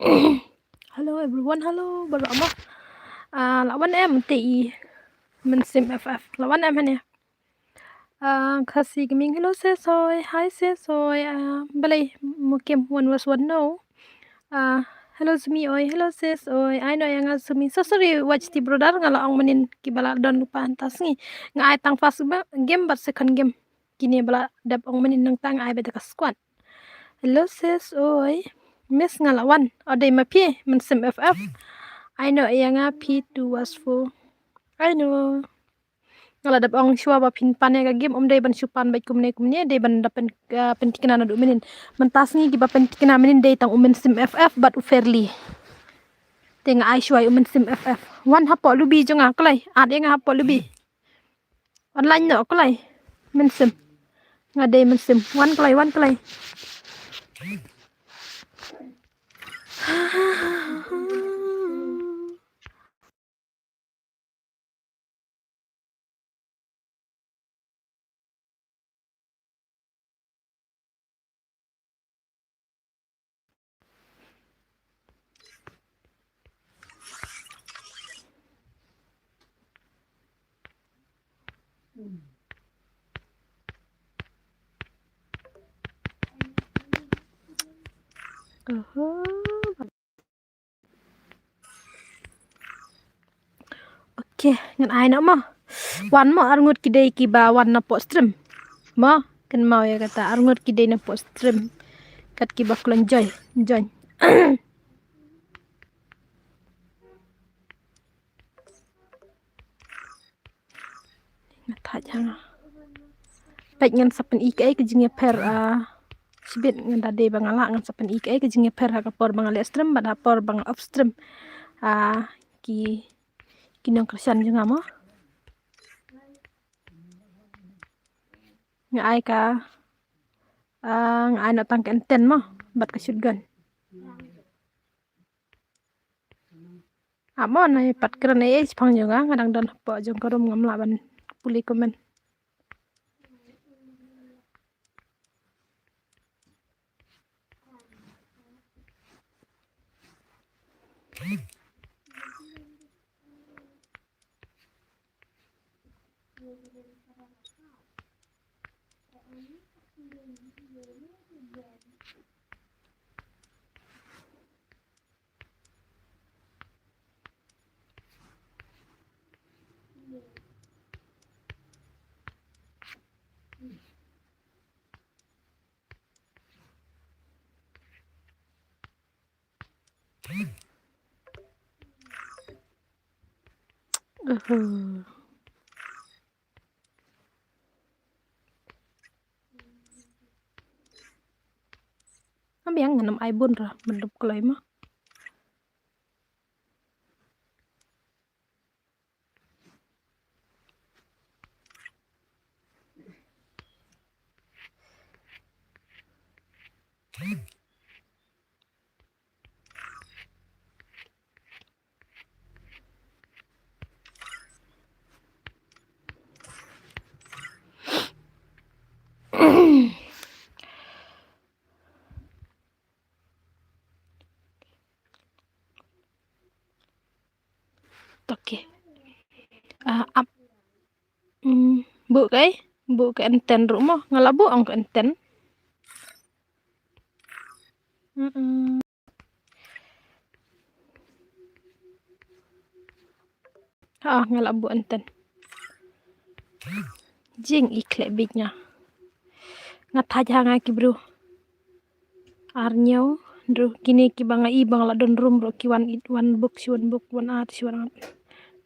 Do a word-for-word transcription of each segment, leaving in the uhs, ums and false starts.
Hello everyone, hello baroh mo. Ah, la wan em te i Mynsiem F F. La wan em hane. Ah, Khasi Gaming, hello sis oi, hi sis oi. Ah, balei mo kem wan was wan no. Ah, hello Zumi oi, hello sis oi. Ai no ïa nga Zumi. So sorry watch ti brother, nga la ong mynnin kiba la don lypa hangta sngi. Nga ai tang first game bad second game. Kine ba la dep ong mynnin nangta nga ai beit da ka squad. Hello sis oi. Miss nga la wan. O dei ma phi Mynsiem F F. Ai no ïa nga phi two was four. Ai no. Nga la dep ong shuwa ba phin pan ïa ka game, ym dei ban shu pan beit kumne kumne, dei ban da pyn, ah, pynthikna naduh mynnin. Mynta sngi kiba pynthikna mynnin dei tang u Mynsiem F F bad u Fairly. Te nga ai shuwa ïa u Mynsiem F F. Wan hapoh lobby jong nga kloi. Add ïa nga hapoh lobby. Online noh kloi. Mynsiem. Nga dei Mynsiem. Wan kloi, wan kloi. Oho. Okay, ngan ai noh mo. Wan mo arngut ki dei kiba wan napoh stream. Mo, kynmaw ïa kata arngut ki dei napoh stream. Kat kiba khlem join, join. Nga thait ha nga. Peit ngan sa pyni kaei ka jingïapher, ah, shibit ngan da dei ba nga lah ngan sa pyni kaei ka jingïapher ha ka por ba nga leh stream bad ha por ba nga off stream. Ah, ki, ki nongkyrshan jong nga mo. Nga ai ka, ah, nga ai noh tang ka M ten mo bad ka shotgun. Amo na pat kren ei ei shaphang jong nga, nga dang don hapoh jong ka room ngam lah ban pule comment. Uhu. Am biang ngan ym ai bun ra, myndup kloi ma. Okay. Ah, ap. Hmm, buh kai, buh ka M ten ruh mo, nga la buh ong ka M ten. Mm-mm. Ah, nga la buh M ten. Jing i khleh bit nga. Nga thait ha nga ki bru. Ar ñiew, dru kine kiba nga i ba nga la don room ruh ki wan it, wan buk, shi wan buk, wan at, shi wan at.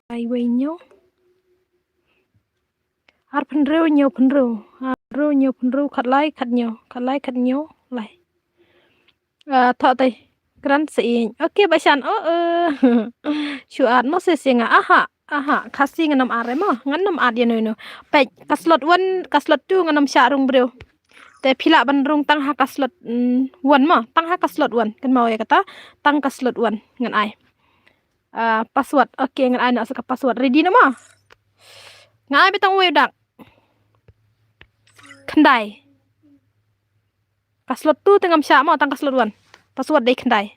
Ai wei ñiew. Ar pynrew ñiew pynrew. Ar pynrew ñiew pynrew, khat lai khat ñiew, khat lai khat ñiew lai. Ah, thoh tai. Kren sa ïing. Okay, ba shan. Oh, eh. Shu at mo se se nga. Aha, aha. Khasi ngan ym at re mo. Ngan ym at ïa no ïa no. Peit, ka slot one, ka slot two ngan ym shah rung briew. Te phi lah ban rung tang ha ka slot, mm, one mo. Tang ha ka slot one. Kynmaw ïa kata. Tang ka slot one ngan ai. Ah, password. Okay, ngan ai noh sa ka password. Ready noh mo. Ngan ai beit tang uwei u dak. Khyndai. Ka slot two te ngam shah mo, tang ka slot one. Password dei khyndai.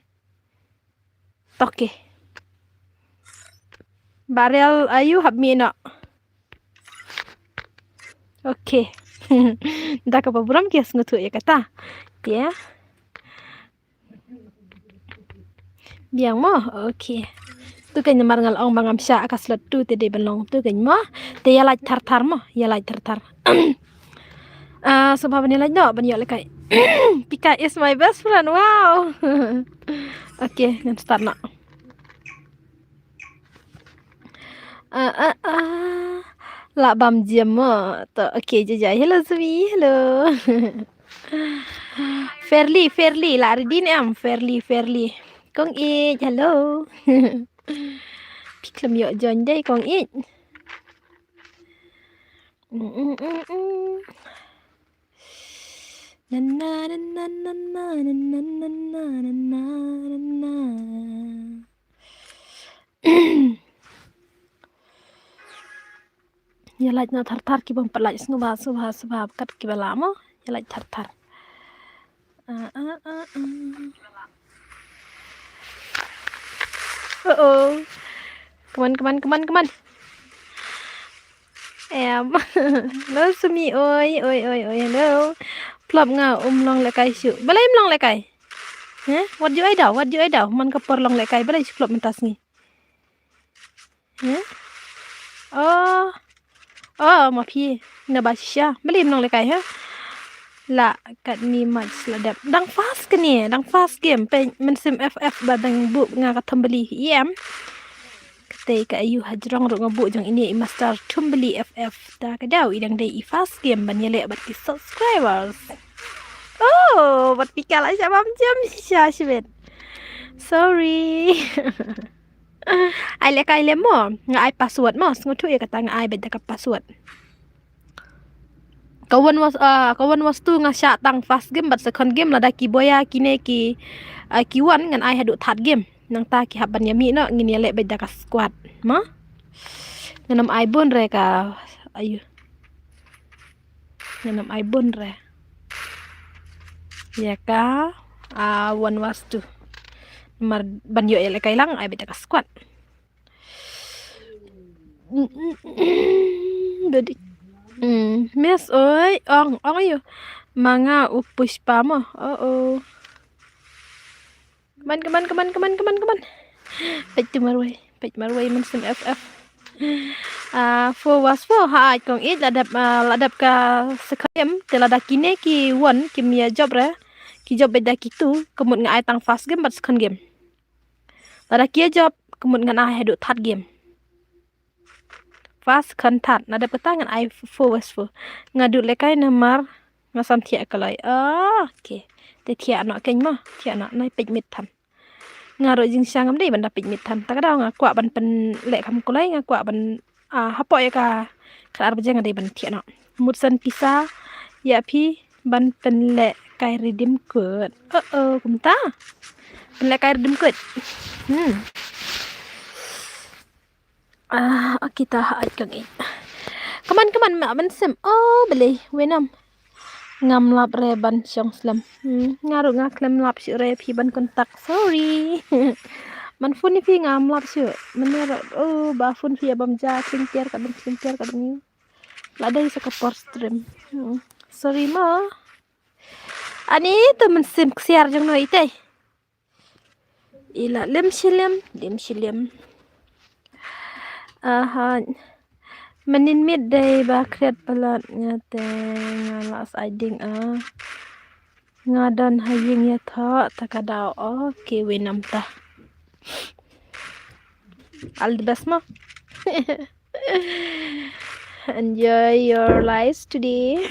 Toke. Barrel ayu hap mi no. Okay. Da kaba burom ki sngewthuh ïa kata. Te biang mo. Okay. Tu kan namar nga la ong ba ngam shah ka slot tu te dei ban long tu kan mo. Te ïa lait thar thar mo, ïa lait thar thar. Ah, sngewbha ban ïa lait noh ban ïoh lehkai. Pika is my best friend. Wow. Okay, ngan start noh. Ah, ah, ah. Lah bam jam mo. To, okay, jajai. Hello, Zumi. Hello. Fairly, Fairly. Lah ready ne em? Fairly, Fairly. Kong Ij, hello. Phi khlem ïoh join dei, Kong Ij. Mm, mm, mm, mm. Na, na, na, na. Ïa lait noh thar thar ki bym pat lait sngewbha, sngewbha, sngewbha kat kiba lah mo. Ïa lait thar thar. Ah, ah, ah, ah. Uh-oh. Come on, come on, come on, come on. Em. Hello, Sumi. Oi, oi, oi, oi. Hello. Plop nga um long lehkai shuh. Balei um long lehkai? Heh? Wat ju ai daw, wat ju ai daw. Man ka por long lehkai. Balei shu plop mynta sngi? Heh? Oh. Oh, ma phi. Na ba shisha. Balei um long lehkai, ha? La katni match la dep. Dang fast kane, dang fast game. Peit mynsiem F F ba dang buh nga ka Thumbili. Em. Katei ka ayu hajrong ruh nga buh jong ine i master Thumbili F F. Ta ka daw i dang dei i fast game ban ïaleh bad ki subscribers. Oh, bad pika la sha bam jam sha shibit. Sorry. Ai lehkai lem mo, nga ai password mo, sngewthuh ïa kata nga ai beit da ka password. Ka wan was, ah, ka wan was tu nga shah tang first game bad second game lada ki boya kine ki, ah, ki wan ngan ai haduh third game. Nangta ki hap ban ïa mih noh ngin ïaleh beit da ka squad. Ma? Ngan ym ai bun re ka, ayu. Ngan ym ai bun re. Ïa ka, ah, wan was tu. Namar ban ïoh ïalehkai lang ai beit da ka squad. Dadi. Hmm, miss oi, ong, ong ayu. Ma nga u Pushpa mo. Oh, oh. Come on, come on, come on, come on, come on, come on. Peit tu marwei, peit marwei mynsiem F F. Ah, four was four, ha, ai Kong Ij, la dep, ah, la dep ka second game, te lada kine ki wan, kim ïa jop re, ki jop beit da ki tu, ka mut nga ai tang first game bad second game. Lada ki ïa jop, ka mut ngan ai haduh third game. First, second, third. Na dep kata ngan ai four was four. Nga duh lehkai namar nga sam thiah ka loi. Ah, okay. Te thiah noh keiñ mo. Thiah noh, nai peit miet than. Nga ruh jingshisha ngam dei ban da peit miet than. Ta ka daw nga kwah ban pynleh kham kulai, nga kwah ban, ah, hapoh ïa ka khatar baje nga dei ban thiah noh. Mut san pisa ïa phi ban pynlehkai redeem code. Oh, oh, kumta. Pynlehkai redeem code. Hmm. Ah, okay, ta ha ai Kong Ij. Come on, come on, ma ban sim. Oh, balei, Winam. Ngam lap re ban shong slem. Hmm, nga ruh nga khlem lap shuh re phi ban contact. Sorry. Man phone ïa phi ngam lap shuh. Mynne ruh, oh, ba phone phi bam ja, kling tiar ka dum, kling tiar ka dum. La dei sa ka por stream. Hmm. Sorry mo. Ani to mynsiem ksiar jong no itei. Ila lem shilem, lem shilem. Aha. Mynnin miet dei ba khriat palat nga te nga la sa ai ding a. Nga don ha ïing ïathoh ta ka daw. Okay, Winam ta. All the best mo. Enjoy your lives today.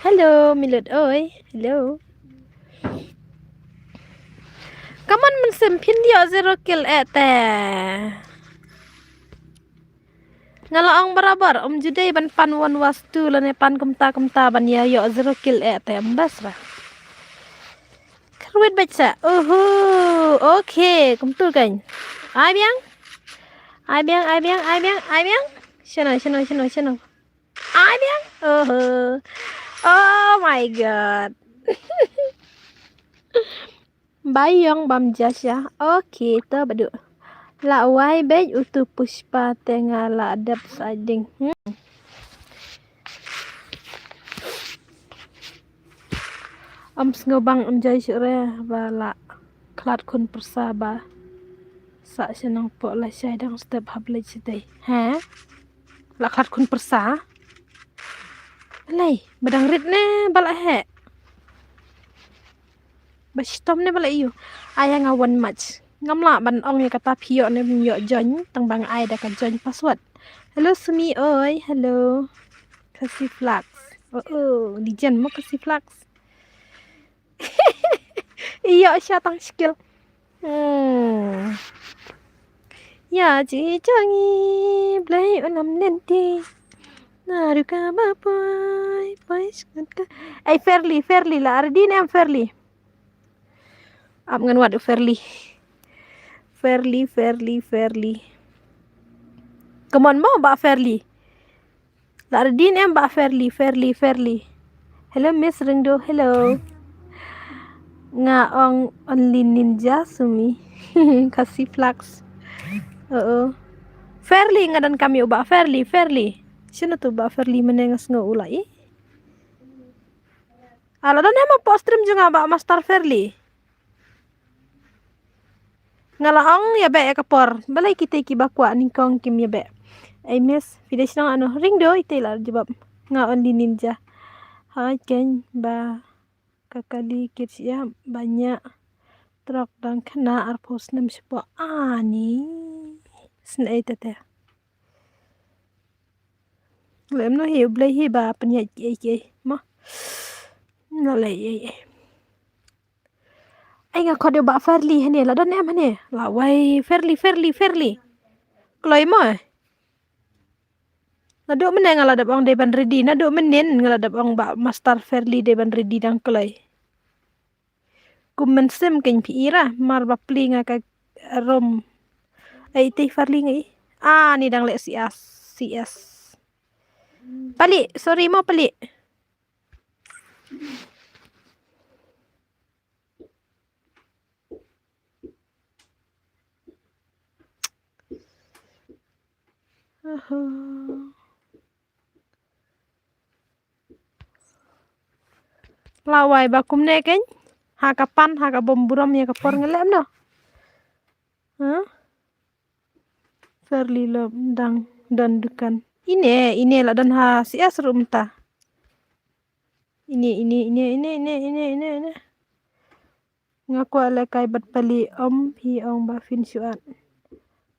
Hello, Milot oi. Hello. Come on, mynsiem phin ïoh zero kill eh te. Nga la ong barabar, um ju dei ban pan wan was tu lane pan kumta kumta ban ïa ïoh zero kill eh te, um bas ba. Kyrwit bad sa. Uhu. Okay, kumtu kan. Ai biang. Ai biang, ai biang, ai biang, ai biang. Shano, shano, shano, shano. Ai biang. Uhu. Oh my God. Ba ïong bam jasha. Okay, to ba duh. La wai beit utu Pushpa te nga la dep sa ding. Hmm. Am sngew bang em jai shuh re ba la khlad khun pyrsa ba sa shnong po la shai dang step hap leit shatei. He? La khlad khun pyrsa? Balei? Ba dang rit ne ba la heh? Ba shitom ne ba la ïoh? Ai nga wan match. Ngam lah ban ong ïa kata phi ïoh ne ym ïoh join tang ba nga ai da ka join password. Hello Sumi oi, hello. Khasi Flux. Oh, oh, legend mo Khasi Flux. Ïoh sha tang skill. Hmm. Ïa ji jong i Blei u lam lynti. Naduh kaba poi, poi sngewthuh ka. Ai Fairly, Fairly la ready ne em Fairly? Ap ngan wad u Fairly. Fairly, Fairly, Fairly. Come on mo Bah Fairly. La ready ne em Bah Fairly, Fairly, Fairly. Hello Miss Ringdo, hello. Nga ong only ninja Sumi. Khasi Flux. Oo. Fairly nga donkam ïa u Bah Fairly, Fairly. Shano tu Bah Fairly, mynne nga sngew u la i. Ah, la don em hapoh stream jong nga Bah Master Fairly? Nga la ong ïa beh ïa ka por. Balei kita kiba kwah nyngkong kim ïa beh? Ai Miss, phi dei shnong ano? Ringdo, ita i la jubab. Nga only ninja. Hai ken ba ka kali kit ïa ba nya trok dang khana arphew snem shapoh ani. Sngewthuh te. Lem no hi u Blei hi ba pynïaid kiei kiei mo. Na lei ei ei. Ai nga khot ïa u Bah Fairly hane, la don em hane? La wai Fairly, Fairly, Fairly. Kloi mo. Naduh mynne nga la dep ong dei ban ready, naduh mynnin nga la dep ong Bah Master Fairly dei ban ready dang kloi. Kum mynsiem kein phi ira, mar ba plie nga ka rom. Ai te Fairly nga i. Ah, ni dang leh C S, C S. Pali, sorry mo Pali. Aha. La wai ba kumne kein. Ha ka pan, ha ka bom burom ïa ka por ngi lem no. Ha? Fairly la dang don dukan. Ine, ine la don ha C S ruh mynta. Ine, ine, ine, ine. Nga kwah lehkai bad Pali, ym phi ong ba phin shu add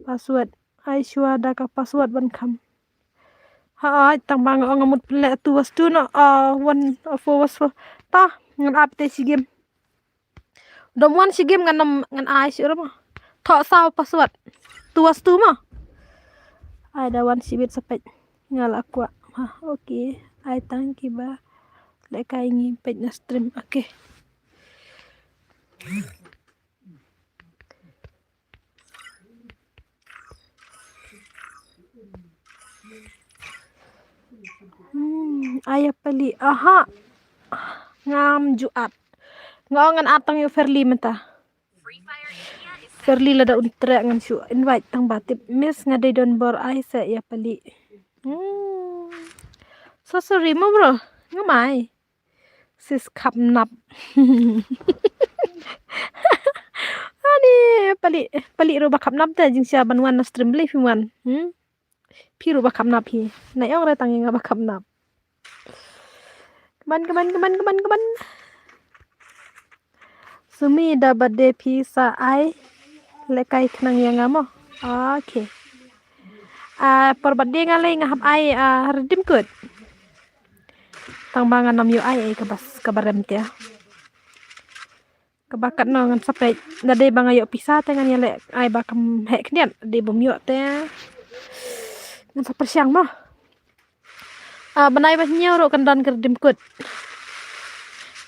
password. Ai shuwa da ka password ban kham. Ha, ai tang ba nga ong nga mut pynleh two versus two no, ah, one, ah, four versus four. Ta ngan ap te shi game. Dom wan shi game ngan nam, ngan ai shi ruh mo. Thoh saw password. Two versus two mo. Ai da wan shi bit sa peit. Nga la kwah. Ha, okay. Ai tang kiba lehkai ngi peit na stream. Okay. Hmm, ai ïa Pali. Aha. Ngam ju add. Nga ong ngan add tang ïa u Fairly mynta. Fairly lada un treh ngan shu invite tang ba tip. Miss nga dei don bor, ai seh ïa Pali. Hmm. So sorry mo bro. Nga mai. Sis khap nap. Ani Pali, Pali ruh ba khap nap te jingshisha ban wan na stream, balei phim wan? Hmm? Phi ruh ba khap nap hi. Nai ong re tang ïa nga ba khap nap. Come on, come on, come on, come on, come on. Sumi, da birthday phi sa ai lehkai khnang ïa nga mo. Okay. Ah, por birthday nga lei nga hap ai, ah, redeem code. Tang ba nga nam ïoh ai, ai kaba, kaba rem te. Kaba katno ngan sa peit, lada dei ba nga ïoh pisa te ngan ïaleh ai ba kam heh khyndiat, lada dei bym ïoh te ngan sa pyrshang mo. Ah, bnai ba hynñiew ruh kan don ka redeem code.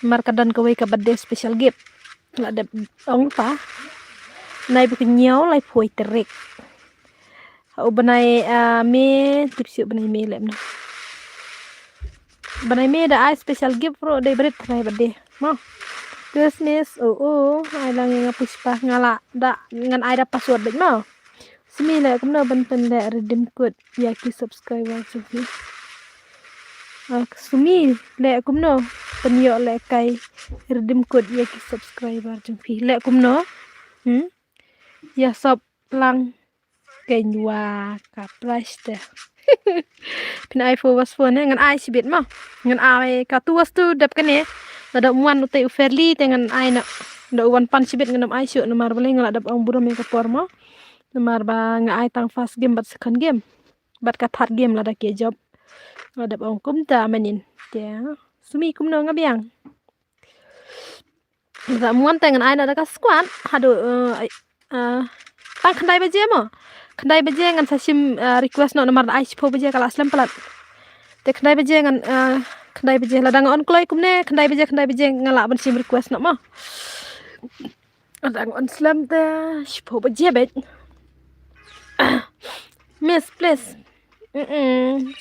Namar ka don kawei ka birthday special gift. La dep ong pa. Bnai ba hynñiew laiphew tarik. Ha u bnai, ah, May, tip shuh bnai May lem na. Bnai May da ai special gift ruh dei brit bnai birthday. Mo. Christmas, oh, oh, ai lang ïa nga Pushpa, nga la da, ngan ai da password beit mo. Sumi leh kumno ban pynleh redeem code ïa ki subscriber jong phi. Ah, Sumi leh kumno pynïoh lehkai redeem code ïa ki subscriber jong phi. Leh kumno? Hmm? Ïa sop lang. Keiñ wa ka price te. Phin ai four was four ne, ngan ai shibit mo. Ngan ai ka two was two dep kane. Lada um wan utei u Fairly te ngan ai na. Da u wan pan shibit ngan ym ai shuh namar balei nga la dep ong burom ïa ka por mo. Namar ba nga ai tang first game bad second game. Bad ka third game lada ki jop. Nga la dep ong kumta manin. Te. Sumi kumno nga biang. Za muan te ngan ai na da ka squad. Haduh, eh, eh, tang khyndai baje mo. Khyndai baje ngan sa shim, eh, request noh namar da ai shiphew baje ka la slem palat. Te khyndai baje ngan, eh, khyndai baje lada nga on kloi kumne, khyndai baje, khyndai baje nga lah ban shim request noh mo. Lada nga on slem te shiphew baje beit. Miss, please. Mm-mm.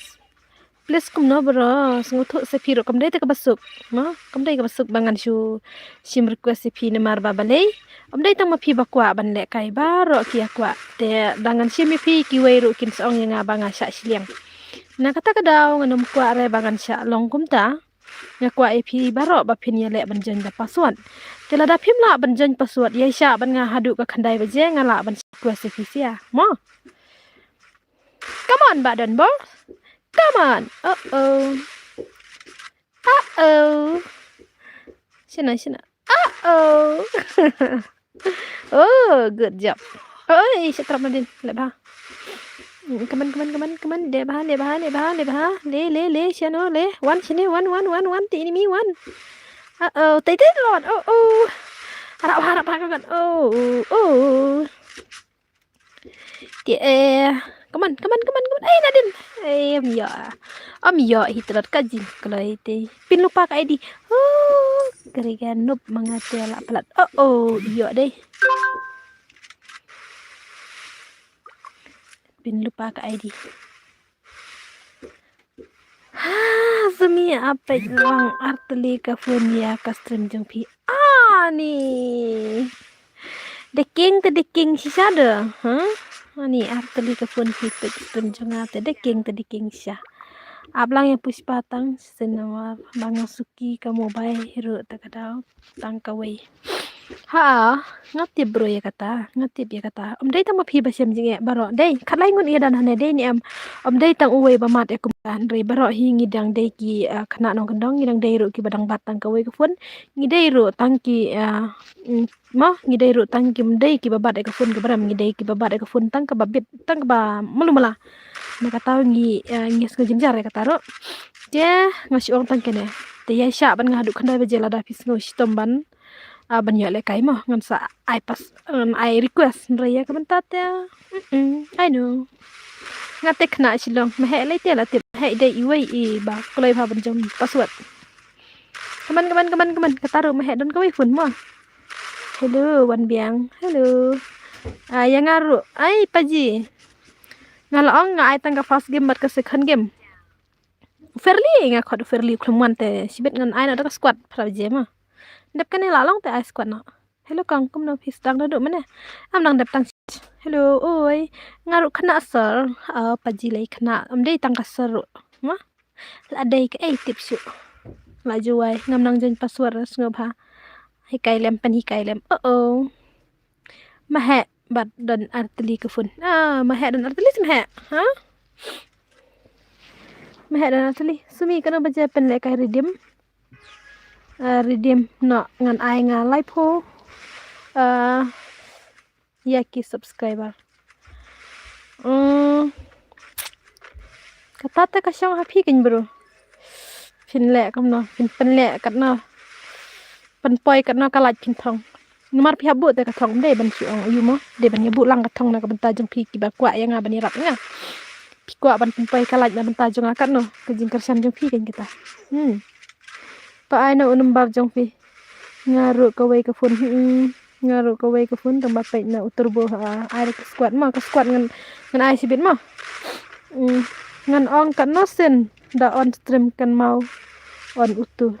Please kumno bro, sngewthuh se phi ruh kam dei te kaba suk. Mo, kam dei kaba suk ba ngan shu shim request se phi namar ba balei. Kam dei tang ma phi ba kwah ban lehkai baroh ki ïa kwah. Te da ngan shim ïa phi kiwei ruh kin sa ong ïa nga ba nga shah shiliang. Na kata ka daw ngan ym kwah re ba ngan shah long kumta. Nga kwah ïa phi baroh ba phin ïaleh ban join da password. Te lada phim lah ban join password, ïa shah ban nga haduh ka khyndai baje nga lah ban request se phi sia. Mo. Come on, Badon Ball. Come on. Uh-oh. Uh-oh. Shana, shana. Uh-oh. Oh, good job. Oi, shatrap Nadin. Leh bha. Mm, come on, come on, come on, come on. Leh bha, leh bha, leh bha, leh bha. Le, le, le, shano, le. One, shane, one, one, one, one. The enemy, one. Uh-oh. Tay, tay, Lord. Oh, oh. Harap, harap, harap, harap. Oh, oh, oh. Te, eh, come on, come on, come on, come on. Eh, Nadin. Eh, ym ïoh. Ym ïoh hi tlot ka jingkloi te. Pynlypa ka I D. Oh, kare ka noob ma nga te la palat. Oh, oh, ïoh dei. Pynlypa ka I D. Ha, Sumi, ap peit lang artylli ka phone ïa ka stream jong phi. Ani. Deking te deking shisha de, ha? Ani artylli ka phone phi peit stream jong nga te deking te deking shisha. Ap lang ïa Pushpa tang shisha namar ba nga suki ka mobile ruh te ka daw tang kawei. Ha, nga tip bro ïa kata, nga tip ïa kata. Ym dei tang ma phi ba shem jingeh baroh. Dei, khatlai ngut ïa dan hangne dei ne em. Ym dei tang uwei ba mad ïa kumta hynrei baroh hi ngi dang dei ki, ah, khynnah nongkyndong, ngi dang dei ruh kiba dang bat tang kawei ka phone. Ngi dei ruh tang ki, ah, mm, mo, ngi dei ruh tang kim dei kiba bat ïa ka phone kaba rem, ngi dei kiba bat ïa ka phone tang kaba bit, tang kaba malu mala. Na kata ngi, ah, ngi sngew jynjar ïa kata ruh. Te nga shu ong tang kane. Te ïa shah ban nga haduh khyndai baje lada phi sngew shitom ban ah, ban ïoh lehkai mo, ngan sa ai pas, ngan ai request, hynrei ïa ka bynta te, mm, I know. Nga te khynnah Shillong, ma heh lei te la tip, ma heh dei iwei i ba kloi bha ban jam password. Kaman, kaman, kaman, kaman, kata ruh ma heh don kawei phone mo. Hello, wan biang, hello. Ah, ïa nga ruh, ai, Paji. Nga la ong nga ai tang ka first game bad ka second game. Fairly nga khot Fairly khlem wan te shibit ngan ai na da ka squad phra baje ma. Dep kane la long te ai squad na. Hello kong, kumno phi sdang da du mane. Am nang dep tang. Hello, oi. Nga ruh khynnah sir. Ah, Paji lei khynnah. Am dei tang ka sir ruh. Ma? La dei ka ei tip shu. La ju wai. Ngam nang join password sngewbha. Hikai lem, pynhikai lem. Oh, oh. Ma heh bad don artylli ka phone. Ah, ma heh don artylli, ma heh. Ha? Ma heh don artylli. Sumi kano baje pynlehkai redeem. Ah, redeem noh ngan ai nga laiphew. Ah, ïa ki subscriber. Mm. Kata te ka shong ha phi kein bro. Phin leh kumno, phin pynleh katno. Pynpoi katno ka lait phin thong. Namar phi hap buh te ka thong, dei ban shu ong aïu mo, dei ban ïa buh lang ka thong na ka bynta jong phi kiba kwah ïa nga ban ïarap ïa nga. Phi kwah ban pynpoi ka lait na bynta jong nga katno, ka jingkyrshan jong phi kein kata. Hmm. To ai na u number jong phi. Nga ruh kawei ka phone, hmm. Nga ruh kawei ka phone, tang ba peit na u turbo, ah, ai da ka squad mo, ka squad ngan, ngan ai shibit mo. Hmm. Ngan ong katno sien da on stream kan mau on utu.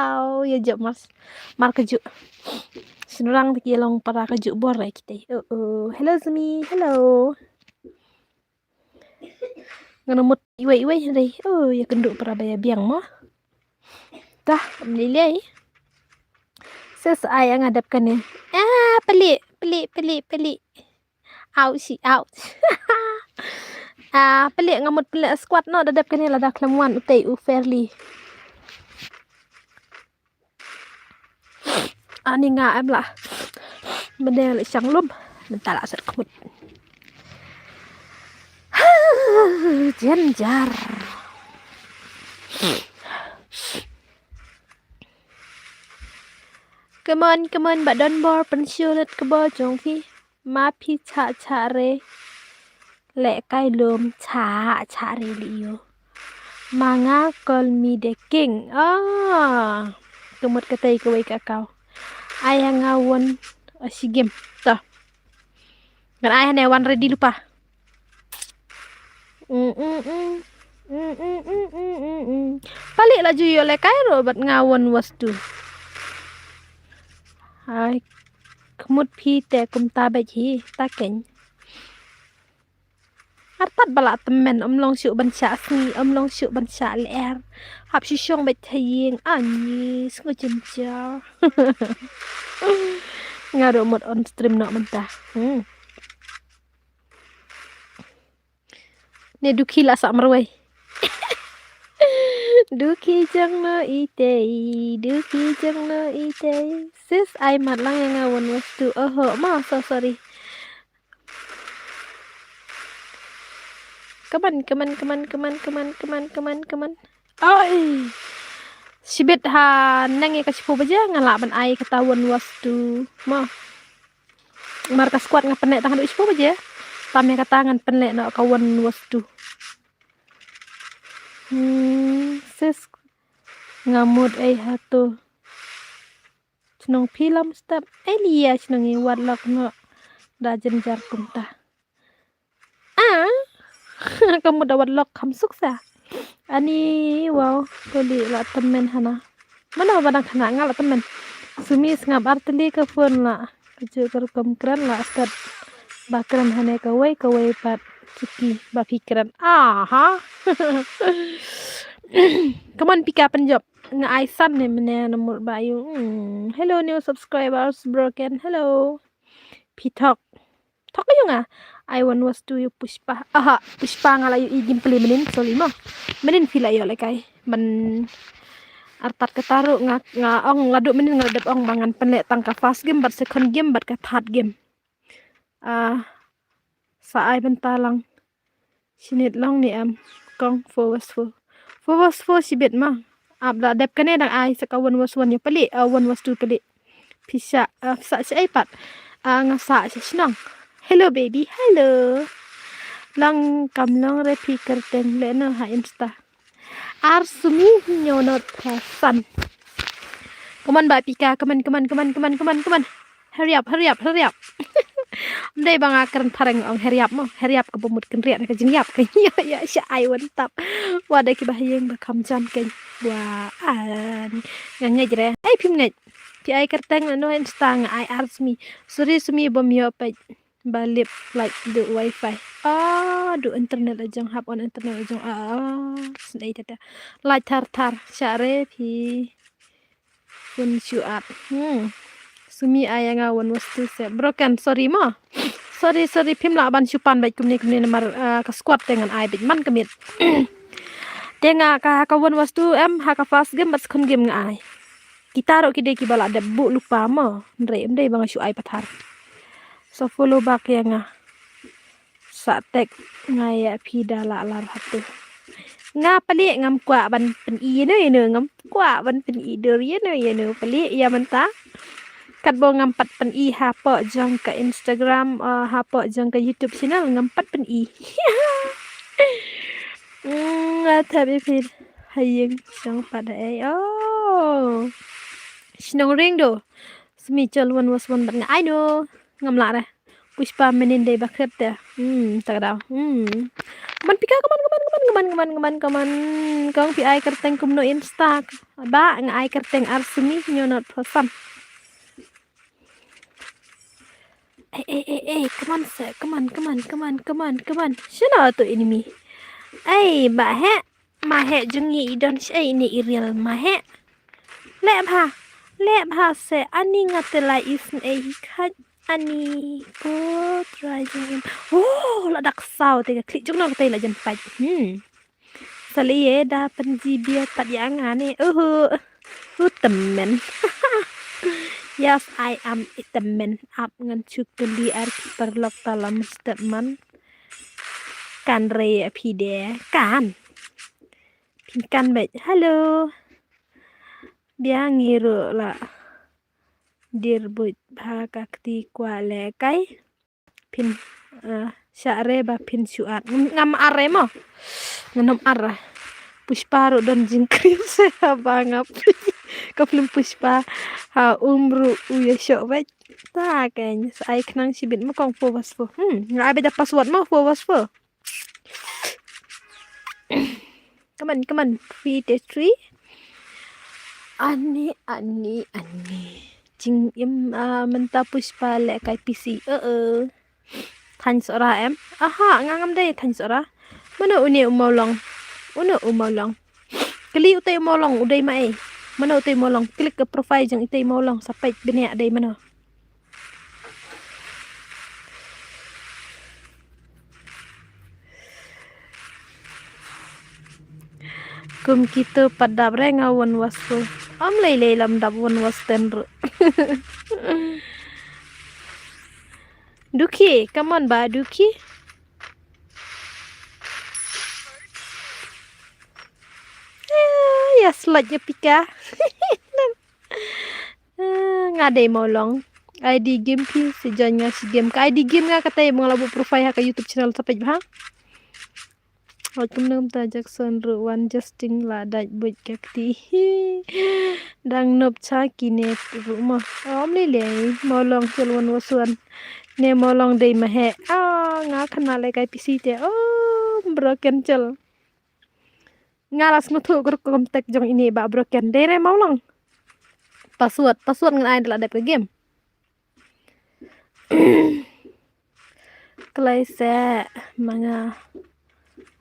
Au, ïa jop mar, mar ka juh. Shynrang te ki long para ka juh bor eh kita. Oh, oh. Hello Zumi, hello. Nga mut iwei iwei hynrei. Oh, ïa kynduh para ba ïa biang mo. Tah, ym lei lei. Sis ai nga dep kane. Ah, peli, peli, peli, peli. Au shi, au. Ah, peli nga mut peli squat no da dep kane lada khlem wan utei u Fairly. Ani nga em lah. Mynne la shang lum. Mynta la sat khmut. Jynjar. Come on, come on, ba don bor, pynshoh lut ka bor jong phi. Ma phi chah chah re. Leh kai lum chah chah re li ïoh. Ma nga call me the king. Ah. Ka mut katei kawei ka kau. Ai ha nga wan, ah, shi game. To. Ngan ai hane wan ready lypa. Mm, mm, mm. Mm, mm, mm, mm, mm, mm. Pali la ju ïoh leh kai ruh bad nga wan wastu. Ai, khmut phi te kumta bad hi, ta keiñ. Artat ba la tymmen, ym long shuh ban shah sngi, ym long shuh ban shah lyer. Hap shu shong bad ha ïing, ani, sngew jynjar. Nga ruh mut on stream noh mynta. Hmm. Ne Duki la sah marwei. Duki jong no itei, Duki jong no itei. Sis ai mat lang ïa nga wan wastu. Oho, ma, so sorry. Come on, come on, come on, come on, come on, come on, come on, come on. Ai. Shibit ha nang ïa ka shiphew baje nga lah ban ai kata wan wastu. Ma. Mar ka squat nga pynleh tang haduh shiphew baje. Tam ïa kata ngan pynleh noh ka wan wastu. Hmm, sis. Nga mut ei hato. Chnong phi lam step. Ei lia chnong i wat lok noh. Da jynjar kumta. Ah. Ka mut da wat lok kham suk sa. Ani, wow, kuli la tymmen hana. Mano ba dang khana nga la tymmen. Sumi sngap artylli ka phone la. Ka ju ka rukom kren la step. Ba kren hane kawei kawei pat. Chiki ba phi kren. Aha. Come on, pika pynjop. Nga ai san ne mene na mut ba yu. Hmm. Hello, new subscribers, broken. Hello. Phi thok. Thok ïa nga. I want was to you Pushpa. Aha, Pushpa nga la ïohi game play mynnin, sorry mo. Mynnin phi la ïoh lehkai. Ban artat kata ruh nga, nga ong la duh mynnin nga la dep ong ba ngan pynleh tang ka first game bad second game bad ka third game. Ah, sa ai bynta lang. Shinit long ni em. Kong four was four. Four was four shibit ma. Ap la dep kane dang ai sa ka one was one ya pali, uh, one was two pali. Pisa, uh, sa si ai pat. Uh, nga sa si shnong. Hello baby, hello. Lang kam long re phi kyrteng le no ha Insta. Ar sumi nyo not person. Come on ba pika, come on, come on, come on, come on, come on, come on. Hurry up, hurry up, hurry up. Mdei ba nga kren phareng ong hurry up mo, hurry up ka bumut kynriat ka jingyap ka ya ya sha ai wan tap. Wa da ki ba hayeng ba kam jan ken. Wa an. Nga ngej re. Ai phim ngej. Pi ai kyrteng no Insta nga ai ar sumi. Sorry sumi bom yo pej. Ba lip like du wifi. Ah, du internet ajong hap on internet ajong ah. Snei tata. Like thar thar. Sha re phi. Pun shu at. Hmm. Sumi ai nga wan was tu se. Broken, sorry mo. Sorry, sorry, phim lah ban shu pan bait kumne kumne namar uh, ka squad te ngan ai bait man ka mit. Te nga ka ka wan was tu em ha ka first game bad second game nga ai. Kita ro ki dei ki ba lah dep bu lupa mo. Ndre em dei ba nga shu ai pathar. So follow back ya nga. Sa tek nga ya phi da la lar hatu. Nga pali ngam kwah ban pyn i no ino ngam kwah ban pyn i dur ino ino pali ya menta. Kat bo ngam pat pyn i hapo jong ka Instagram uh, hapo jong ka YouTube channel ngam pat pyn i. Nga thap i phi hayeng jong pat ai oh. Shnong ring do. Sumi chol wan was wan bat nga ai no. Ngam lah re. Pushpa menin dei ba khrep te. Hmm, tak dau. Hmm. Kaman pika kaman kaman kaman kaman kaman kaman kaman. Kong pi ai kyrteng kumno Insta. Ba nga ai kyrteng ar sumi nyo not person. Eh eh eh eh kaman se kaman kaman kaman kaman kaman. Shana tu enemy. Ai ba he. Ma he jung i don shei ni i real ma he. Le bha. Le bha se ani nga te lai is ne i khat ani ko try jung im. Oh, la dak saw te ka klik jung no te la jan paj. Hmm. Sali e da pen ji bia pat ya nga ne. Uhu. U temen. Yes, I am a temen. Ap ngan chukuli ar ki perlok talam step man. Kan re phi de kan. Phin kan beit. Hello. Bia ngi ruh la dir buit bha ka kti kwah leh kai. Phin uh, sha re ba phin shu at. Ngam ar re mo. Ngam ar. Pushpa ruh don jingkrim se ba ngap. Ka film Pushpa ha um ruh u ya shok beit. Ta ken sa ai khnang shibit mo kong four was four. Hmm, nga ai beit da password mo four was four. Come on, come on. Three, test three. Ani, ani, ani. Jing im uh, menta Pushpa le kai P C. Uh, uh. Thanks ora em. Aha, nga ngam dei thanks ora. Mano une u maulong. Uno u maulong. Kali utai u maulong, udei ma ei. Mano utai u maulong. Klik ke profile jeng itai u maulong. Sapet bini adei mano. Kum kito pat dap re nga wan was ko. Am lei lei lam dap wan was ten ru. Duki, come on ba Duki. Ya slot ya pika. Nga dei mau long. I D game pi si join nga si game ka I D game nga kata ya mengalabu profile ha ka YouTube channel sapet bha. Oi kumne kumta Jackson ruh wan justing la dait buit ka kti. Dang nop cha kine ruh ma. Om lei lei mau long chel wan wason. Ne mau long dei ma he. Ah, nga khana le kai P C te. Oh, broken chel. Nga la sngewthuh ka rukom tek jong ini ba broken. Dei re mau long. Password, password ngan ai da la dep ka game. Klei se ma nga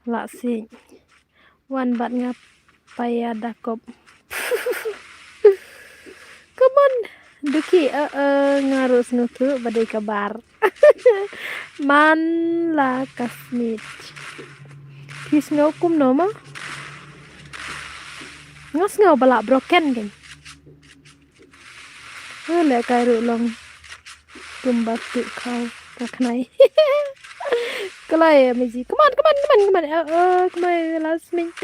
la si wan bat nga paya dakop. Come on, Duki, eh, eh, nga ruh sngewthuh ba dei ka bar. Man la ka smit. Phi sngew kumno ma? Nga sngew ba la broken kan. Ule kai ruh long. Kumba tu kau ka khnai. Kalai, Maji. Come on, come on, come on, come on. Oh, oh, come on, last minute.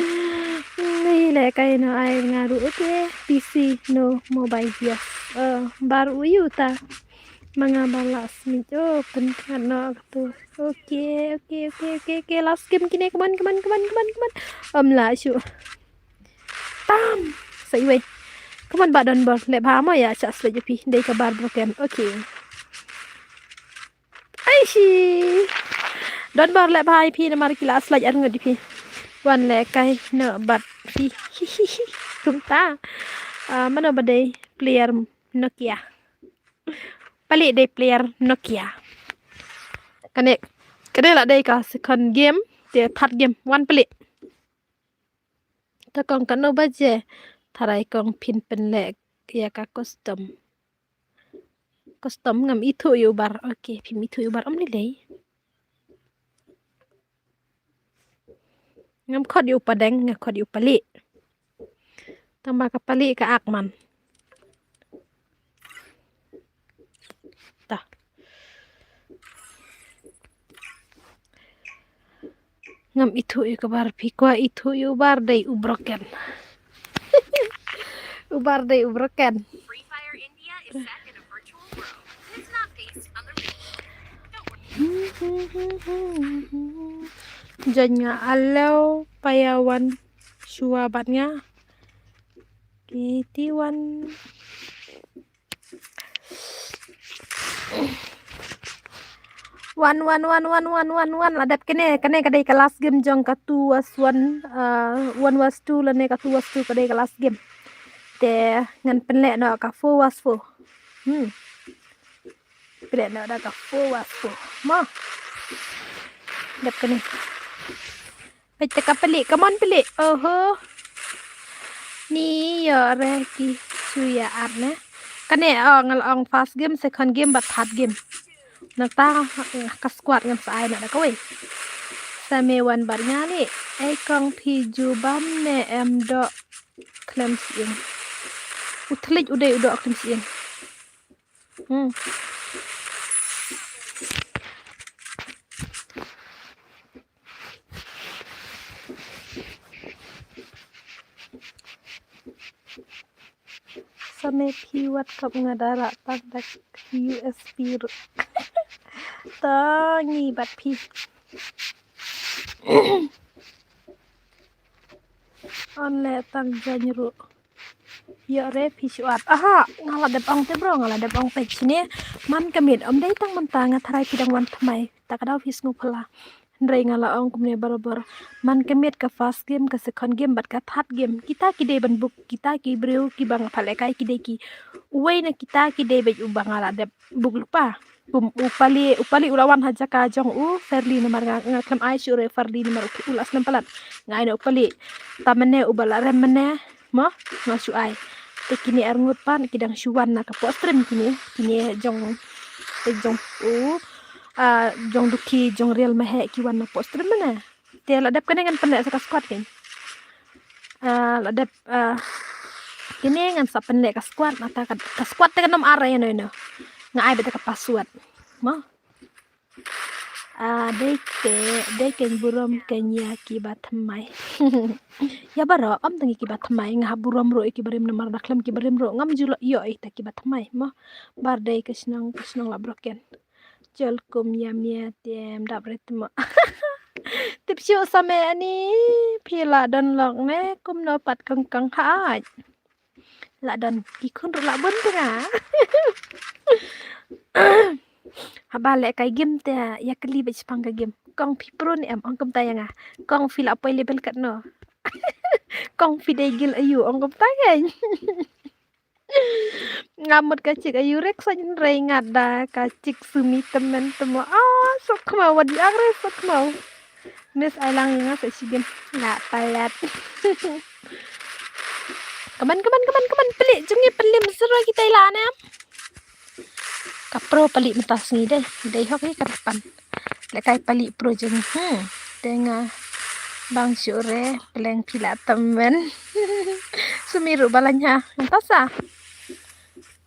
Ni le kai no ai nga ruh. Okay. P C, no mobile, yes. Oh, bar uyu ta. Manga bar last minute. Oh, pen kan no tu. Okay, okay, okay, okay, okay. Last game kine. Come on, come on, come on, come on, come on. Om la shu. Tam. Sa iwei. Come on, ba don bor. Leh bha mo ya, cha slide phi. Dei ka bar broken. Okay. Ai shi. Don bor leh bha phi namar ki la slide ar ngut phi. Wan leh kai no bat phi. Kumta. Ah, mano ba dei player Nokia. Pali dei player Nokia. Kane, kane la dei ka second game, te third game, wan pali. Ta kong kano baje, tharai kong phin pynleh ïa ka custom. Custom ngam ithuh ïa u bar, okay, phim ithuh ïa u bar, ym lei lei. Ngam khot ïa u padeng, nga khot ïa u pali. Tang ba ka pali ka ak man. Ta. Ngam ithuh ïa ka bar phi kwah ithuh ïa u bar dei u broken. U bar dei u broken. Free Fire India is set in a virtual world. It's not based on the real. Don't worry. Jan nga alo paya wan shua bat nga. Kiti wan. Wan, wan, wan, wan, wan, wan, wan. La dep kane, kane ka dei ka last game jong ka two was one, uh, one was two lane ka two was two ka dei ka last game. Te ngan pynleh noh ka four was four. Hmm. Pynleh noh da ka four was four. Mo. Dep kane. Peit te ka pali, come on pali. Oho. Ni ïoh re ki shu ïa ap ne. Kane, oh, nga la ong first game, second game bad third game. Nangta ka squad ngan sa ai noh da kawei. Sa me wan bad nga ni. Ei kong phi ju bam ne em doh khlem shyieng. U thylliej u dei u doh khlem shyieng. Hmm. Sa me phi wat kap nga da rah tang da U S B ruh. Ta ngi bad phi. An leh tang jaiñ ruh. Ïoh re phi shu ap. Aha, nga la dep ong te bro, nga la dep ong te shane. Man ka miet, ym dei tang mynta nga tharai phi dang wan thymmai. Ta ka daw phi sngew phylla. Hynrei nga la ong kumne barabor. Man ka miet ka first game, ka second game, bad ka third game. Kita ki dei ban book, kita ki briew, kiba nga pha lehkai ki dei ki. Uwei na kita ki dei bad uba nga la dep book lypa. Kum u pali, u pali u la wan ha jaka jong u Fairly namar nga, nga khlem ai shuh re Fairly namar u, u la snem palat. Nga ai na u pali. Ta mynne uba la rem mynne, mo, nga shu ai. Te kine arngut pat ki dang shu wan na ka pok stream kine, kine jong, te jong u, ah, jong Duki jong Real Maheh ki wan na pok stream mynne. Te la dep kane ngan pynleh sa ka squad kein. Ah, la dep, ah, kine ngan sa pynleh ka squad, nata ka, ka squad te kan ym ar ïa no ïa no. Nga ai beit ka password. Mo. Ah, dei te, dei kein burom kein ïa kiba thymmai. Ïa baroh, ym tang ïa kiba thymmai, nga hap burom ruh ïa kiba rim namar da khlem kiba rim ruh ngam ju lah ïoh ïa kita kiba thymmai. Mo. Bar dei ka shnong, ka shnong la broken. Jol kum ïa mia te em dap re tmo. Tip shuh sa me ani phi la don lok ne kumno pat kong kong haj. La don ki khun ruh la bun te nga. Haba lehkai game te ïa kylli bad shipang ka game. Kong phi pro ne em ong kumta ïa nga. Kong phi la poi level katno. Kong phi dei guild aïu ong kumta kein. Nga mut ka chik aïu re ksoh hynrei nga da ka chik sumi tymmen tymmen. Ah, suk khmaw wat ïa re suk khmaw. Miss ai lang ïa nga sa shi game. Nga palat. Kaman, kaman, kaman, kaman peli jong ngi peli mesra kita ila ne. Ka pro peli mynta sngi dei. Dei hok hi ka depan. Lehkai peli pro jong ngi. Hmm. Te nga bang shuh re pleng phi la tymmen. Sumi ruh balang ha. Mynta sa.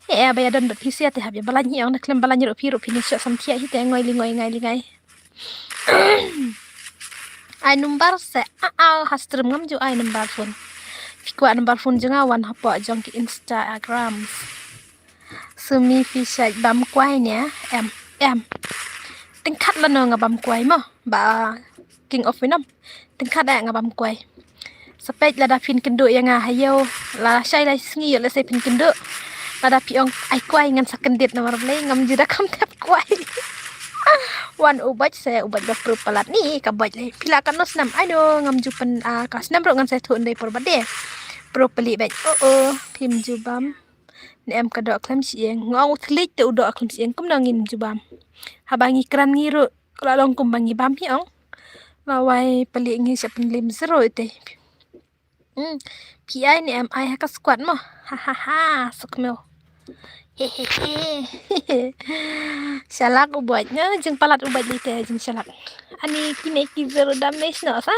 He ba ïa don bad phi sia te hap ïa balang hi ong na khlem balang ruh phi ruh phi ni shuh samthiah hi te ngoi li ngoi ngai li ngai. Ai number se, a a ha stream ngam ju ai number phone. Phi kwah number phone jong nga wan hapoh jong ki Instagram. Sumi phi shait bam kwai ne, em, em. Tyngkhat lano nga bam kwai mo, ba King of Venom. Tyngkhat eh nga bam kwai. Sa peit lada phin kynduh ïa nga ha ïew, la shai la sngi ïoh lehse phin kynduh. Lada phi ong ai kwai ngan sa kyndit namar balei ngam ju da kham thep kwai. Wan u bach se u bach ba pruh palat ni ka bach lei. Phi lah katno snem ai no ngam ju pyn, ah, ka snem ruh ngan sa thuh ndei por ba de. Pruh pali bach. Oh oh, phim ju bam. Ne em ka doh khlem shyieng. Nga ong u thylliej te u doh khlem shyieng kumno ngin ju bam. Haba ngi kren ngi ruh ka la long kumba ngi bam hi ong. Lawei pali ngi sha pynlim zero ite. Hmm. Phi ai ne em ai ha ka squad mo. Ha ha ha. Suk mo. He he he. Shalak u bach nga jingpalat u bach lite jingshalak. Ani kine ki zero damage no sa.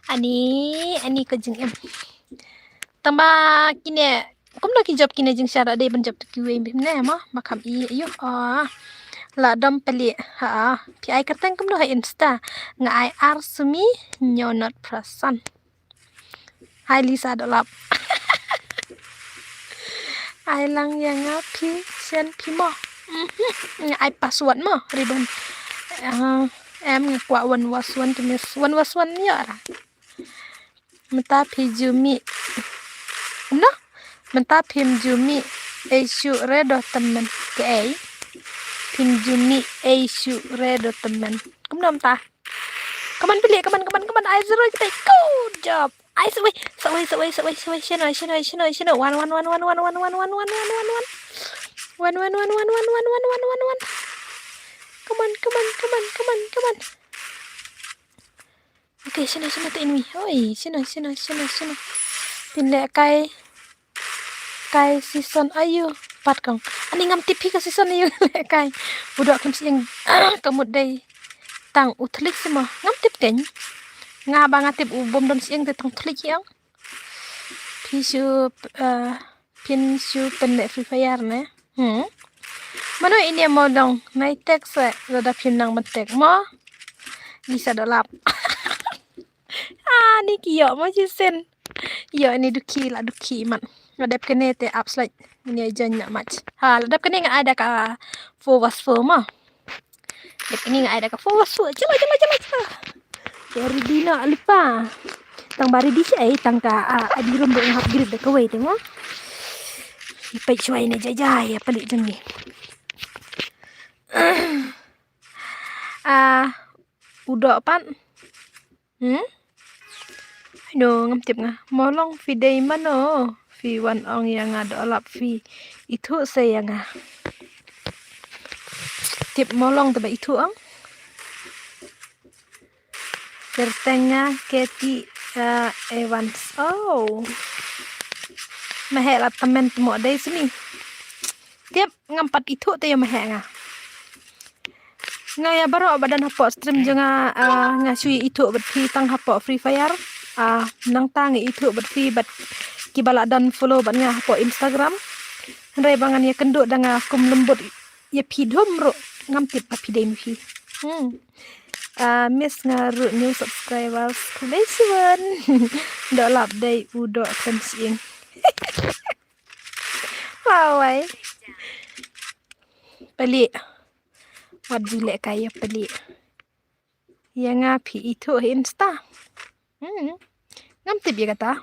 Ani ani ko jingem. Tang ba kine kumno ki jop kine jingshah da dei ban jop tu kiwei bym ne mo ba kham i ayu. Oh. La dom pali ha. Phi ai kyrteng kumno ha Insta. Nga ai ar sumi nyo not prasan. Hai Lisa Dolap. Ai lang ïa nga phi send phi mo. Mhm. Nga ai password mo ribon. Ah, em nga kwah one was one to miss one was one ïa ra. Mynta phi ju mih. Kumno? Mynta phim ju mih ei shuh re do tymmen. Kaei? Phim ju mih ei shuh re do tymmen. Kumno mynta? Come on pili, come on, come on, come on. Ai zero kita. Good job. Ai sawei, sawei, sawei, sawei, sawei. Shino, shino, shino, shino. One, one, one, one, one, one, one, one, one, one, one, one, one. One, one, one, one, one, one, one, one, one, one, one. Come on, come on, come on, come on, come on. Okay, shino, shino te inwi. Oi, shino, shino, shino, shino. Phin leh kai. Kai season ayu. Pat kong. Ani ngam tip phi ka season ayu leh kai. U doh khlem shyieng. Ka mut dei tang u thylliej simo. Ngam tip kein. Nga ba nga tip u bym don shyieng te tang thylliej hi ong. Phi shu, eh, phin shu pynleh Free Fire ne. Hmm. Mano ini mo dong. Nai tek se lada phin nang ban tek mo. Lisa Dolap. Ah, ni ki ïoh mo shisien. Ïoh ni dukhi la dukhi mat. Nga dep kane te ap slait. Ni join na match. Ha, la dep kane nga ai da ka four versus four mo. Dep kane nga ai da ka four versus four. Jala, jala, jala, jala. Ya ready na lipa. Tang ba ready shi ai tang ka, ah, adi rum ba nga hap grid da kawei te mo. Ipai shwai ne jai jai ya palik jong ni. Ah, u doh pat. Hmm? Aino ngam tip nga. Molong phi dei mano. Phi wan ong ïa nga Dolap phi ithuh se ïa nga. Tip Molong te ba ithuh ong. Kyrteng nga Katie, uh, Evans. Oh. Maheh la tymmen tmo dei sini. Tip ngam pat ithuh te ïa maheh nga. Nga ïa baroh ba don hapoh stream jong nga, ah, nga shu ithuh bad phi tang hapoh Free Fire. Ah, nangta nga ithuh bad phi bad kiba la don follow bad nga hapoh Instagram. Hynrei ba ngan ïa kynduh da nga kum lembut ïa phi dhum ruh ngam tip ba phi dei ma phi. Hmm. Ah, miss nga ruh new subscribers. Khublei shibun. Dolap dei u doh khlem shyieng. Wawai. Palik. Wat ju leh kai ïa palik. Ïa nga phi ithuh ha Insta. Hmm. Ngam tip ïa kata.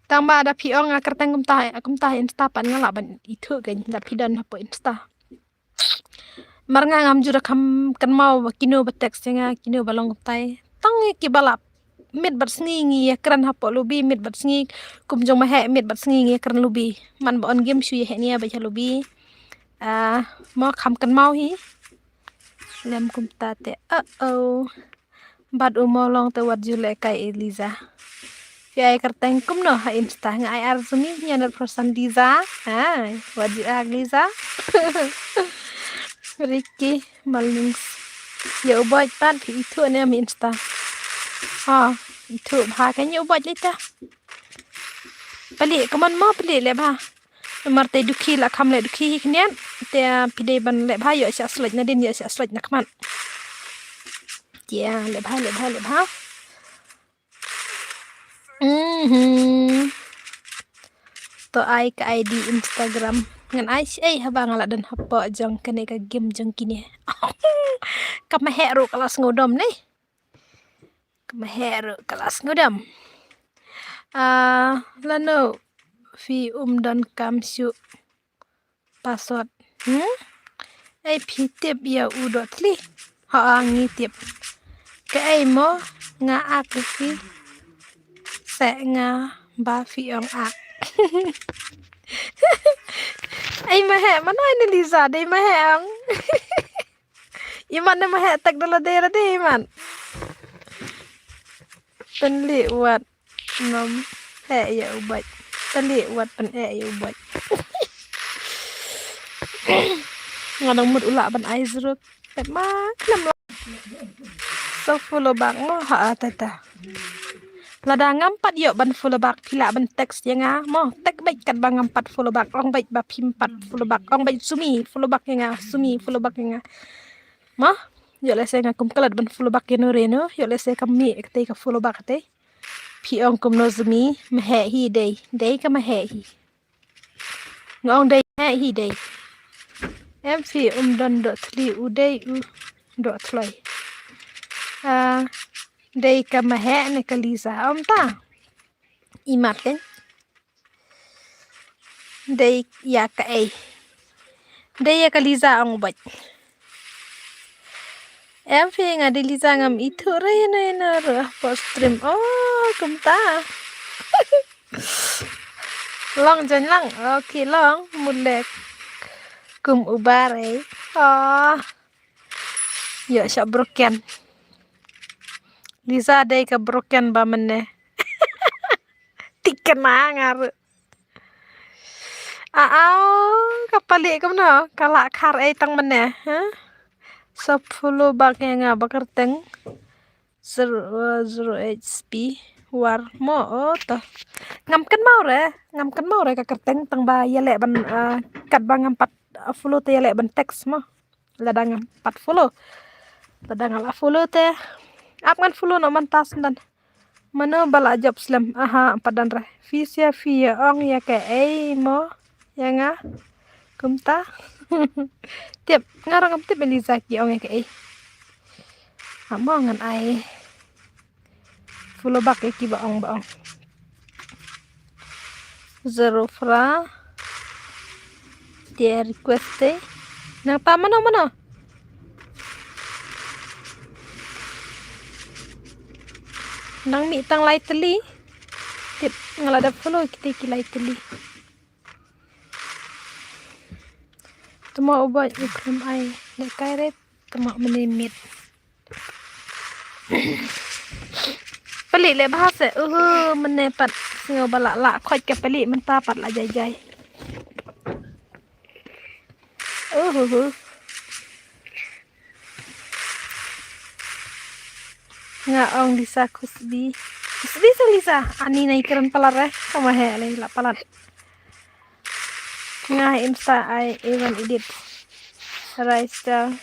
Tang ba da phi ong nga kyrteng kumta, kumta ha Insta pat nga lah ban ithuh kein da phi don hapoh Insta. Mar nga ngam ju da kham kynmaw ba kino ba text ïa nga, kino ba long kumtai. Tang ïa kiba la miet bad sngi ngi ïa kren hapoh lobby, miet bad sngi kum jong maheh miet bad sngi ngi ïa kren lobby. Man ba on game shu ïa heh nia ba ïa lobby. Ah, mo kham kynmaw hi. Lem kumta te. Uh oh. Bad u Molong te wat ju leh kai Eliza. Phi ai kyrteng kumno ha Insta nga ai ar sumi nya na persan Liza. Ha, wat ju ar Liza. Ricky Malnings. Ïa u bach pat phi ithuh ne am Insta. Ha, ithuh bha ka ïa u bach lita. Palik, come on mo palik leh bha. Namar te dukhi la kham leh dukhi hi khyndiat. Te phi dei ban leh bha ïoh sha slek nadien ïoh sha slek na khmat. Tia, leh bha, leh bha, leh bha. Mhm. To ai ka I D Instagram. Ngan ai shi ei haba nga la don hapoh jong kane ka game jong kine. Ka maheh ruh ka la sngewdom ne. Ka maheh ruh ka la sngewdom. Ah, lano phi um don kam shuh. Password. Hmm? Ei phi tip ïa u doh thli. Ha ngi tip. Kaei mo nga ak phi. Seh nga ba phi ong ak. Ei maheh mano ne Liza dei maheh ong. Iman ne maheh tak dala dei ra dei iman. Tynli wat. Ngam heh ïa u bait. Tali wat ban eh ïa u bait. Nga dang mut u lah ban ai zero. Pep ma khlem lah. So follow back mo ha a tata. Lada ngam pat ïoh ban follow back phi lah ban text ïa nga mo. Text bait kat ba ngam pat follow back. Ong bait ba phim pat follow back. Ong bait sumi follow back ïa nga. Sumi follow back ïa nga. Mo. Ïoh lehse nga kum klet ban follow back ïa no re no. Ïoh lehse kam mih katei ka follow back katei. Phi ong kumno Zumi, maheh hi dei, dei ka maheh hi. Nga ong dei maheh hi dei. Em phi um don doh thli u dei u doh thloi. Ah, dei ka maheh ne ka Liza om ta. Imat kan. Dei ïa kaei. Dei ïa ka Liza ong bait. Em phi nga dei Liza ngam ithuh re ïa na ïa na ruh hapoh stream. Oh, kumta. Long join lang. Okay, long. Mulek. Kum ubar eh. Oh. Ïoh shah broken. Liza dei ka broken ba mynne. Tikna nga ruh. Aa, ka pali kumno, ka lah khar ei tang mynne, ha? Sa follow back ïa nga ba kyrteng zero, uh, zero H P war mo, oh, to. Ngam kynmaw re, ngam kynmaw re ka kyrteng tang ba ïaleh ban, uh, kat ba ngam pat, uh, follow te ïaleh ban text mo. Lada ngam pat follow. Lada nga la follow te. Ap ngan follow noh mynta sngewdon. Mano ba la jop slem. Aha, pat don re. Phi sia phi ïa ong ïa kaei mo. Ïa nga. Kumta. Tip. Nga ruh ngam tip Eliza ki ong ïa kaei. Amo ngan ai. Follow back ïa ki ba ong ba ong. Zero fra. Dia request te. Nangta mano mano. Nang mih tang lai tylli. Tip nga la dep follow kita ki lai tylli. Tuma uba ikrum ai. Dek kai ret. Tuma mene mit. Palik leh bha se, uhu, mene pat sngew ba lah lah khoit ka palik mynta pat lah jai jai. Uhu. Nga ong Lisa khusbi. Khusbi se Lisa, ani nai kren palat re, kama he lei lah palat. Nga Insta ai even edit. Raista.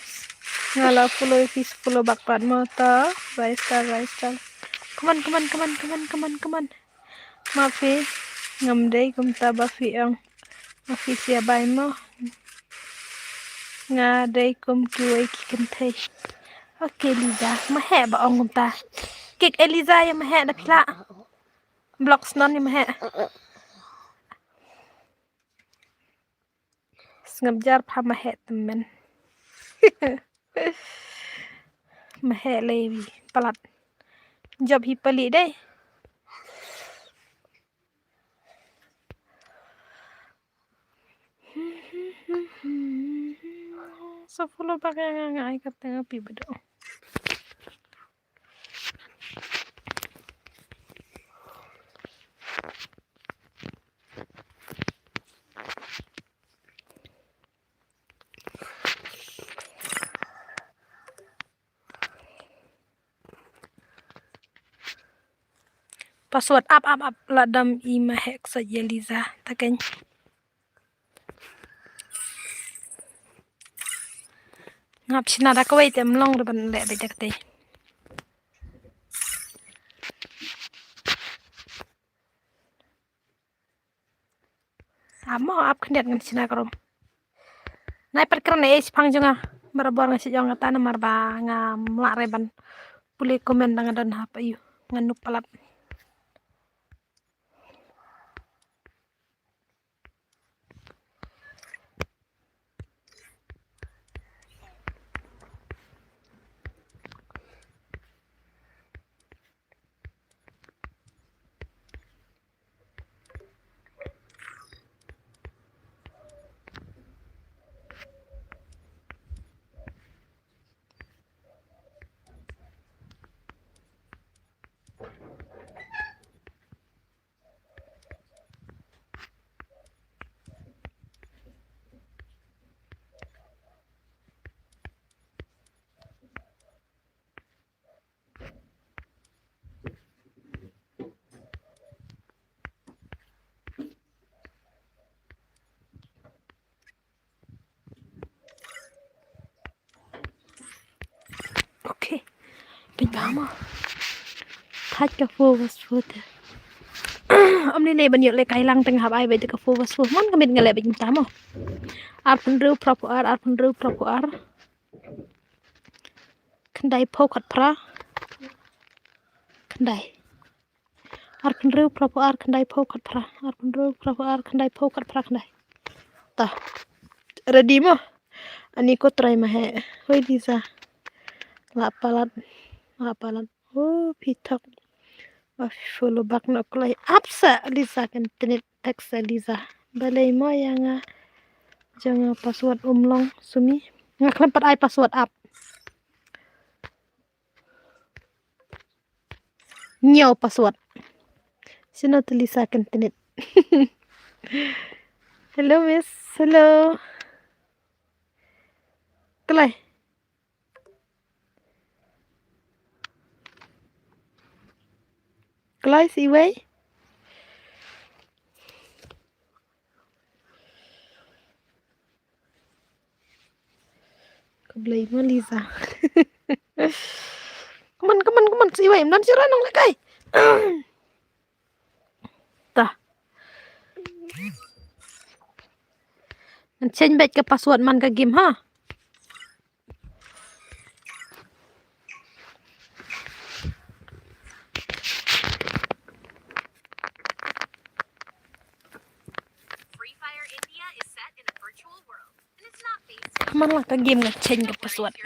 Nga la follow phi follow back pat mo ta. Raista, raista. Come on, come on, come on, come on, come on, come on. Ma phi ngam dei kumta ba phi ong. Ma phi sia bai mo. Nga dei kum kiwei ki kynthei. Okay, Liza. Ma he ba ong kumta. Kik Eliza ya ma he da phi lah. Block snon ya ma he. Sngap jar pha ma he tymmen. Ma he lei wi palat. Jop hi pali dei. Sa follow back ya nga nga ai ka teng api bedo. Password ap ap ap la dam i ma hek sa ya Liza ta keny. Ngap shina da kawei te mlong da ban leh beit da katei. Oh, ap khyndiat ngan shna ka rum. Nai pat kren ei shaphang jong nga. Barabor nga shu ong kata namar ba ngam lah re ban pule comment ba nga don ha pa ïu. Ngan nup palat. Okay. Peit ba mo. Thait ka four verse four te. Ym ni ne ban ïoh leh kai lang teng hap ai beit ka four verse four. Mon ka miet nga leh beit mynta mo. Arphew hynriew phra phew ar, arphew hynriew phra phew ar. Khyndai phew khatphra. Khyndai. Arphew hynriew phra phew ar khyndai phew khatphra. Arphew hynriew phra phew ar khyndai phew khatphra khyndai. Ta. Ready mo? Ani ko try ma he. Hoi Lisa. La palat. La palat. Oh, phi thok. Ba phi follow back noh kloi. Ap sa Lisa kan tenit text sa Lisa. Balei mo ïa nga. Jong nga password um long sumi. Nga khlem pat ai password ap. Ñiew password. Sino tu Lisa kan tenit. Hello, miss. Hello. Kloi. Kloi, siwei. Khublei mo Lisa. Come on, come on, come on. Siwei, ym don shuh ruh nong lehkai. Ta. Ngan change beit ka password man ka game ha. Free Fire India is set in a virtual world, and it's not based in Come on, lang ka game nga change ka password.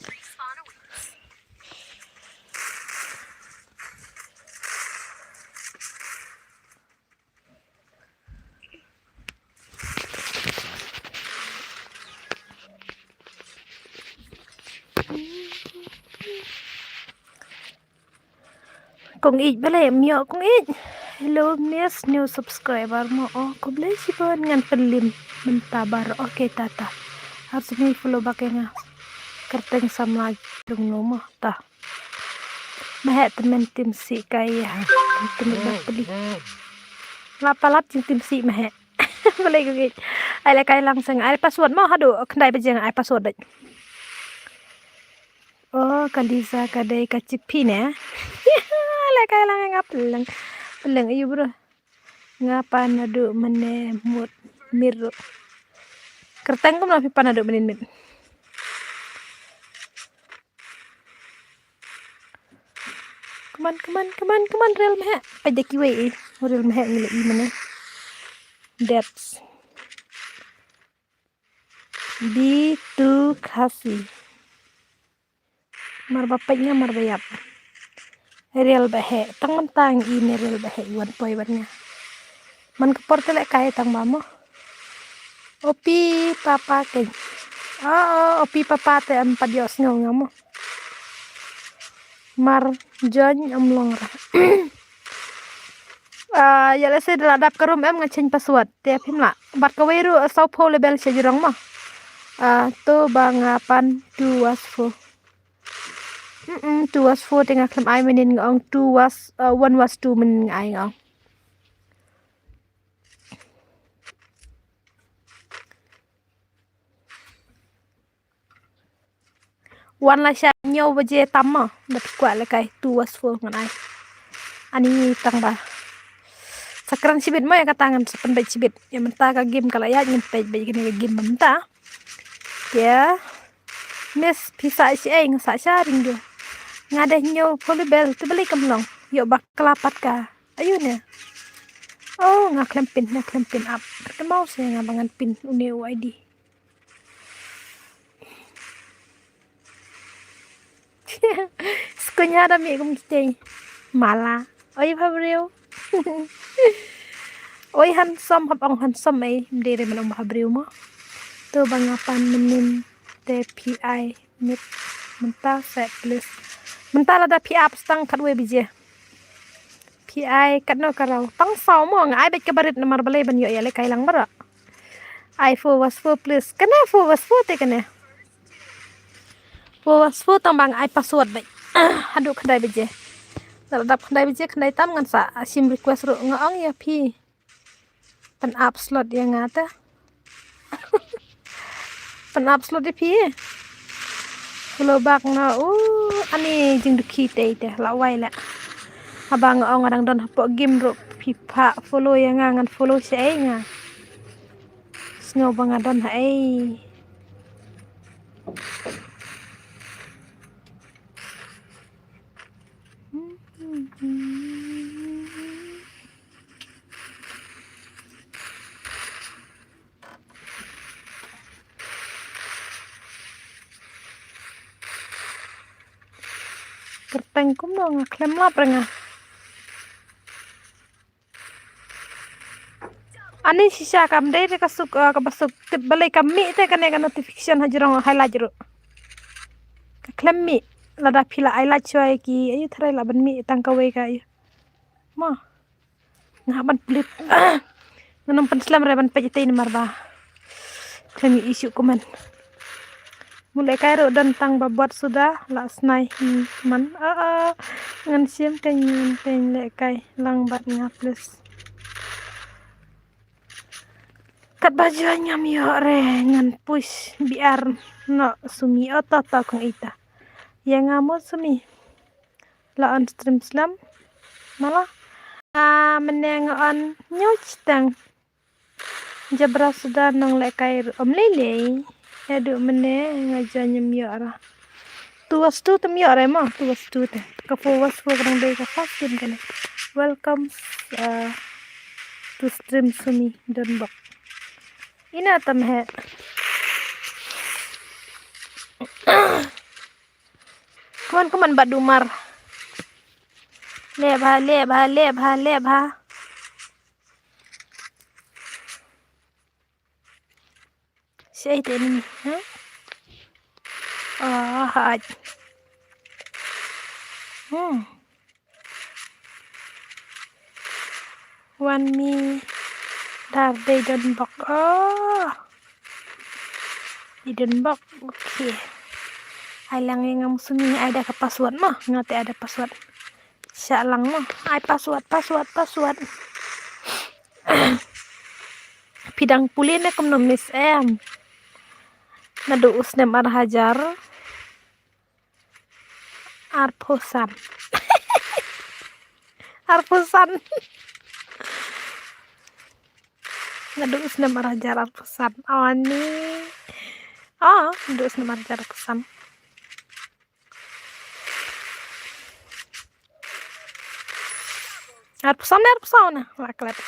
Respawn awaits. Kong Ij, balei ym ïoh Kong Ij. Hello, miss, new subscriber mo. Oh, khublei shibun, ngan pynlip mynta baroh. Okay, tata. Ar sngewbha follow back ïa nga. Kyrteng samla jong no mo. Ta. Maheh tymmen tim sih kai ha. Tymmen bad peli. La palat jingtim sih maheh. Balei Kong Ij. Ai lehkai lang seng. Ai password mo haduh khyndai baje ai password dei. Oh, ka Lisa ka dei ka chick phi ne. Lehkai lang nga pyleng. Pyleng ayu bro. Nga pan naduh mynne mut mir ruh. Kyrteng kumno phi pan naduh mynne mit. Come on, come on, come on, come on, rel meheh. Peit da kiwei eh. Rel meheh ngi la i mynne. Debs. B two Khasi. Mar ba peit nga mar ba ïap. Rel ba heh. Tang mynta ngi i ne rel ba heh i wan poi bad nga. Man ka por te lehkai tang ba mo. Opi papa keiñ. Oh, oh, opi papa te em pat ïohsngew nga mo. Mar join em long ra. Ah, ïa lehse da la dap ka rum em nga change password. Te phim lah. Bad kawei ruh, ah, saw phew level sha jrong mo. Ah, to ba nga pan two was four. Mm, mm, two was four te nga khlem ai mynnin nga ong two was, ah, one was two mynnin nga ai nga ong. Wan la sha hynñiew baje tam mo. Da phi kwah lehkai two was four ngan ai. Ani tang ba. Sa kren shibit mo ïa kata, ngan sa pynbeit shibit. Ïa mynta ka game ka la ïaid, ngan peit beit kane ka game mynta. Ïa. Miss, phi sah shi ei? Nga sah sha ring de. Nga dei ñiew volleyball, te balei kam long? Ïoh bakla pat ka. Ayu ne. Oh, nga khlem pin, nga khlem pin up. Te mau se nga ba ngan pin une u I D. Skunya da mi kum kitei. Mala. Oi bhabreu. Oi handsome, hap ong handsome ei. Mdei re man ong bhabreu mo. Tu ba nga pan mynnin te P I mit mynta set please. Mynta lada P I stang khatwei baje. P I katno ka raw. Tang saw mo, nga ai beit ka barit namar balei ban ïoh ïa lehkai lang baroh. Ai four was four please. Kane four was four te kane. Four was four tang ba nga ai password beit. Haduh khyndai baje. Lada dap khyndai baje, khyndai tam ngan sa shim request ruh, nga ong ïa phi. Pyn up slot ïa nga te. Pyn up slot ïa phi. Follow back nga u ani jingdukhi te te la wai la. Haba nga ong nga dang don hapoh game ruh phi pha follow ïa nga, ngan follow sha ei nga. Sngew ba nga don ha ei. Kyrteng kumno nga khlem lap re nga. Ani shisha kam dei re ka suk, eh, kaba suk tip balei kam mih te kane ka notification ha jrong highlight ruh. Ka khlem mih lada phi la highlight shuwa ki ayu tharai la ban mih tang kawei ka ayu. Mo. Nga ban plit. Ngan ym pynslem re ban peit itei namar ba khlem ïohi shuh kumne. Mut lehkai ruh don tang ba bot suda la snai hi man. Ah, ah. Ngan shim kein ngan kein lehkai lang bad nga please. Katba join ngam ïoh re ngan push biar no sumi oto to kong ita. Ïa nga mo sumi. La on stream slem. Mala. Ah, mynne nga on ñiewtang. Jabra suda nong lehkai ruh ym lei lei. Haduh mynne nga join ym ïoh ra. Two was two te ym ïoh re mo, two was two te. Ka four was four ka dang dei ka first game kane. Welcome, uh, to stream sumi don bok. Ina tam he. Come on, come on, Badumar. Leh bha, leh bha, leh bha, leh bha. Shaei te enemy, ha? Ah, haj. Hmm. Wan mi dar dei don bok. Oh. Dei don bok. Okay. Ai lang ïa nga mo sumi, ai da ka password mo. Nga te ai da password. Shah lang mo. Ai password, password, password. Phi dang pule ne kumno miss em? Naduh u snem ar hajar arphew san. Arphew san. Naduh u snem ar hajar arphew san. Ani. Ah, naduh u snem ar hajar arphew san. Arphew san ne arphew saw ne? Wa klet.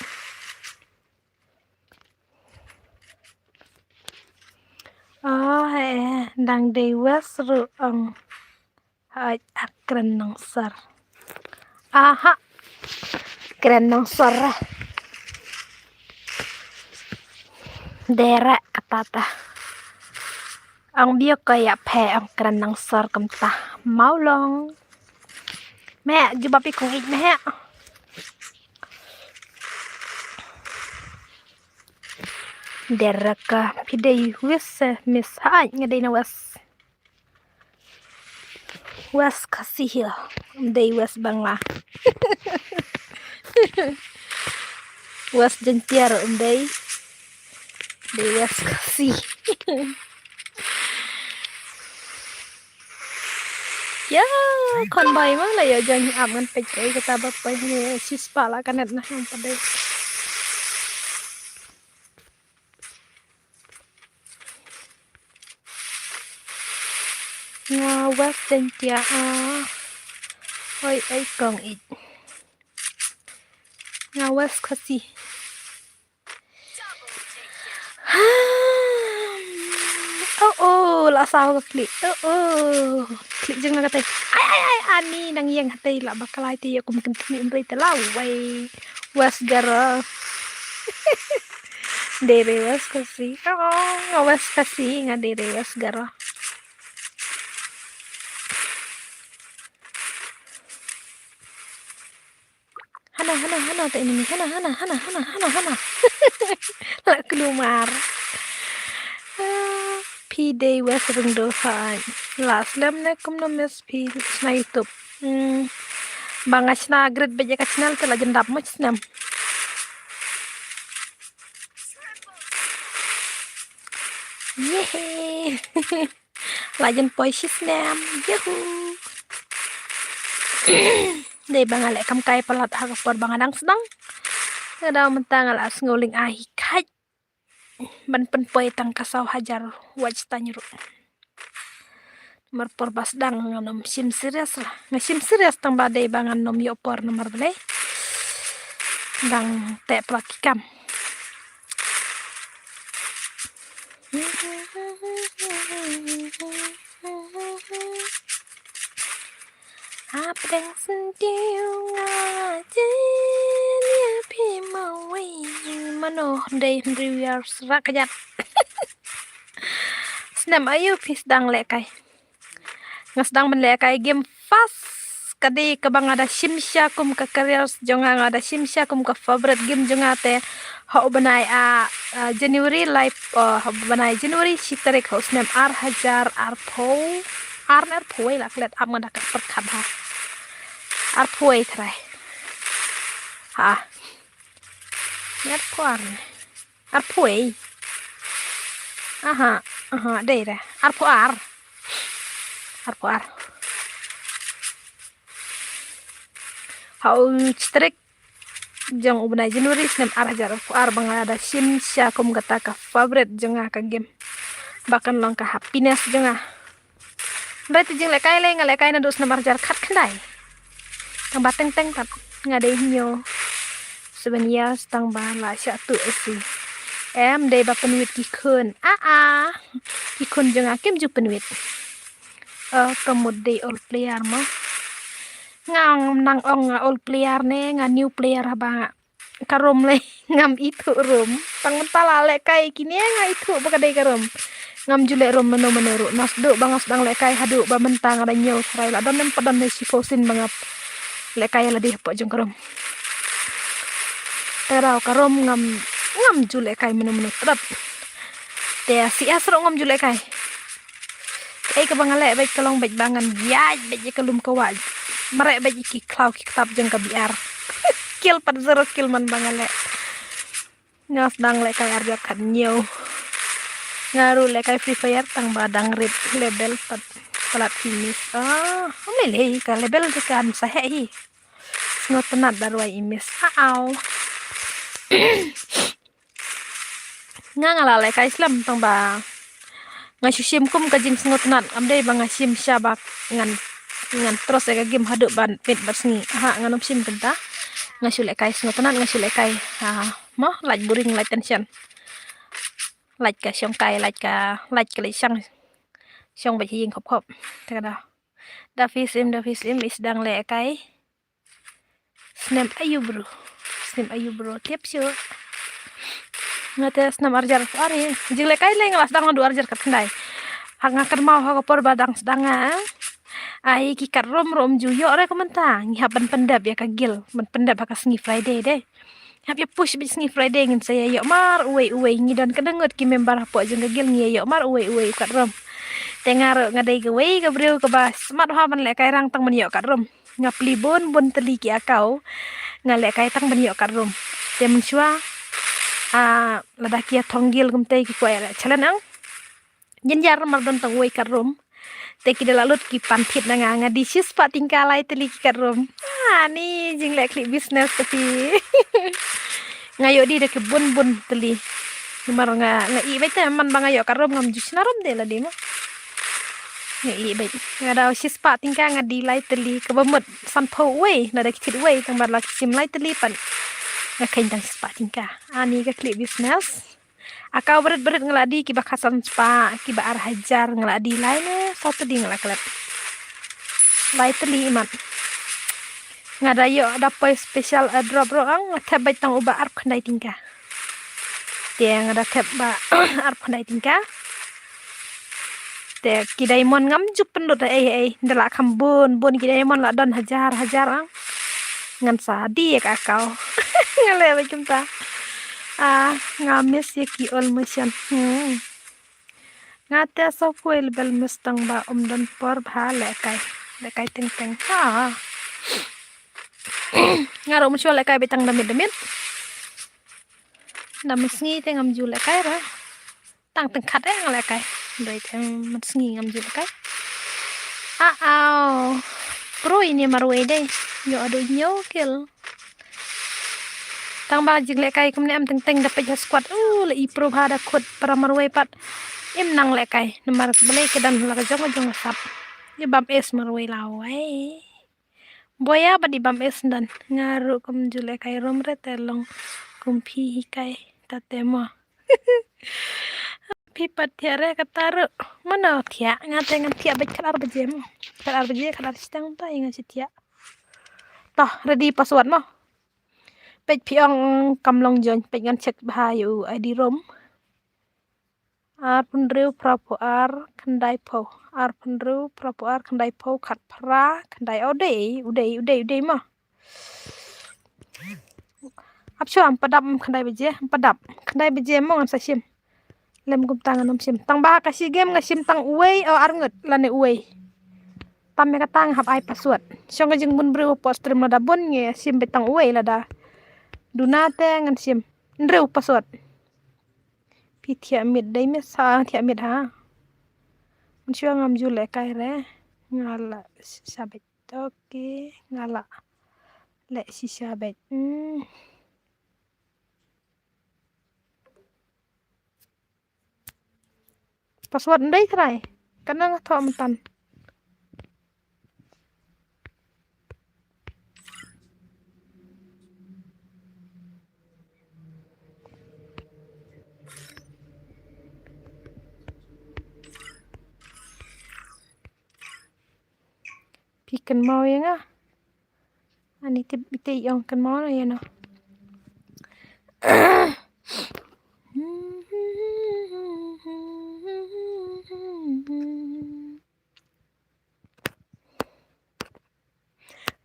Oh, eh, dang dei West ruh ong. Hooid, a kren nongsor. Aha. Kren nongsor. Dei re kata ta. Ong biang ko ïa phi ong kren nongsor kumta. Mawlong. Meh, jubab ïa kong ïeit meh. Dei re ka phi dei West, eh, Miss, hooid nga dei na West. West Khasi Hills, ym dei West Bangla. West Jaintia ruh ym dei. Dei West Khasi. Ïa, khon bai ma la ïa jan hi ap ngan peit ei kata ba pai hi shispah la ka net na hang padai. Nga West Jaintia, ah. Oi, oi, kong it. Nga West Khasi. Oh, oh, la saw ka klik. Oh, oh. Klik jeng na katei. Ai, ai, ai, ani nang ïeng hatei la ba kalai te ïa kum kin tni umrei te la wai. West Garo. Dere West Khasi. Oh, nga West Khasi, nga dere West Garo. Hana, hana, hana, ta ini ni. Hana, hana, hana, hana, hana, hana. La kulumar. Ah, phi dei West Rungdo ha. La slem ne kum no mes phi sna YouTube. Hmm. Ba nga sna grit bejek ka channel te la jendap mo snem. Yehe. La jan poi shisnem. Yuhu. Dei ba nga leh kam kai palat ha ka por ba nga dang sdang. Nga dang mynta nga la sngew ling ai khait. Ban pynpoi tang ka saw hajar watch time ruh. Mar por ba sdang nga nym shim serious la. Nga shim serious tang ba dei ba nga nym ïoh por namar balei. Dang teh pla ki kam. Hapdeng sentiw nga jin ïa phi ma wei. Mano dei hynriew ïar sra kjat. Snem ayu phi sdang lehkai? Nga sdang ban lehkai game first ka dei kaba nga da shim sha kum ka career jong nga, nga da shim sha kum ka favorite game jong nga te ha u bnai a, a, January lai, a, ha u bnai January shi tarik ha u snem ar hajar arphew ar ne arphew wei la klet ap nga da ka pyrkhat ha arphew wei trai ha ne arphew ar ne. Arphew wei. Aha, aha, dei re. Arphew ar. Arphew ar. Ha u shi tarik jong u bnai January snem ar hajar arphew ar ba nga da shim sha kum kata ka favorite jong nga ka game. Ba kan long ka happiness jong nga. Hynrei te jinglehkai lei nga lehkai naduh snem ar hajar khatkhyndai. Tang ba teng teng pat nga dei hynñiew. Seven years tang ba la shah tuh isi. Em dei ba pynwit ki khun. Ah ah. Ki khun jong nga kim ju pynwit. Oh, ka mut dei old player mo. Nga nang ong nga old player ne nga new player haba nga ka room lei ngam ithuh room. Tang mynta la lehkai kine nga ithuh ba ka dei ka room. Ngam ju leh room mano mano ruh. Nasduh ba nga sdang lehkai haduh ba mynta nga da ñiew trai la don em pat don ne shiphew sien ba nga lehkai la dei hapoh jong ka room. Te daw ka room ngam ngam ju lehkai mano mano tdap. Te C S ruh ngam ju lehkai. Ei kaba nga leh bad ka long bad ba ngan ïaid bad ïa ka lum ka wah. Mareh bad ïa ki khlaw ki ktap jong ka biar. Kill pat zero kill man ba nga leh. Nga sdang lehkai ar hajar khatñiew. Nga ruh lehkai Free Fire tang ba dang rit level pat palat finish. Ah, ym lei lei ka level te kan sa heh hi. Sngewtynnat da rwai i miss. Aw. Nga nga la lehkai slem tang ba nga shu shim kum ka jingsngewtynnat, am dei ba nga shim sha ba ngan ngan trust ïa ka game haduh ban pit ba sngi. Ha, ngan ym shim kynta. Nga shu lehkai sngewtynnat, nga shu lehkai. Ha, mo lait boring, lait tension. Lait ka shong kai, lait ka lait ka lait shang. Shong ba ïing khop khop. Te ka da. Da phi sim, da phi sim, is dang lehkai. Snem ayu bro. Snem ayu bro. Tiap shu. Nga te snem ar hajar arphew ar hi. Jinglehkai lei nga la sdang naduh ar hajar khatkhyndai. Ha nga kynmaw ha ka por ba dang sdang nga. Ai ki kat rom rom ju ïoh re ka mynta. Ngi hap ban pyndep ïa ka guild. Ban pyndep ha ka sngi Friday de. Hap ïa push bad sngi Friday ngin sa ïa ïoh mar uwei uwei, ngi don ka dang ngut ki member hapoh jong ka guild ngi ïa ïoh mar uwei uwei u kat rom. Te nga ruh nga dei kawei ka briew kaba smat ha ban lehkai rang tang ban ïoh kat rom. Nga plie bun bun tylli ki account. Nga lehkai tang ban ïoh kat rom. Te mynshuwa, ah, lada ki ïa thong guild kumte ki kwah ïa leh challenge ang. Jynjar mar don tang uwei kat rom. Te ki da la lut ki pan thied na nga, nga die shispah tyngka lai tylli ki kat rom. Ah, ni jingleh khlieh business te phi. Nga ïoh die da ki bun bun tylli. Namar nga, nga ïoh beit te man ba nga ïoh kat rom ngam ju shna rom de lade mo. Nga ïeh beit. Nga daw shispah tyngka nga die lai tylli kaba mut sanphew wei, lada ki thied wei tang ba la ki shim lai tylli pat. Nga kheiñ tang shispah tyngka. Ani ka khlieh business. Akaw barit barit nga la die kiba khatsan spah, kiba ar hajar nga la die lai ne, saw tylli nga la klet. Lai tylli imat. Nga da ïoh da poi special airdrop ruh ang, nga thep beit tang uba arphew khyndai tyngka. Te nga da thep ba arphew khyndai tyngka. Te ki diamond ngam ju pynlut ei ei, da la kham bun bun ki diamond la don hajar hajar ang. Ngan sa die ïa ka account. Nga leh beit kumta. Ah, nga miss ïa ki old motion. Hmm. Nga te sa poi lebel miss tang ba ym don por bha lehkai. Lehkai teng teng. Ha. Nga ruh mynshuwa lehkai beit tang da miet da miet. Da mynsngi te ngam ju lehkai ra. Tang teng khat eh nga lehkai. Doi te mynsngi ngam ju lehkai. Ah, aw. Pro ine marwei dei. Ïoh adu ñiew kill. Tang ba jinglehkai kumne em teng teng da peit ha squad. Uh, la i pro bha da khut para marwei pat. Im nang lehkai. Namar balei ka don la ka jong ka jong ka sap. I bam es marwei lawei. Boya bad i bam es ndan. Nga ruh kum ju lehkai rom re te long kum phi hikai ta te mo. Phi pat thiah re kata ruh. Mano thiah nga te ngan thiah bad khat ar baje mo. Khat ar baje khat ar shiteng ta i nga shi thiah. Toh ready password mo. Peit phi ong kam long join peit ngan check bha ïa u I D rom. Arphew hynriew phra phew ar khyndai phew. Arphew hynriew phra phew ar khyndai phew khat phra khyndai. O dei, u dei, u dei, u dei ma. Ap shuwa, ym pat dap, ym khyndai baje, ym pat dap. Khyndai baje mo ngan sa shim. Lem kumta ngan ym shim. Tang ba ka shi game nga shim tang uwei, o ar ngut, lane uwei. Tam ïa kata nga hap ai password. Shong ka jingbun briew hapoh stream lada bun ngi shim beit tang uwei lada. Duna te ngan shim. Hynriew password. Phi thiah miet dei miet sa thiah miet ha. Mynshuwa ngam ju lehkai re. Nga la shisha beit. Okay, nga la leh shisha beit. Hmm. Password ndei trai. Kana nga thoh myntan. Phi kynmaw ïa nga. Ani tip ite ïong kynmaw na ïa no.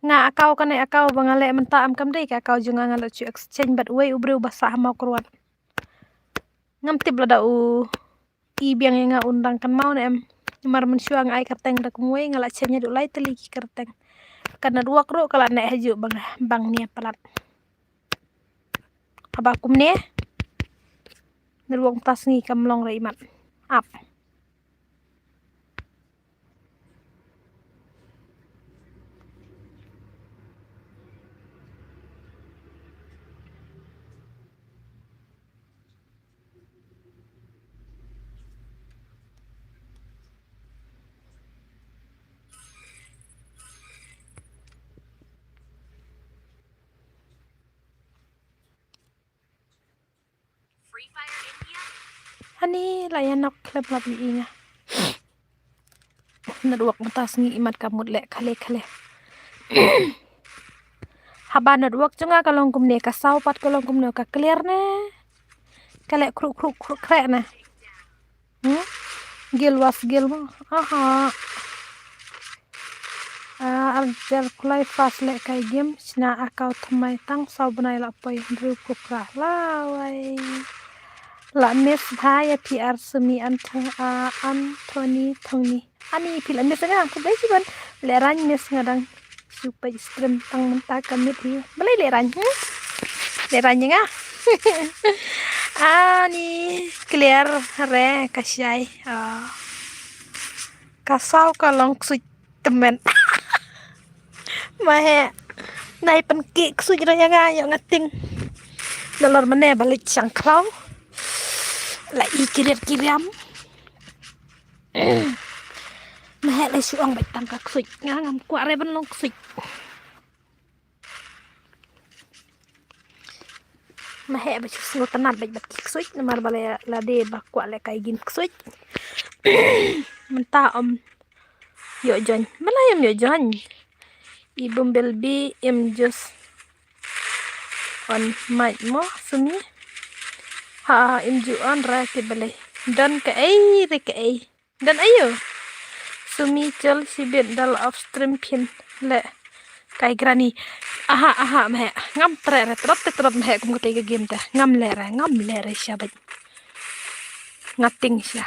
Nga account kane account ba nga leh mynta em kam dei ka account jong nga, nga la shu exchange bad uwei u briew ba sah ha Mawkyrwat. Ngam tip lada u i biang ïa nga un dang kynmaw ne em. Namar mynshuwa nga ai kyrteng da kumwei nga la change haduh lai tylli ki kyrteng. Ka network ruh ka la neh hajuh bang bang nia palat. Haba kumne network mynta sngi kam long re imat. Ap. Ani la ïa nok khlem lap ïa i nga. Network mynta sngi imat ka mut leh khale khale. Haba network jong nga ka long kumne, ka saw pat ka long kumne, ka clear ne. Ka leh khruk khruk khruk khrek ne. Hmm? Gil was gil mo. Aha. Ah, ar jar kulai fast leh kai game shna account thymmai tang saw bnai la poi hynriew phew phra lawei. La miss bha ïa phi ar semi Anth-, ah, Anthony Thongni. Ani phi la miss nga, khublei shibun. Lehrain miss nga dang shu peit stream tang mynta ka miet hi. Balei lehrain, hmm? Lehrain ïa nga. Ani clear re ka shai. Ah. Ka saw ka long ksuid tymmen. Ma he. Nai pynki ksuid re ïa nga ïa nga ting. Nalor mane ba leit shang khlaw. La i kirir kiriam. Balei shu ong beit tang ka ksuid, nga ngam kwah re ban long ksuid. Ma heh ba shu sngewtynnat beit bad ki ksuid, namar balei lade ba kwah lehkai kin ksuid. Mynta ym ïoh join. Balei ym ïoh join? I Bumblebee im just on mic mo, Sumi. Ha, im ju on re te balei. Don kaei re kaei. Don aïu? Sumi chol shibit da la off stream phin lehkai granny. Aha, aha, ma heh. Ngam treh re, trot te trot ma heh kum katei ka game te. Ngam leh re, ngam leh re sha beit. Nga tieng sha.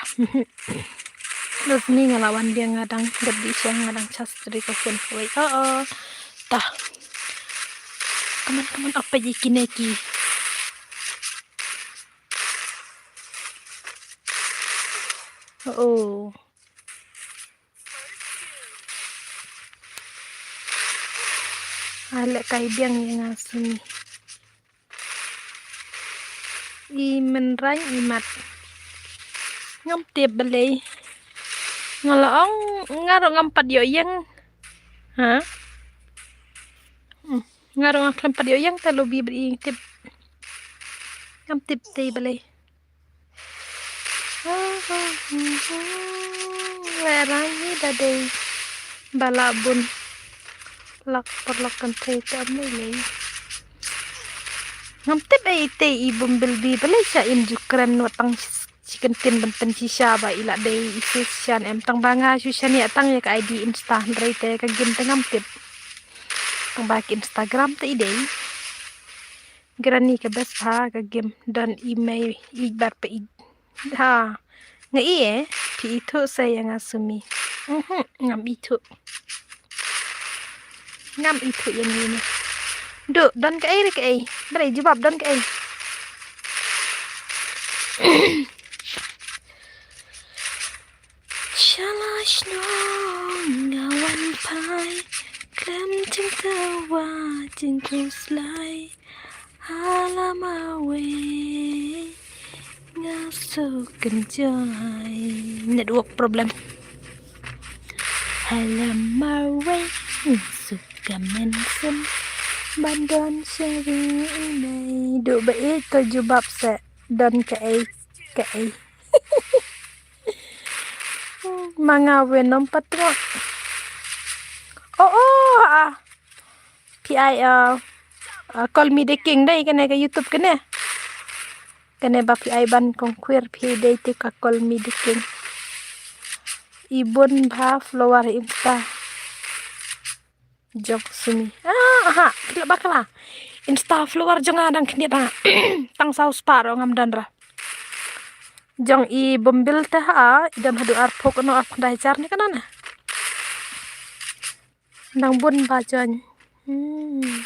Rosmi nga la wan biang, nga dang dep dih sha, nga dang charge battery ka phone. Wei, oh, oh. Ta. Come on, come on, apa ji kine ki. Oh, oh. Ai lehkai biang ïa nga Sumi. I Mynrang i mat. Ngam tip balei. Nga la ong nga ruh ngam pat ïoh ïeng. Ha? Hmm. Nga ruh ngam pat ïoh ïeng te lobby bad i tip. Ngam tip te balei. Lehrain hi da dei ba lah bun lak paralok kynthei te ym lei lei. Ngam tip ei te i Bumblebee balei sha im ju kren wat tang shi kyntien ban pynshisha ba i lah dei i shisha ne em, tang ba nga shu shaniah tang ïa ka I D Insta hynrei te ka game te ngam tip. Tang ba ki Instagram te i dei. Granny ka best bha ka game, don i mei i bar pa i. Ha. Nga i eh, phi ithuh sa ïa nga Sumi. Mhm, ngam ithuh. Ngam ithuh ïa ngi ne. Duh, don kaei re kaei. Balei jubab don kaei. Shala shnong nga wan phai khlem jingtyrwa jingkhuslai. Ha la marwei nga suk kynjai. Network problem. Ha la marwei nga suk ka mynsiem ban don sha ri i mei. Duh ba ïeit to jubab seh don kaei kaei. Ma nga wei nym pat tnga. Oh, oh, ah. Phi ai, ah, ah, Call Me The King dei kane ka YouTube kane. Kane ba phi ai ban kongkhwir phi dei te ka Call Me The King. I bun bha follower Insta jong Sumi. Ah, aha, phi lah bakla. Insta follower jong nga dang khyndiat ha. Tang saw spah ruh ngam don re. Jong i Bumblebee te ha, i don haduh arphew kano arphew khyndai hajar ne kano ne. Dang bun ba join. Hmm.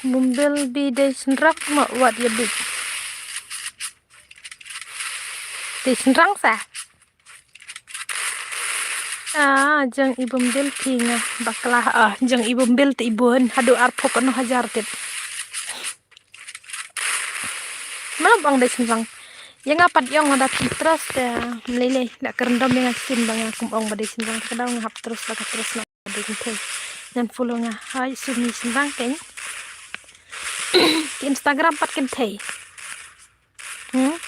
Bumblebee dei shynrang mo wat ïa bit. Dei shynrang sa. Ah, jong i Bumblebee phi nga bakla, ah, jong i Bumblebee te i bun haduh arphew kano hajar tip. Mano ba ong dei shynrang. Ïa nga pat ïong nga da phi trust te ym lei lei, da kyrndom ïa nga shisien ba nga kum ong ba dei shynrang te ka daw nga hap trust ba ka trust na dei kynthei. Ngan follow nga hai Sumi shynrang keiñ. Ki Instagram pat kynthei. Hmm?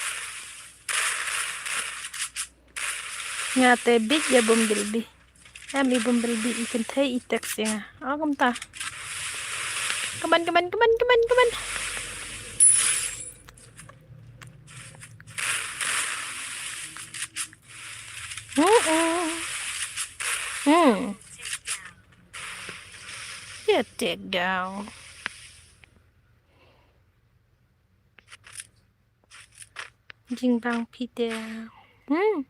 Nga te bit ïa Bumblebee. Em i Bumblebee i kynthei i text ïa nga. Oh, kumta. Come on, come on, come on, come on, come on. Mm-mm. Hmm. Ïa take down. Jingbang phi te. Hmm.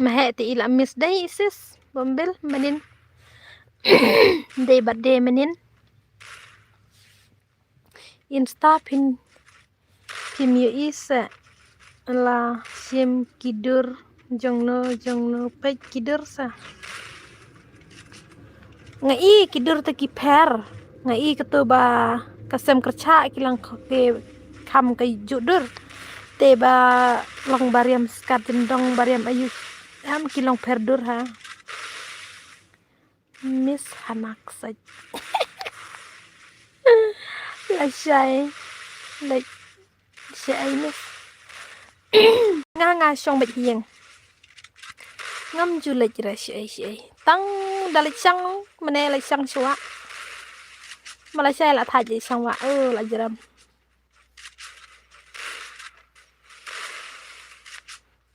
Ma heh te i la miss dei i sis Bumblebee mynnin. Dei bad dei mynnin. Insta phin Phim ïohi seh la shim ki dur jongno jongno peit ki dur sa. Nga i ki dur te ki pher. Nga i katu ba Ka sem kyrchah ki long ki kham ka juh dur. Te ba long bariam skat jyndong bariam ayu. Em ki long pher dur ha. Miss Hanak sait. Lashai. Lashai miss. Nga nga shong bad hieng. Ngam ju leit re shai shai. Tang da leit shang mane leit shang shwa. Malaysia la thaj leit shang wa. Oh la jram.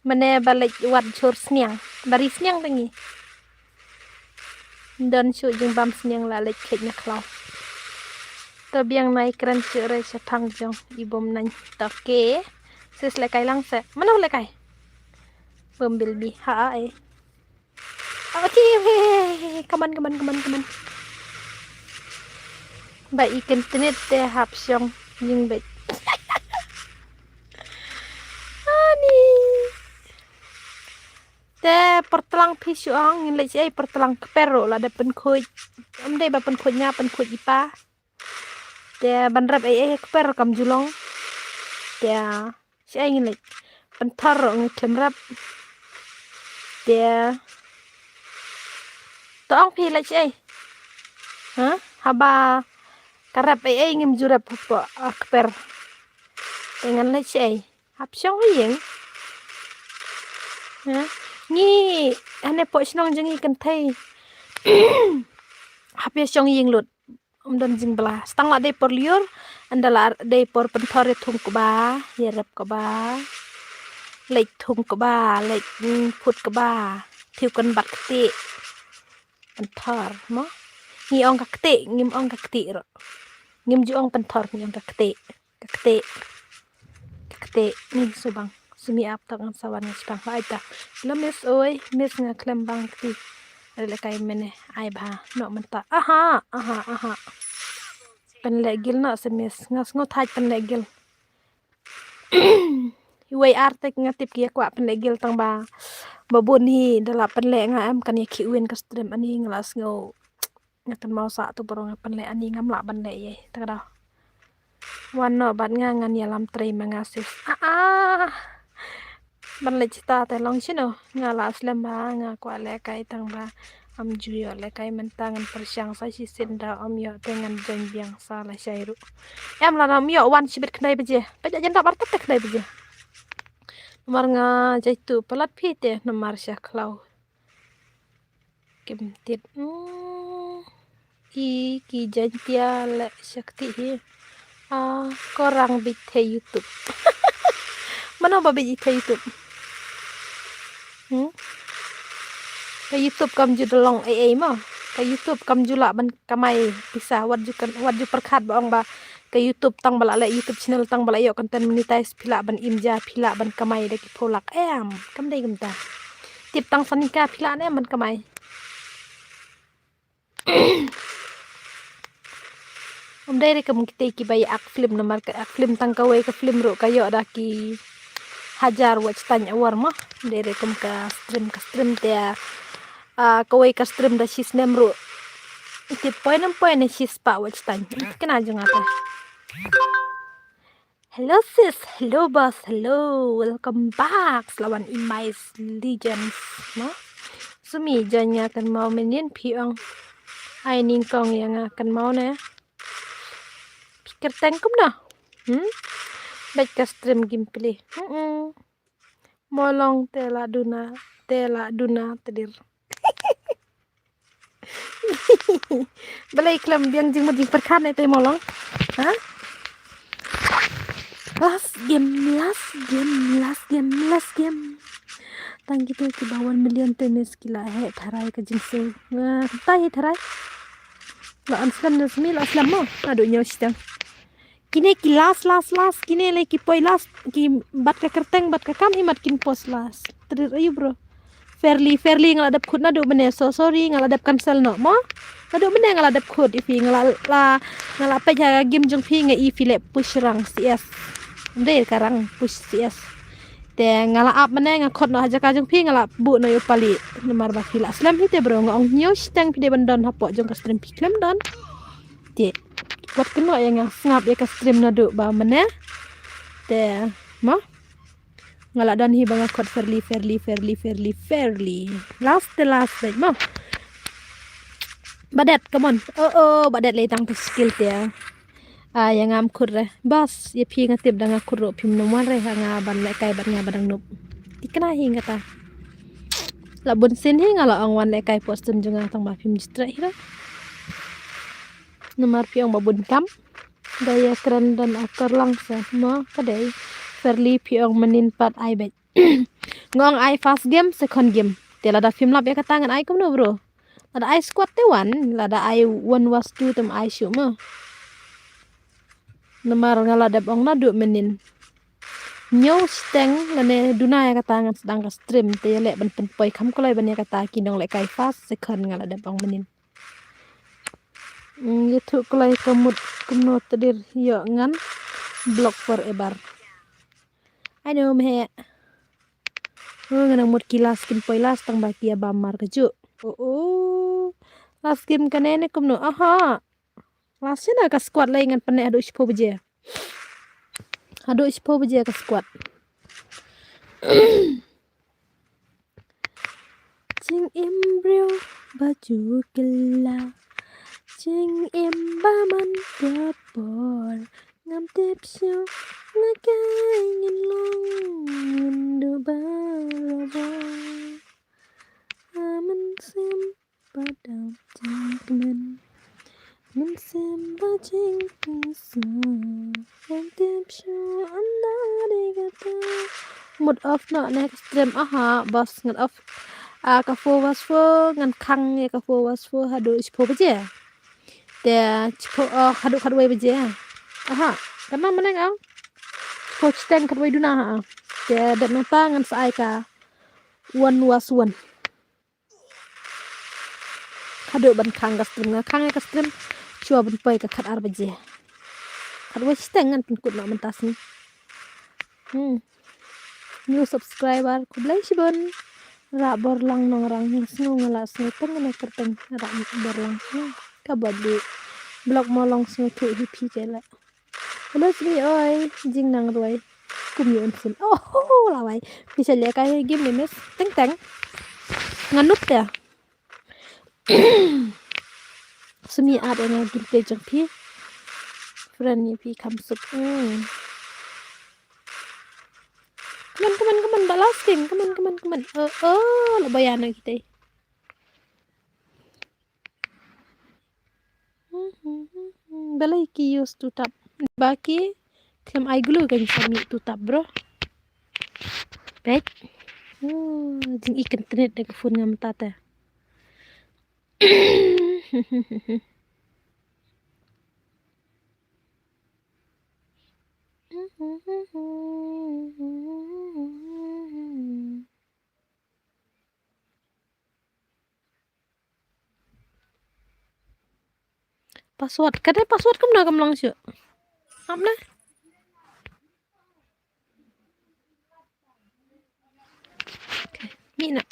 Mane ba leit wat jhur sniang. Ba ri sniang tangi. Don shu jingbam sniang la leit khet na khlaw. To biang nai kren shu re shaphang jong i bom nai. To ke. Sis le kai lang se. Mano le kai? Bom bilbi. Ha ai. Okay, okay. Come on, come on, come on, come on. Ba i kentenit te hap shong jing beit. Ani. Te pertelang phi shu ong ngin leit ei pertelang kper ro la de penkhuid. Am dei ba penkhuid nga penkhuid ipa. Te ban rep ei ei kper kam julong. Te shu ei ngin leit penthor ro ngi klem rep. Te to ong phi leit ei. Ha? Haba ka rep ei ei ngim ju rep hapo kper. Te ngan leit ei. Hap shong ïing. Ha? Ngi hane po shnong jong ngi kynthei. Hap ïa shong ïing lut. Um don jingbla. Stang la dei por liur. Ynda la dei por penthor ïa thung kba. Ïa rep kba. Leit thung kba. Leit phut kba. Thiu kan bat kti. Penthor mo. Ngi ong ka kti. Ngim ong ka kti ro. Ngim ju ong penthor ngi ong ka kti. Ka kti. Ka kti ni subang. Sumi ap tak ngan sawan ngan sibang. Hai ta. Lo miss oi, miss nga klem bang kti. Ada le kai mene ai bha. No menta. Aha, aha, aha. Penle gil no se miss. Nga sngo thaj penle gil. Iwei ar tek nga tip ki kwah penle gil tang ba. Ba bun hi dala penle nga em kan ya ki win ka stream ani nga la sngo. Nga kan mau sa tu borong nga penle ani ngam lah ban le ye. Tang da. Wan no bat nga ngan ïalam trei ma nga sis. Ah ah. Ban leit sita te long shino nga la slem ba nga kwah leh kai tang ba am ju ïoh leh kai mynta ngan pyrshang sa shisien da am ïoh te ngan join biang sa la shai ruh. Em la nam ïoh wan shibit khnai baje. Baje jan da bar te khnai baje. Namar nga jai tu palat phi te namar sha khlaw. Kim tit. Hmm. I ki Jaintia le shakti hi. Ah, korang bit the YouTube. Mano ba bit the YouTube? Hmm? Ka YouTube kam ju dolong ei ei mo. Ka YouTube kam ju lah ban kamai pisa wat ju kan wat ju perkhat ba ong ba ka YouTube tang ba la leh YouTube channel tang ba la ïoh content monetize phi lah ban im ja phi lah ban kamai da ki phew lak em kam dei kumta. Tip tang sanika phi lah ne em ban kamai. Um dei re kum kite ki ba ïa ak film namar ka ak film tang kawei ka film ruh ka ïoh da ki hajar watch time hour mo. Um dei re kum ka stream ka stream te ah, kawei ka stream da shi snem ruh. Tip point em point ne shi spah watch time. Kena jong ata. Hello sis, hello boss, hello, welcome back. Slawan imai legends, no? Sumi jan nga kan mau menin phi ong. Ai ning kong ya nga kan mau ne. Pikir tengkum no. Hmm? Baik ka stream gameplay. Hmm. Molong te la duna, te la duna tedir. Balei khlem biang jingmut jingpyrkhat ne te molong. Ha? Last game, last game, last game, last game. Tang kito ki ba one million te mes ki la heh tharai ka jingsiew. Nga tai heh tharai. La an slem ne smi la slem mo. Aduh nyo sitang. Kine ki last last last kine le ki poi last ki bat ka kerteng bat ka kam imat kin post last. Terir ayu bro. Fairly fairly nga la dep khut naduh mene so sorry nga la dep cancel no mo. Naduh mene nga la dep khut ifi nga la la nga la pej ha game jong phi nga ifi le push rang C S. Dei ka rang push C S. Te nga la ap mene nga khot no ha jaka jong phi nga la bu no yu pali. Namar ba phi la slem hi te bro nga ong nyo sitang phi de ban don hapo jong ka stream phi klem don. Te Wat kynnoh ïa nga sngap ïa ka stream naduh ba mynne. Te mo, nga la don hi ba nga khot Fairly, Fairly, Fairly, Fairly, Fairly. Last te last bad mo. Badet, come on. Oh, oh, badet lei tang te skill te. Ah, ïa ngam khut re. Bas, ïa phi nga tip da nga khut ruh phim nym wan re ha nga ban lehkai bad nga ba dang noob. Thikna hi nga ta. La bun sien hi nga la ong wan lehkai post jong nga tang ba phim jistreh hi re. Namar phi ong ba bun kam. Da ïa kren don akor lang se mo ka dei. Fairly phi ong mynnin pat ai bad. Nga ong ai first game, second game. Te lada phim lap ïa kata ngan ai kumno bro. Lada ai squad te wan, lada ai one versus two tem ai shuh mo. Namar nga la dep ong naduh mynnin. Ñiew shiteng lane duna ïa kata ngan sdang ka stream te ïa leh ban pynpoi kham kloi ban ïa kata ki nonglehkai first, second nga la dep ong mynnin. Mm, ïathuh kloi ka mut kumno tdir ïoh ngan block forever. I know meh. Oh, ngan mut ki last kin poi last tang ba ki ïa bam mar ka juh. Oh, oh. Last game kane ne kumno. Aha. Last na ka squad lei ngan pyneh haduh shiphew baje. Haduh shiphew baje ka squad. Jingim briew ba ju kylla. Jingim ba man ka por. Ngam tip shuh na kaei ngin long, ngin duh barabor. Amen sim. Ba dap jingkmen. Mynsiem ba jingpynsuk. Ngam tip shuh ynda dei kata. Mut off noh ne ka stream. Aha, bas ngan off. Ah, ka four versus four ngan khang ïa ka four versus four haduh shiphew baje. Te shiphew, oh, haduh khatwei baje. Aha, kana mynne nga ong shiphew shiteng khatwei duna ha. Te dep nangta ngan sa ai ka one versus one. Haduh ban khang ka stream, nga khang ïa ka stream shuwa ban poi ka khatar baje. Khatwei shiteng ngan pynkut noh mynta sngi. Hmm. New subscriber, khublei shibun. Rah Borlang Nongrang, nga sngew nga la sngew teng ne kyrteng Rah Borlang. Hmm. Ka bad di block mo long sngewthuh hi phi kele. Hello Sumi oi, jingnang ruwai. Kum ïa un sim. Oh, lawai. Phi sa lehkai game ne miss. Teng teng. Nga noob te. Sumi add ïa nga gameplay jong phi. Friend ïa phi kham suk. Hmm. Come on, come on, come on, ba last game. Come on, come on, come on. Oh, oh, la bayan na kita. Balei ki use two tap? Ba ki khlem ai glue kan sa mih two tap, bro. Peit. Oh, jing i internet da ka phone nga mynta te. Password. Ka dei password kumno kam long shuh. Ap na. Okay. Ni na.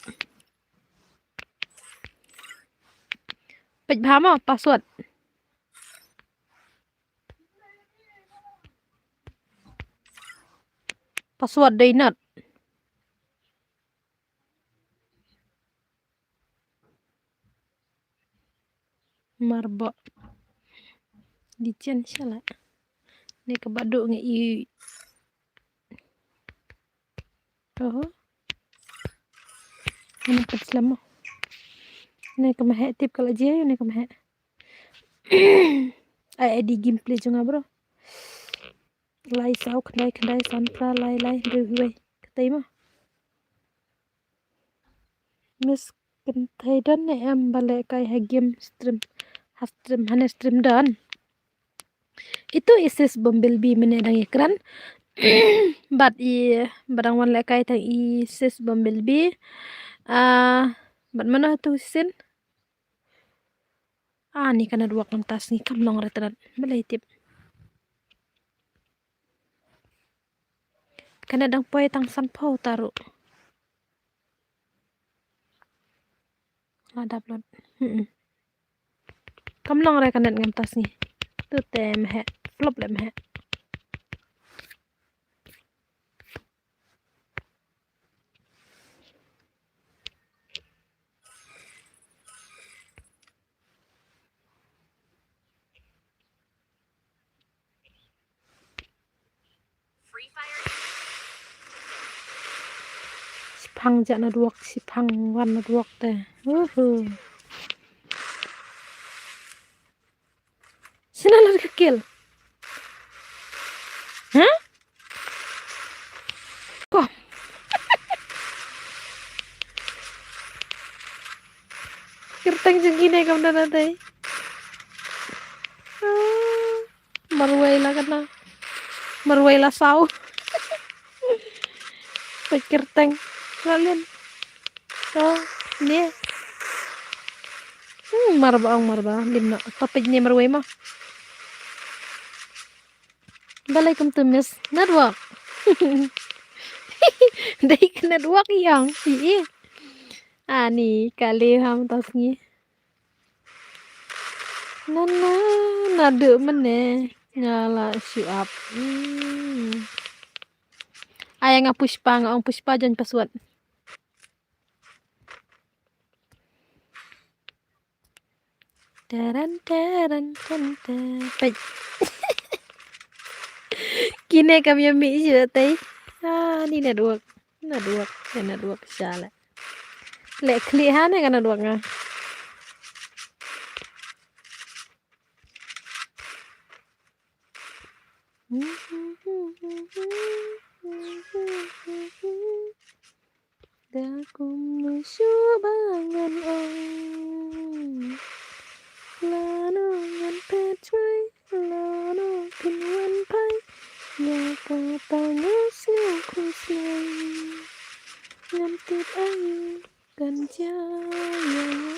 Peit bha mo password. Password dei not. Marbok. Di chen shala. Ne ka badu nge i. Oho. Ini kat selama. Ne ka mahek tip kala jia, ne ka mahek. Ai, ai di gameplay jong nga, bro. Lai saw khyndai khyndai san phra lai lai hynriew wei. Katai ma. Miss Kynthei don ne em ba lehkai ha game stream. Ha stream, hane stream don. Itu i sis Bumblebee mynne dang ïakren. Bad i ba dang wan lehkai tang i sis Bumblebee. Ah, bad mano tu sin? Ah, ni ka network mynta sngi kam long re tynat. Balei tip. Ka net dang poi tang sanphew ta ruh. La dap lut. Hmm. Kam long re ka net nga mynta sngi. Tu te mhe. Flop le mhe. Shiphang ja na duak, shiphang wan na duak te. Uhu. Sina la ka kill. Hah? Ko. Kyrteng jong kine kam da na dei. Ah, marwei la kana. Marwei la saw. Peit kyrteng. Lalin. Oh, ne. Hmm, marba ong marba. Lim na. Tapit ne marwei ma. Balai kum tu miss network. Dei ka network yang. Ih. Ani kali ham tas ngi. Na na na de mene. Nga la show up. Hmm. Aya nga Pushpa, nga ong Pushpa jan password. Taran, taran, tan, tan. Peit. Kine kam ïa mih shuh tei. Ah, ni network. Network, ka network sha le. Le khlieh ha ne ka network nga. Da kumno shuh ba ngan ong. Lano ngan pet wai, lano phin wan pai. Ïa kata nga sngew khuslai. Ngam tip aïu kan jia ïa nga.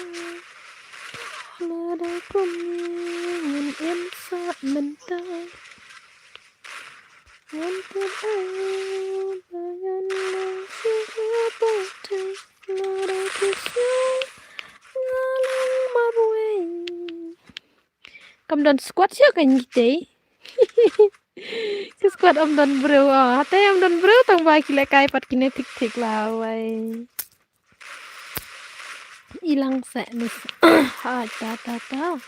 Lada kumne ngan im sah mynta. Ngan tip aïu ba ngan long shuh ha pyrthei. Lada ki shu nga long marwei. Kam don squad shuh kan kitei. Ki squad ym don briew, ah. Te ym don briew tang ba ki lehkai pat kine thik thik lawei. I lang seh miss. Ha ta ta ta.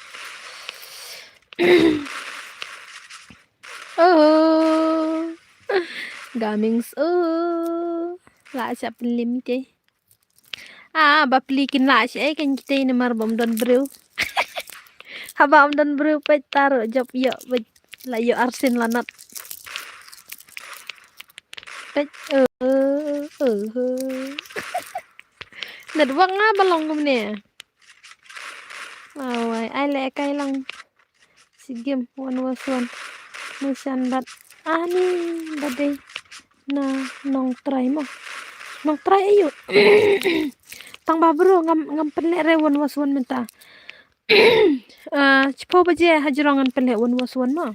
Oh. Gamings, oh. La shah pynlim te. Ah, ba pli kin lah shi ei kan kitei namar ba ym don briew. Haba ym don briew peit taro jop ïoh peit la ïoh arsien la nat. Peit, eh, eh, eh. Network nga ba long kumne. Awai, ai lehkai lang. Shi game one versus one. Mushan bad ani bad dei na Nongtrai mo. Nongtrai aïu. Tang ba bro ngam ngam pynleh re one versus one mynta. Ah, shiphew baje hajrong ngan pynleh one versus one mo.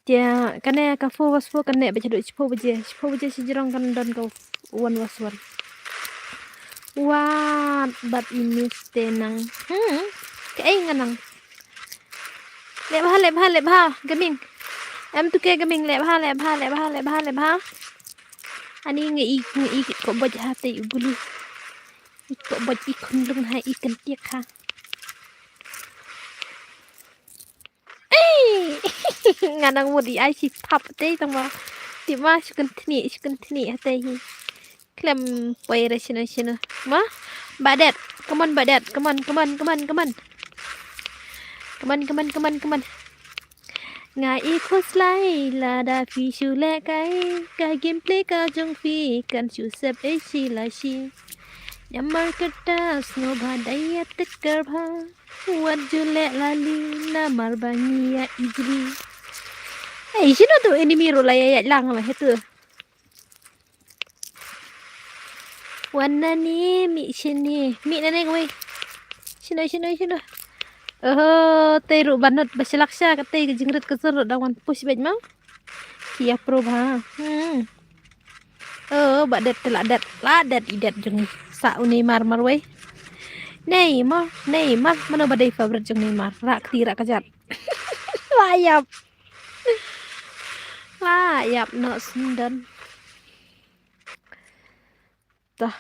Te kane ka four versus four kan leh bad haduh shiphew baje. Shiphew baje shajrong kan don ka one versus one. Wat bad i miss te nang. Hmm. Kaei nga nang. Leh bha, leh bha, leh bha, Gaming. Em tu ke Gaming, leh bha, leh bha, leh bha, leh bha, leh bha. Ani ngi i, ngi i ko boj ha te u guli. I ko boj i khun lung ha i kan tiek ha. Ei! Nga nang mut i ai shi pap te tang ma. Ti ma shu kan tni, shu kan tni ha te hi. Klem poi re shino shino. Ma? Badet. Come on, Badet. Come on, come on, come on, come on. Come on, come on, come on, come on. Nga i khuslai lada phi shu lehkai ka gameplay ka jong phi kan shu sep ei shi la shi. Namar kata sngewbha dei ïa ticker bha. Wat ju leh lali namar ba ngi ïa ijli. Ei, shino tu enemy ruh la ïa ïaid lang la hetu. Wan nane, mih shane. Mih nane kawei. Shano, shano, shano. Oho, tei ruh ba not ba shlak sha, katei ka jingrit ka sur ruh dang wan push beit ma. Ki ïa pro bha. Hmm. Oh, Badet te la det. La det i det jong sa u Neymar marwei. Neymar, Neymar, mano ba dei favorite jong Neymar. Rak ti rak kajat. La ïap. La ïap noh sngewdon. Tah.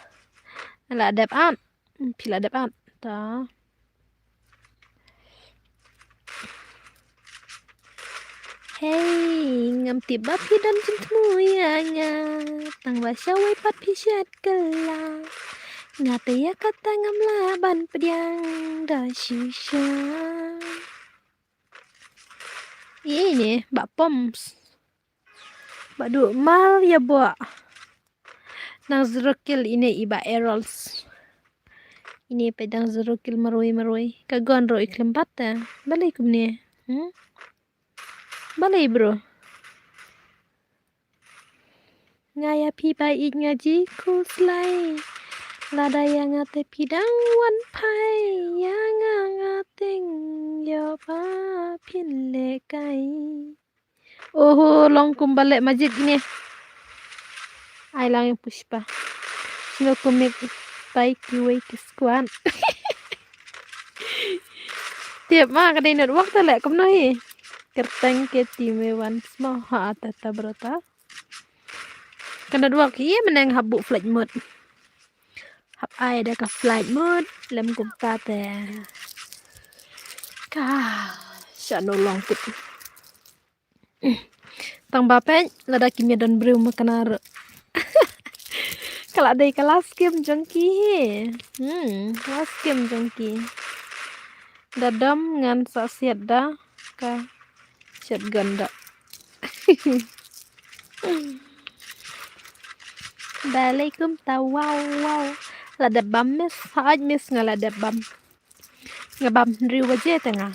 La dep at. Phi la dep at. Tah. Hei, ngam tip ba phi don jingthmu ïa nga. Tang ba shawei pat phi shet kylla. Nga te ïa kata ngam lah ban pdiang da shisha. Ine, ba pumps. Ba du mar ïa ba. Nang zero kill ine i ba errors. Ine pa dang zero kill marwei marwei. Ka gon ro i khlem bat ta. Balei kumne. Hmm? Balei bro. Nga ïa phi ba ïeit nga ji khuslai. Lada ïa nga te phi dang wan phai. Ïa nga nga teng ïoh ba phin leh kai. Oho, long kum ba leh masjid ine. Ai lang ïa Pushpa. Sngewkmen ïa kiwei ki squad. Tip ma ka dei network ta leh kumno hi. Kyrteng ke team wan sma ha ta ta bro ta. Ka network hi meneng hap buh flight mode. Hap ai da ka flight mode lem kumta te. Ka sha no long tip. Tang ba peit lada kim ïa don briew ma kane ruh. Ka la dei ka last game jong ki hi. Hmm, last game jong ki. Da dom ngan sa siat da ka shotgun da. Balei kumta wow wow. La dep bam miss, hooid miss nga la dep bam. Nga bam hynriew baje te nga.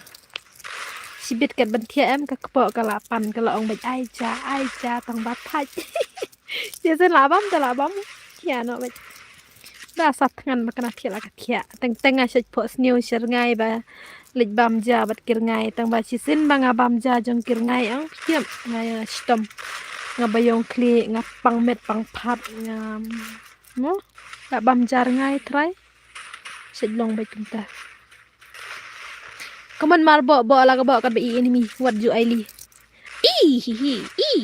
Shibit kat ban thiah em ka kpoh ka la pan ka la ong bad ai ja, ai ja tang ba thait. Shisien la bam te la bam. Thiah noh bad. Da sa thngan ma kane thiah la ka thiah. Teng teng nga shait phoh sniew sha rngai ba leit bam ja bad ki rngai tang ba shisien ba nga bam ja jong ki rngai ang thiah nga ïa shitom. Nga ba ïong khlieh nga pang met pang phat nga. Mo? Ka bam ja rngai trai. Shet long bad kumta. Kaman mar boh boh la ka boh kat ba i enemy wat ju ai li. I hi hi i.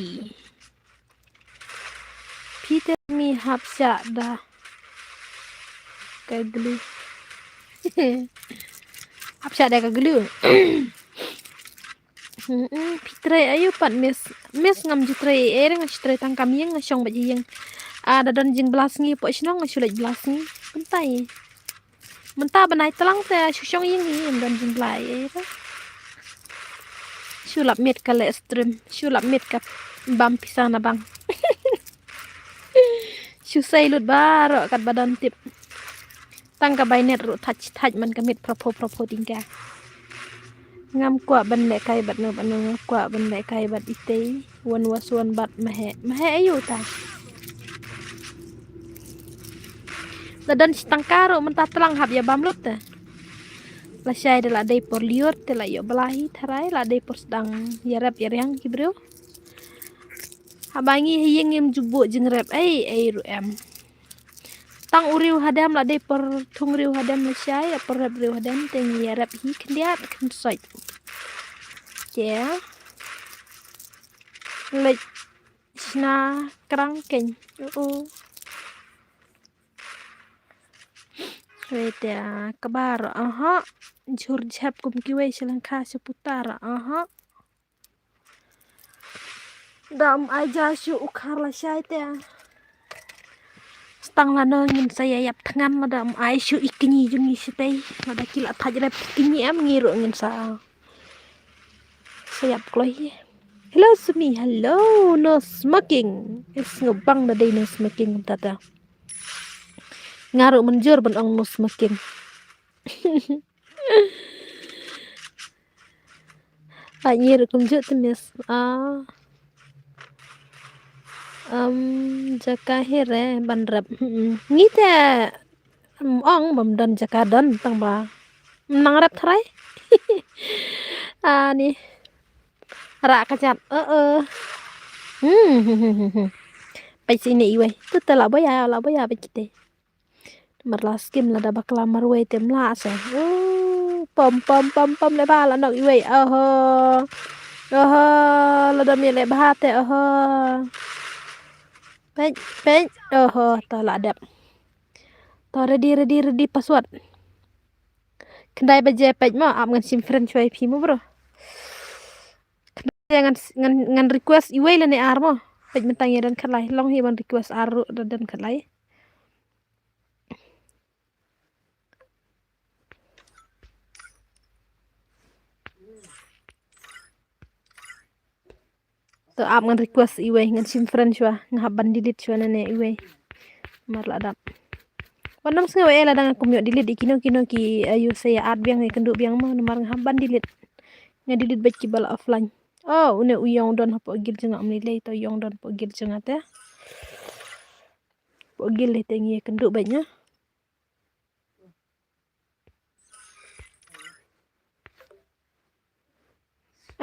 Peter mi hap shah da ka glue. Hap shah da ka glue. Hmm, hmm, phi trei ayu pat miss. Miss ngam ju trei, eh, nga ju trei tang kam ïeng nga shong bad ïeng. Ah, da don jingblast ngi pok shnong nga shu leit blast ngi. Kumta ïa. Mynta bnai tlang te shu shong ïeng ngi ngam don jingblai, eh, ta. Shu lap miet ka leh stream, shu lap miet ka bam pisa na bank. Shu sei lut baroh kat ba don tip. Tang ka bai net ruh thach thach man ka miet phra pho phra pho tyngka. Ngam kwah ban leh kai bad no bad no, ngam kwah ban leh kai bad itei. Wan was wan bad mahe. Mahe ayu ta. La don shi tangka ruh mynta tlang hap ïa bam lut te. Lashai da la dei por liur te la ïoh bla hi tharai la dei por sdang ïarep ïariang ki briew. Haba ngi ha ïing ngim ju buh jingrep ei ei ruh em. Tang u riew hadem la dei por thung riew hadem lashai, ïa por rep riew hadem te ngi ïarep hi khyndiat khynsoit. Te leit shna krang kein. Uh. Wei te kaba ruh, aha. Jhur jhep kum kiwei sha lyngkha sha puta ruh, aha. Da um ai ja shu u khar lashai te. Stang lano ngin sa ïa ïap thngan lada um ai shu i kñi jong ngi shatei. Lada ki la thait rep kñi em ngi ruh ngin sa. Sa ïap kloi hi. Hello Sumi, hello. No smoking. Is ngebang da dei no smoking tata. Nga ruh mynjur ban ong no smoking. Ai ngi ruh kumjuh te miss. Ah. Am, jaka hi re ban rep. Mm-mm. Ngi te, mm, ong bym don jaka don tang ba. Nang rep tharai. Ah, ni. Rak ka jat. Eh, eh. Hmm. Peit sini iwei. Tu te la boya, la boya peit kite. Mar la skim lada bakla marwei te mla se. Oh, pom, pom, pom, pom le ba la nok iwei. Oho. Oho, la dom ïaleh bha te, oho. Peit, peit, oho, to la dep. To ready, ready, ready, password. Khyndai baje peit mo, ap ngan shim friend shuwa ïa phi mo bro. Khyndai ngan, ngan, ngan request iwei lane ar mo. Peit mynta ïa don khatlai, long hi ban request ar ruh da don khatlai. To ap ngan request iwei, ngan shim friend shuwa, nga hap ban delete shuwa nane iwei. Mar la dap. Wan ym sngew eh lada nga kum ïoh delete ïa kino kino ki, ayu, sa ïa add biang, ïa kynduh biang mo, namar nga hap ban delete. Nga delete beit kiba la offline. Oh, une u ïong don hapoh guild jong nga, um lei lei to ïong don hapoh guild jong nga te. Hapoh guild te ngi ïa kynduh beit nga.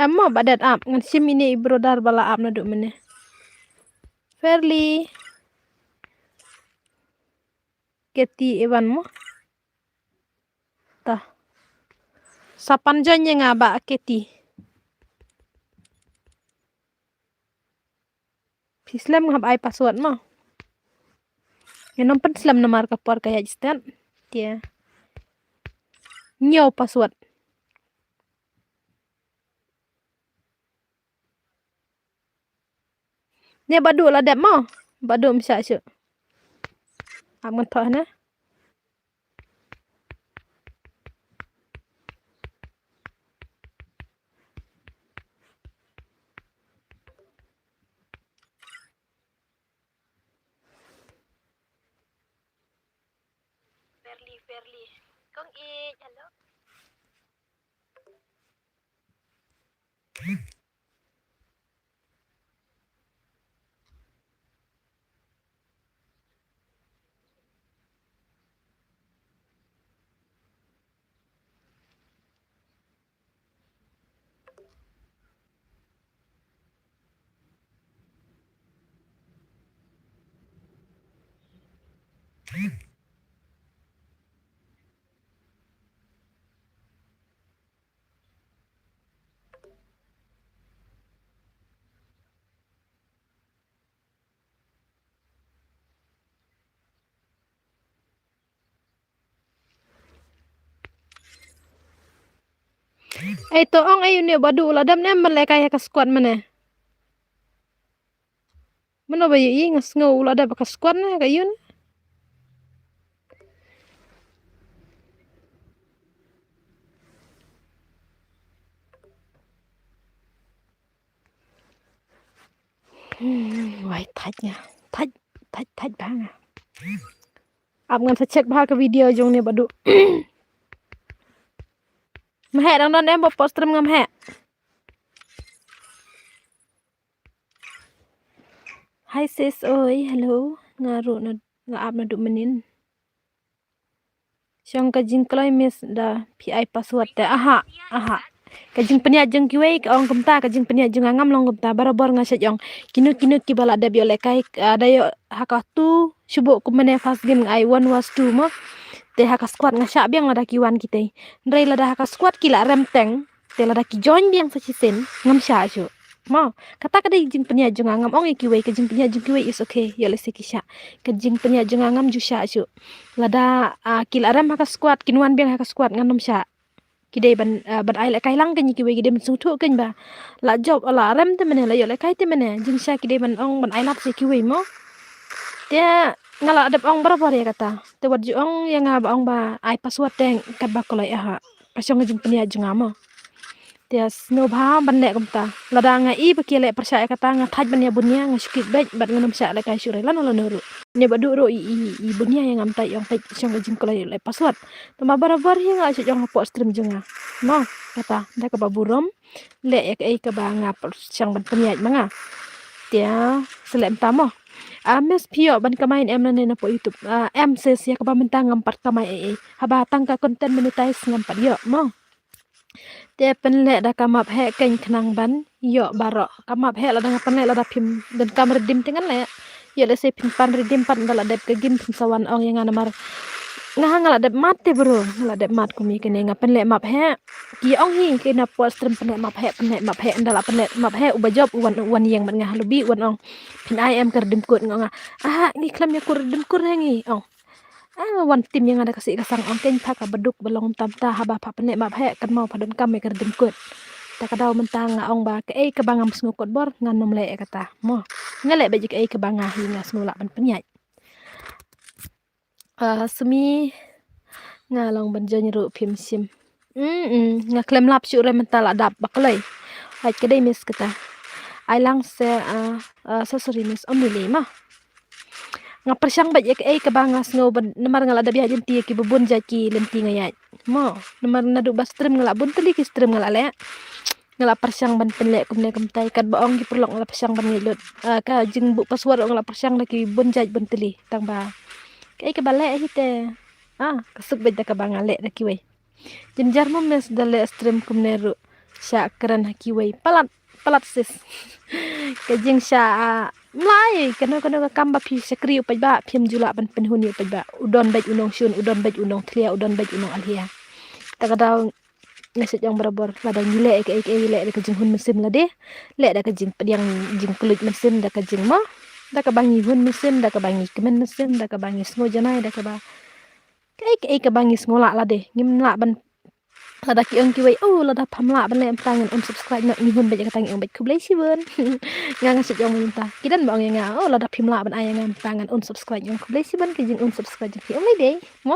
Em mo, ba dep ap, ngan shim ine i brother ba la ap naduh mynne. Fairly. Katie Evan mo. Ta. Sa pan join ïa nga ba Katie. Phi slem nga hap ai password mo. Ngan ym pynslem namar ka por ka ïaid stet. Te. Ñiew password. Ne Badu la dep mo. Badu ym shah shuh. Ap ngan thoh ne. Fairly, Fairly. Kong i, hello. Ei to ong ei une Badu u la dep ne em ban lehkai ha ka squad mynne. Mano ba ïohi, nga sngew u la dep ha ka squad ne ka ïun. Hmm, wai thait nga. Thait, thait, thait bha nga. Ap ngan sa check bha ka video jong ne Badu. Mheh dang don em ba post rem nga mheh. Hi sis, oi, hello. Nga ruh na, nga ap naduh mynnin. Shong ka jingkloi miss da phi ai password te. Aha, aha. Ka jingpynïaid jong kiwei ka ong kumta, ka jingpynïaid jong nga ngam long kumta. Barabor nga shait ong. Kino kino kiba la dep ïoh lehkai, ah, da ïoh ha ka tu, shu buh kum mynne first game nga ai one versus two mo. Te ha ka squad nga shah biang lada ki wan kitei. Hynrei lada ha ka squad ki la rem teng. Te lada ki join biang sa shisien, ngam shah shuh. Mo, kata ka dei jingpynïaid jong nga, ngam ong ïa kiwei, ka jingpynïaid jong kiwei is okay, ïoh lehse ki shah. Ka jingpynïaid jong nga ngam ju shah shuh. Lada, ah, ki la rem ha ka squad, kin wan biang ha ka squad, ngan ym shah. Ki dei ban, ah, ban ai lehkai lang kein ïa kiwei, ki dei ban sngewthuh kein ba la jop, la rem te mynne, la ïoh lehkai te mynne, jingshah ki dei ban ong ban ai lad sha kiwei mo. Te nga la dep ong barabor ïa kata. Te wat ju ong ïa nga ba ong ba ai password te katba kloi, aha. Ka shong ka jingpynïaid jong nga mo. Te sngewbha ban leh kumta. Lada nga i ba ki leh pyrshah ïa kata, nga thait ban ïa bunia, nga shu kit beit bad ngan ym shah lehkai shuh re lano lano ruh. Ne Badu ruh i, i, i bunia ïa nga mynta, i ong peit shong ka jingkloi leh password. Tangba barabor hi nga shu ong hapoh stream jong nga. Mo, kata da kaba burom. Leh ïa kaei kaba nga pyrshang ban pynïaid ma nga. Te sa leh mynta mo. Ah, miss, phi ïoh ban kamai ne em lane na poh YouTube? Ah, em sis, ïa kaba mynta ngam pat kamai ei ei. Haba tang ka content monetize ngam pat ïoh mo. Te pynleh da ka map heh kein khnang ban ïoh baroh. Ka map heh lada nga pynleh, lada phim donkam redeem te ngan leh. Ïoh lehse phin pan redeem pat ynda la dep ka game phin sa wan ong ïa nga namar Nga ha nga la dep mad te bro, nga la dep mad kum ïa kane, nga pynleh map heh. Ki ong hi kine por stream pynleh map heh, pynleh map heh, ynda la pynleh map heh, uba jop u wan, u wan ïeng bad nga ha lobby, u wan ong, "Phin ai em ka redeem code?" Nga ong, "Ah, ngi khlem ïa kur redeem code heh ngi," ong. Ah, wan tim ïa nga da ka sih ka sang, ong, "Keiñ pha kaba duk ba long tam ta, haba pha pynleh map heh, kynmaw pha donkam ïa ka redeem code." Ta ka daw mynta nga ong ba kaei kaba ngam sngew kot bor ngan ym leh ïa kata. Mo, nga leh beit ïa kaei kaba nga hi nga sngew lah ban pynïaid. Ah, simi nga long ban join ruh phim shim. Mm, mm, nga khlem lap shuh re mynta la dap ba kloi. Hait ka dei miss kata. Ai lang se, ah, ah, so sorry miss, ym lei lei ma. Nga pyrshang beit ïa kaei kaba nga sngew ban, namar nga la dep ïaid lynti ïa kiba bun jait ki lynti nga ïaid. Mo, namar naduh ba stream nga la bun tylli ki stream nga la leh. Nga la pyrshang ban pynleh kumne kumtai, katba ong ki paralok nga la pyrshang ban ngeit lut. Ah, ka jingbuh password nga la pyrshang da ki bun jait bun tylli. Tang ba kaei kaba leh hi te. Ah, ka suk beit da kaba nga leh da kiwei. Jynjar mo miss da leh stream kumne ruh. Sha kren ha kiwei. Palat, palat sis. Ka jingshah, ah, mlai, kano kano ka kam ba phi shakri u paidbah, phim ju lah ban pynhun ïa u paidbah. U don beit u nongshun, u don beit u nongthlia, u don beit u nongalhia. Ta ka daw nga shu ong barabor, lada ngi leh kaei kaei, leh da ka jinghun mynsiem lade. Leh da ka jingpdiang jingkylluid mynsiem, da ka jingmo, da kaba ngi hun mynsiem, da kaba ngi kmen mynsiem, da kaba ngi sngew janai, da kaba kaei kaei kaba ngi sngew lah lade. Ngim lah ban, lada ki ong kiwei, "Oh, lada pham lah ban leh mynta ngan unsubscribe noh," ngi hun beit ïa kata, ngi ong beit, "Khublei shibun." Nga nga shu ong mynta, ki don ba ong ïa nga, "Oh, lada phim lah ban ai ïa nga mynta ngan unsubscribe," ngi ong, "Khublei shibun." Ka jingunsubscribe jong phi ym lei dei, mo.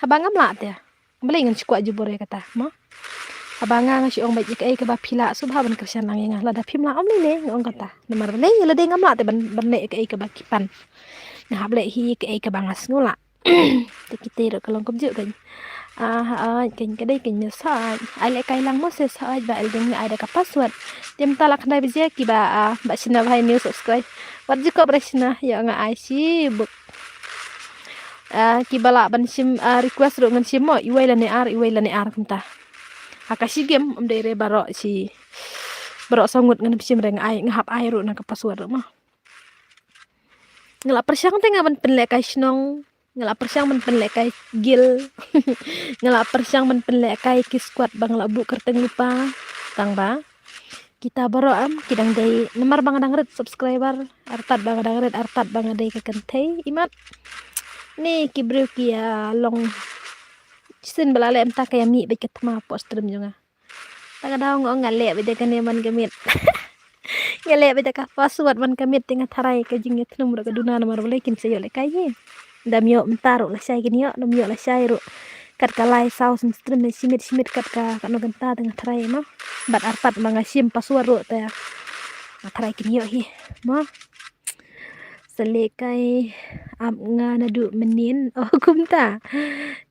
Haba ngam lah te, balei ngan shu kwah jubor ïa kata, mo. Haba nga nga shu ong beit ïa kaei kaba phi lah, sngewbha ban kyrshan lang ïa nga. Lada phim lah ym lei lei, nga ong kata. Namar balei, lada ngam lah te ban, ban leh ïa kaei kaba ki pan. Nga hap leh hi ïa kaei kaba nga sngew lah. Te kita ruh ka long kumjuh keiñ. Ah, hooid keiñ, ka dei keiñ miss, hooid. Ai lehkai lang mo sis, hooid, ba el dang ai da ka password. Te mynta la khyndai baje kiba, ah, ba shina bha ïa new subscribe. Wat ju kop re shina, ïoh nga ai shibuk. Ah, kiba lah ban shim, ah, request ruh ngan shim mo, iwei lane ar, iwei lane ar kumta. Ha ka shi game, ym dei re baroh shi, baroh saw ngut ngan shim re, nga ai, nga hap ai ruh na ka password ruh mo. Nga la pyrshang te nga ban pynlehkai shnong, nga la pyrshang ban pynlehkai guild, nga la pyrshang ban pynlehkai ki squad ba nga la buh kyrteng lypa, tang ba kita baroh em ki dang dei, namar ba nga dang rit subscriber, artat ba nga dang rit, artat ba nga dei ka kynthei, imat. Ni ki briew ki ïa long shisien ba la leh mynta ka ïa mih beit ka thma hapoh stream jong nga. Ta ka daw nga ong nga leh beit da kane man ka miet. Nga leh beit da ka password man ka miet te nga tharai ka jingïathnum ruh ka duna namar balei kin sa ïoh lehkai hi. Dam ïoh mynta ruh lashai kin ïoh, dam ïoh lashai ruh. Kat ka lai saw snem stream ne shi miet shi miet kat ka, katno kynta te nga tharai mo. Bad artat ma nga shim password ruh te nga tharai kin ïoh hi mo. Sa lehkai ap nga naduh mynnin. Oh kumta.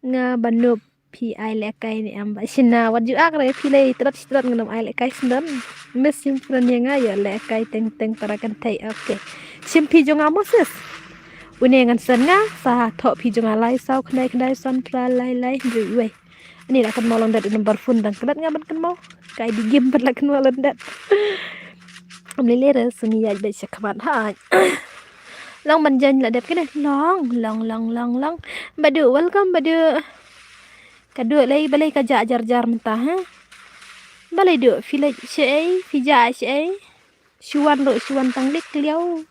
Nga ba nob. Phi ai lehkai ne em ba shina, wat ju ak re phi lei trat shi trat, ngan ym ai lehkai sdang. Miss shim friend ïa nga, ïoh lehkai teng teng para kynthei. Okay. Shim phi jong nga mo sis. Une ngan send nga sa thoh phi jong nga lai saw khyndai khyndai san phra lai lai hynriew wei. Ani la kynmaw lang dat number phone dang klet nga ban kynmaw. Ka I D game pat la kynmaw lang dat. Ym lei lei re, sngi ïaid beit sha khmat hooid. Long ban join la dep kane. Long long long long long. Badu, welcome Badu. Ka duh lei, balei ka jah jar jar mynta ha? Balei duh, phi leit shaei, phi jah shaei? Shu wan ruh shu wan tang leit kliaw.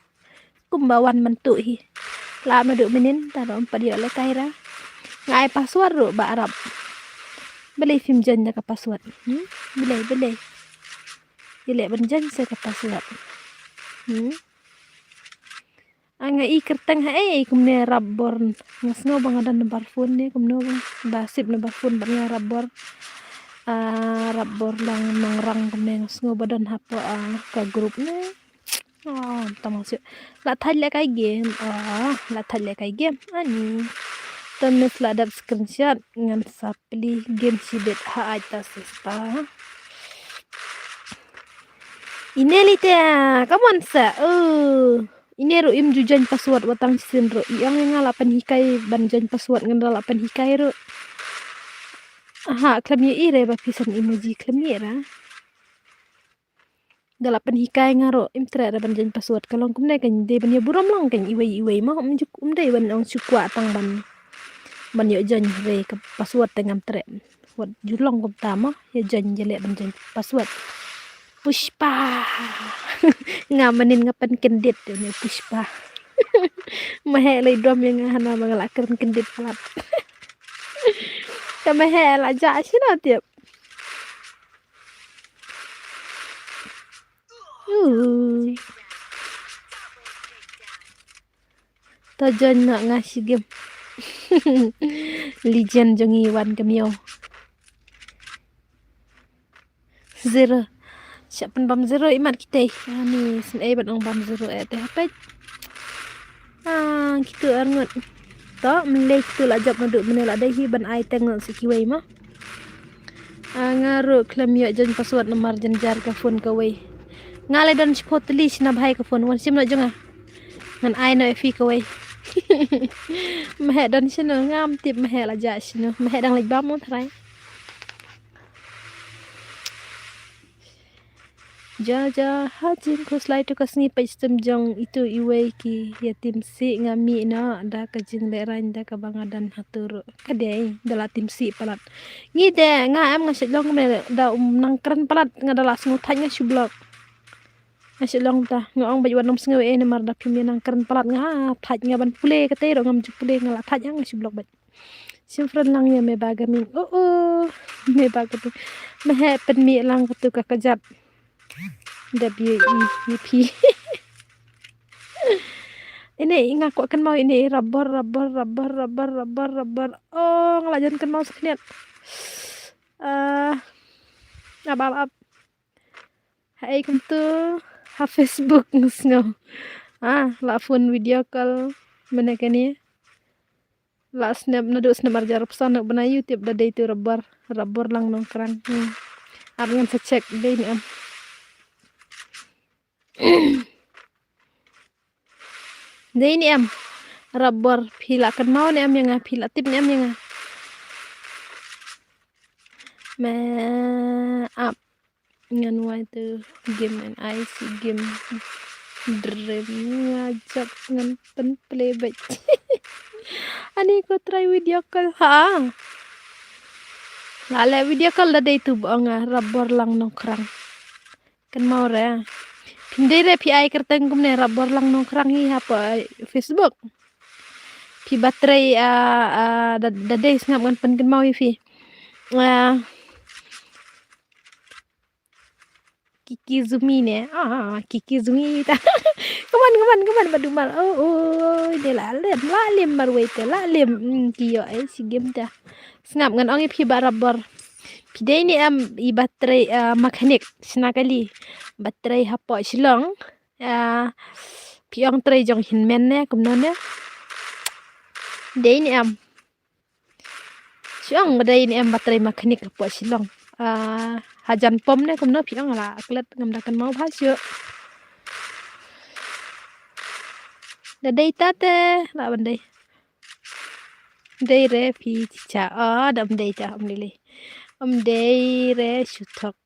Kumba wan mynta hi. La ap naduh mynnin, ta ruh ym pat ïoh lehkai ra. Nga ai password ruh ba arap. Balei phim join da ka password? Hmm? Balei, balei? Ïaleh ban join sa ka password. Hmm? Ah, nga i kyrteng ha ei kumne Rapbor. Nga sngew ba nga don number phone ne kumno ba, ba sip number phone bad nga Rapbor. Ah, Rapbor Long Nongrang kumne nga sngew ba don hapoh, ah, ka group ne. Oh, tama sip. La thait lehkai game. Oh, la thait lehkai game. Ani. Te miss la dep screenshot ngan sa plie game shibit ha ai ta sister. Ine lei te, come on sa. Oh. Ine ruh im ju join password wat tang shisien ruh. I ong ïa nga la pynhikai ban join password, ngan da la pynhikai ruh. Aha, khlem ïohi re ba phi send emoji, khlem ïohi re. Da la pynhikai nga ruh im treh re ban join password, ka long kumne keiñ, dei ban ïa burom lang keiñ iwei iwei mo, um ju, um dei ban ong shu kwah tang ban Ban ïoh join re ka password te ngam treh. Wat ju long kumta mo, ïa join, ïa leh ban join password. Pushpa. Nga mynnin nga pynkyndit ïa une Pushpa. Ma heh lei dom ïa nga hana ba nga la kren kyndit palat. Ka ma heh la jah shano tip. Uh. To join noh nga shi game. Legend jong ngi wan ka miaw. Zero. Shah pynbam zero imat kitei. Ani sngewbha ban ong bam zero eh te hapet. Ah, kitu arngut. To, mynlei kitu la jop naduh mynne la dei hi ban ai teng noh sa kiwei mo. Ah, nga ruh khlem ïoh join password namar jynjar ka phone kawei. Nga lei don shiphew tylli shna bha ïa ka phone, wan shim noh jong nga. Ngan ai noh ïa phi kawei. Ma heh don shano, ngam tip ma heh la jah shano. Ma heh dang leit bam mo tharai. Ja ja ha jingkhuslai tu ka sngi peit stem jong itu iwei ki ïa tim sih nga mih noh da ka jinglehrain da kaba nga don ha tu ruh. Ka dei da la tim sih palat. Ngi de nga em nga shet long me da um nang kren palat nga da la sngew thait nga shu block. Nga shet long ta nga ong bad wan ym sngew eh namar da phim ïa nang kren palat nga thait nga ban pule katei ruh ngam ju pule nga la thait nga shu block bad. Shim friend lang ïa me ba gaming. Oh oh. Me ba gaming. Me heh pynmih lang katu ka kajat. W E E P. Ine i nga kwah kynmaw ine i rabor rabor rabor rabor rabor rabor. Oh nga la jan kynmaw sa khyndiat. Ah, ap ap ap. Ha ei kumtu ha Facebook nga sngew. Ah, la phone video call mynne kane. La snap naduh snap arjar psan na bnai YouTube da dei tu rabor, rabor lang nongkrang. Hmm. Ar ngan sa check dei ne em. Dei ne em. Rabor phi la kynmaw ne em ïa nga, phi la tip ne em ïa nga. Me ap. Ngan wai tu game and I see game dream nga jop ngan pyn play beit. Ani ko try video call ha. La leh video call da dei tu ba nga rabor lang nongkrang. Kynmaw re. Phim dei re phi ai kyrteng kumne rabor lang nongkrang hi hapoh Facebook. Phi ba trei ah, ah, da, da dei sngap ngan pynkynmaw ïa phi. Ah, Kiki Zumi ne. Ah, Kiki Zumi ta. Come on, come on, come on, Badumar. Oh, oh, de la lem, la lem marwei te, la lem. Mm, ki ïoh eh, si game ta. Sngap ngan ong ïa phi ba rabor. Phi dei ne em i ba trei, ah, mechanic, shna kali. Ba trei hapoh Shillong. Ah, phi ong trei jong hin men ne, kumno ne. Dei ne em. Shu ong ba dei ne em ba trei mechanic hapoh Shillong. Ah, hajan pom ne kumno phi ong la klet ngam da kynmaw bha shuh. Da dei ta te, la ban dei. Dei re phi chicha. Ah, da um dei ta, um dei le. Um dei re shu thok.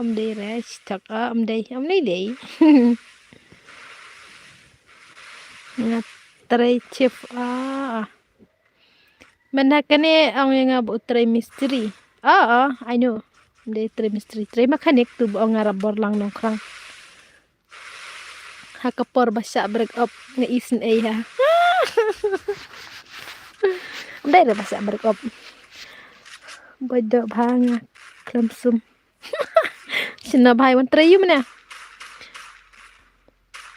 Ym dei re, stok, ah, ym dei, ym dei dei. Nga trei chef, ah. Mynta kane ong ïa nga ba u trei mistri. Ah, ah, I know. Ym dei trei mistri, trei mechanic tu ba ong nga rabor lang nongkrang. Ha ka por ba shah break up nga isynei ha. Ym dei re ba shah break up. Ba doh bha nga khlem sum. Shina bhai wan trei ïa u mane.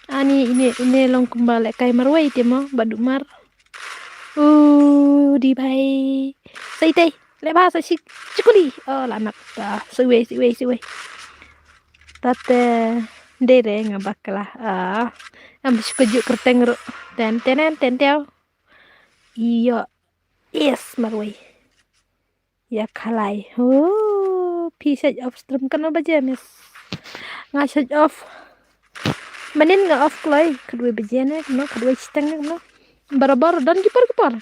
Ani ine ine long kumba lehkai marwei te mo Badumar. U di bhai. Sa itei leh bha sa shik chikuli. Oh la nak ta sa wei sa wei sa wei. Tate dei re nga bakla. Ah. Am shik ju kyrteng ru. Ten ten ten teo. Iyo. Yes marwei. Ïa khalai. Oh, phi shut off stream kano baje miss. Nga shut off. Manin nga off kloi. Khatwei baje ne, no, khatwei shiteng ne, no. Barabar don ki por ki por.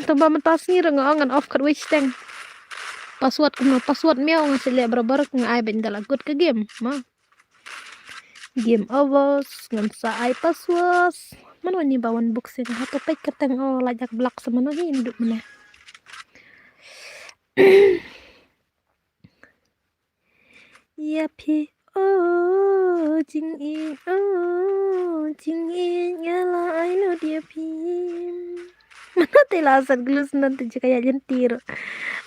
Tang ba mynta sngi ruh nga ong ngan off khatwei shiteng. Password kumno, password miaw nga shu leh barabar nga ai ban da la kut ka game. Ma. Game over, ngam sa ai password. Mano ni ba wan book sing ha to pek kyrteng o la jak blak sa mano hi ndu mane. Ïa phi o jingïeit o jingïeit nga la ai lut ïa phi. Mano te la sat glus nan te jaka ïa jenti ro.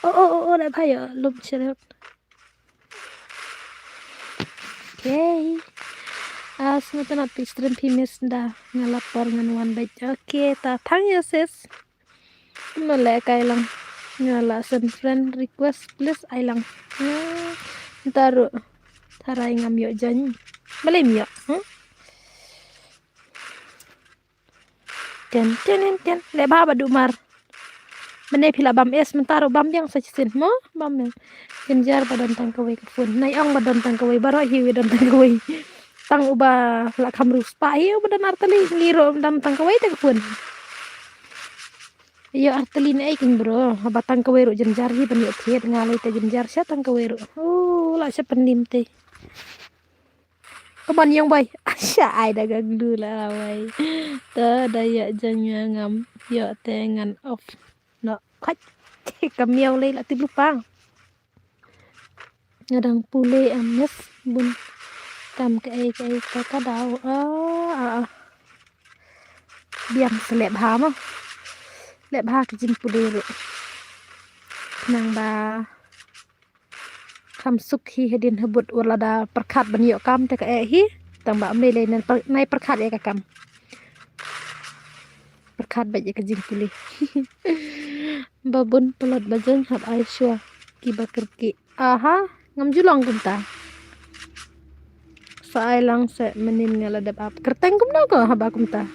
O o o o da phayo lum cherot. Okay. As na tanat pi stream pi mis da nga lapar ngan wan bait. Okay ta thank you sis. Male kai lang. Nga la send friend request please ai lang. Taru tarai ngam yo jan. Male mi yo. Ten ten ten ten le ba ba du mar. Mane phi la bam es mynta ro bam biang sa chisin mo bam biang. Jynjar ba don tang kawei ka phone nai ong ba don tang kawei ba ro hi wi don tang kawei. Tang uba la kham ru spa hi uba don artali ngi ro don tang kawei ta ka phone. Yo artali ne ai king bro ba tang kawei ro jynjar hi ban yo thiet nga lai ta jynjar sha tang kawei ro. Oh la sha panim te. Kaban yong bai. Asha ai da gaglu la bai. Ta da ya janya ngam yo te ngan off. No khach te ka miau lei la tip lupang. Ngadang pule ames bun. Kam ka ai ka ai ka ka dau. Ah ah ah. Biang selep ha ma. Lep ha ka jing pule ru. Nang ba. Kham suk hi hadien habut wat lada pyrkhat ban ïoh kam te ka eh hi. Tang ba ym lei lei nan pyrkhat ïa ka kam. Pyrkhat bad ïa ka jingpule. Ba bun palat ba jan hap ai shuwa ki ba kyrki. Aha ngam ju long kumta. Sa ai lang se mynnin nga la dep ap kyrteng kumno ko haba kumta.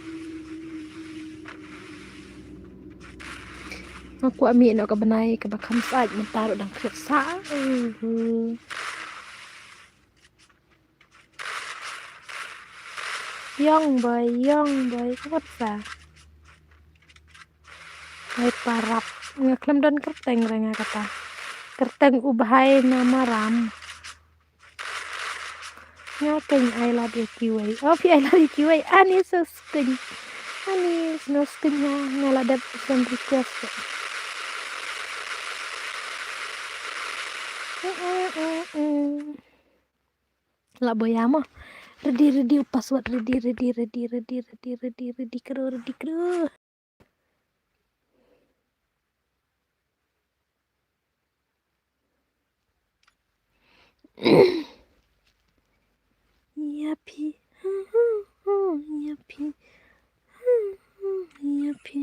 Nga kwah mih noh ka bnai kaba kham sait mynta ruh dang khriat sa. Yong boy yong boy kwah sa. Ai parap nga khlem don kyrteng re nga kata. Kyrteng u bhai na maram. Nga keng ai lad ïa kiwei. Oh phi ai lad ïa kiwei. Ani so skeng. Ani no skeng nga nga la dep friend request. La boya mo. Ready ready password ready ready ready ready ready ready ready kro ready kro. Ïa phi. Ïa phi. Ïa phi.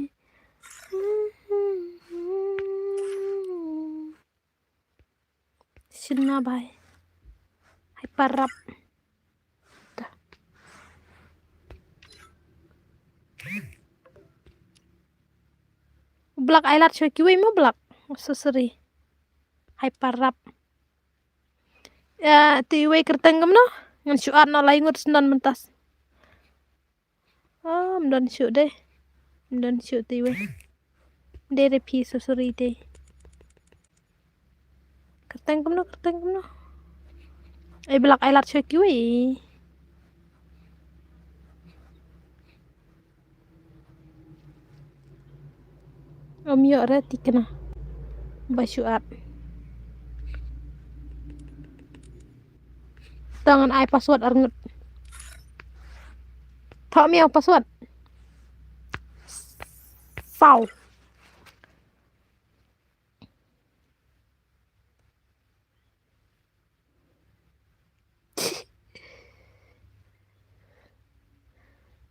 Shin na bai. Hai parap. Blak ai lad shuwa kiwei mo blak. Susuri. Hai parap. Ya, tu iwei kyrteng kumno? Ngan shu at noh lai ngut snon mentas. Ah, mdon shu deh. Mdon shu te weh. Deh deh phi susuri te. Kyrteng kumno, kyrteng kumno. Ai blak ai lad shu kiwei. Om ïoh re tikna. Ba shu at. Tang an ai password arngut. Thok miau password. Saw.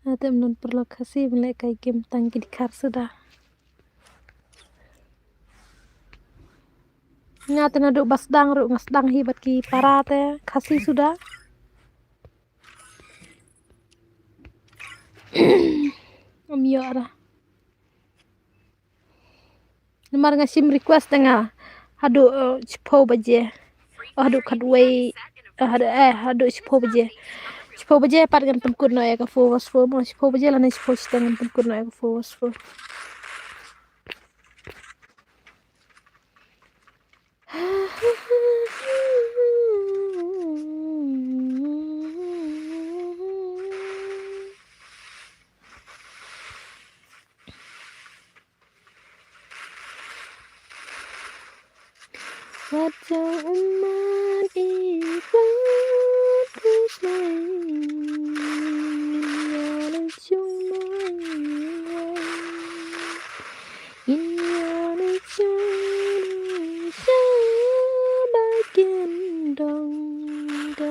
Ate mnon paralok Khasi mle kai kim tang ki dikhar suda. Nga te naduh ba sdang ruh nga sdang hi bad ki para te Khasi suda. Ym ïoh ra. Namar nga shim request nga haduh, eh, shiphew baje. Oh, haduh khatwei, eh, haduh, eh, haduh shiphew baje. Shiphew baje pat ngan pynkut noh ïa ka four verse four mo. Shiphew baje lane shiphew shiteng ngan pynkut noh ïa ka four verse four.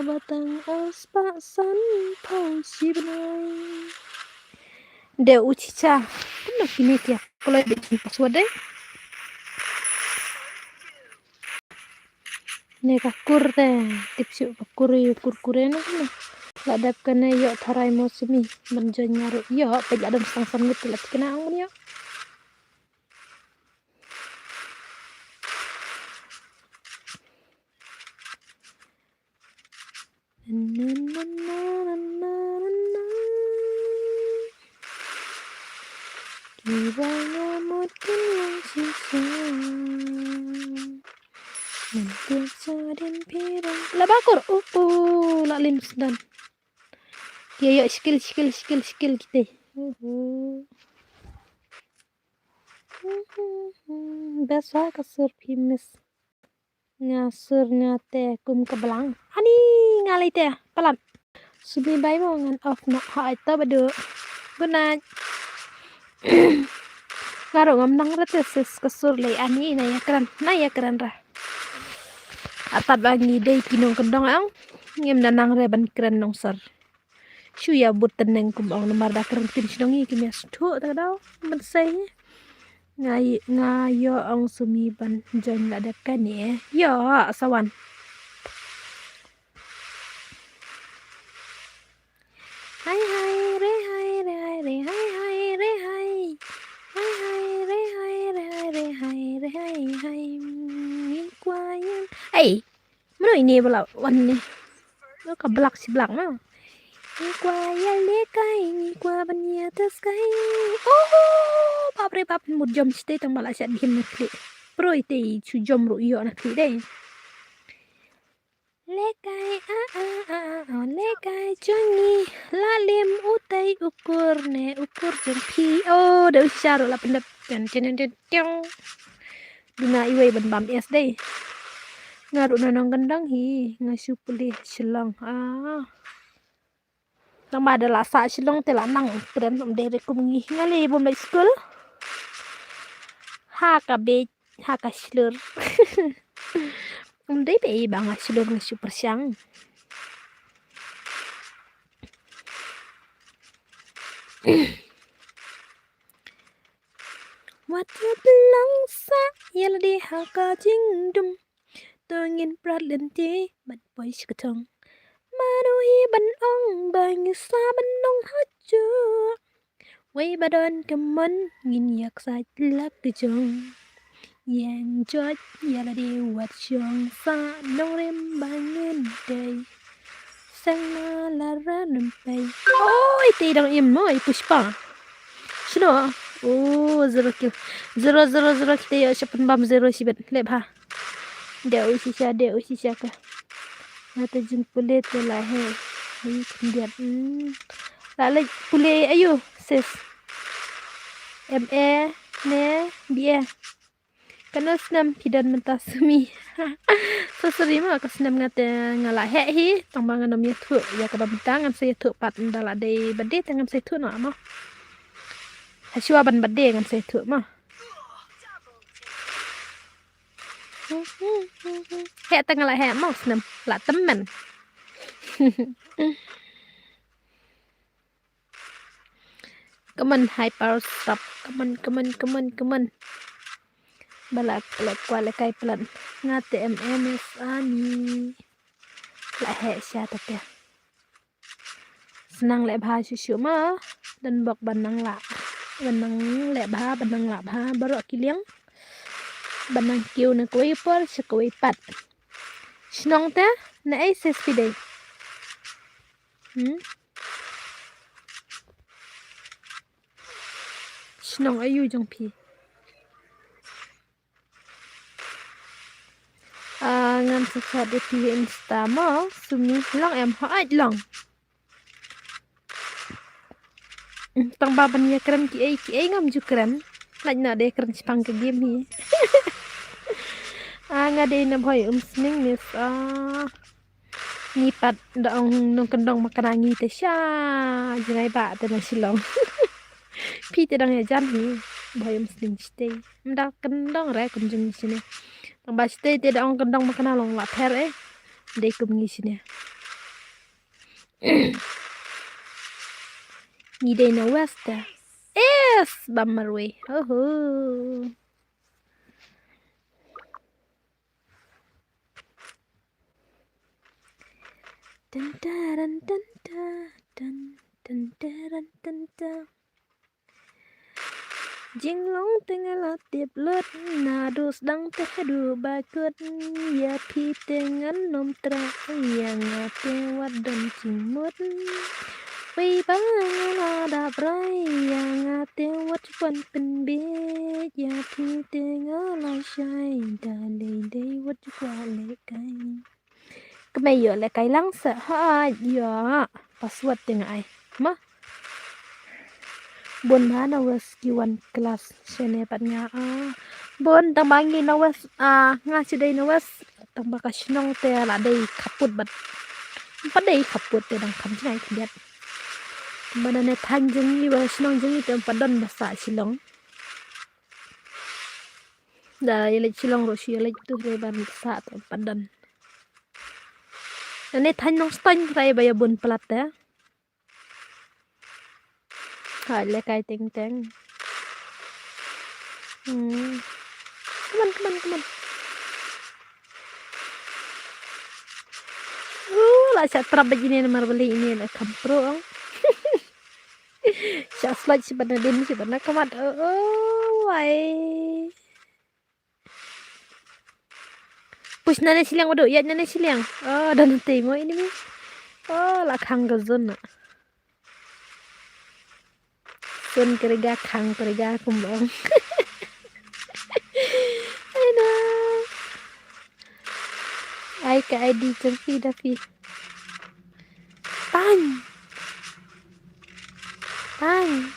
Batang ar spah san phew shi bnai. De u chicha. Kumno kine ki kloi bit password de. Ne ka kur te. Tip shu ka kur ïa kur kure na kumno. La dep kane ïoh tharai mo sumi. Ban join nga ruh ïoh. Peit la dang stang san ngut la tikna ang ban ïoh. Kiba nga mut kin long shisha. Ngan tiak sa din pirang. La bakur. Uh, uh, la lim sdan. Ki ïoh skill, skill, skill, skill kita. Uh, uh. Best ha ka sur phi miss. Nga sur nga te kum ka blang. Ani nga lei te palat. Sumi bai mo ngan off na ha ito badu. Good night. Nga ruh ngam nang ra te sis ka sur lei ani na ïa kren. Na ïa kren ra. Atat ba ngi dei ki nongkyndong ang. Ngim da nang re ban kren nongsor. Shu ïa bud tneng kum ong namar da kren kim shnong ngi kim ïa sngewthuh ta ka daw. Mynsei. Nga ï-, nga ïoh ong sumi ban join la dep kane. Ïoh sa wan. Hai hai re hai re hai re hai hai. Hai hai re hai re hai re hai re hai hai. Ngi kwah ïa. Ei. Mano ine ba la wan ne? Ka blak si blak na. Ngi kwah ïa lehkai, ngi kwah ban ïa test kai. Oh, bap re bap, mut jom site tang ba la shat bihim na khlieh. Pro ite i chu jom ruh ïoh na khlieh dei. Lehkai, ah, ah, ah, ah, ah, lehkai jong ngi. La lim utei ukur ne, ukur jong phi. Oh, da u shisha ruh la pyndep. Ten, ten, ten, ten, ten. Duna iwei ban bam es dei. Nga ruh na nongkyndong hi, nga shu pule Shillong. Ah. Nang ba da la sah Shillong te la nang kren ym dei re kum ngi. Nga lei bym leit skul. Ha ka beit, ha ka shlur. Ym dei pei ba nga shlur nga shu pyrshang. Wat ïa pynlong sah ïa lade ha ka jingdum. To ngin prat lynti bad poi sha ka thong. Mano hi ban ong ba ngi sah ban long hajuh. Wei ba don ka mon ngin ïa ksaid la ka jong. Ïeng jot ïa lade wat shong sah nongrim ba ngin dei. Seng ma la ra nang pei. Oi, te dang im mo, i Pushpa. Shino? Oh, zero kill. Zero, zero, zero, kita ïa sha pynbam zero shibit. Leh bha. Dei u shisha, dei u shisha ka. Nga te jingpule te la he. Ai, khyndiat. Hmm. La leh pule ayu, sis. M A ne B A. Kano snem phi don mynta sumi. So sorry mo, ka snem nga te nga la heh hi, tang ba ngan ym ïathuh ïa kaba mynta, ngan sa ïathuh pat ynda la dei birthday te ngan sa ïathuh noh mo. Hashwa ban birthday ngan sa ïathuh mo. Heh te nga la heh mo snem la tymmen. Come on, Hyper Stop. Come on, come on, come on, come on. Ba la leh kwah lehkai plan. Nga te M M S ani. La heh sha ta te. Snang leh bha shuh shuh ma. Don bok ban nang lah. Ban nang leh bha, ban nang lah bha. Baroh ki liang. Ban nang kiew na kawei por sha kawei pat. Shnong te, na ei ses phi dei. Hmm? Shnong ayu jong phi. Ah, ngan sa chat ïa phi Insta mo, sumi long em, hooid long. Hmm, tang ba ban ïa kren kiei kiei ngam ju kren. Lait noh de kren shaphang ka game hi. Ah, nga dei na Bhoi Umsning miss. Ah. Ngi pat da ong nongkyndong Makna ngi te sha jngai ba te na Shillong. Phi te dang ïa jan hi. Bhoi Umsning shatei. Ym da kyndong re kum jong ngi shane. Tang ba shatei te da ong kyndong Makna long la pher eh. Dei kum ngi shane. Ngi dei na west te. East, bam marwei. Oho. Tan taran tan ta, tan, tan taran tan ta. Jinglong te nga la tip lut, naduh sdang te haduh ba kut, ïa phi te ngan ym treh, ïa nga te wat don jingmut. Wei ba nga la dap rai, ïa nga te wat kwah pynbieit, ïa phi te nga la shai, da dei dei wat kwah lehkai. Kmie ïoh lehkai lang sa, ha, ïoh. Password te nga ai. Ma. Bun ba na west ki wan klas shane pat nga, ah. Bun tang ba ngi na west, ah, nga shu dei na west. Tang ba ka shnong te la dei khappud bad. Pat dei khappud te dang kham jngai khyndiat. Ba na ne thaiñ jong ngi ba shnong jong ngi te pat don ba sah Shillong. Da ïa leit Shillong ruh shu ïa leit tu hynrei ban sah te pat don. Nane thaiñ Nongstoiñ hynrei ba ïa bun palat te. Hai lehkai teng teng. Hmm. Come on, come on, come on. Uh, la shah trap ba jine namar ba lei ine la kham pro ong. Shah slide shi bana dim shi bana kamat. Oh, oh, wai. Push nane shiliang wadu, ïa nane shiliang. Oh, dan te mo ini mi. Oh, la khang ka zon na. Sun keriga khang keriga kumbong. Ai na. Ai ka I D jong phi da phi. Tang. Tang.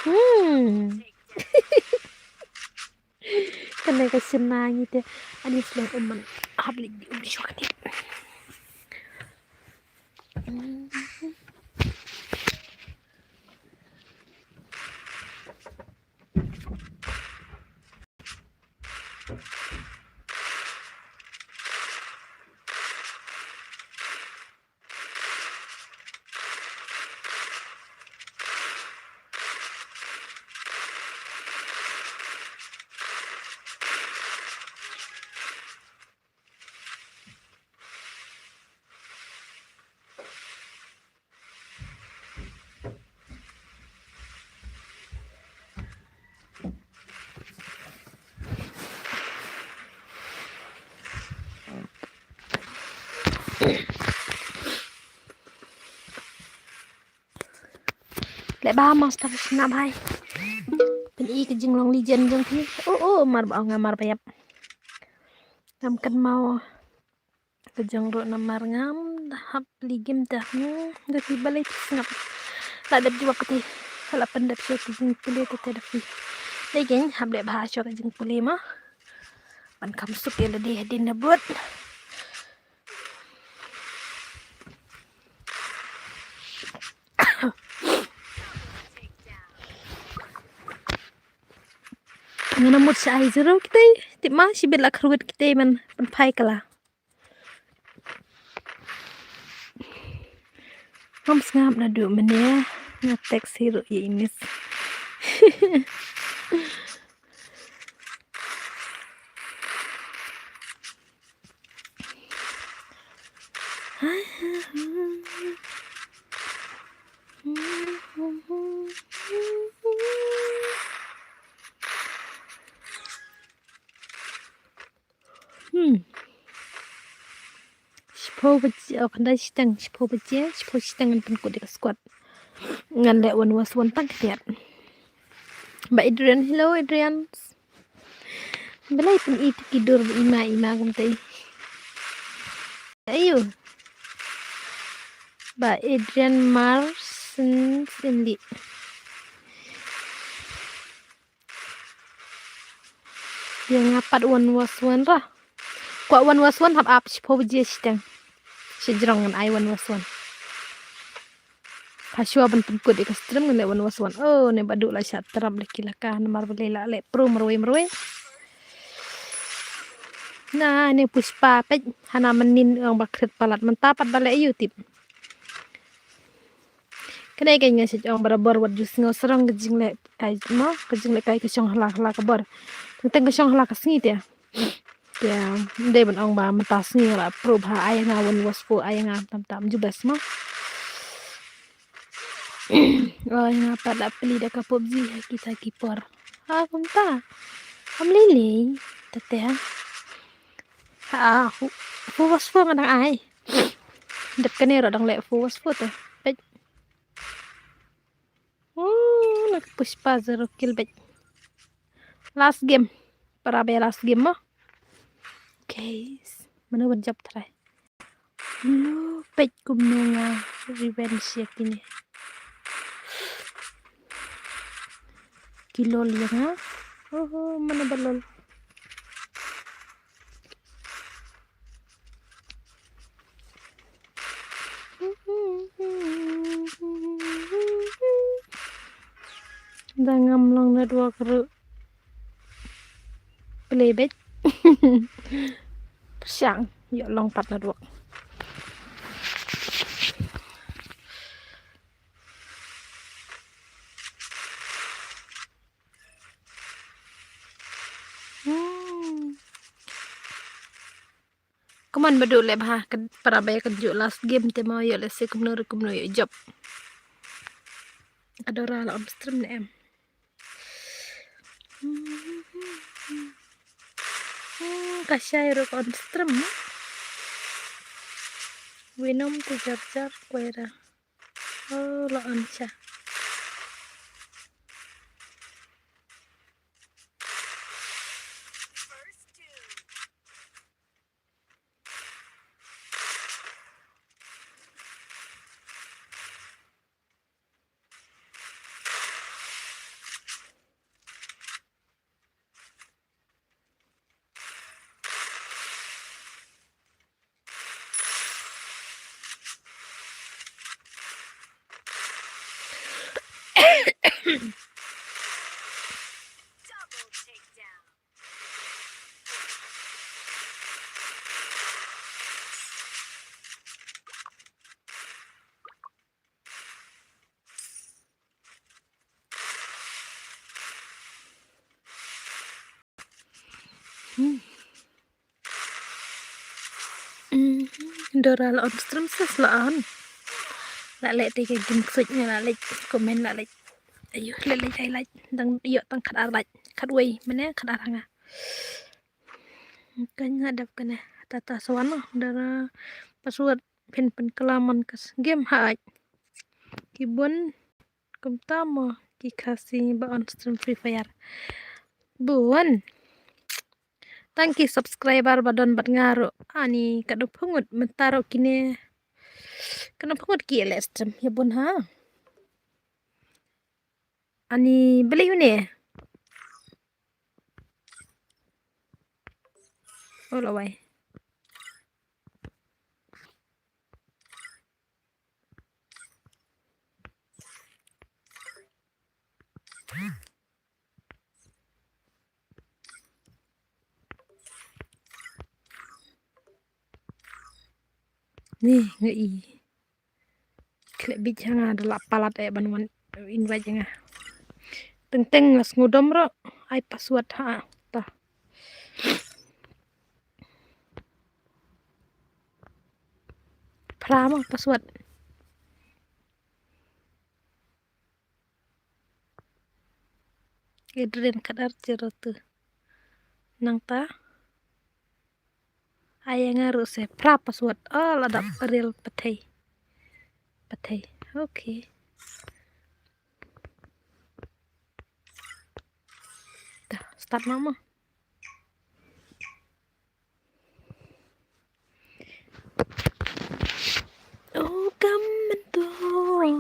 Hmm. Kane ka sien na ngi te. Ani slot um man. Hap leit di um shuwa kane. Leh ba master snap hai. Pyn-i ka jinglong legend jong phi. Oh, oh, mar ba nga mar ba ïap. Ngam kynmaw. Ka jong ruh namar ngam da hap plie game te. Hmm, da phi balei phi sngap. La dep jubab kata. La pyndep shuh ka jingpule te te da phi. Dei keiñ hap leh bha shuh ka jingpule ma. Ban kham suk ïa lade hadien da bud. Ngana mut sha ai zero kitei. Tip ma shibit la kyrwit kitei man pynphai kala. Ngam sngap naduh mynne nga text hi ruh ïa i miss. Hmm. Shiphew baje, oh, khyndai shiteng, shiphew baje, shiphew shiteng ngan pynkut ïa ka squad. Ngan leh one versus one tang khyndiat. Ba Adrian, hello Adrian. Balei pyn-i tu ki dur ba ima ima kumta. Ayu. Ba Adrian Marsens Inli. Ïa nga pat one versus one ra. Kwah one versus one hap ap shiphew baje shiteng. Shajrong ngan ai one versus one. Hashwa ban pynkut ïa ka stream ngan leh one versus one. Oh, ne Badu la shah trap da ki laka namar balei la leh pro marwei marwei. Na ne Pushpa peit, hana mynnin ong ba khriat palat, mynta pat ba leh ïa u tip. Kane ka nga shu ong barabor wat ju sngew sarong ka jingleh kai mo, ka jingleh kai ka shong hala hala ka bor. Teng teng ka shong hala ka sngi te. Te dei ban ong ba mynta sngi la pruh bha, ai nga wan was fu ai nga tam tam ju best mo. Oi nga pat la plie da ka PUBG ha kita ki por. Ha kumta. Am lili. Tete ha. Ha fu fu was fu nga dang ai. Dep kane ro dang leh fu was fu te. Peit. Oh, na ka Pushpa zero kill beit. Last game. Para be last game mo. Okay. Mano ban jop try. Lo peit kumno nga revenge ïa kine. Ki lol ïa nga. Oh, mano ba lol. Da ngam long network ruh. Play beit. Pyrshang ïoh long pat network. Hmm. Kumno ba duh leh bha ka para ba ka ju last game te mo ïoh leh se kumno re kumno ïoh jop. Ka Dora la on stream ne em. Hmm, ka shai ro on stream. Winom te jar jar kwera. Oh, la on sha. Hmm. Hmm, Dora la on stream sis la on. La leh te ka gin switch nga la leh comment la leh. Ayo la leh ai leh dang ïoh tang khat ar leh khat wei mane khat ar nga. Kan nga dap kane tata swan Dora password pin pin kalaman kas game ha ai. Ki bun Kumta mo ki Khasi ba on stream Free Fire. Bun. Tang ki subscriber ba don bad nga ruh. Ani ka dum phungut mynta ruh kine. Ka dum phungut ki leh stream ïa bun ha. Ani beli une. Oh lawai. Ni nga i. Khleh bit ha nga da la palat eh ban wan invite nga. Teng teng la sngewdom ro ai password ha ta. Phra ma password. Adrian kadar cerita nang ta. Ai nga ruh se phra password. Oh, la dap real pathai. Pathai. Okay. Dah, start mama. Oh, kam mentoi.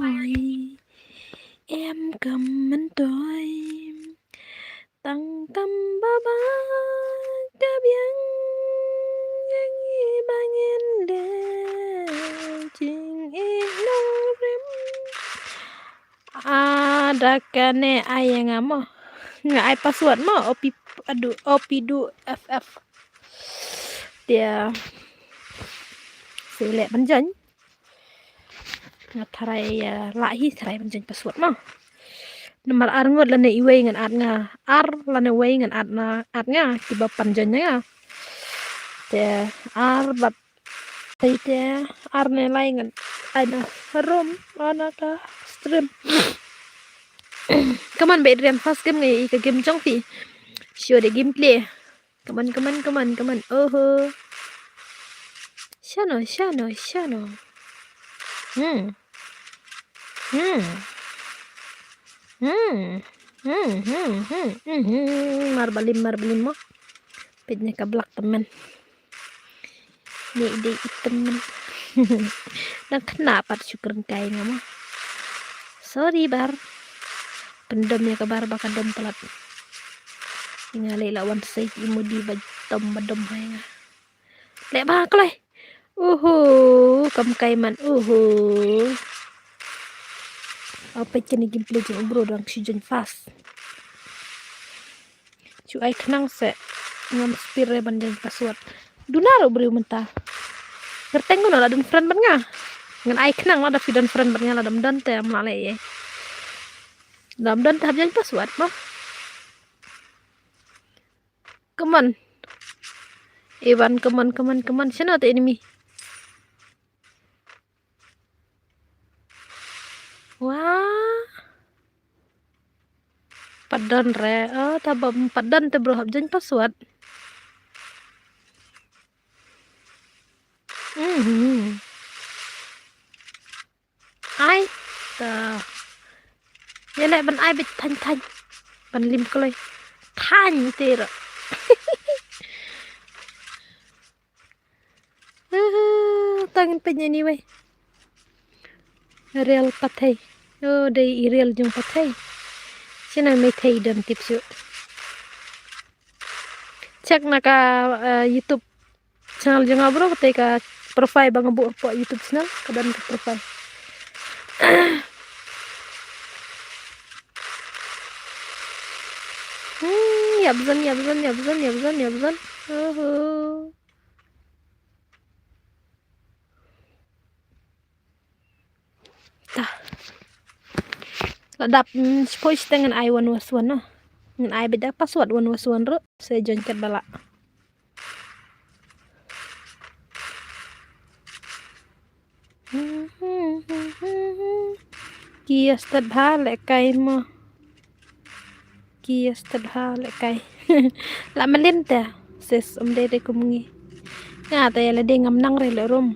Em kam mentoi. Tang tam ba ba ka biang yang i bangin de jing i nong rim. Ah, da kane ai nga mo. Nga ai password mo, opi adu, opi du F F. Te, ah, se leh ban join. Nga tharai, ah, lah hi tharai ban join password mo. Namar ar ngut lane iwei ngan add nga. Ar lane wei ngan add na, add nga. Kiba pan join na nga. Te, ar bad Te, te, ar ne lai ngan ai na room, ana ka stream. Come on, Adrian, first game ngai ka game jong phi. Show the gameplay. Come on, come on, come on, come on. Oho. Shano, shano, shano. Hmm. Hmm. Hmm. Hmm, hmm, hmm, hmm, hmm. Mar balim, mar balim mo. Peit ne ka blak temen. Ni dei item men. Dang kena pat shu kren kai nga mo. Sorry bar. Pyndom ïa ka bar ba ka dom palat. Nga leh la wan sei i mudi ba dom ba dom hai nga. Leh ba kloi. Uhu, kam kai man uhu. Apa kini gameplay jong u bro dang shu join fast. Shu ai khnang se ngam spir re ban join password. Duna ruh briew mynta. Ngerteng ko la don friend ban nga. Ngan ai khnang la da phi don friend ban nga la dam don te am la leh. Dam don te hap join password mo. Come on. Ivan, come on, come on, come on. Shano te enemy? Wah. Pat don re. Oh, ta ba pat don te bro hap join password. Mhm. Ai ta. Ïa leh ban ai bit than than. Ban lim kloi. Than te ruh. Tang in peit ïa ni wei. Real pathai. Oh, dei i real jong pathai. Shano mei thei don tip shu. Check na ka, eh, YouTube channel jong nga bro, kata ka profile ba nga buh hapoh YouTube channel, ka don ka profile. Hmm, ïap zon, ïap zon, ïap zon, ïap zon, ïap zon. Oho. Ta. La dap, mm, shiphew shiteng ngan ai one was one, no. Ngan ai beit da password one was one ruh, se join kat ba lah. Ki ïa stad bha lehkai mo. Ki ïa stad bha lehkai. La mlien te. Sis, ym dei dei kum ngi. Nga te ïa lade ngam nang re leh room.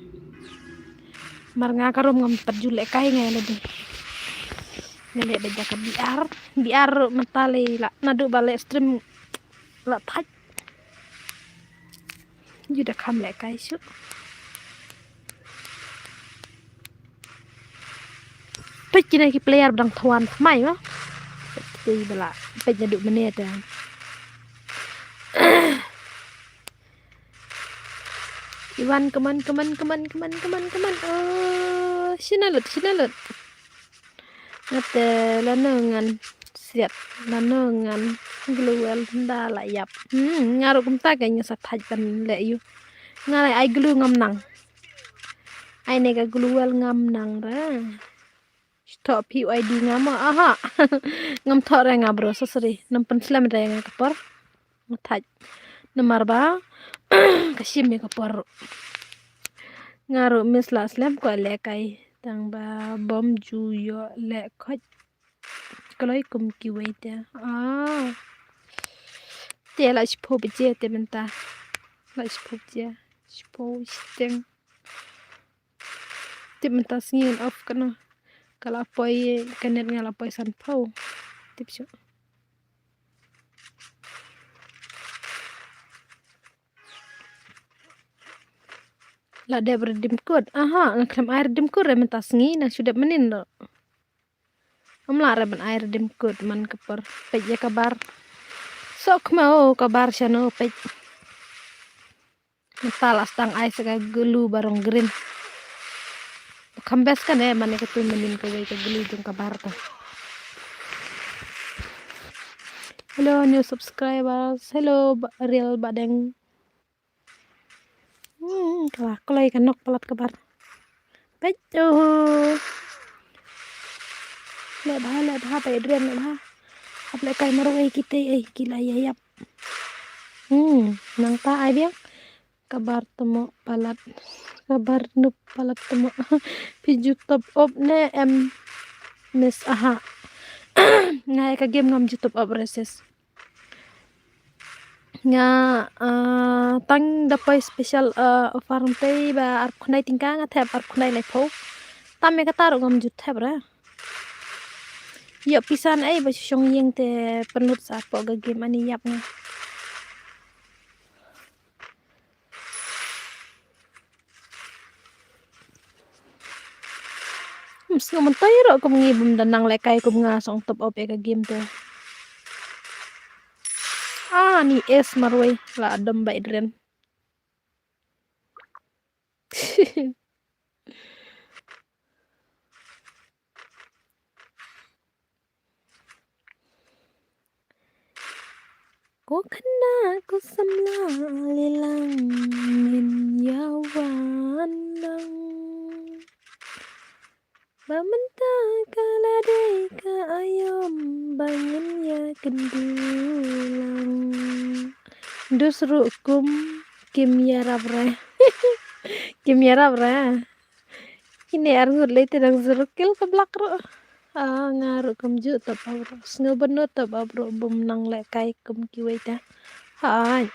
Mar nga ka room ngam pat ju lehkai nga ïa lade. Nga leh beit da ka B R. B R ruh mynta lei la naduh ba leh stream la thait. Ju da kham lehkai shuh. Peit kine ki player ba dang thwan thymmai ma. Peit kine ba la peit naduh mynne te. Iwan, come on, come on, come on, come on, come on, come on. Oh, shina lut, shina lut. Nga te lano ngan siat, lano ngan glue well nda la ïap. Hmm, nga ruh kumta ka nga sa thait ban leh ïu. Nga leh ai glue ngam nang. Ai ne ka glue well ngam nang ra. Thoh phi u I D nga mo, aha. Ngam thoh re nga bro, so sorry. Nang pynslem re nga ka por. Nga thait. Namar ba ka shim ïa ka por. Nga ruh miss la slem ko lehkai. Tang ba bym ju ïoh leh khoit kloi kum kiwei te. Ah. Te la shiphew baje te mynta. La shiphew baje. Shiphew shiteng. Tip mynta sngi ngan off katno. Ka la poi ka net nga la poi sanphew. Tip shuh. La dep redeem code. Aha, nga khlem ai redeem code re mynta sngi, nang shu dep mynnin ruh. Ym lah re ban ai redeem code man ka por. Peit ïa ka bar. Sok ma o ka bar shano peit. Mynta la sdang ai sa ka glue ba rong green. Kham best kane mane katu mynnin kawei ka glue jong ka bar ka. Hello new subscribers. Hello ba, Real Badeng. Hmm, ka la kloi ka nok palat ka bar. Peit, oh. Leh bha, leh bha, peit Adrian leh bha. Hap leh kai marwei kitei, eh, ki la ïa ïap. Hmm, nangta ai biang. Ka bar tamo palat. Ka bar nup palat tamo. Phi ju top up ne em miss aha. Nga ïa ka game ngam ju top up re sis. Nga, ah, tang da poi special, ah, offer ym tei ba arphew khyndai tyngka nga thep arphew khyndai laiphew. Tam ïa kata ruh ngam ju thep re. Ïoh pisa na ei ba shu shong ïing te pynlut sa hapoh ka game ani ïap nga. Hm, sngew myntoi ruh kum ngi bym da nang lehkai kum nga song top up ïa ka game te. Ah, ni ace marwei la dom ba Adrian. Ko khynnah ko samla leh lang ngin ïa wan lang. Ba mynta ka la dei ka aïom ba ngin ïa kynduh lang. Dus ruh kum kim ïarap re. Kim ïarap re. Kine ar ngut lei te dang zero kill ka Black ruh. Ah, nga ruh kumjuh top up ruh. Sngew bynnud top up ruh bym nang lehkai kum kiwei te. Hai.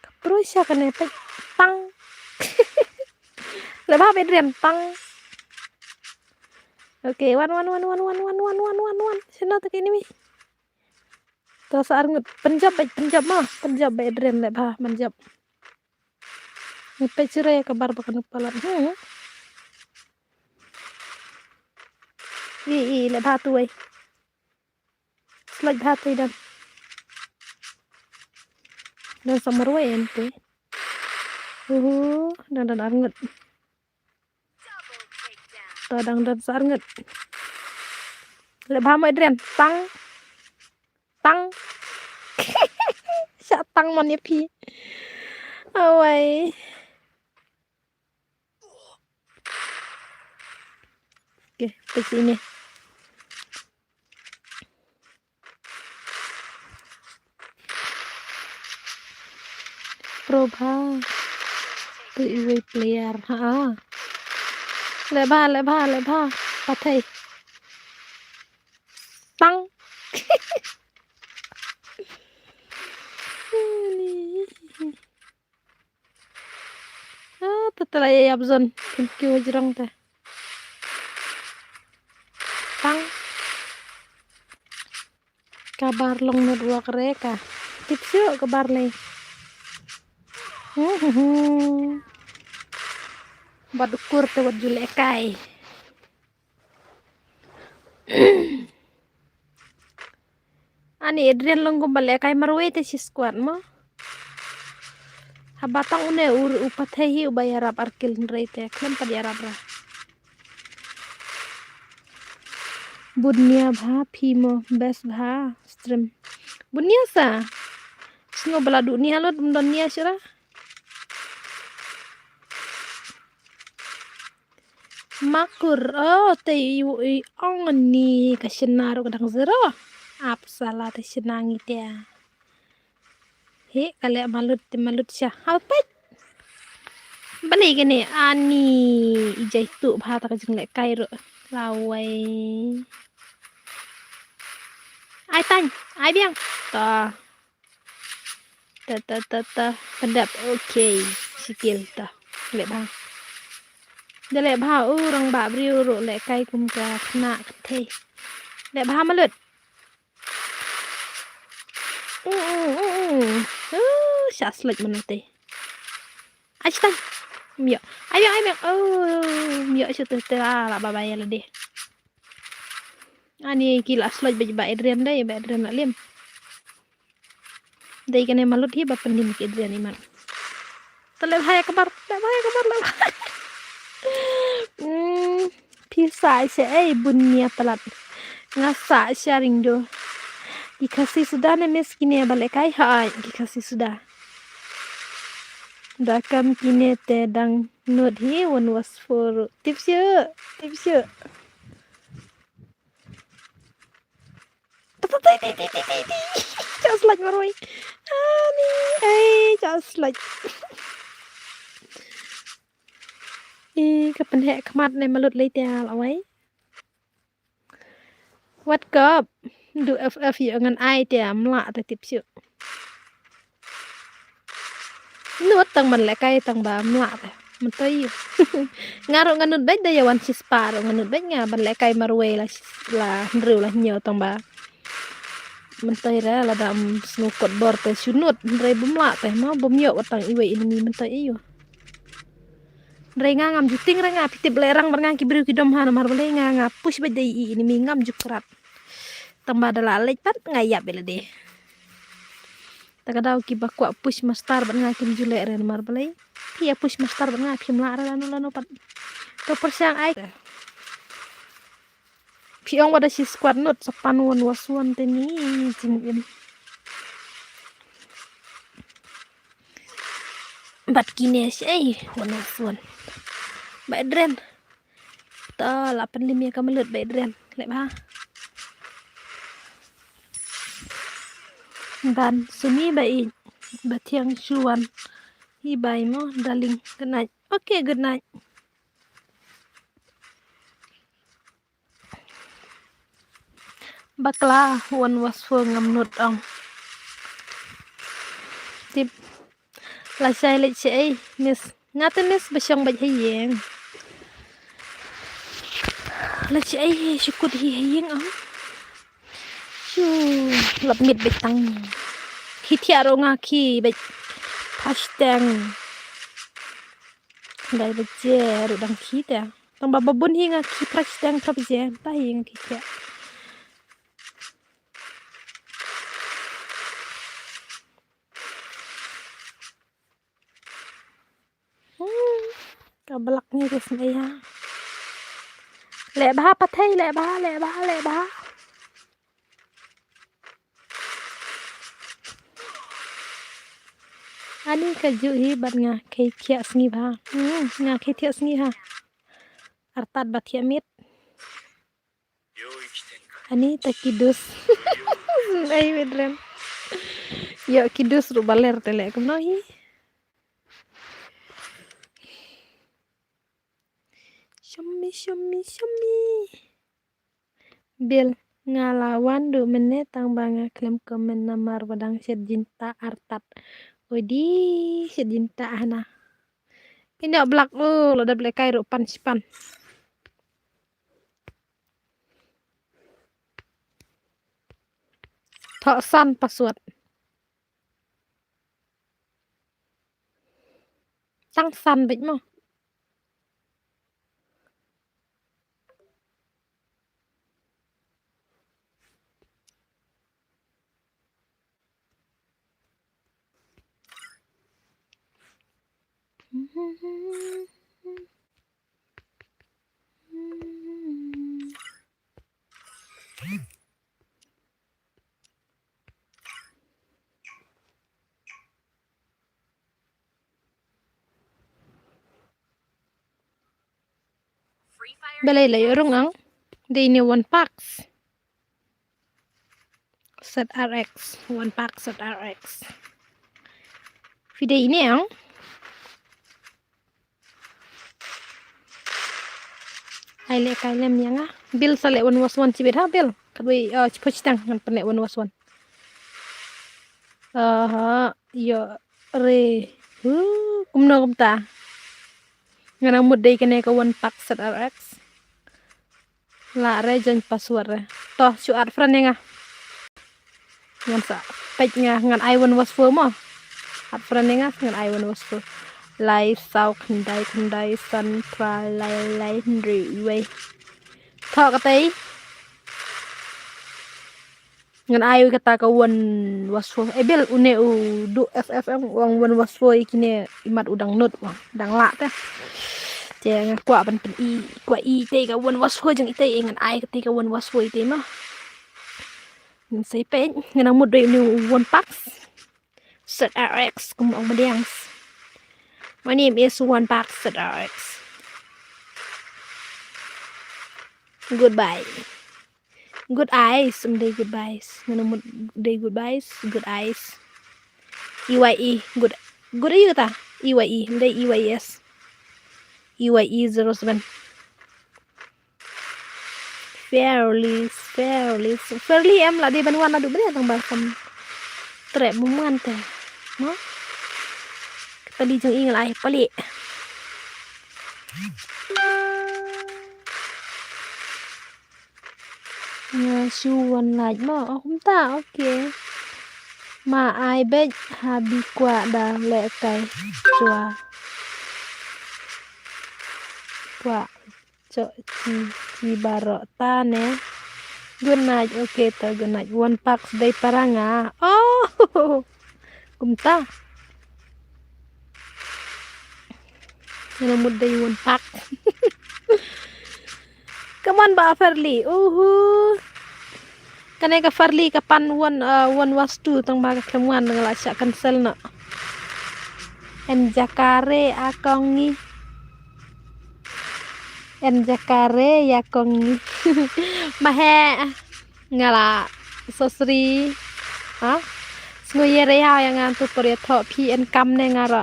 Ka pro sha kane peit tang. Leh bha Adrian tang. Okay, wan wan wan wan wan wan wan wan wan. Shano te ka enemy? To sa ar ngut. Pynjop beit, pynjop ma. Pynjop beit Adrian leh bha, pynjop. Ngi peit shuh re ka bar ba kano palat. Hmm. I, i, leh bha tu wei. Slide bha tu i dang. Dang sa marwei ente. Uhu, dang, dang ar ngut. To dang, dang sa ar ngut. Leh bha mo Adrian, tang. Tang. Sha tang mon ïa phi. Awai. Okay, peit sini. Pro bha. Tu iwei player. Ha. Leh bha, leh bha, leh bha. Pathai. Tang. Ah, te te la ïa ïap zone. Kim kiew hajrong te. Tang. Ka bar long network re ka. Tip shuh ka bar lei. Hmm, hmm, hmm. Bad u kur te wat ju lehkai. Ani Adrian long kumba lehkai marwei te shi squad mo. Haba tang une u, u pathai hi uba ïarap ar kill hynrei te khlem pat ïarap ra. Bun nia bha phi mo best bha stream. Bun nia sa. Sngew ba la duh nia lut ym don nia shuh ra. Makur, oh, te i, i, ong ni ka shna ruh ka dang zero. Ap sala te shna ngi te. He, ka leh malut te malut sha. Hau peit. Balei kane ani i jai tu bha ta ka jinglehkai ruh. Lawei. Ai tang, ai biang. Ta. Ta, ta, ta, ta. Pyndep. Okay. Shi kill ta. Leh bha. Da leh bha, u rangbah briew ruh lehkai kum ka khynnah kynthei. Leh bha malut. Mm, mm, mm, mm. Uh, sha slek mana te. Ai stan. Myo. Ayo, ayo. Oh, myo shu te te la, la bye bye la de. Ani ki la slek ba, ba Adrian dei, ba Adrian la lim. Dei kane malut hi ba pyndim ki Adrian iman. Te leh bha ïa ka bar, leh bha ïa ka bar, leh bha. Hmm, phi sah sha ei bun nia palat. Nga sah sha ring do. Ki Khasi suda ne miss kine ba lehkai ha ai, ki Khasi suda. Da kam kine te dang nud hi wan was for. Tip shu, tip shu. Ti, ti, ti, ti, ti, ti. Just like marwei. Ani, ai, just like. I ka pynheh khmat ne malut lei te la wei. Wat kop. Du F F ïa ngan ai te mla te tip shu. Nud tang ban lehkai tang ba mla te. Mynta ïa. Nga ruh nga nud beit da ïa wan shispah ruh nga nud beit nga ban lehkai marwei la shis-, la hynriew la hynñiew tang ba. Mynta ïa la da, um, sngewkot bor te shu nud hynrei bym lah te ma bym ïoh wat tang iwei enemy mynta ïa. Hynrei nga ngam ju tieng re nga phi tip leh rang bad nga ki briew ki dom ha namar balei nga nga push beit da i enemy ngam ju krat. Tang ba da la leit pat nga ïap ïa lade. Ta ka daw kiba kwah push master bad nga kim ju leh re namar balei. Phi ïa push master bad nga phim lah re lano lano pat. To pyrshang ai. Phi ong ba da shi squad nud sa pan wan was wan te ni jingim. Bad kine shi ai wan was wan. Ba dren. Ta la pynlim ïa ka mlut ba dren. Leh bha. Ban sumi ba i ba thiang shu wan. Hi bai mo darling. Good night. Okay, good night. Bakla wan was for ngam nud ong. Tip. Lashai leit shaei miss. Nga te miss ba shong beit ha ïing. Leit shaei hi shu kut hi ha ïing ong. Shu lap miet beit tang. Khi thiah ruh nga khi beit. Hashtag. Dai baje ruh dang khi te. Tang ba babun hi nga khi prach tang prap je ta hi nga khi te. Hmm, ka blak ni ris ni ya. Leh bha pathai, leh bha, leh bha, leh bha. Ani ka ju hi bad nga khei thiah sngi bha. Hmm, nga khei thiah sngi ha. Artat bad thiah mit. Ani ta ki dus. Ai wedren. Yo ki dus ru baler tele kumno hi. Shami, shami, shami. Bil nga la wan du mene tang ba nga khlem comment namar ba dang shet jinta artat. Odi shet jinta hana. Ina blak u la dap lekai ru pan span. Thoh san password. Tang san beit mo. Balei la ïoh rung ang? Dei ne one packs. Z R X, one pack Z R X. Phi dei ne ang? Ai le kai lem ïa nga. Bil sa le one was one chibit ha bil. Kadwei, uh, chipo chitang ngan pynleh one was one. Aha, ïoh re. Huh, kumno kumta. Nga nang mut dei kane ka one pack Z R X. La re join password re. To shu add friend ïa nga. Ngan sa peit nga ngan ai one was four mo. Add friend ïa nga ngan ai one was four. Lai saw khyndai khyndai san phra lai lai hynriew wei. To katei. Ngan ai kata ka one was four. Eh, Bil, une u du F F ong, ong one was four ïa kine imat u dang nud, ong, dang lah te. Te nga kwah ban pyn-i, kwah i te ka one was four jong ite, ngan ai kata ka one was four ite ma. Ngan sa peit, ngan mut dei une u one packs. Z R X, kum ong madiang. My name is One Pack Z R X. Goodbye. Good eyes, um, day goodbyes. Ngana mut day goodbyes, good eyes. E Y E, good, good eye kata. E Y E, um, day E Y E S. E Y E zero seven. Fairly, fairly, fairly em la dei ban wan naduh bnai tang ba kam treh bymman te. No? Ka pali jong i ngan ai pali. Nga shu wan lait mo, oh, kumta, okay. Ma ai beit ha bi kwah da leh kai chwa. Kwah cho chi chi baroh ta ne. Good night, okay ta, good night. One Pack dei para nga. Oh, kumta. Ngana mut dei One Pack. Come on, Bah Fairly. Uhu. Kane ka Fairly ka pan One, uh, One Was Two tang ba ka khlem wan, nga la shah cancel noh. En jakare a kong ngi. En jakare ya kong ngi. Mahe. Nga la sosri. Ha? Sngew ïa re ha ïa nga tu por ïa thoh phi en kam ne nga ra.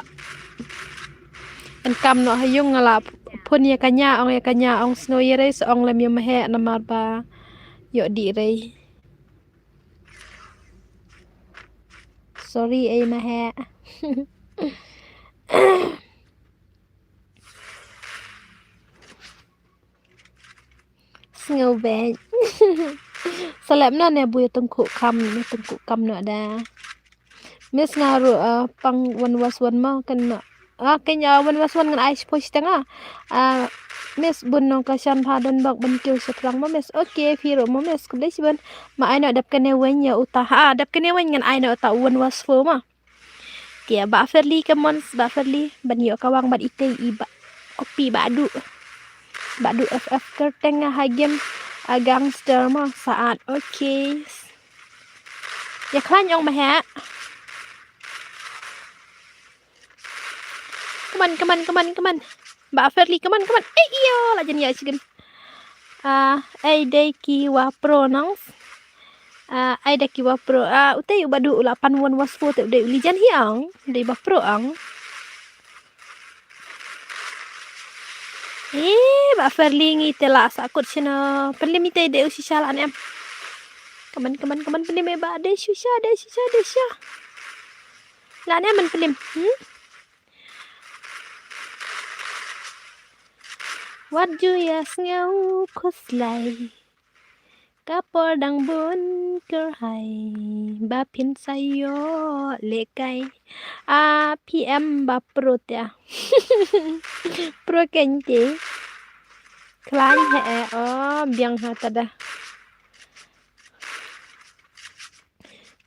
En kam noh ha ïung nga la phone ïa ka nya ong, ïa ka nya ong sngew ïa re sa ong lem ïa mahe namar ba ïoh dih re. Sorry ei mahe. Sngew beit. Selep na ne bui tengkuk kam, ne tengkuk kam no da. Miss nga ru, uh, pang One Was One mo kan no. Ah, kenya One Was One ngan ai shipoi shiteng ah. Ah, Miss bun nong ka shan pha don bok ban kiew shatlang mo Miss. Okay, phi ru mo Miss. Khublei shibun. Ma ai no dap kane wen ïa uta. Ha, dap kane wen ngan ai no uta One Was Four mo. Tia Bah Fairly, come on, Bah Fairly, ban ïoh kawang bad itei i Bah Kopi Bah Du. Bah Du F F kyrteng ha game a gangster mo saat. Okay. Ïa khlaiñ ong mahe. Come on, come on, come on, come on. Bah Fairly, come on, come on. Eh, iyo, la jan ïa shigem. Ah, ai dei ki wa pro nang. Ah, ai dei ki wa pro. Ah, utei u Bah Du u la pan One Was Four te u dei u lijan hi ang. Dei ba pro ang. Eh, Bah Fairly ngi te la sa kut shino. Pynlem itei dei u shisha la ne em. Come on, come on, come on, pynlem eh ba dei shisha, dei shisha, dei shisha. La ne em pynlem. Hmm? Wat ju ïa sngew khuslai. Ka por dang bun kyrhai ba phin sa ïoh lehkai. A P M ba pro te. Pro kein te. Khlaiñ he e o biang ha ta da.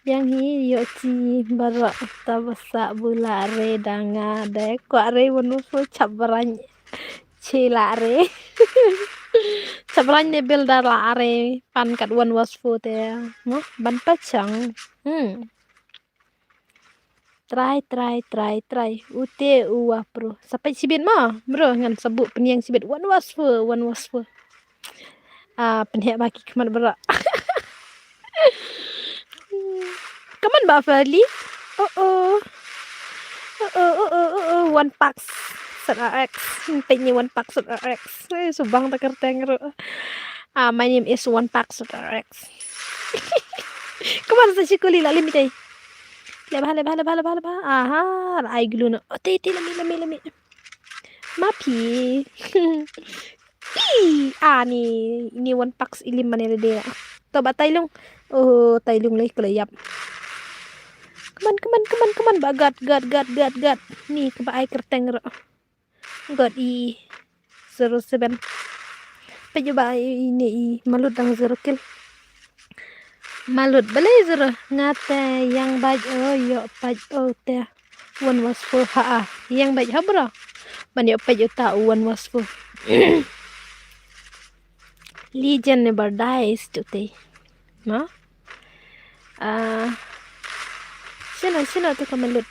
Biang hi ïoh chi baroh ta ba sah bu lah re da nga de kwah re One Was Four chap barang chi lah re. Chap barang ne bil da lah re pan kat One Was Four te. Mo ban pachang. Hmm. Trai, trai, trai, trai. Ute u wa pro. Sa peit shibit mo. Bro, ngan sa buh pynïeng shibit. One Was Four, One Was Four. Ah, pynheh ba ki khmat bro. Come on, Bah Fairly. Oh, oh. Oh, oh, oh, oh, oh, oh. One Pack Z R X. Peit ni One Pack Z R X. Eh, subang ta kyrteng ru. Ah, my name is One Pack Z R X. Come on, sa shikuli la lim itei. Leba, leba, leba, leba, leba. Aha, ai glu no. Oh, te, te, lemi, lemi, lemi. Ma phi. Phi. Ah, ni, ni One Pack i lim mane de. To ba tailung. Oh, tailung lei kala yap. Come on, come on, come on, come on. Ba gat, gat, gat, gat, gat. Ni ka ba ai kyrteng ro. Got i zero seven. Peit ba i ne i malut dang zero kill. Malut balei zero ngate yang bait o ïoh peit o te. One Was Four ha a. Yang bait ha bro. Ban ïoh peit o ta One Was Four. Legend never dies tu te. No? Ah, shino, shino tu ka malut.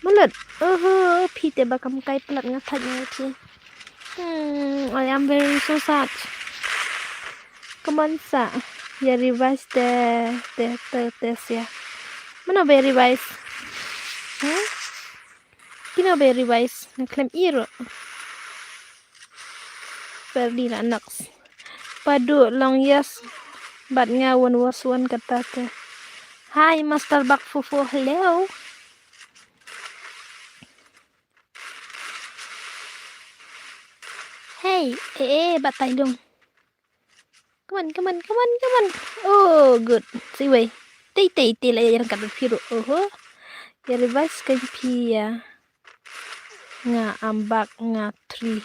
Malut. Oho, phi te ba kam kai palat nga thait nga phi. Hmm, I am very so sad. Come on sa. Ïa revise te, te, te, te sia. Mano ba ïa revise? Hmm? Kino ba ïa revise? Nga khlem i ruh. Perdi na Nox. Padu long yes. Bad nga wan was wan kata te. Hi, Master Bak Fufu, hello. Hey, eh, eh, batai dong. Come on, come on, come on, come on. Oh, good. Siwei. Tei, tei, tei la ïa rangkat bad phi ruh. Oho. Ïa revise kan phi ïa. Nga am bak nga three.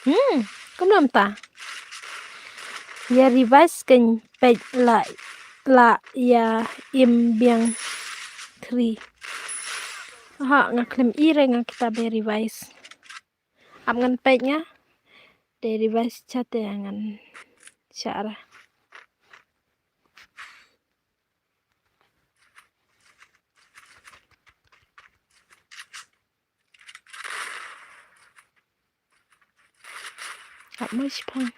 Hmm, kumno mynta? Ïa revise kan peit la, la ïa im biang three. Ha, nga khlem i re nga kita ba revise. Ap ngan peit nga. Dei revise chate ngan share. Ap mo shipang.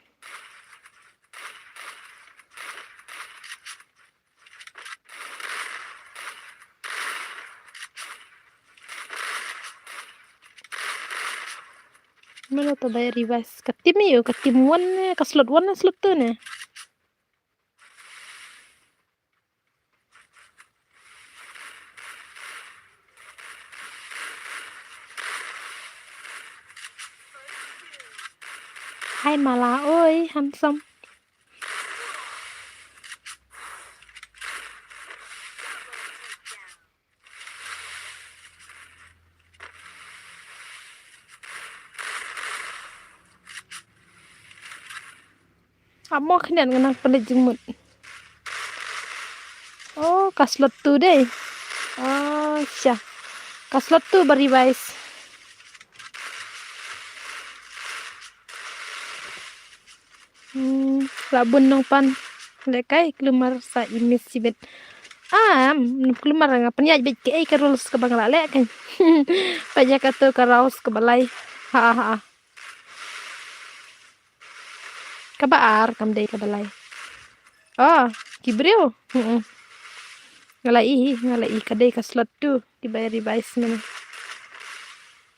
Mano to ba revise ka team ïa ka team one ne ka slot one ne slot two ne. Hi Mala, oi, handsome. Amo khyndiat nga nang pynleit jingmut. Oh, ka slot two dei. Oh, sha. Ka slot two ba revise. Hmm, la bun nong pan. Lekai klumar sa imis sibit. Am, klumar nga pynïaid bit ke ei ka rules ka ba nga la leh kan. Paja ka tu ka raus ka balai. Ha ha ha. Kaba ar kam dei kaba lai. Oh, ki briew. Mm-mm. Nga la i, nga la i ka dei ka slot two. Ki ba revise mane.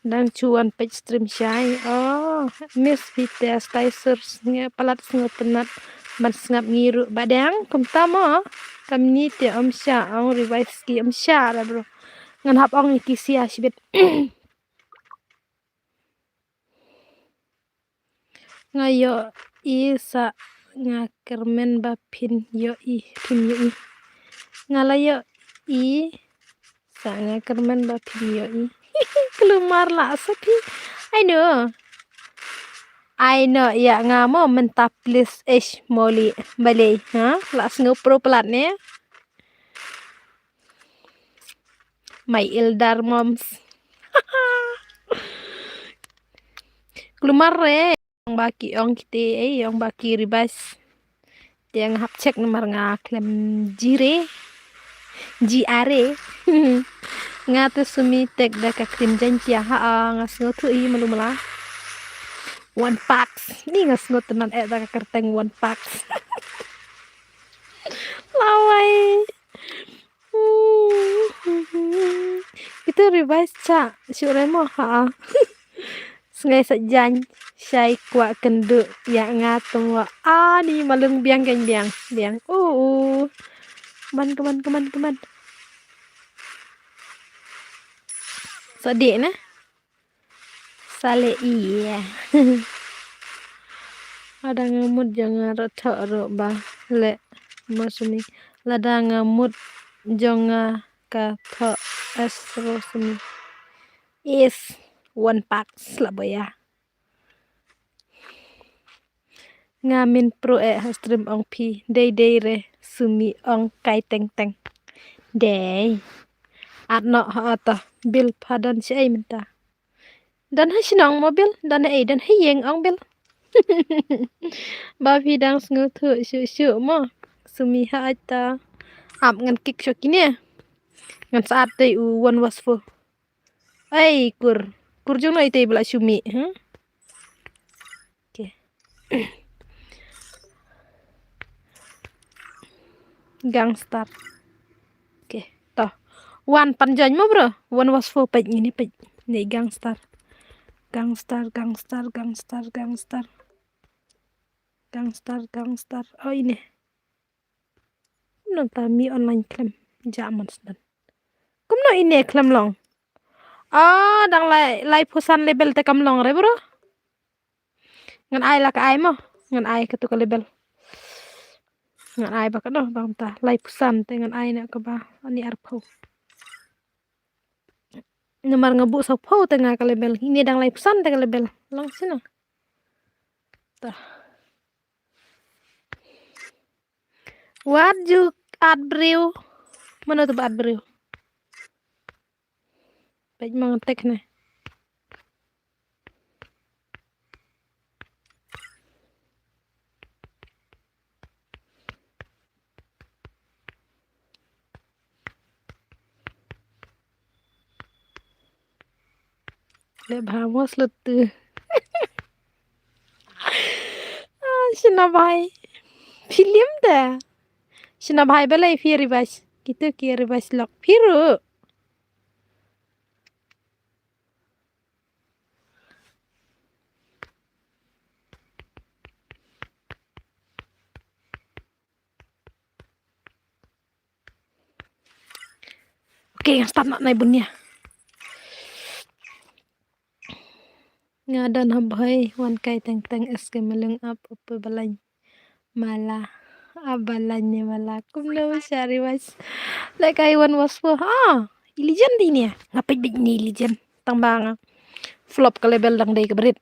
Dang chuan page stream shai. Oh, miss phi te stai sur snge palat snge penat. Ban sngap ngi ruh ba dang kumta mo. Kam ngi te om sha ong revise ki om sha la bro. Ngan hap ong ki sia shibit. Nga ïohi sa nga kyrmen ba phin ïohi, phin ïohi. Nga la ïohi sa nga kyrmen ba phin ïohi. Klumar la sa phi. Ai no. Ai no ïa nga mo mynta please ish moli balei ha la sngew pro plat ne. My elder moms. Klumar re ong ba ki ong kiti eh ong ba ki ribas. Te nga hap check namar nga klem jire. Ji are. Nga te sumi tek da ka krim jan tia ha nga sngewthuh i malu mala. One packs. Ni nga sngewthuh nan eh da ka kerteng one packs. Lawai. Itu revise cha shu remo ha. Sngai sa jan shai kwah kynduh ïa nga tungwa ani malung biang kan biang biang. Uh, uh. Keman keman keman keman. Sa dek na. Sale iya. Lada nga mut jong nga rot tho ro ba le mosumi. Lada nga mut jong nga ka tho es ro sumi. Is one pack slap boya. Nga min pro eh ha stream ong phi dei dei re sumi ong kai teng teng. Dei. At no ha ata bil phadan si ai mynta. Dan ha shnong mo bil dan ha ei dan ha ïeng ong bil. Ba phi dang sngewthuh shu shu mo sumi ha ata. Ap ngan kik shu kine. Ngan sat te u one was four. Ai, kur. Kur jong no ite bla shumi, ha? Okay. Gangster. Okay, to. One pan join mo, bro. One was four page ngini page. Ni gangster. Gangster, gangster, gangster, gangster. Gangster, gangster. Oh, ini. Nang ta mi online khlem. Ja man sdan. Kumno ine khlem long. Ah, dang lai, lai phew san level te kam long re, bro. Ngan ai la ka ai mo. Ngan ai katu ka level. Ngan ai ba ka no, bang ta. Lai phew san te ngan ai na ka ba. Ani arphew. Namar nga buh saw phew te nga ka level. Ine dang lai phew san te ka level. Long sino. Ta. Wat ju at briew. Mano tu ba at briew? Peit mang tek ne. Le bha mo slot tu. Ah, shna bhai. Film da. Shna bhai balai phi revise. Kitu ki revise lok phi ru. Okay, ngan start na nai bunia. Nga don ha bhai wan kai teng teng S K Malung ap upe balai. Mala. A balai ne mala. Kumno shari was. Like I one was four. Ha. Ilijen di ne. Ngapai bit ni ilijen. Tang bang. Flop ka level dang dei ka berit.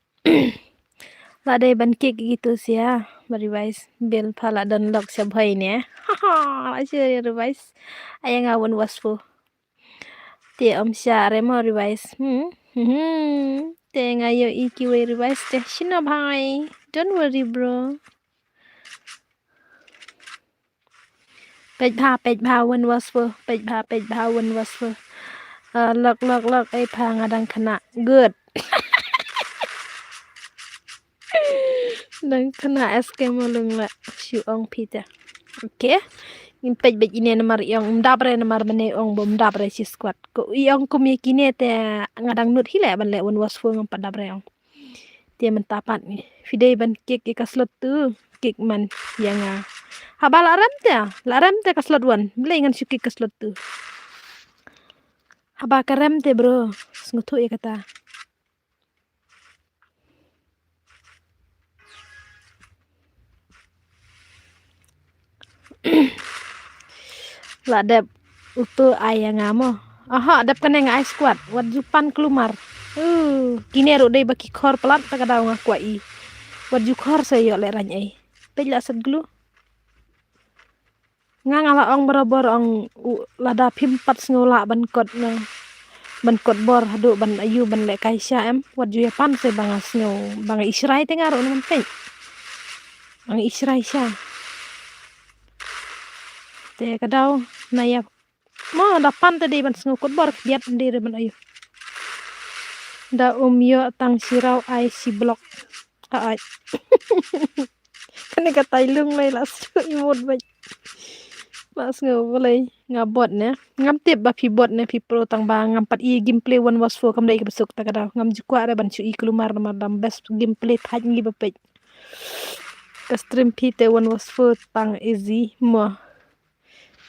La dei ban kick gitu sia. Ba revise. Bel pha la don lok sia bhai ne. Ha ha. La sia revise. Aya nga one was four. Te om sha re mo revise. Hmm. Hmm. Te nga yo i kiwei revise te. Shino bhai. Don't worry, bro. Peit bha, peit bha, one was four. Peit bha, peit bha, one was four. Ah, lok, lok, lok. Ei pha nga dang kena. Good. Dang kena S K Malung la shu ong phi te. Okay. Ngin peit beit ine namar i ong um dap re namar mane ong bym dap re shi squad. Ko i ong kum ïa kine te nga dang nud hi le ban le one was four ngam pat dap re ong. Te mynta pat ni. Phi dei ban kick ïa ka slot tu. Kick man ïa nga. Haba la rem te, la rem te ka slot one. Balei ngan shu kick ka slot tu. Haba ka rem te bro. Sngewthuh ïa kata. La dep utu ai ïa nga mo. Aha, dep kane nga ai squad. Wat ju pan klumar. Uh, kine ruh dei ba ki khor palat ta ka daw nga kwah i. Wat ju khor sa ïoh leh rang ei. Peit la sat glu. Nga nga la ong barabor ong u, lada phim pat sngew lah ban kot na. Ban kot bor haduh ban ayu ban leh kai sha em. Wat ju ïa pan se ba nga sngew ba nga i shrai te nga ruh na man peit. Ba nga i shrai sha. Te ka daw na ïa mo da pan te dei ban sngew kot bor khdiat dei re ban ayu. Da um ïoh tang shi raw ai shi block. Ai. Kane ka tai lung lai la sngew i mut bait. La sngew balei nga bot ne. Ngam tip ba phi bot ne phi pro tang ba ngam pat i gameplay one was four kam dei ka besuk ta ka daw. Ngam ju kwah re ban shu i klumar namar dam best gameplay thait ngi ba peit. Ka stream phi te one was four tang easy mo.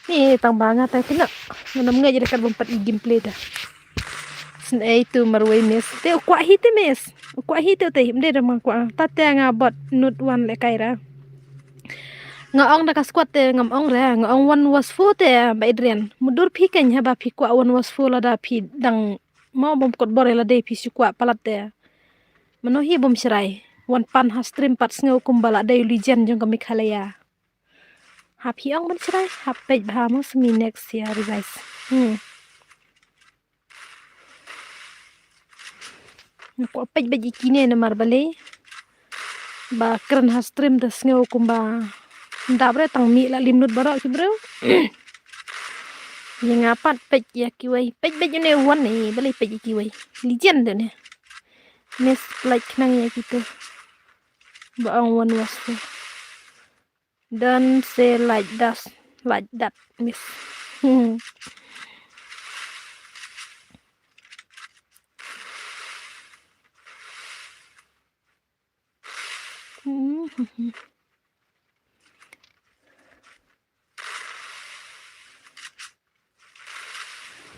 Ni tang ba nga ta kina. Ngam ngei jere kat bom pat i gameplay ta. Sn ei tu marwei mes. Te u kwah hi te mes. U kwah hi te u te him de dam nga kwah. Ta te nga bot nut wan le kai ra. Nga ong da ka squad te ngam ong re. Nga ong one was four te ba Adrian. Mudur phi keiñ haba phi kwah one was four lada phi dang mo bom kot bor lada phi shu kwah palat te. Mano hi bom shrai. Wan pan ha stream pat sngew kumba la dei u legend jong ka Meghalaya. Hap hi ong ban shrai, hap peit bha mo semi next year guys. Hmm. Nga kwah peit beit ïa kine namar balei. Ba kren ha stream da sngew kumba. Dap re tang mih la lim lut baroh ki briew. Ïa nga pat peit ïa kiwei. Peit peit ïa une One ne, balei peit ïa kiwei. Legend de ne. Miss like khnang ïa kito. Ba ong One was for. Don't say like that, like that, miss.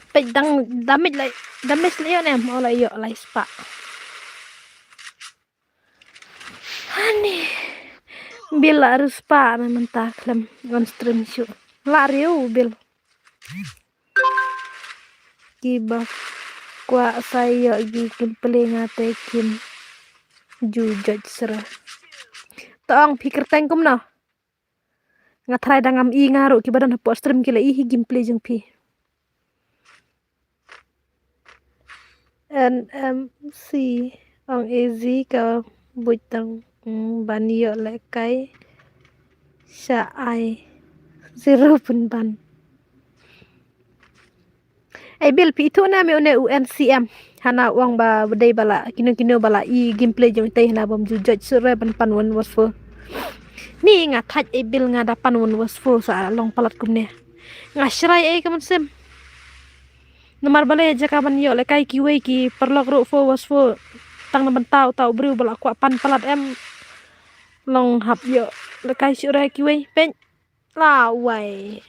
Peit dang damage lai, damage lai ïoh ne em, oh lai ïoh lai spah. Hani. Bill la riewspah na mynta khlem on stream shuh. La riew Bill. Kiba kwah sa ïoh ki gameplay nga te kim ju judge shuh. To ong phi kyrteng kumno? Nga tharai dang ngam i nga ruh kiba don hapoh stream ki la i hi gameplay jong phi. N M C ong easy ka buit tang, mm, ban ïoh lehkai sha ai zero pynban. Ei Bill, phi ithuh na me une u N C M. Hana u ong ba dei ba la kino kino ba la i gameplay jong itei hana bym ju judge shuh re ban pan One was for. Ni nga thait ei Bill nga da pan One was for sa long palat kumne. Nga shrai ei ka mynsiem. Namar balei jaka ban ïoh lehkai kiwei ki paralok ruh for was for. Tang na bynta uta u briew ba la kwah pan palat em. Long hap ïoh lehkai shuh re kiwei. Peit. Lawei.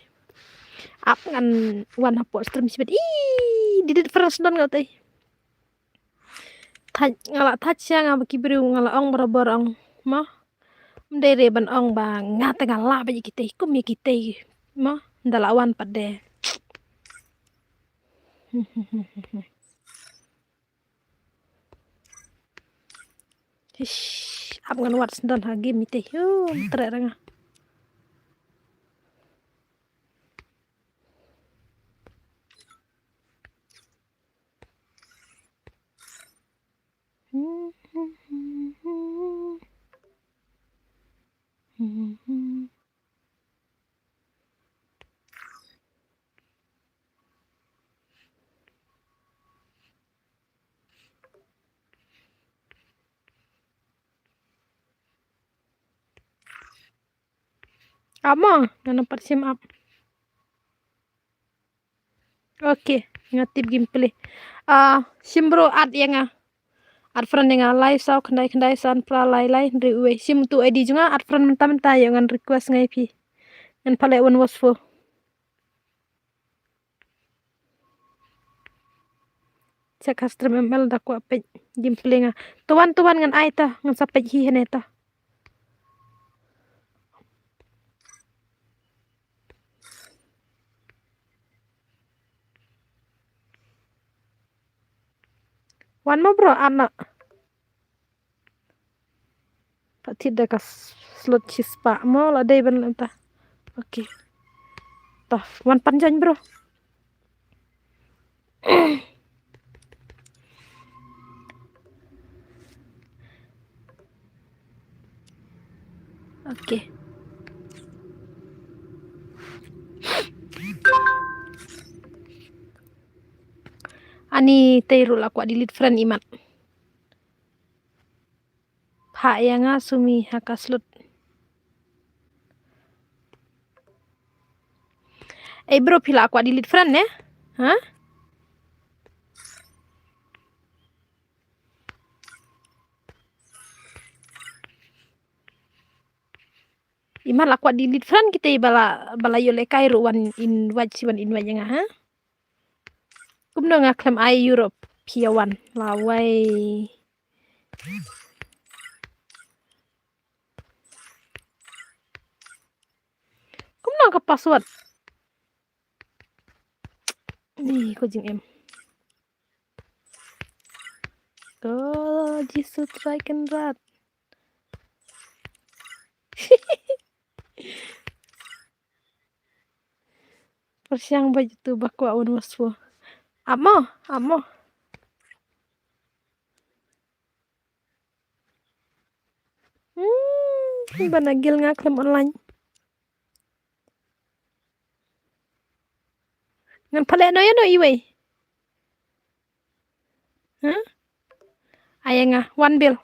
Ap ngan wan hapoh stream shibit. Ih, didit friends don nga utei. Thait, nga la thait sha nga ba ki briew nga la ong barabor ong. Mo. Ym dei re ban ong ba nga te nga lah ba ïa kitei kum ïa kitei. Mo. Nda la wan pat de. Hish, ap ngan wad sdang ha game ite. Hu, treh ranga. Ap mo, nga nampat shim ap. Okay, nga tip gameplay. Ah, shim bro add ïa nga. Add friend ïa nga lai saw khyndai khyndai san phra lai lai hynriew wei. Shim tu I D jong nga add friend mynta mynta ïa ngan request ngai phi. Ngan pale One was for. Check ha stream M L da kwah peit gameplay nga. Tuan tuan ngan ai ta ngan sa peit hi hane ta. Wan mo bro, anak. Pat thied da ka s-, slot shispah mo la dei ban lenta. Okay. Toh, wan pan jaiñ bro. Okay. Ani tei ruh la kwah delete friend imat. Phah ïa nga sumi ha ka slot. Ei bro, phi la kwah delete friend ne? Ha? Imat la kwah delete friend kita ba la, ba la ïoh lehkai ruh wan invite, shi wan invite ïa nga, ha? Kumno nga khlem ai Europe phi ïa wan lawei. Kumno ka password? Ni ko jingim. Ko Jisu Trai Kynrad. Pyrshang ba jitu ba kwah un waspo. Amo, amo. Hmm, ba na gil nga khlem online. Ngan pale no ya no iwei. Huh? Ayanga, one bill.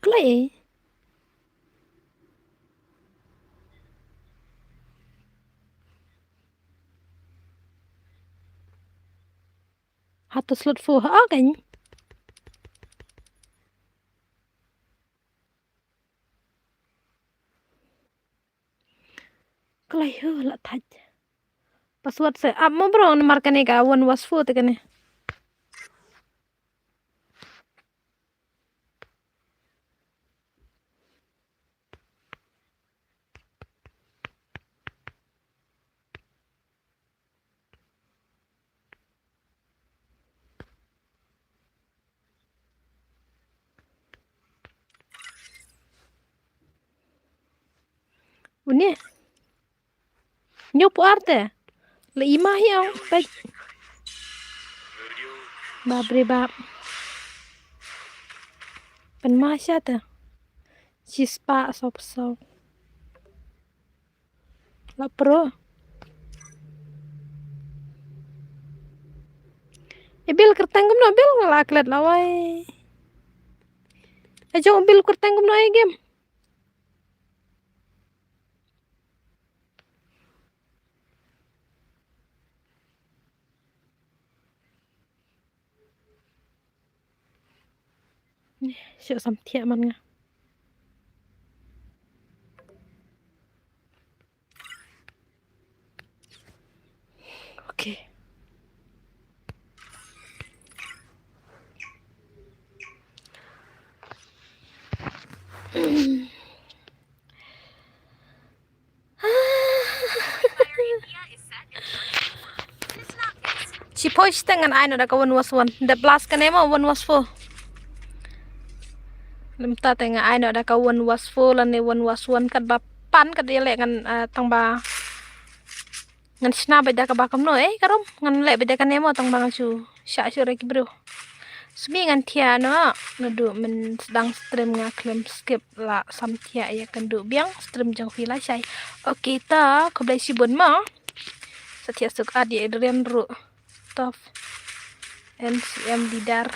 Klai. Hato slot fu ha kan. Klai hu la thaj. Password se ap mo bro, namar kane ka one was four te kane. Uni. Nyo pu arte. Le ima hiau. Pek. Babri bab. Pen ma sha te. Shispa sop sop. La pro. E bil kerteng kumno bil nga la klet la wai. E jong bil kerteng kumno e game. Shu sam thiah man nga. Okay. Shi poi shi te ngan ai noh da ka one was one. Da plus kane mo one was four. Lymta te nga ai noh da ka one was four lane one was one kat ba pan kat ïa leh ngan, ah, tang ba ngan shna bad da kaba kumno, eh, ka rum. Ngan leh bad da kane mo tang ba ngan shu shah shu re ki briew. Sumi ngan thiah noh, naduh mynsdang stream nga khlem skip la sam thiah ïa kynduh biang stream jong phi lashai. Okay ta, khublei shibun mo. Sa thiah suk ad ïa Adrian ruh. Top N C M leader.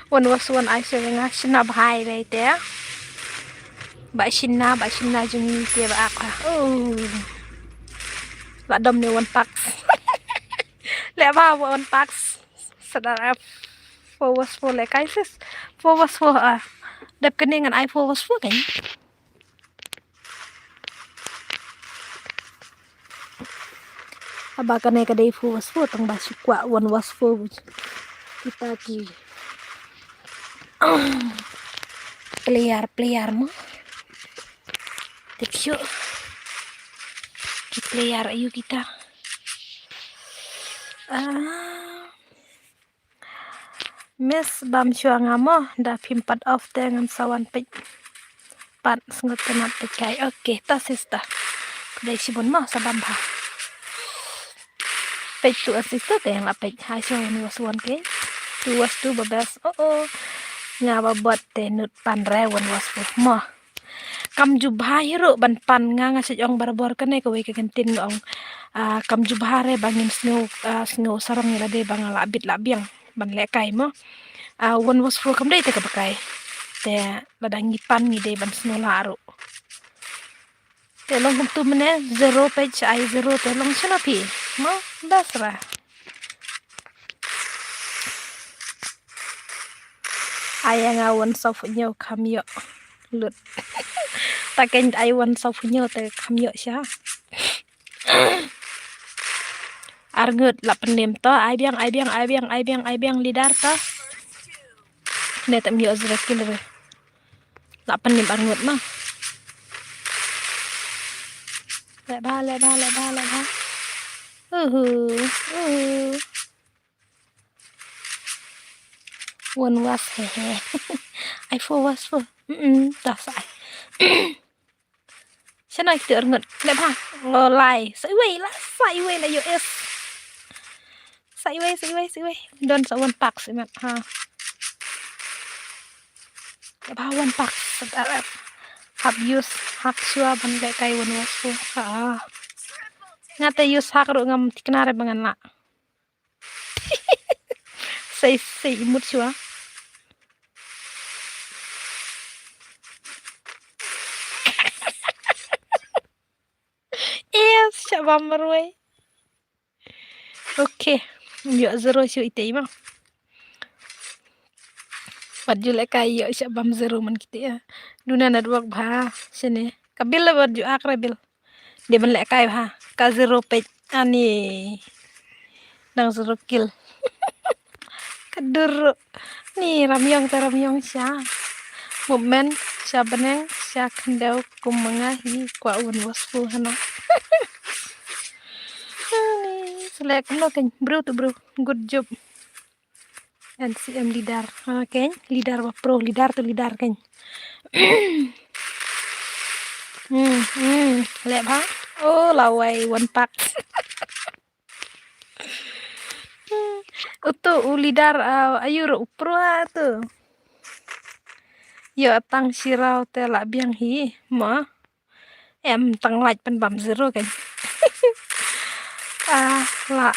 One was one ai sha nga shna bha ïa lei te. Ba shna, ba shna jong ngi te ba ak. Oh. La dom ne one packs. Leh ba one packs. Sadar ap. Four was four leh kai sis. Four was four ah. Dep kane ngan ai four was four kan. Haba kane ka dei four was four tang ba shu kwah one was four. Kita ki player, player mo. Te ki player aïu kita. Ah. Miss bam shuwa nga mo, da phim pat off te ngan sa wan peit. Pat sngew tynnat peit kai. Okay, ta sister. Khublei shibun mo, sa bam bha. Peit tu a sister te nga peit. Hai shuwa one was one ke. Two was two ba best. Oh, oh. Nga ba bot te nud pan re one was four mo. Kam ju bha hi ruh ban pan nga, nga shu ong barabor kane kawei ka ktien nga ong, ah, kam ju bha re ba ngin sngew, ah, sngew sarong ïa lade ba nga la bit la biang ban leh kai mo. Ah, one was four kam dei te kaba kai. Te lada ngi pan ngi dei ban sngew lah ruh. Te long kumtu mynne zero page ai zero te long shano phi. Mo, best ra. Ai nga one soft nyo kham ïoh lut. Ta kein ai one soft nyo te kham ïoh sha. Arngut la pynim to, ai biang, ai biang, ai biang, ai biang, ai biang leader to. Ne tam ïoh zero kill re. La pynim arngut ma. Leh ba, leh ba, leh ba, leh ba. Uhu, uhu. One was, he, he. Ai four was four. Mm, das ai. Shano kito arngut. Leh ba. Lo lai. Sa iwei la, sa iwei la U S. Sa iwei, sa iwei, sa iwei. Don sa one pack si mat. Ha. Leh ba one pack. Sa da. Hap use, hap shuwa ban leh kai one was four. Ha. Nga te ïoh sak ruh ngam thikna re ba ngan lah. Sei sei imut shuwa. Yes, sha bam marwei. Okay, ïoh zero shu ite ma. Wat ju lehkai ïoh sha bam zero man kite ya. Duna network bha shane. Ka bil la wat ju ak re bil. Dei ban lehkai bha ka zero peit ani. Nang zero kill. Ka dur ni Ramïong te Ramïong sha. Movement sha bneng sha khyndew kum ma nga hi kwah un waspu hana. Ani selek no kan bro tu bro. Good job. N C M leader. Ha, keiñ leader ba pro leader tu leader keiñ. Hmm, hmm, leh bha. Oh, lawei one pack. Utu u leader, ah, ayu ruh u pro tu. Ïoh tang shiraw te lah biang hi ma. Em tang lait pynbam zero kan. Ah, la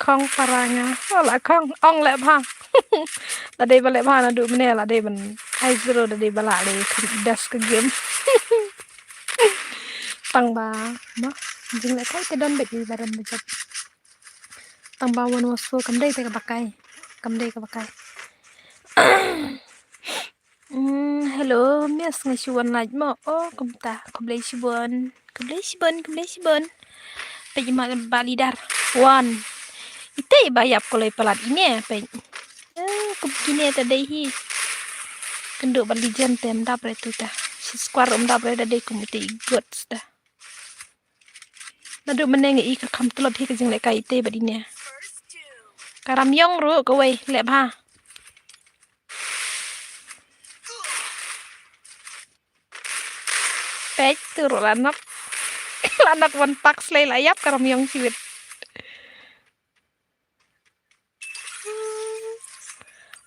khong para nga. Oh, la khong ong leh bha. La dei ba leh bha naduh mynne la dei ban ai zero da dei ba la dei kan das ka game. Tang ba ma jinglehkai te don bad i baran ba jop. Tang ba wan wasu kam dei te ka bakai. Kam dei ka bakai. Mm, hello, miss nga shu wan lait mo. Oh, kumta. Khublei shibun. Khublei shibun, khublei shibun. Peit ma ba leader. Wan. Ite ba ïap ko lei palat ine peit. Eh, kum kine ta dei hi. Kynduh ba legend te mdap re tu ta. Shi square mdap re da dei kum ite i gods ta. Naduh mynne nga i ka kham tlot hi ka jinglehkai ite bad ine. Ka Ramïong ruh kawei leh bha. Peit tu ruh la nok. La nok wan pak slei la ïap ka Ramïong siwit.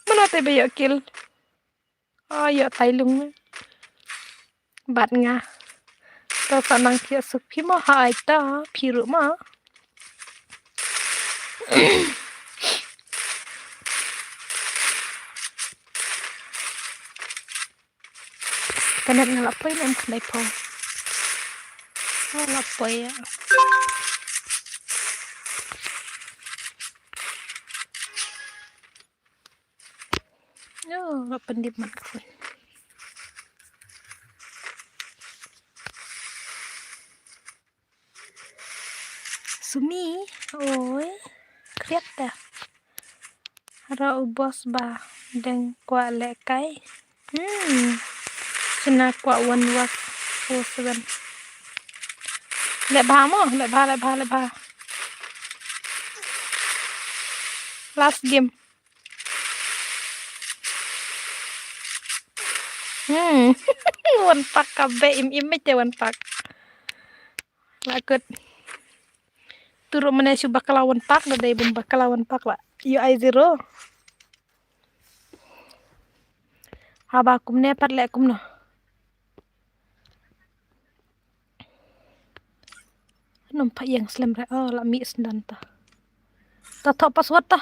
Mano te ba ïoh kill. Oh, ïoh tai lung. Bad nga. To sa nang phi suk phi mo ha ai ta phi ruh mo. Kanet nga la poi nem khnai phong. Nga la poi ya. Yo, nga pyndip man ka phone. Sumi, oi, kriat ta. Ra u boss ba deng kwah lehkai. Hmm. Sina kwah one was four seven. Leh bha mo, leh bha, leh bha, leh bha. Last game. Hmm. One pack ka be im im te one pack. La kut. Turu mane shu bakla one pack da dei bun bakla one pack la. Ïoh ai zero. Haba kumne pat leh kumno. Num pha ïeng slem re. Oh, la mi sndan ta. Ta thoh password ta.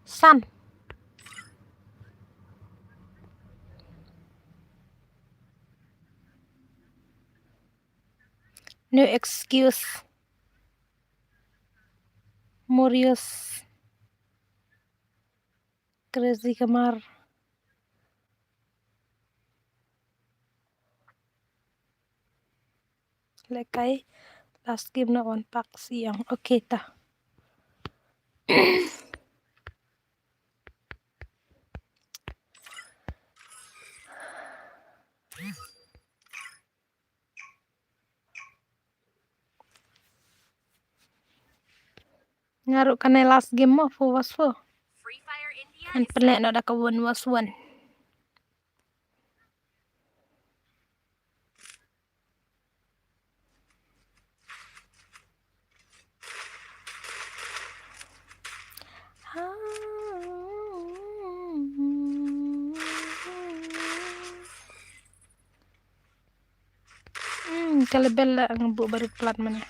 San. No excuse. Morius. Crazy Kamar. Lehkai last game na one pack siang. Okay ta. Nga ruh kane last game mo four was four. Ngan pynleh noh da ka one was one. Hmm, ka level la nga buh ba rit palat mane.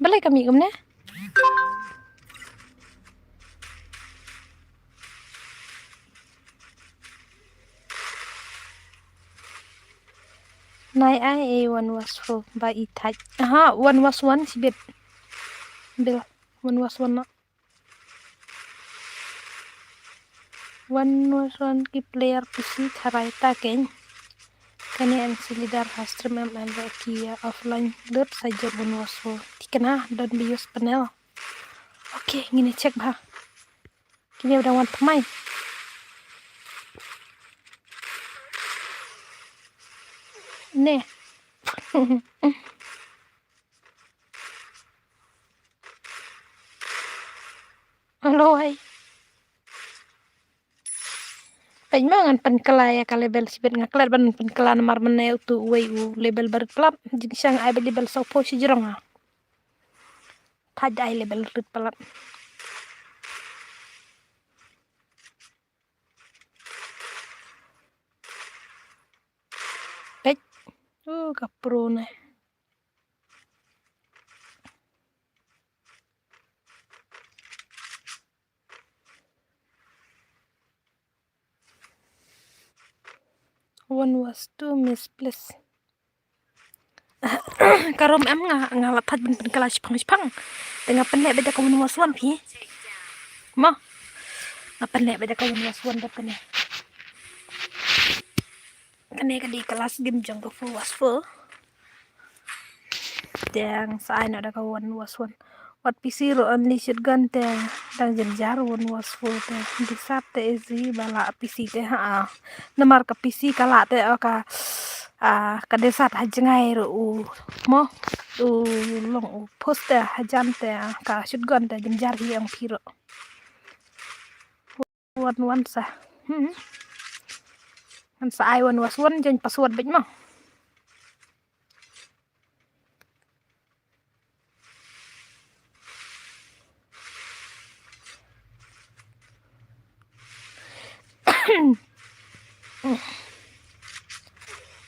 Balei ka mih kumne? Nai ai e one was four ba i thait. Aha, one was one sibit. Bil, one was one na. One was one ki player P C tharai ta keng. Kane N C leader ha stream M L ki offline lut sa jot one was four. Tikna don bi use panel. Okay, ngin check bha. Kine udah wan tmai. Ne. Hello, hai. Peit mo ngan pynkylla ïa ka level sibit, nga klet ban pynkylla namar mynne utu uwei u level ba rit palat. Jingshisha ai ba level sawphew shi jrong ah. Thait ai level rit palat. Peit. Uh, ka pro ne. One was two misplaced. Ka rom em nga, nga la thait ban pynkylla shipang shipang. Te nga pynleh beit da ka one was one phi. Mo. Nga pynleh beit da ka one was one da pynleh. Kane ka dei ka last game jong ka four was four. Te nga sa ai noh da ka one was one. Wat P C ruh only shotgun te dang jynjar one was four te. Desert te easy ba lah P C te ha. Namar ka P C ka lah te, oh, ka, ah, ka desert ha jngai ruh u mo u long u post te hajan te, ah, ka shotgun te jynjar hi ong phi ruh. One one sa. Hmm. Ngan sa ai one was one jan password beit mo.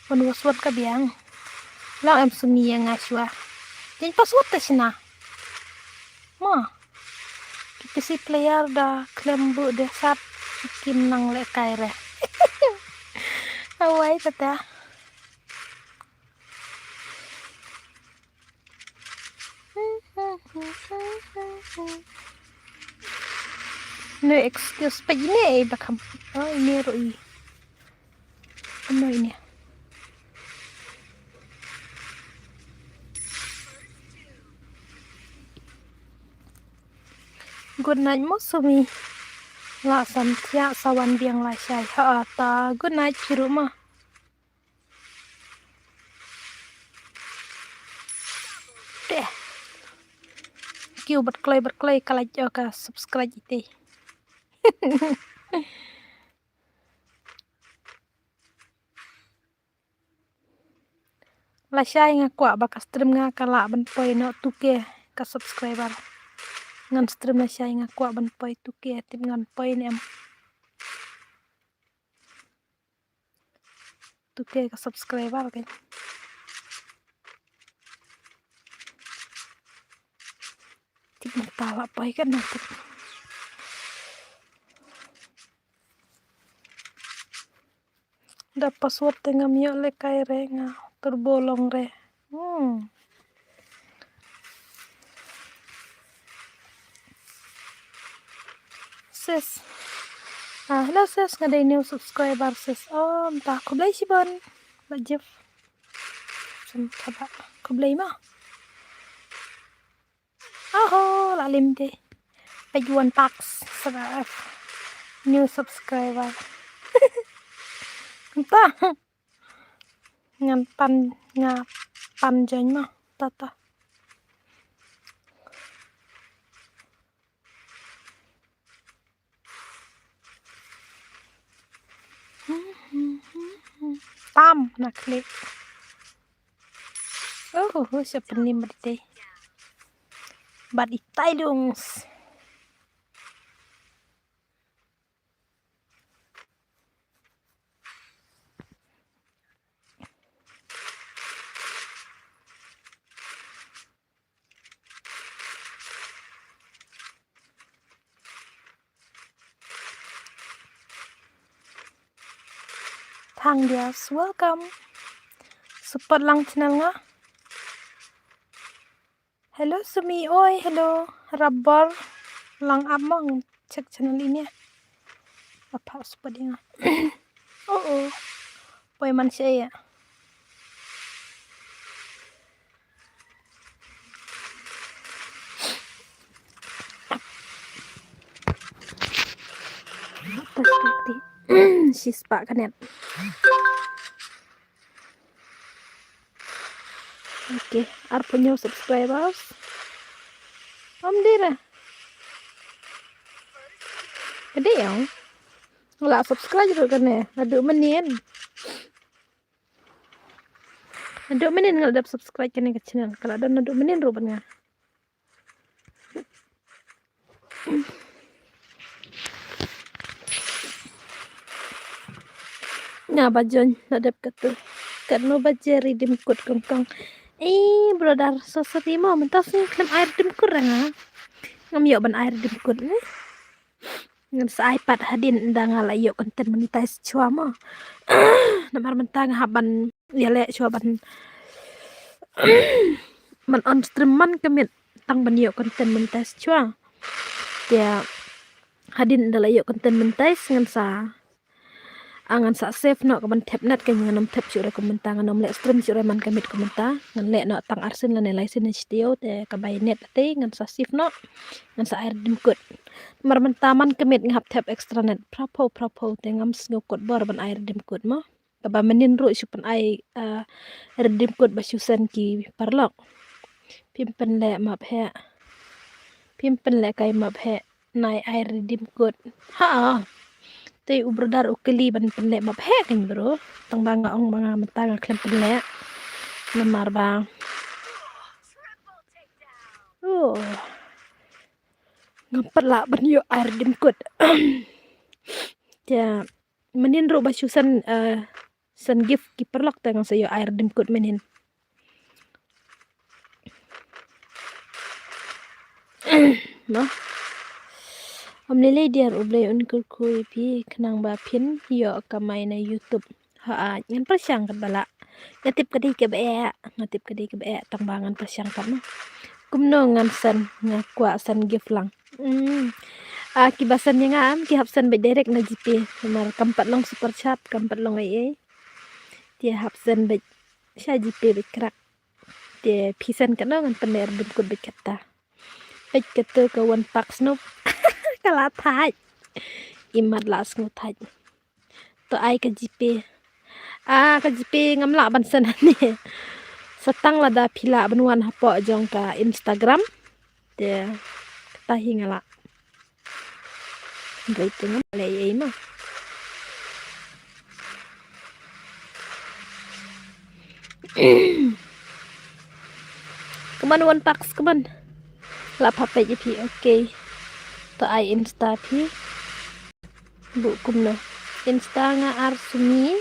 One was one ka biang. Long em sumi ïa nga shuwa. Jan password te shna. Ma. Ki P C player da khlem buh desert kim nang lehkai re. Awai tata. No excuse pa ine ei ba kham. Oh, ine ruh i. Ano ine. Good night mo sumi. La sam thiah sa wan biang la shai. Ha ta good night phi ruh mo. Te. Kiu bat kloi bat kloi ka like ka subscribe ite. Lashai nga kwah ba ka stream nga ka lah ban poi noh two K ka subscriber. Ngan stream lashai nga kwah ban poi two K tip ngan poi ne em. Two K ka subscriber kan. Tip mynta lah poi kan na tip. Da password te ngam ïoh lehkai re nga turbo long re. Hmm. Sis. Ah, hello sis, nga dei new subscriber sis. Oh, mynta khublei shibun. Ba Jeff. Sim kaba khublei ma. Oho, la lim te. Page one tax. New subscriber. Mynta. Ngan pan, nga pan join ma. Tata. Tam na klik. Oh, oh, siapa ni merdeh. Bad itai lungs. Ang Dias, welcome. Support lang channel nga. Hello Sumi, oi hello. Rabor lang among, check channel ini. Apa support ïa nga? Oh oh. Poi man sha ïa. Shispah kanet. Okay, arphew hynñiew subscribers. Om dira. Ka dei ong. Nga la subscribe ruh kane. Naduh mynnin. Naduh mynnin nga la dep subscribe kane ka channel. Ka la don naduh mynnin ruh bad nga. Nga ba join la dep katu. Katno baje redeem code kong kong. Eh brother, so sorry mo, mynta sngi khlem ai redeem code ra nga. Ngam ïoh ban ai redeem code ne. Ngan sa ai pat hadien ynda nga la ïoh content monetize shuwa mo. Namar mynta nga hap ban ïaleh shuwa ban ban on stream man ka miet tang ban ïoh content monetize shuwa. Te hadien ynda la ïoh content monetize ngan sa, ah, ngan sa save noh ka ban thep net, ka ngan ym thep shuh re kum mynta, ngan ym leh stream shuh re man ka miet kum mynta. Ngan leh noh tang arsien lane laisien sha taïew, te ka bai net te ngan sa save noh. Ngan sa ai redeem code. Namar mynta man ka miet nga hap thep extra net phra phew phra phew, te ngam sngew kot bor ban ai redeem code mo. Kaba mynnin ruh shu pyn-ai, ah, redeem code ba shu send ki paralok. Phim pynleh map heh. Phim pynleh kai map heh. Nai ai redeem code. Ha. Te u brother u kylli ban pynleh map heh kan bro. Tang ba nga ong ba nga mynta nga khlem pynleh. Namar ba, oh, ngam pat lah ban ïoh ai redeem code. Te mynnin ruh ba shu send, eh, send gift ki paralok te ngan sa ïoh ai redeem code mynnin. Mo. Ym lei lei diar, U Blei un kyrkhu ïa phi khnang ba phin ïoh kamai na YouTube. Ha, ngan pyrshang katba lah. Nga tip ka dei kaba eh, nga tip ka dei kaba eh tang ba ngan pyrshang pat mo. Kumno ngan send, nga kwah send gift lang. Hmm. Ah, kiba send ïa nga em, ki hap send beit direct na GPay. Namar kam pat long super chat, kam pat long ei ei. Te hap send beit sha GPay beit krak. Te phi send katno ngan pynleh redeem code beit kata. Peit katu ka one pack snup. Ka la thait. Imat la sngew thait. To ai ka GPay. Ah, ka GPay ngam lah ban send hangne. Sa tang lada phi lah ban wan hapoh jong ka Instagram. Te kata hi nga lah. Hynrei te ngam leh ei ei mo. Come on, one packs, come on. Lah pha peit ïa phi, okay. To ai Insta phi. Buh kumno. Insta nga ar sumi.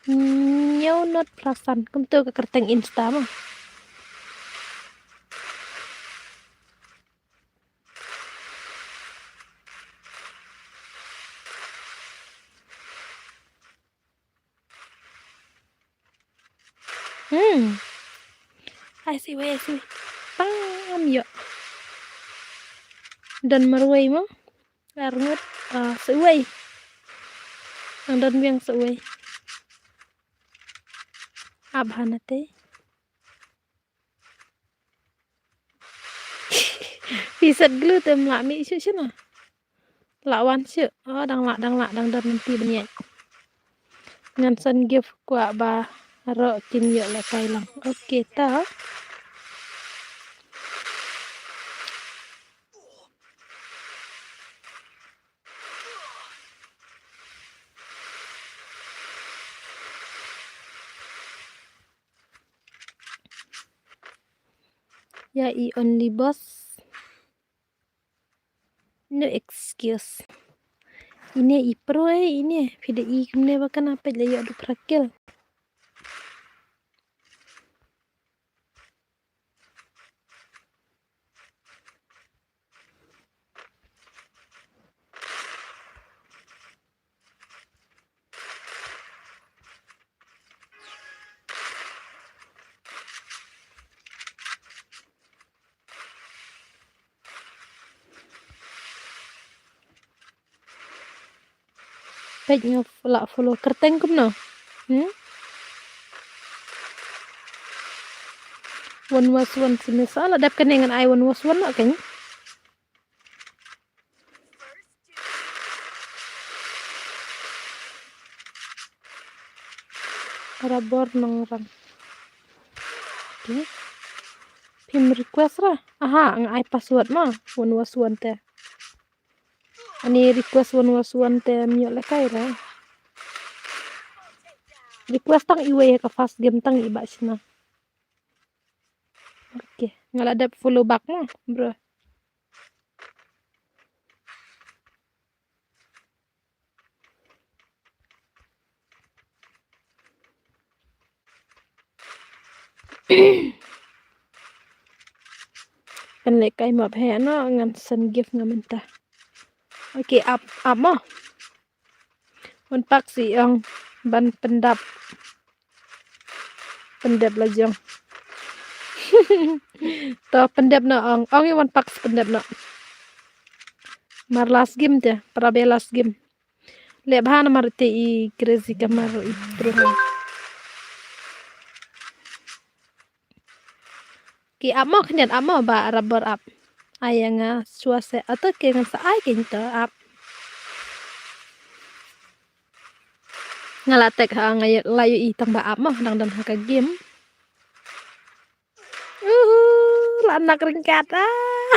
Hynñiew not phra san. Kumto ka kyrteng Insta mo. Hmm. Ai sa uwei, ai sa uwei. Pam ïoh. Don marwei mo. Arngut, ah, sa uwei. Nang don biang sa uwei. Ap hangne te. Phi set glue te ym lah mih shuh shuh na. Lah wan shuh. Oh, dang lah, dang lah, dang don lynti ban ïaid. Ngan send gift kwah ba baroh kin ïoh lehkai lang. Okay, to. Ïa i only boss. No excuse. Ine i pro eh, ine. Phi da i kumne ba kan, peit la ïoh du phra kill. Peit nga lah follow kyrteng kumno. Hmm? One was one sini sa la dep kane ngan ai one was one lah kan. Rabor nongrang. Okay. Phim request ra. Aha, nga ai password ma. One was one te. Ani request one was one te myo le kai ra. Request tang iwei ka first game tang i ba sina. Okay, nga la dep follow back mo, bro. Kan le kai map he no ngan send gift nga mynta. Okay, ap ap mo. Wan pak si ong ban pyndap. Pyndap la jong. To pyndap no ong. Ong i wan pak si pyndap no. Mar last game te, para be last game. Le bha na mar te i crazy ka mar i pro. Ki ap mo khyndiat ap mo ba rabor ap. Ai nga sua se ato ke ngan sa ai ke nto ap. Nga la tek ha nga la yu i tang ba ap mo dang dan ha ka game. Uhu, la nak ringkat ah.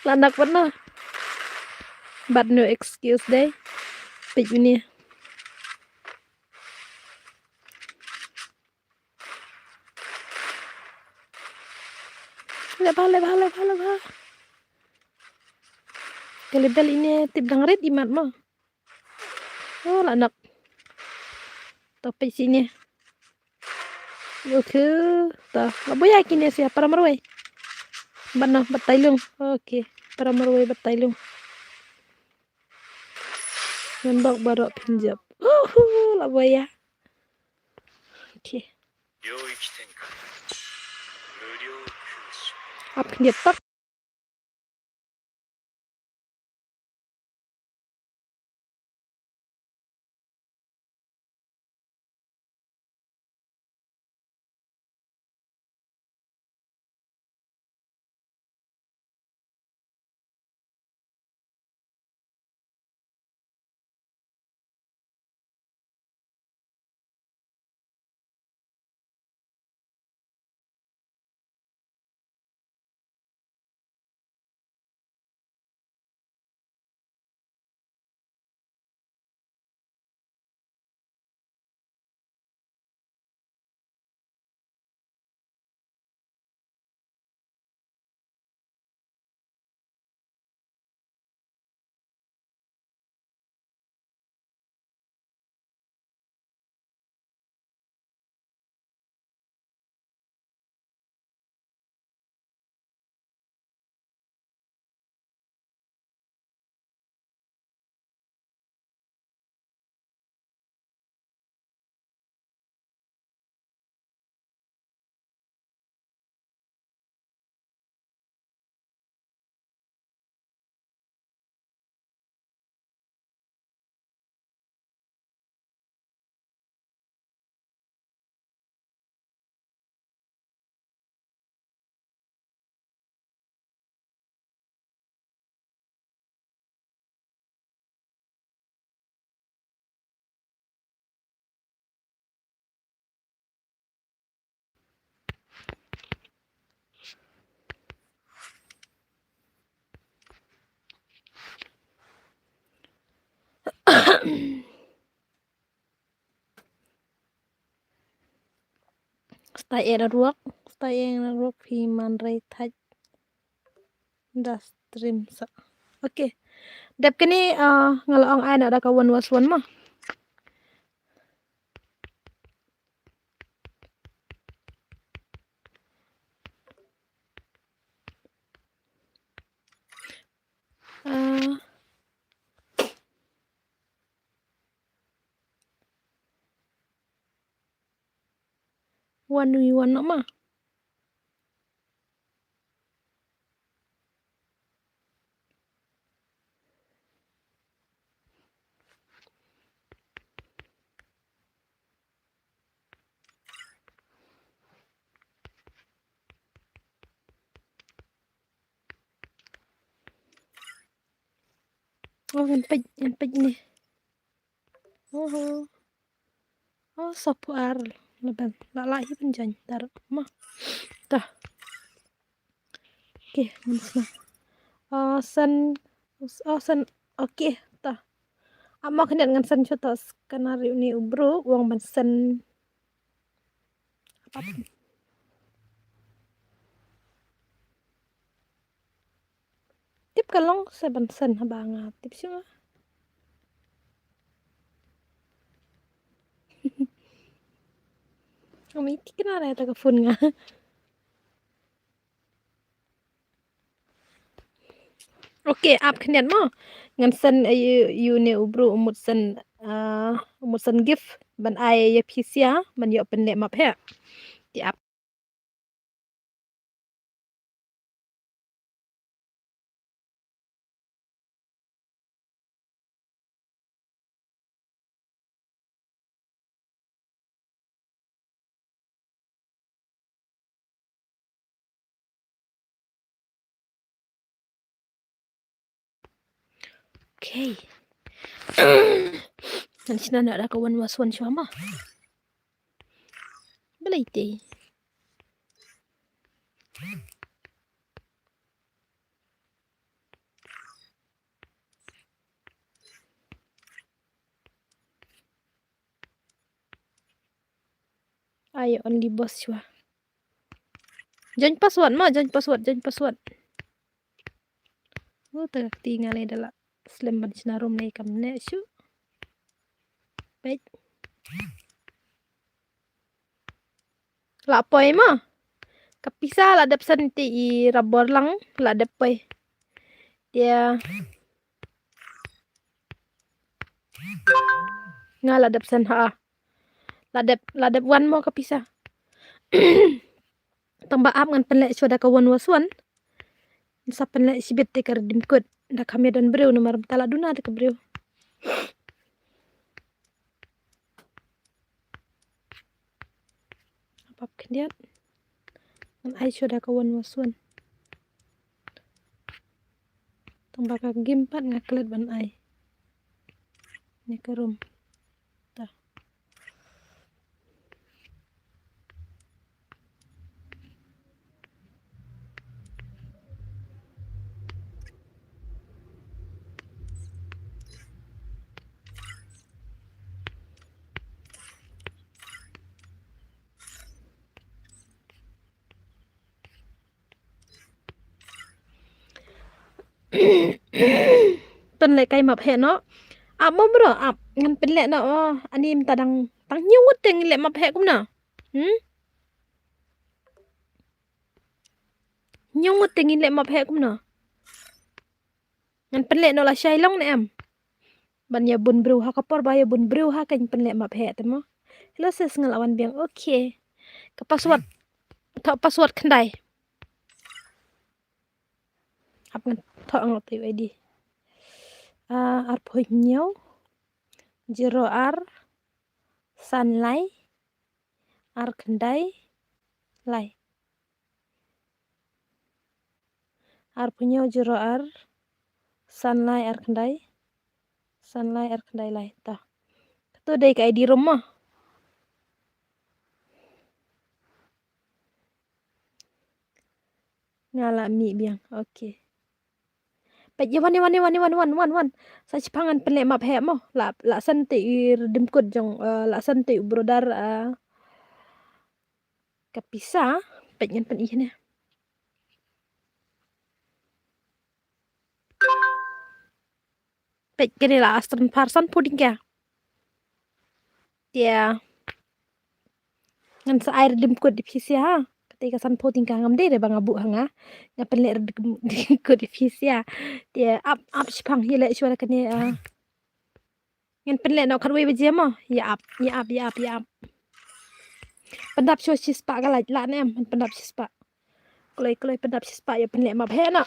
La nak pano. But no excuse dei. Pik ni. Leba, leba, leba, leba. Kali bel ini tip dang rit imat mo. Oh, la nak. Topi sini. Okay, ta. La boya kini sia para marwei. Bana batailung. Okay, para marwei batailung. Nembak barok pinjap. Uhu, la boya. Okay. Ap pinjap tak. Stai ena ruak, stai ena ruak phi man rei thaj da stream sa. Okay. Dep kini, ah, nga la ong ai na da ka one was one ma. Ah. One we one no ma. Oh, ngan peit, ngan peit ne. Oho. Oh, sawphew ar. Laban la lah hi ban join. Tar ma. Tah. Okay, ngan sna. Oh, send. Oh, send. Okay, tah. Ap mo khyndiat, ngan send shuwa tah scanner ïa une u bro, u ong ban send. Tip ka long se ban send haba nga tip shuh nga. Umi tikna re ta ka phone nga. Okay, ap khyndiat mo. Ngan send, eh, ïa, ïa une u bro u mut send, ah, u mut send gift ban ai ïa phi sha ban ïoh pynleh map heh. Te ap. Okay. Ngan shna noh da ka one was one shuwa mo. Balei te? Ai only boss shuwa. Join password mo, join password, join password. Oh, ta ka kti nga lei da la slem ban shna rum lei kam neh shuh. Peit. La poi mo. Ka pisa la dep send te i Rabor lang la dep poi. Te nga la dep send ha. La dep, la dep wan mo ka pisa. Tang ba ap ngan pynleh shuwa da ka one was one. Ngan sa pynleh shibit te ka redeem code. Da kam ïa don briew namar mynta la duna da ka briew. Ap khyndiat. Ngan ai shuwa da ka one was one. Tang ba ka game pat nga klet ban ai. Ni ka rum. Ta. Pynleh kai map heh noh. Ap mo bro, ap. Ngan pynleh noh, oh, ani mynta dang tang hynñiew ngut te ngin leh map heh kumno? Hmm? Hynñiew ngut te ngin leh map heh kumno? Ngan pynleh noh lashai long ne em? Ban ïa bun briew ha ka por ba ïa bun briew ha kan pynleh map heh te mo. Hello sis, nga la wan biang. Okay. Ka password. Thoh password khyndai. Hap ngan thoh ngat te U I D. Ah, arphew hynñiew, zero ar, san lai, ar khyndai, lai. Arphew hynñiew, zero ar, san lai, ar khyndai, san lai, ar khyndai, lai. Ta. Kato dei ka I D rum mo. Nga la mih biang. Okay. Peit, ïa wan, ïa wan, ïa wan, ïa wan, wan, wan, wan. Sa shipang ngan pynleh map heh mo. La, la send te i redeem code jong, eh, la send te u brother, eh, ka pisa. Peit ngan pyn-i ne. Peit kane la Aston Parson puding ka. Te ngan sa ai redeem code ïa phi sha ha. Kata ka sanphew tyngka ngam dei re ba nga buh ha nga. Nga pynleh redeem code ïa phi sha. Te ap, ap shipang hi leh shuwa da kane, ah. Ngan pynleh noh khatwei baje mo. Ïa ap, ïa ap, ïa ap, ïa ap. Pyndap shuwa shispah ka lait lah ne em, pyndap shispah. Kloi, kloi, pyndap shispah ïa pynleh map heh noh.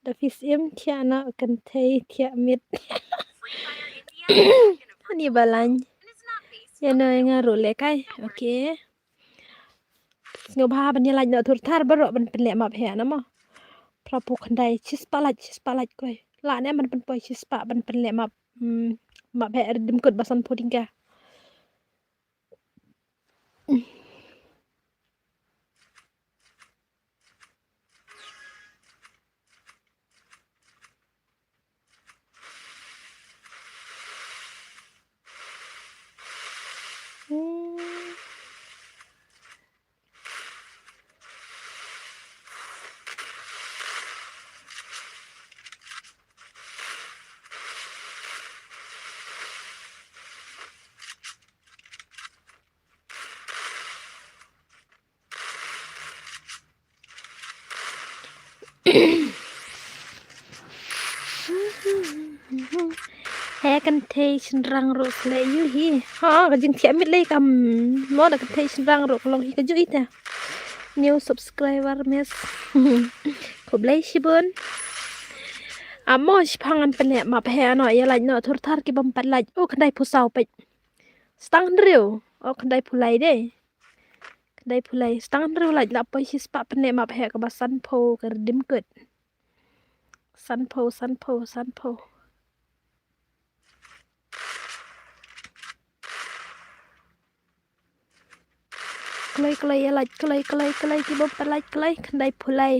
Da phi siem thiah noh kynthei thiah miet. Hani ba lain. Ïa noh nga ruh leh kai. Okay. Sngewbha ban ïa lait noh thur thar baroh ban pynleh map heh noh mo. Phraphew khyndai, shispah lait, shispah lait kloi. Lah ne ban pynpoi shispah ban pynleh map, hmm, map heh riddim kut ba sanphew tyngka. He kynthei shynrang ruh sleh ïu hi. Ha, ka jingthiah miet lei kam. Mo da kynthei shynrang ruh ka long hi kajuh ita. New subscriber, miss. Khublei shibun. Amo shiphang ngan pynleh map heh ano ïa lait noh thurthar ki bym pat lait. O khyndai phew saw peit. Stang hynriew. O khyndai phew lai dei. Khyndai phew lai. Stang hynriew lait la poi shispah pynleh map heh kaba sanphew ka riddim kut. Sanphew, sanphew, sanphew. Kloi, kloi ïa lait, kloi, kloi, kloi ki bym pat lait, kloi khyndai phew lai.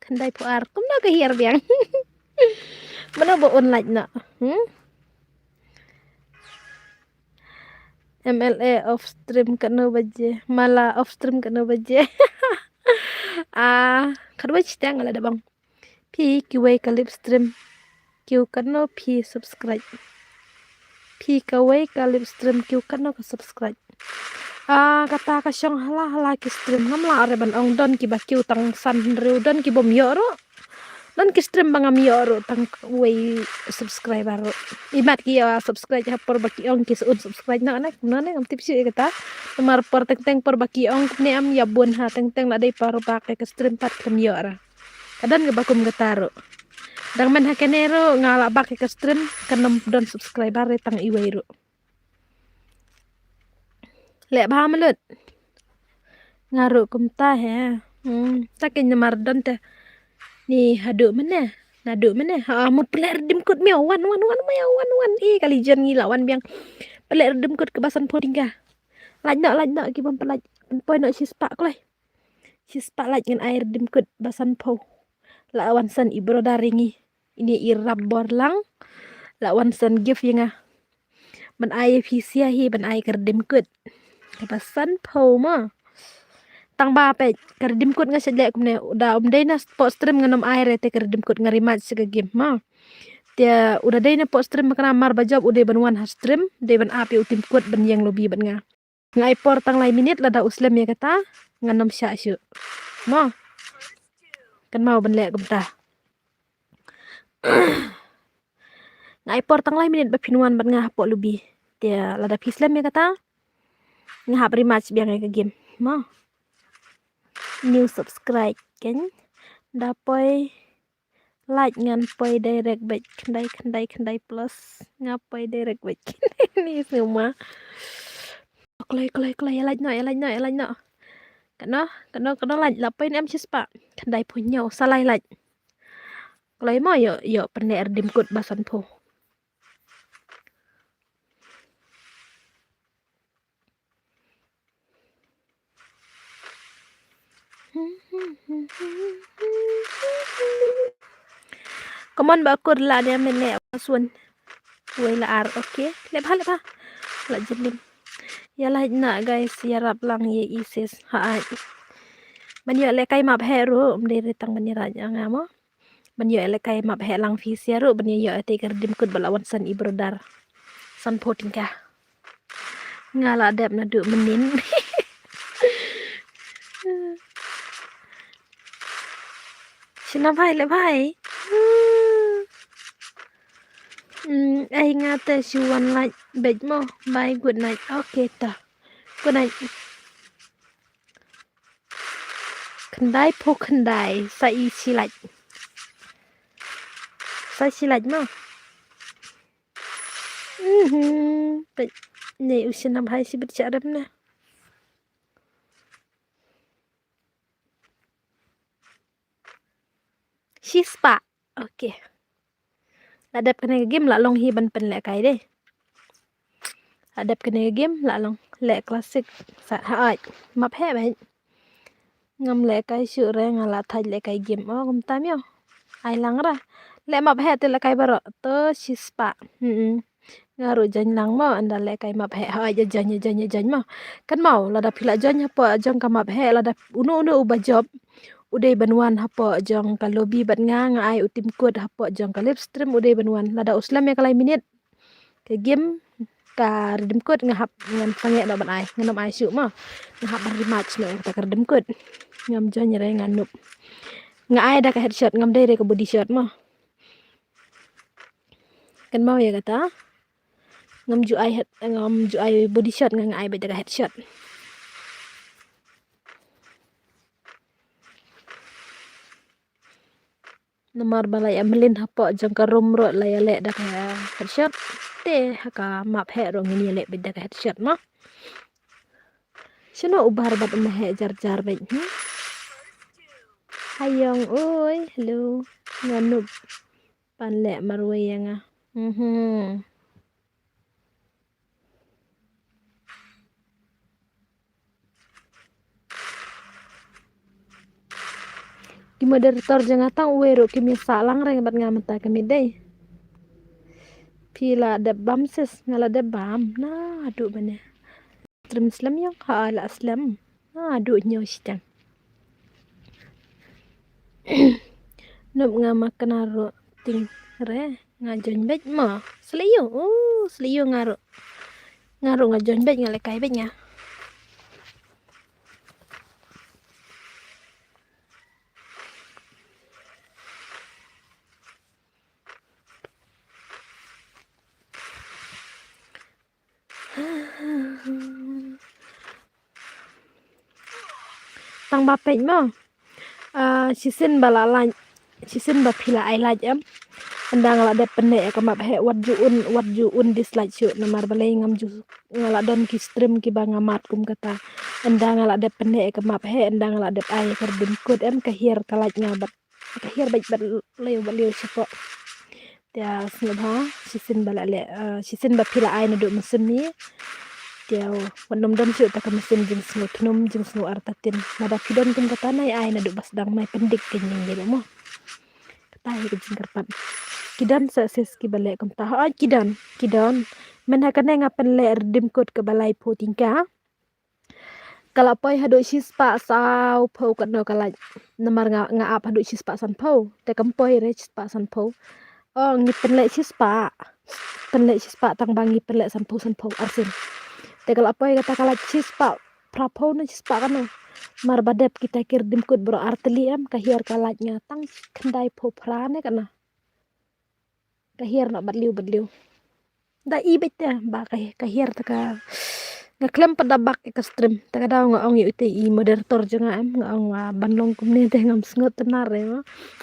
Khyndai phew ar. Kumno ka hiar biang. Mano ba un lait noh. Hmm? M L A off stream katno baje. Mala off stream katno baje. Ah, khatwei shiteng lada bang. Phi kiwei ka live stream kiew katno phi subscribe. Phi kawei ka live stream kiew katno ka subscribe. Ah, kata ka shong hala hala ki stream ngam lah re ban ong don kiba kiew tang san hynriew don ki bym ïoh ruh. Don ki stream ba ngam ïoh ruh tang wei subscriber ruh. Imat ki ïa subscribe ha por ba ki ong ki sa un subscribe noh ne kumno ne ngam tip shuh ïa kata. Namar por teng teng por ba ki ong kumne am ïa bun ha teng teng la dei por ba ka stream pat khlem ïoh ra. Ka don kaba kum kata ruh. Dang myn ha kane ruh nga la bak ïa ka stream kan ym don subscriber re tang iwei ruh. Leh bha mlut. Nga ruh kumta he. Hmm, ta kein namar don te. Ni haduh mynne. Naduh mynne. Ha, mut pynleh riddim kut miaw. Wan, wan, wan, miaw, wan, wan. Eh, kali jon ngi la wan biang. Pynleh riddim kut kaba sanphew tyngka. Lait noh, lait noh, ki bym pynlait. Pynpoi noh shispah kloi. Shispah lait ngan ai riddim kut ba sanphew. La wan send i brother ïa ngi. Ine i rap bor lang. La wan send gift ïa nga. Ban ai ïa phi sia hi ban ai ka riddim kut. Kaba sanphew mo. Tang ba peit ka riddim kut nga shet leh kumne da um dei na pok stream ngan ym ai re te ka riddim kut nga rematch sha ka game mo. Te u da dei na pok stream ba kane mar ba jop u dei ban wan ha stream dei ban ap ïa u tim kut ban ïeng lobby bad nga. Nga ai por tang lai minit lada u slem ïa kata ngan ym shah shuh. Mo. Kan mau ban leh kumta. Nga ai por tang lai minit ba phin wan bad nga hapoh lobby. Te lada phi slem ïa kata nga hap rematch biang ïa ka game. Mo. New subscribe kan. Da poi like ngan poi direct bad khyndai khyndai khyndai plus. Nga poi direct bad khyndai ni semua. Kloi kloi kloi ïa like noh ïa like noh ïa like noh. Kano kano kano like la poi ne em shispah. Khyndai phew hynñiew sa lai like. Kloi mo ïoh ïoh pynleh riddim kut ba sanphew. Come on ba kur la ne men ne ba sun. Wei la ar okay. Leh bha leh bha. La jyllin. Ïa la haj na guys ïa rap lang ïa i sis ha ai. Ban ïoh leh kai map heh ruh um dei re tang ban ïa rap ïa nga mo. Ban ïoh leh kai map heh lang phi sia ruh ban ïoh ïa te ka riddim kut ba la wan send i brother. Sanphew tyngka. Nga la dep naduh mynnin. Shina bhai leh bhai. Hmm, ai nga te shu wan lait bad mo. Bye good night. Okay ta. Good night. Khyndai phew khyndai sa i shi lait. Sa shi lait mo. Mhm. Peit ne u shin nam hai shi bit cha rem ne. Shispah. Okay. Adep kane ka game la long hi ban pynlehkai de. Adep kane ka game la long leh classic. Sa ha ai map he bai. Ngam lehkai shuh re, nga la thait lehkai game. O kumta myo. Ai lang ra. Leh map he te lehkai baroh to shispah. Hmm. Nga ruh join lang mo, ynda lehkai map he. Ha ai join join join mo. Kan mo lada phi la join hapoh jong ka map he, lada uno uno uba jop u dei ban wan hapoh jong ka lobby bad nga, nga ai u tim code hapoh jong ka live stream u dei ban wan. Lada u slem ïa ka lai minit ka game, ka redeem code nga hap, ngan sangeh noh ban ai, ngan ym ai shuh mo. Nga hap ban rematch noh kata ka redeem code. Ngam join re, nga noob. Nga ai da ka headshot, ngam dei re ka body shot mo. Kan mo ïa kata. Ngam ju ai head, ngam ju ai body shot, nga, nga ai beit da ka headshot. Namar ba la ïa mlien hapoh jong ka room ruh la ïa leh da ka headshot. Te ha ka map he ruh ngin ïa leh beit da ka headshot mo. Shano u Bar bad u Mahe jar jar beit, hmm? Hayong, oi, hello. Nga noob. Pan leh marwei ïa nga. Mhm. Ki moderator jong nga tang uwei ruh kim ïa sah lang reng bad nga mynta ka miet dei. Phi la dep bam sis, nga la dep bam. Naduh bane. Stream slem ïong ha la slem. Naduh ñiew shiteng. Nop nga ma kena ruh ting re. Nga join beit ma. Sliu. Oh, sliu nga ruh. Nga ruh nga join beit, nga lehkai beit nga. Tang ba peit mo. Ah, shisien ba la like, shisien ba phi la ai like em. Ynda nga la dep pynleh ïa ka map he, wat ju un, wat ju un dislike shuh namar balei ngam ju, nga la don ki stream kiba nga mad kum kata. Ynda nga la dep pynleh ïa ka map he, ynda nga la dep ai ïa ka redeem code em, ka hiar ka like nga bad ka hiar bad bad leu bad leu shapoh. Te sngewbha shisien ba la leh, ah, shisien ba phi la ai naduh mynsiem ni. Te wat nym don shuh ta ka mynsiem jingsngew thnum jingsngew artatien. Lada phi don kum kata nai ai naduh ba sdang, nai pyndik ka jingim mo. Kata hi ka jingkyrpad. Ki don sa sis kiba leh kumta. Ha ki don, ki don. Mynta kane nga pynleh redeem code kaba laiphew tyngka. Ka la poi haduh shispah sawphew katno ka like. Namar nga, nga ap haduh shispah sanphew. Te kam poi re shispah sanphew. Oh, ngi pynleh shispah. Pynleh shispah tang ba ngi pynleh sanphew sanphew arsien. Te ka la poi kata ka like shispah phraphew ne shispah katno. Mar ba dep kita ki redeem code baroh artylli em, ka hiar ka like nga tang khyndaiphew phra ne katno. Ka hiar noh bad liu bad liu. Da i beit te ba ka, ka hiar ta ka, nga khlem pat da bak ïa ka stream. Ta ka daw nga ong ïa uta i moderator jong nga em, nga ong ba ban long kumne te ngam sngewtynnad re mo.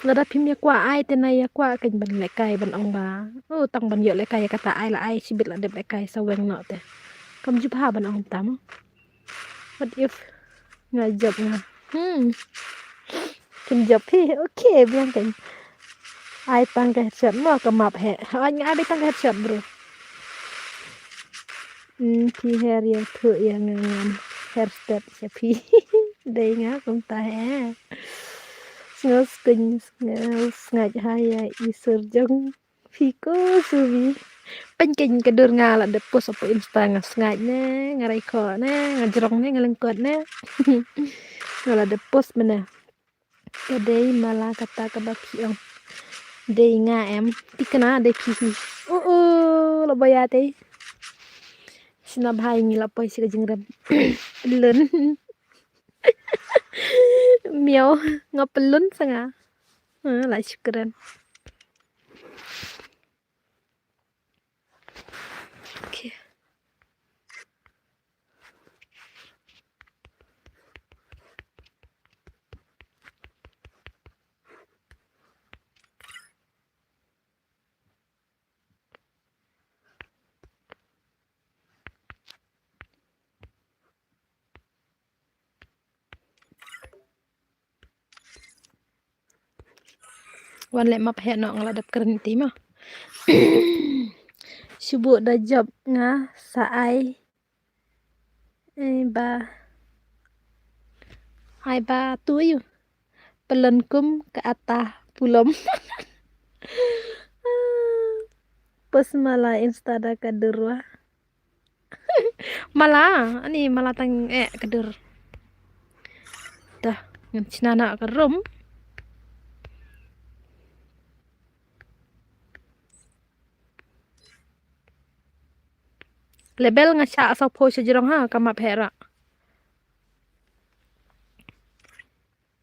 Lada phim ïa kwah ai te nai ïa kwah kein ban lehkai ban ong ba, oh, tang ban ïoh lehkai ïa kata, ai la ai shibit la dep lehkai sa weng noh te. Kam ju bha ban ong ta mo. What if nga jop nga? Hmm. Kim jop hi. Okay, biang kein. Ai tang ka headshot mo ka map he. Ai nga ai tang ka headshot, bro. Hmm, phi hair ïa thu ïa nga ngam hair step sha phi. Dei nga kumta he. Sngew sngewsngaiñ ha ïa i sur jong phi ko subi. Pynkein ka dur nga la dep post hapoh Insta, nga sngaid ne, nga rai khoh ne, nga jrong ne, nga lyngkot ne. Nga la dep post mane. Ka dei mala kata kaba phi ong. Dei nga em. Tikna dei phi hi. Oh, oh, la boya te. Sna bhai ngi la poi sha ka jingrem. Lun. Miau, nga pelun sa nga. Ha, la shukran. Okay. Wan leh map heh noh, nga la dep kren ti ma. Shu buh da jop nga sa ai. Ai ba. Ai ba tu yu. Pelon kum ka ata pulom. Pos mala insta da ka durwa. Mala, ani mala tang eh ka dur. Dah, ngan chna na ka rum. Label nga shah saw phew sha jrong ha, ka map hera.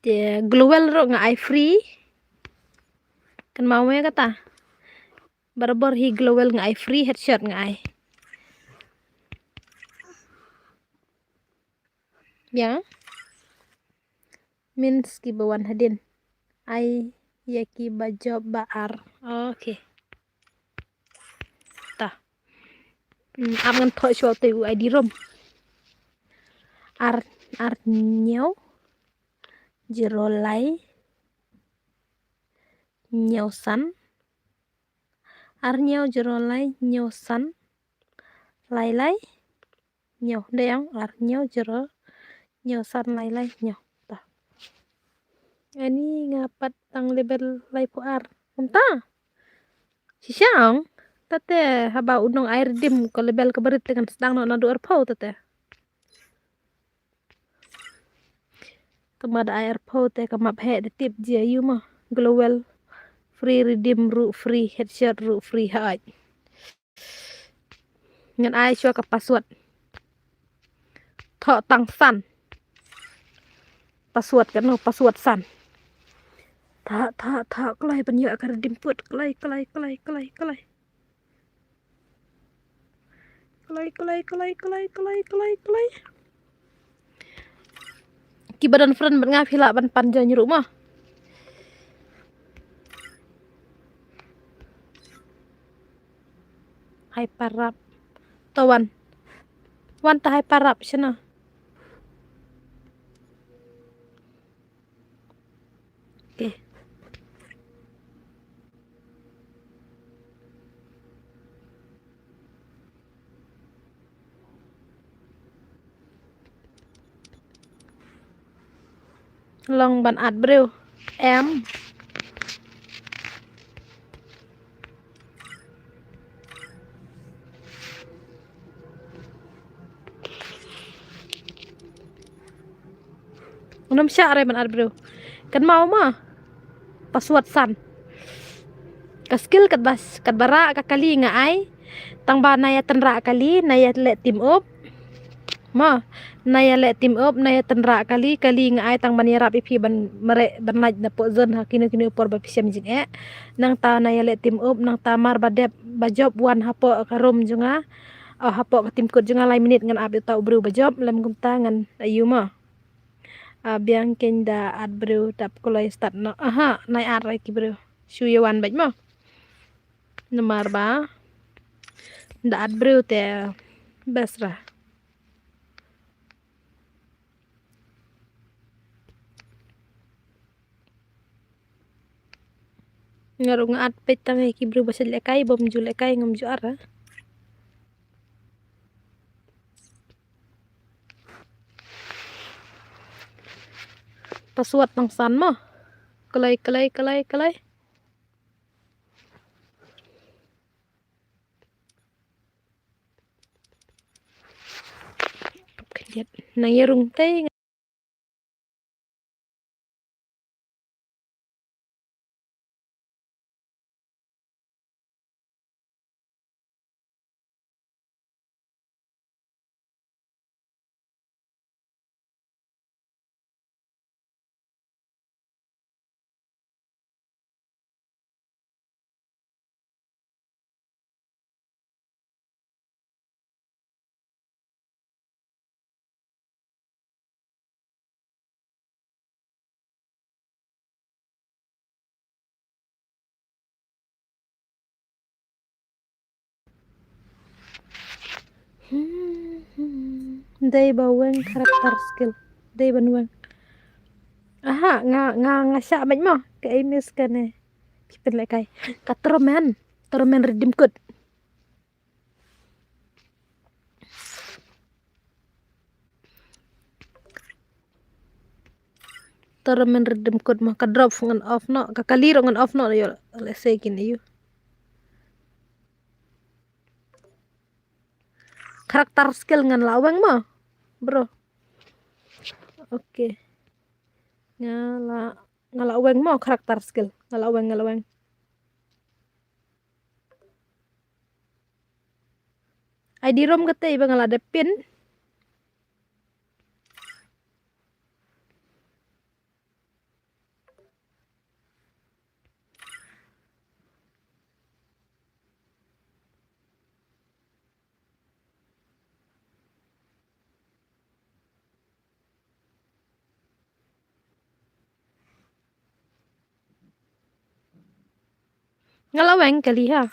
Te Glowell ruh nga ai free. Kan mau me kata. Barabor hi Glowell nga ai free, headshot nga ai. Ya. Min ski ba wan hadin. Ai ya ki ba jop ba ar. Okay. Ta. Hmm, ap ngan thoh shuwa te u I D rum. Ar, ar hynñiew, zero lai, hynñiew san. Ar hynñiew, zero lai, hynñew san, lai lai, hynñiew. Dei ong ar hynñiew, zero, hynñew san, lai lai, hynñiew. Ta. Ani nga pat tang label lai phew ar. Kumta. Shisha ong. Tate haba u nong ai redeem ka label ka barit te kan sdang noh naduh ar phew tate. Tama da ai ar phew te ka map heh da tip jia yu ma. Glowell. Free redeem ruh free, headshot ruh free, haj. Ngan ai shuwa ka password. Thoh tang san. Password kano, password san. Tha, tha, tha, kloi ban ïoh ka redeem put. Kloi, kloi, kloi, kloi, kloi. Kloi, kloi, kloi, kloi, kloi, kloi, kloi. Kiba don friend bad nga phi lah ban pan join ruh ma. Hyper Rap. To wan. Wan ta Hyper Rap shano. Okay. Long ban add briew. Em. Ngam shah re ban add briew. Kan mau ma. Password san. Ka skill katba, katba rah ka kali nga ai. Tang ba na ïa tynrah kali, na ïa leh team up. Ma, na ïa leh team up, na ïa tynrah kali, kali nga ai tang ban ïarap ïa phi ban mareh ban lait na poh zone ha kino kino por ba phi shem jingeh. Nangta na ïa leh team up, nangta mar ba dep ba jop wan hapoh ka room jong nga. Oh, hapoh ka team code jong nga lai minit ngan ap ïa uta u briew ba jop, lem kumta ngan ayu ma. Ah, biang kein da add briew dap kloi start noh. Aha, nai add rai ki briew. Shu ïa wan bad mo. Namar ba da add briew te best ra. Nga ruh nga add peit tang ïa ki briew ba shu lehkai, bym ju lehkai ngam ju add ra. Password tang san mo. Kloi, kloi, kloi, kloi. Nang ïa rung tei. Dei ba weng character skill. Dei ban weng. Aha, nga, nga, nga shah bad mo. Ka ai miss kane. Phi pynlehkai. Ka Tromen. Tara men redeem code. Tara men redeem code mo, ka drop ngan off noh, ka kali ruh ngan off noh, ïoh lehse kin ïoh. Character skill ngan la weng mo, bro. Okay. Nga la, nga la weng mo character skill. Nga la weng, nga la weng. I D rom kata iba nga la dep pin. Nga la weng kali ha.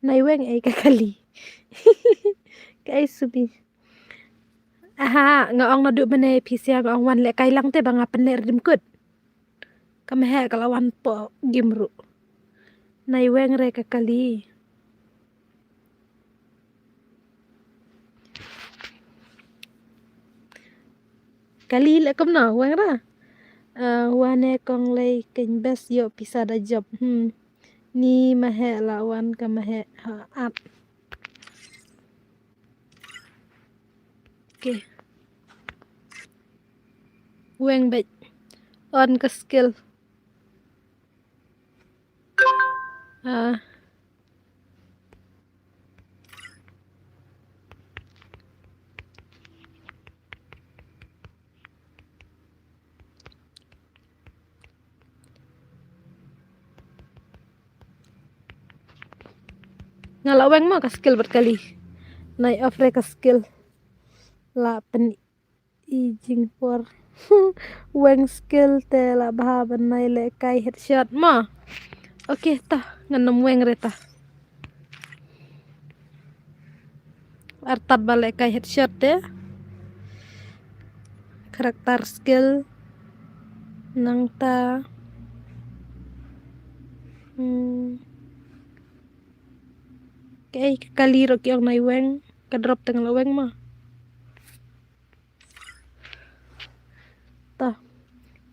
Nai weng ei ka kali. Ka ei subi. Aha, nga ong naduh mynne phi sia nga ong wan lehkai lang te ba nga pynleh redeem code. Ka meheh ka la wan po game ruh. Nai weng re ka kali. Kali leh kumno weng ra. Ah, wane kong lei keng best ïoh pisa da job. Hmm. Ni meheh la wan ka meheh ha at. Okay. Weng bej. On ka skill. Ah. Nga la weng mo ka skill bad kali. Nai off re ka skill. La pyn i jingpor. Weng skill te la bha ban nai lehkai headshot mo. Okay ta, ngan nym weng re ta. Artat ba lehkai headshot te. Character skill. Nangta. Hmm. Okay, ka kali ruh ki ong nai weng. Ka drop te nga la weng mo. Ta.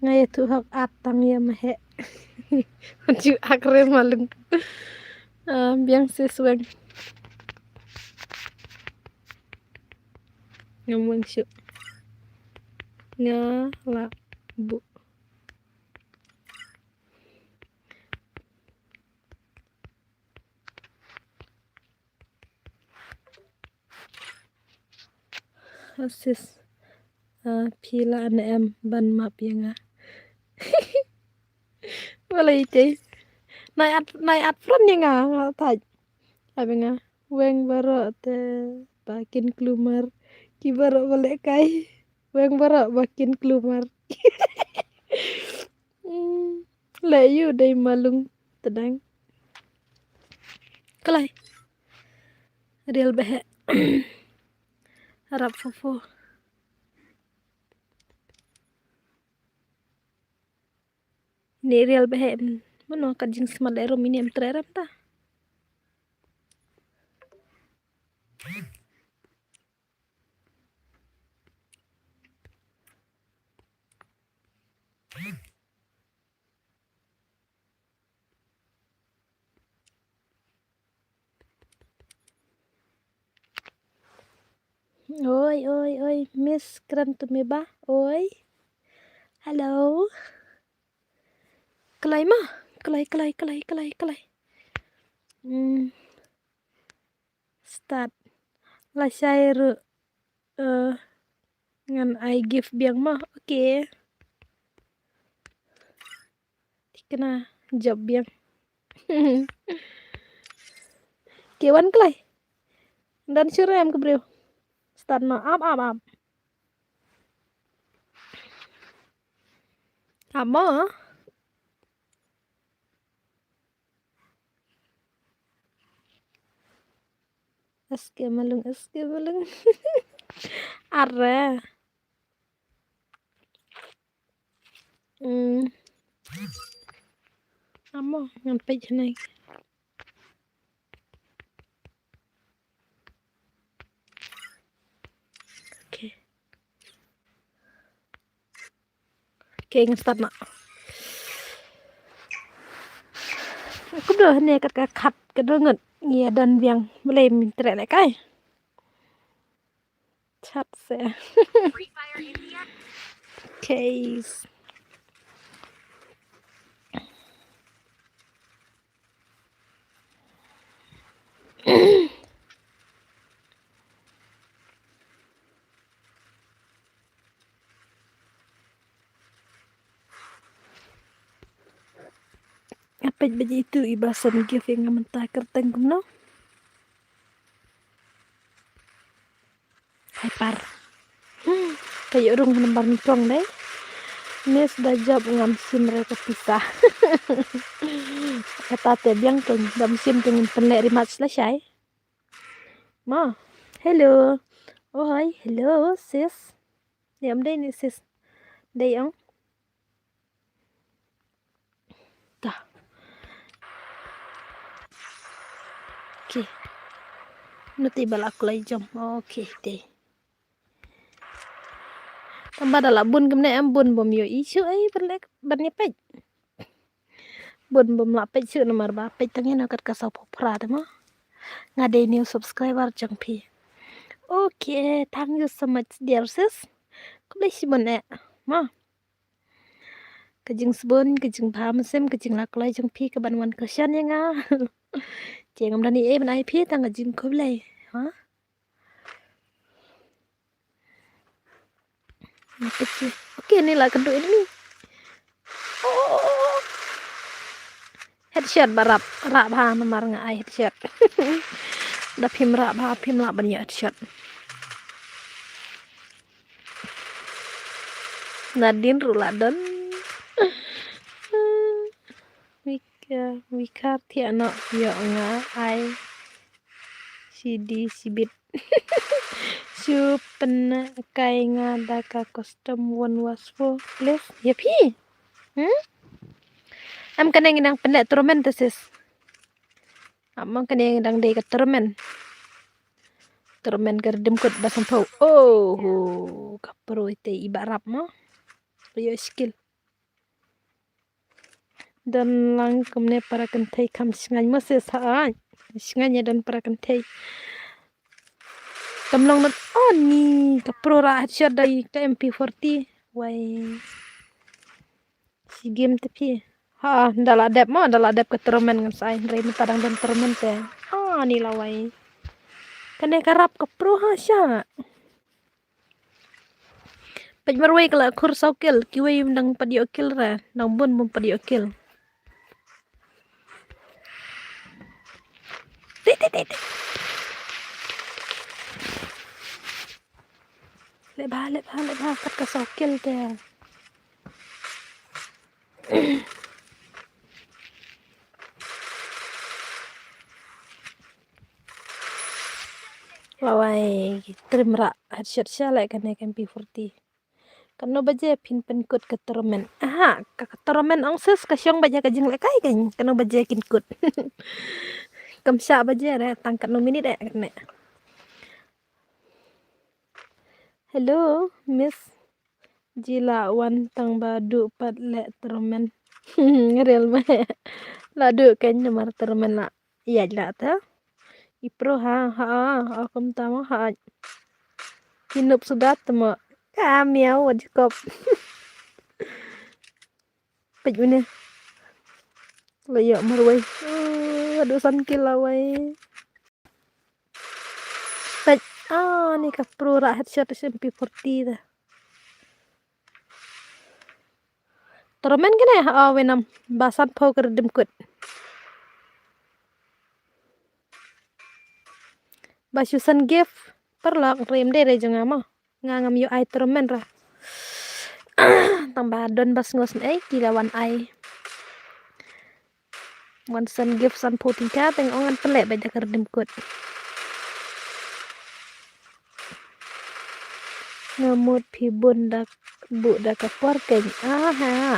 Nga ïathuh hok at tang ïa meheh. Ju ak re malung. Ah, biang sis weng. Ngam weng shuh. Nga la buh. Sis, ah, phi la ne em ban map ïa nga. Balei te? Nai at, nai at friend ïa nga, nga thait. Ai ba nga weng baroh te ba kin klumar. Ki baroh ba lehkai. Weng baroh ba kin klumar. Hmm, leh ïu dei malung tdang. Klai. Rial behek. Harap fofo. Ni rial behek. Mano kat jingsmat leh rum ini em trerem ta. Oi, oi, oi, Miss Kran to me ba. Oi. Hello. Klai ma. Klai, klai, klai, klai, klai. Hmm. Start. Lashai ruh, eh, ngan ai gift biang ma. Okay. Thikna job biang. Okay, wan klai. Dan shuh em ka briew. Start na ap ap ap. Ap ma. S K Malung, S K Malung. Are. Hmm. Amo, ngan peit hangne. Okay. Okay, ngan start noh. Kumno hangne kat ka khat ka dang ngut. Ngi ïa don biang, balei mynta lehkai. Chat se. Okay. Nga peit ba ïa itu i ba send gift ïa nga mynta, kyrteng kumno? Hyper. Hmm, ka ïoh rung ha nambar nyngkong dei. Miss, da jop ngam shim re ka pisa. Kata te biang, keiñ dam shim, keiñ ngin pynleh rematch lashai. Ma. Hello. Oh, hi. Hello, sis. Dei, ym dei ne sis? Dei, ong. Ta. Okay. Nangta ba la kloi jam. Okay, te. Tang ba da la bun kumne em, bun bym ïohi shuh ei, ban leh, ban ïa peit. Bun bym lah peit shuh namar ba peit tang ïa kat ka sawphew phra te mo. Nga dei new subscriber jong phi. Okay, thank you so much, dear sis. Khublei shibun eh. Ma. Ka jingsbun, ka jingbha mynsiem, ka jinglakloi jong phi kaban wan kyrshan ïa nga. Te ngam da ïohi ei ban ai phi, tang ka jingkhublei. Ha? Okay, ni la kynduh enemy. Oh. Headshot ba rap, rap bha namar nga ai headshot. Da phim rap bha, phim lah ban ïoh headshot. Nadin ruh la don. Wika, wika thiah noh ïoh nga ai. Shidi shibit. Shu pynkai nga da ka custom one was four, please. Ïa phi? Hmm? Em, kane ngi dang pynleh tournament te sis. Am, kane ngi dang dei ka tournament. Tournament ka redeem code ba sanphew. Oh, ka pro ite i ba rap mo. Ïoh skill. Don lang kumne para kynthei kham shngaiñ mo sis ha. Shngaiñ ïa don para kynthei. Kam long na, oh, ni ka pro rah headshot da i ka M P forty. Wai. Shi game te phi. Ha, da la dep mo, da la dep ka tournament ngan sa ai, hynrei mynta dang don tournament te. Ah, ni la wai. Kane ka rap ka pro ha sha. Peit marwei ka la khur saw kill, kiwei ym dang pat ïoh kill re, dang bun bym pat ïoh kill. Tei, tei, tei, tei. Leh bha, leh bha, leh bha, kat ka saw kill te. Lawei, trim rah headshot sha leh kane ka M P forty. Katno baje phin pynkut ka tournament? Aha, ka, ka tournament ong sis ka shong baje ka jinglehkai kan. Katno baje kin kut? Kam shah baje re, tang katno minit eh kane. Hello, Miss. Ji la wan tang ba duh pat leh tournament. Real ma. La duh kan namar tournament la. Ïaid la ta. I pro ha, ha, ha, kum tama ha. Ki nup sudat tama. Ka miau wa jikop. Peit une. La ïoh marwei. Uh, haduh san kill lawei. Peit. Ah, ni ka pro rah headshot M P forty ta. Tournament kane ha, oh, wei nam. Ba sanphew ka redeem code. Ba shu send gift. Paralok, rim dei re jong nga mo. Nga ngam ïoh ai tournament ra. Tang ba don ba sngewsynei ki la wan ai. Wan send gift sanphew tyngka, teng ong ngan pynleh beit da ka redeem code. Nga mut phi bun da buh da ka por keiñ. Aha.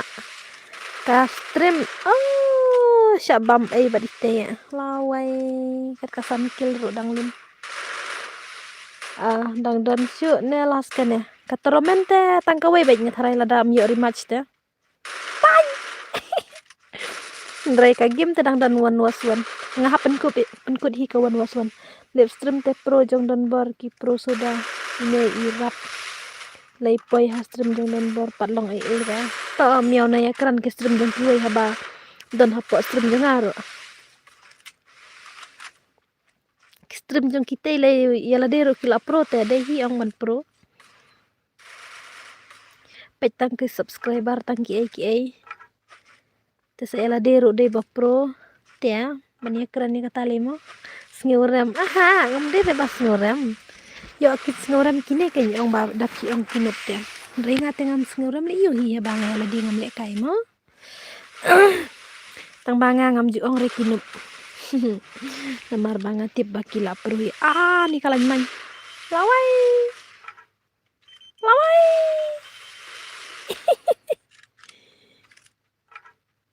Ka stream. Oh, sha bam ei bad ite. Lawai. Kat ka san kill ruh dang lim. Ah, dang don shuh ne last kane. Ka tournament te tang kawei bad nga tharai lada am ïoh rematch te. Pang! Hynrei ka game te dang don one versus one. Nga hap pynkut, pynkut hi ka one versus one. Live stream te pro jong Don Bor ki pro suda. Ine i rap. Lei poi ha stream jong Don Bor pat long ei ei ka. To miaw na ïa kren ki stream jong kiwei haba don hapoh stream jong nga ruh. Ki stream jong kita lei ïa lade ruh ki la pro te dei hi ong ban pro. Peit tang ki subscriber tang kiei kiei. Te sa ïa lade ruh dei ba pro. Te ban ïa kren ïa kata lei mo. Sngewrem. Aha, ngam dei dei ba sngewrem. Ïoh ki sngewrem kine keiñ ong ba dap ki ong ki noob te. Hynrei nga te ngam sngewrem lei ïoh hi haba nga ïa lade ngam lehkai mo. Tang ba nga ngam ju ong re ki noob. Namar ba nga tip ba ki la pro hi. Ah, ni ka lain man. Lawai. Lawai.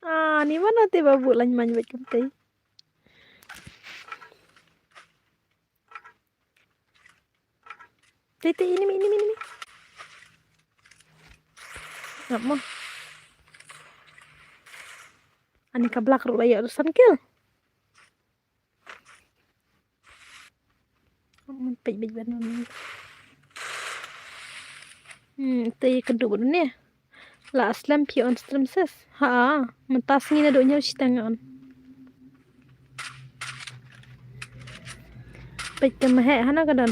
Ah, ni mano te ba buh lain man bad kumtei. Te te ini mi, ini mi, ini mi. Ngap mo. Ani ka blak ruh la ïoh ruh san kill. Ngap mo peit beit ban. Hmm, te ka duh ne. La slem phi on stream sis. Ha, mynta sngi naduh ñiew shiteng on. Peit ka meheh hana ka don.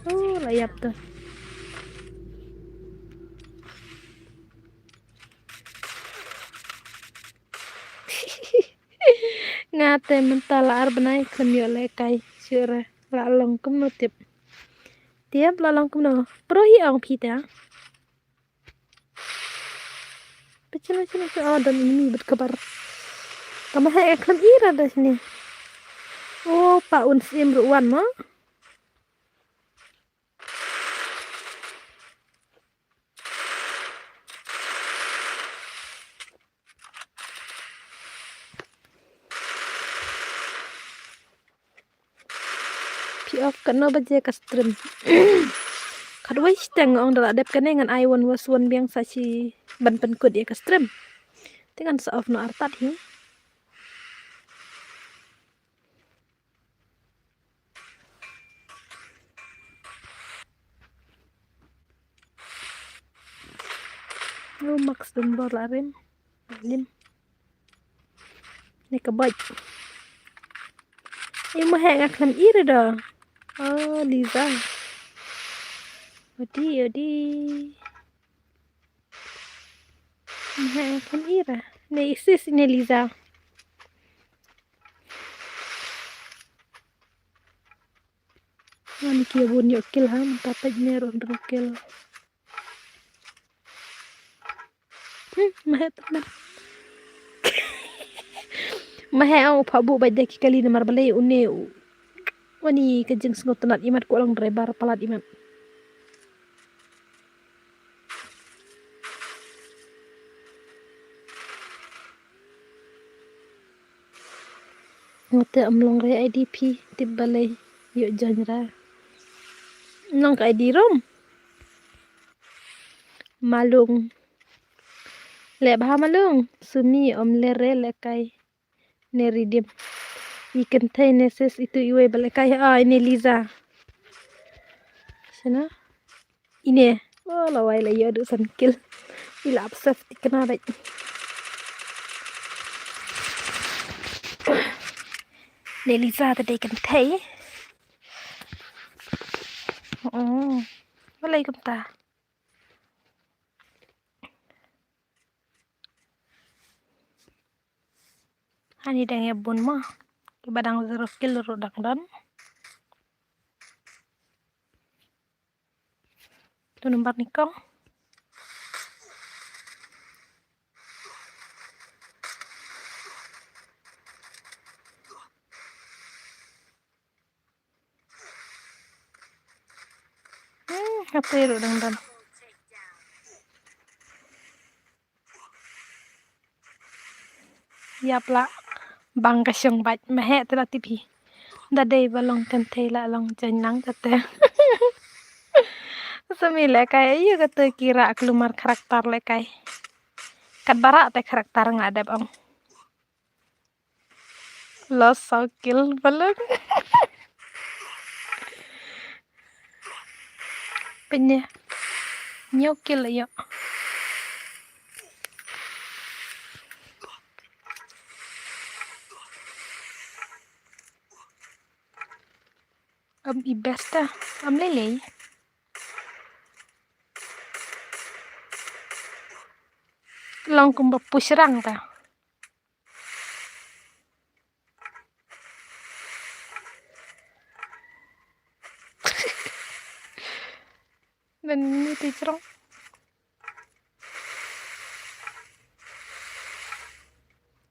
Oh, la ïap to. Nga te mynta la ar bnai khlem ïoh lehkai shuh re la long kumno tip. Tip la long kumno. Pro hi ong phi te. Pachina china china oh don ini bad kabar. Tama he khlem ira da sini. Oh pa un sim ruh wan mo. Phi off katno baje ka stream? Khatwei shiteng nga ong da la dep kane ngan ai one versus one biang sa shi ban pynkut ïa ka stream. Te ngan sa off noh artat hi. Lo max dun bor la rim. Lim. Ni ka bait. Imo he nga khlem ira da. Oh, Liza. Odi, odi. Imo he nga khlem ira. Ne isis ne Liza. Ani ki bun ïoh kill ha, mynta peit ne ruh hynriew kill. Hmm, mahe tama. Mahe ong u pha buh bad da ki kali namar balei une u. Wani ka jingsngewtynnat imat ko lang driver palat imat. Ngate am long re I D phi tip balei ïoh join ra. Nong ka I D rom. Malung. Le bha malung. Sumi om le re le kai. Ne ridim. I kynthei ne sis itu iwei ba le kai ha ne Liza. Sina. Ine. Oh, lawai la ïoh du san kill. I la ap safety kena bait. Ne Liza ta dei kynthei. Oh. Walaikum ta. Hani dang ïa bun mo. Kiba dang zero kill ruh dang don. Tu number ni kong. Hmm, Nga te ruh dang don. Ïap lah bang ka shong bad ma heh te la tipi. Da dei ba long kan te la long jan lang ka te. Sami lehkai ayu ka te kira klumar karakter lehkai. Kat barak te karakter nga dep ong. Lost saw kill balun. Pynne. Ñiew kill ïa. Am i best ta. Am lei lei. Long kumba pushrang ta. Dan ni ti chrong.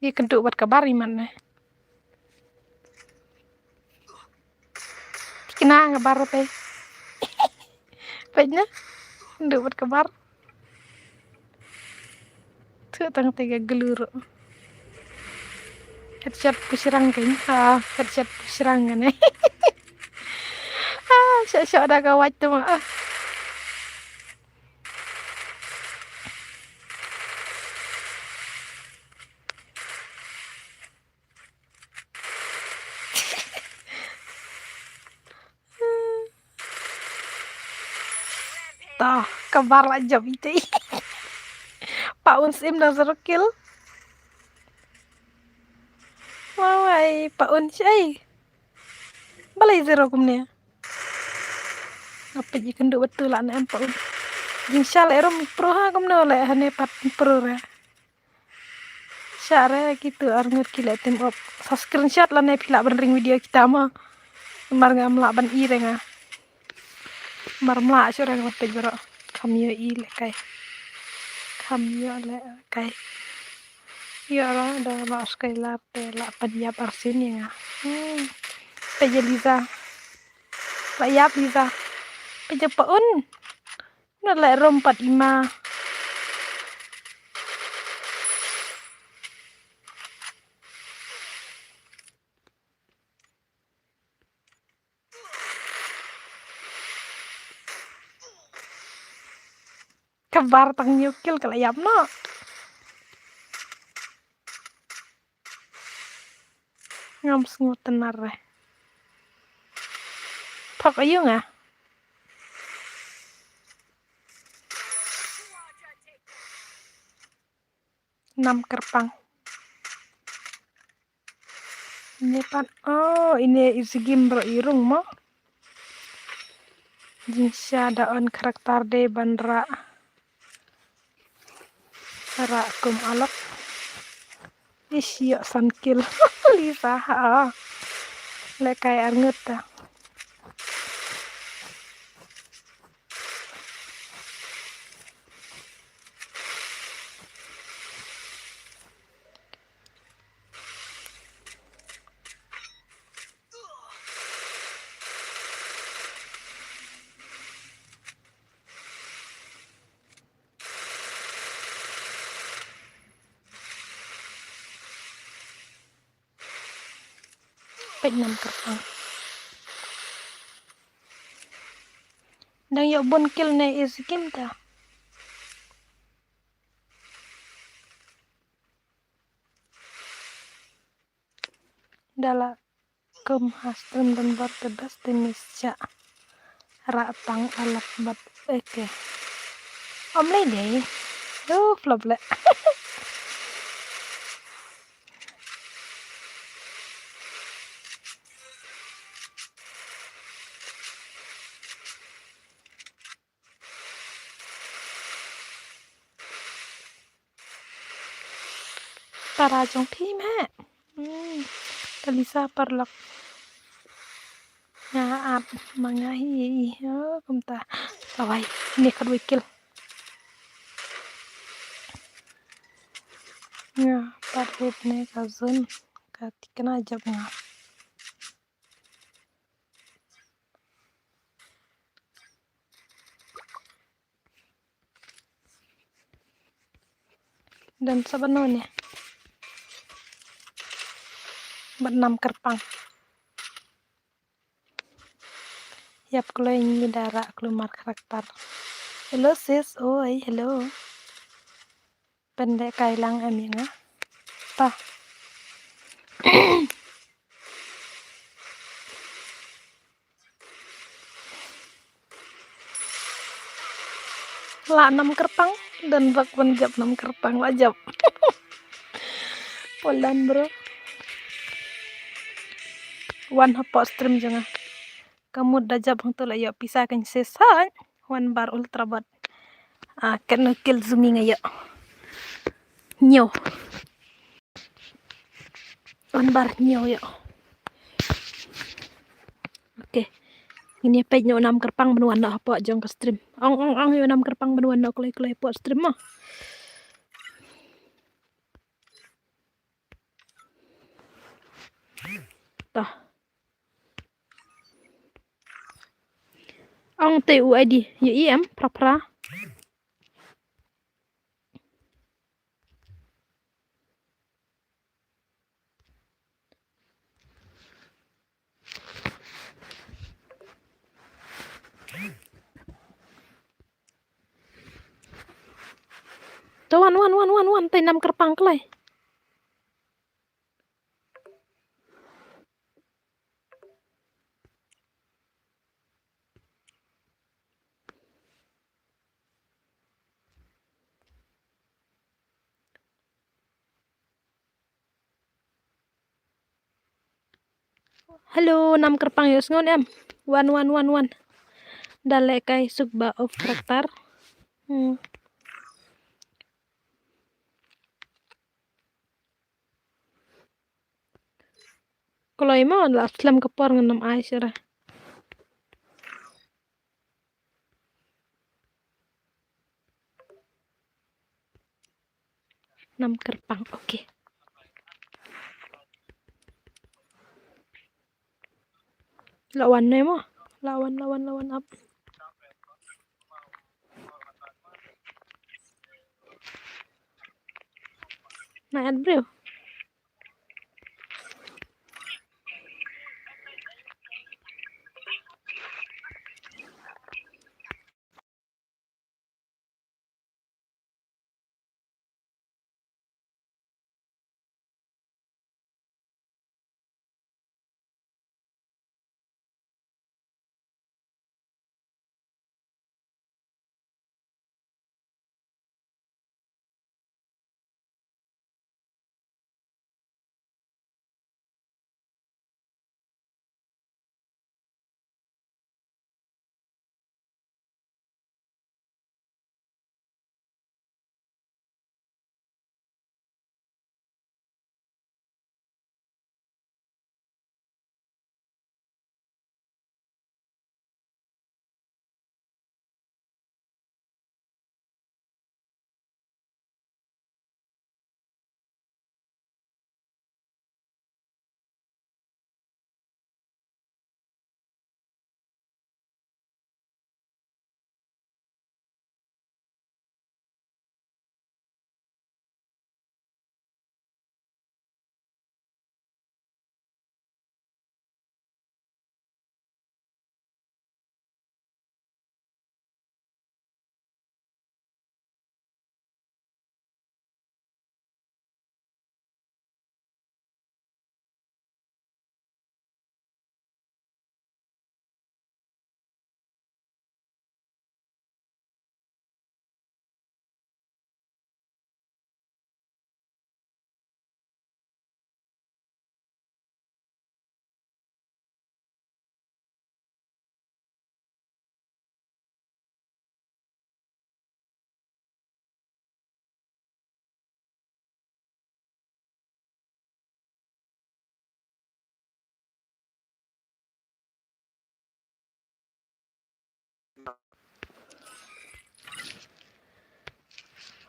Ïa kynduh bad ka bar imat ne. Tikna ka bar te. Peit na. Kynduh bad ka bar. Thu tang te ka glur. Headshot pushrang kan. Ah, headshot pushrang kan eh. Ah, shot shot da ka wait tu ma. Ah. Ta, ka bar la jop ite. Pa Un sim da zero kill. Wai, Pa Un shai. Balei zero kumne. Ngapit ji kynduh betul la ne em Pa Un. Jingshal erum pro ha kumno le hane pat pro re. Share kitu arngut ki leh team up. Sa screenshot lane phi lah ban ring video kita mo. Mar ngam lah ban i re nga. Mar mlah shu re nga pej bro. Kham ïoh i lehkai. Kham ïoh lehkai. Ïoh ra da lah skai lar te lah pynïap arsien ïa nga. Hmm. Pej ïa Liza. Lah ïap Liza. Pej ïa Pa Un. Na leh rom pat i ma. Ka bar tang ñiew kill ka la ïap noh. Ngam sngew tynnar re. Phok aïu nga? Nam kyrpang. Ine pat, oh, ine i sigim bro i rung mo. Jingsha da on karakter de ban rah. Rah kum alok. Ish, ïoh san kill. Lisa ha. Lehkai arngut ta. Peit nam kyrpang. Dang ïoh bun kill ne i sigim ta. Da la kum ha stream don bor te best te miss cha. Rah tang alap bat eke. Om lei dei. Duh, flop leh. Para jong phi meh. Hmm. Ka Lisa paralok. Nga ap ma nga hi hi. Oh, kumta. Kawai. Ni khat wikil. Nga pat hit ne ka zone. Ka tikna jop nga. Don sa bano ne. Bad nam kyrpang. Ïap kloi ngi da rah kloi mar karakter. Hello sis, oi, hello. Pynlehkai lang em ïa nga. Ta. La nam kyrpang, don bak ban jop nam kyrpang, la jop. Polan bro. Wan hapoh stream jong nga. Ka mut da jop hangto la ïoh pisa kan se sa. Wan bar ultra bot. Ah, kan kill zumi nga ïoh. Nyo. Wan bar nyo ïoh. Okay. Ngin ïa peit nyo nam kyrpang ban wan noh hapoh jong ka stream. Ong ong ong nyo nam kyrpang ban wan noh kloi kloi hapoh stream mo. Tah. Ong te u I D ïa i em phra phra. To wan wan wan wan wan te nam kyrpang kloi. Hello, nam kyrpang ïohsngew em. Wan wan wan wan. Da lehkai suk ba of karakter. Hmm. Kloi mo la slem ka por ngan ym ai shuh re. Nam kyrpang, okay. La wan ne mo? La wan, la wan, la wan ap. Na add briew.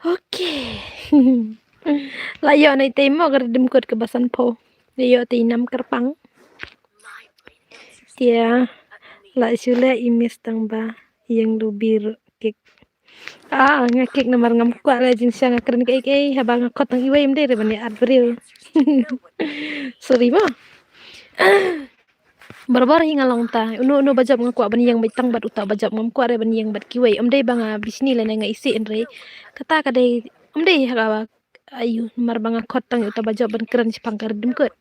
Okay. La ïoh na itei mo ka riddim kot kaba sanphew. La ïoh te i nam kyrpang. Tia la shu leh i miss tang ba ïeng lubir kik. Ah, nga kik namar ngam kwah la jingshisha nga kren kaei kaei, haba nga khot tang iwei ym dei re ban ïa ad briew. Sorry mo. Barabor hi nga long ta. Uno uno ba jop nga kwah ban ïeng beit tang bad uta ba jop, ngam kwah re ban ïeng bad kiwei. Ym dei ba nga bishni lane nga isih, hynrei kata ka dei, ym dei ha ka ba, ayu, namar ba nga khot tang uta ba jop ban kren shaphang ka riddim kot.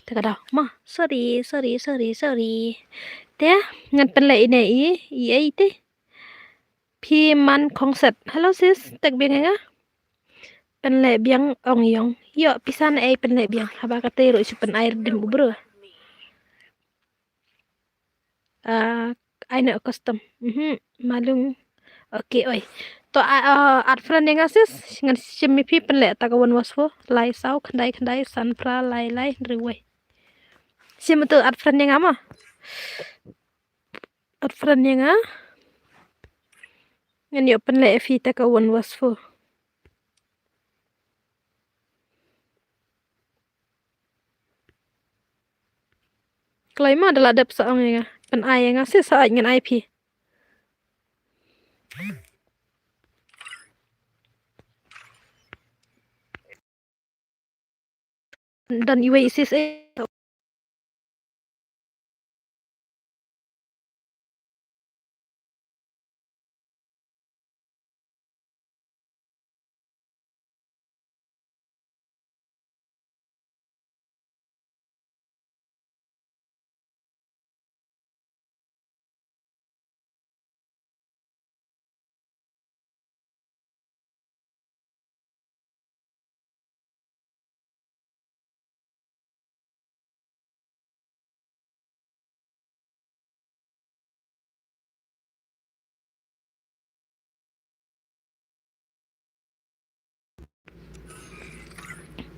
Te ka daw ma, sorry, sorry, sorry, sorry. Te ngan pynleh ine i, i ei te. Phi man khongset. Hello sis, tek biang ïa nga? Pynleh biang, ong ïong. Ïoh, pisa na ei pynleh biang. Haba kata ruh shu pynai riddim u bro. Ah, ai na custom. Mhm, malum. Okay, oi. To, ah, ah, add friend ïa nga sis, ngan shim ïa phi, pynleh ta ka one was four, lai saw, khyndai khyndai, san phra, lai lai, hynriew wei. Shim to add friend ïa nga ma. Add friend ïa nga. Ngan ïoh pynleh ïa phi ta ka one was four. Kloi ma da la dep sa ong ïa nga. Pynai ïa nga sis, sa ai ngan ai phi. Don iwei sis eh.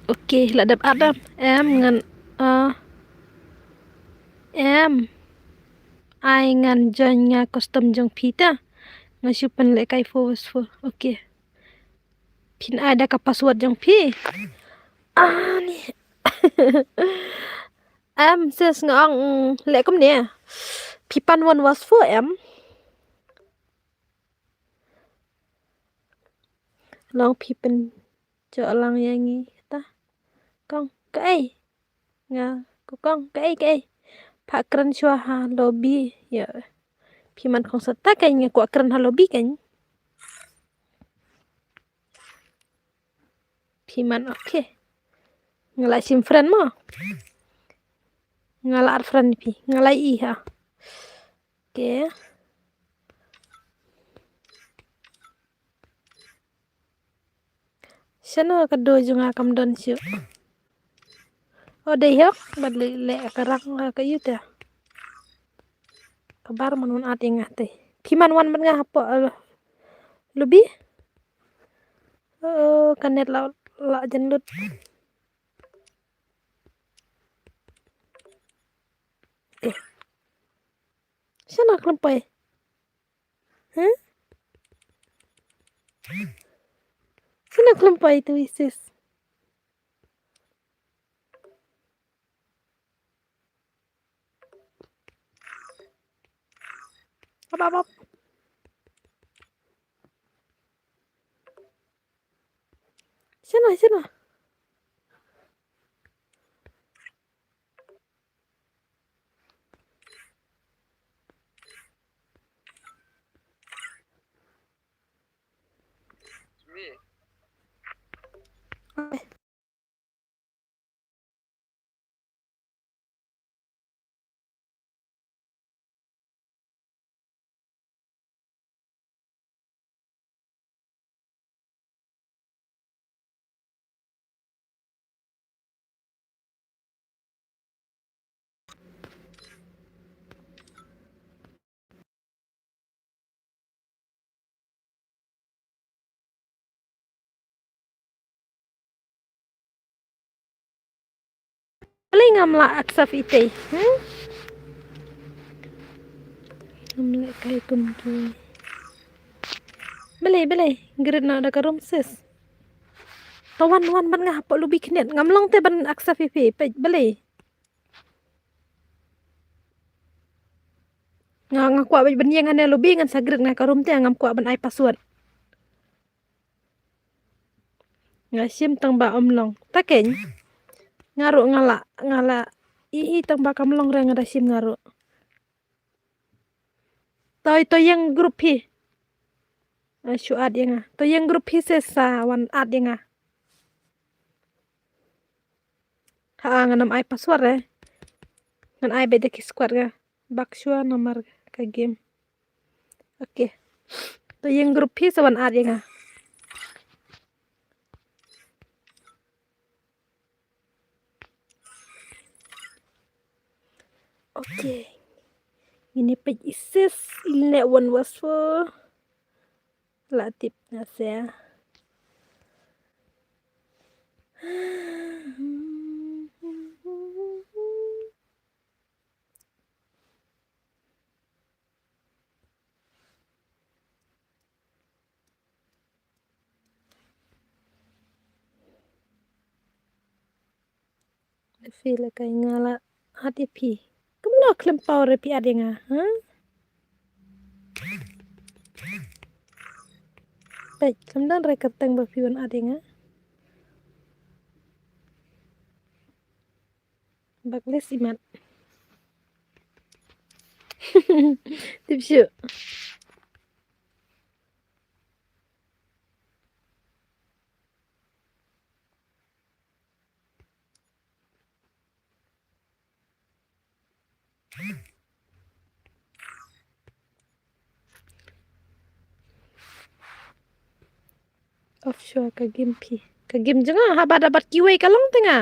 Okay, la dep add em. Em ngan, ah, em. Ai ngan join nga custom jong phi ta. Nga shu pynleh kai four four. Okay. Phin ai da ka password jong phi. Ani. Em sis, nga ong, mm, leh kumne. Phi pan one was four em. Long phi pynjot lang ïa ngi ta. Kong, kaei? Nga, ko kong, kaei, kaei? Pha kren shuwa ha lobby, ïa. Phi man khongset ta kein, nga kwah kren ha lobby kein. Phi man, okay. Nga la shim friend mo. Nga la add friend phi, nga la i ha. Okay. Shano ka do jong nga kam don shuh. O dei hok, bad leh, leh ka rang ka yu te. Ka bar man wan at ïa nga te. Phi man wan bad nga hapoh, eh, lobby. Oh, ka net la, la jan lut. Eh. Shano khlem poi? Huh? Shano khlem poi tu isis? Hop, hop, hop. Shano, shano? Balei ngam lah accept ïa itei? Hmm? Ngam lah kai kum ki. Balei, balei? Grit na da ka room sis. Tawan wan ban nga hapoh lobby knet. Ngam long te ban accept ïa phi. Peit, balei? Nga, nga kwah ban ïeng hane lobby ngan sa grit nga ka room te ngam kwah ban ai password. Nga shim tang ba ym long. Ta keiñ. Nga ruh nga la, nga la. I, i tang ba kam long re nga da shim nga ruh. Toi, to ïeng group phi. Ai shu add ïa nga. To ïeng group phi se sa wan add ïa nga. Ha, ngan ym ai password eh. Ngan ai beit da ki squad nga. Bak shuwa namar ka game. Okay. To ïeng group phi sa wan add ïa nga. Okay. Ngin ïa peit i sis i leh wan was for. La tip nga se. Phi la kai nga la add ïa phi. Kumno khlem paw re phi add ïa nga, ha? Peit, khlem don re kyrteng ba phi wan add ïa nga. Bak list imat. Tip shuh. Offshore ka game phi. Ka game jong nga haba da bat kiwei ka long te nga.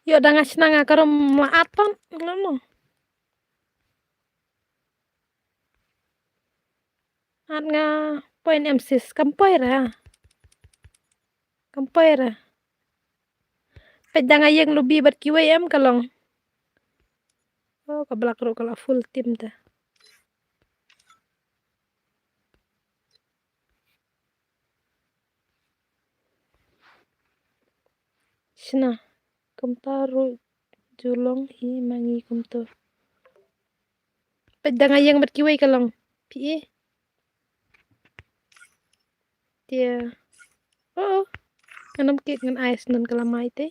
Ïoh da nga shna nga ka rum ma at pam. Ngam no. At nga point em sis kam poi ra. Kam poi ra. Peit da nga ïeng lobby bad kiwei em ka long. Oh, ka blak ruh ka la full team ta. Shna. Kumta ruh ju long hi ma ngi kumto. Peit da nga ïeng bad kiwei ka long. Phi i. Tia. Oh, oh. Ngan ym kit ngan ai snan ka la mai te.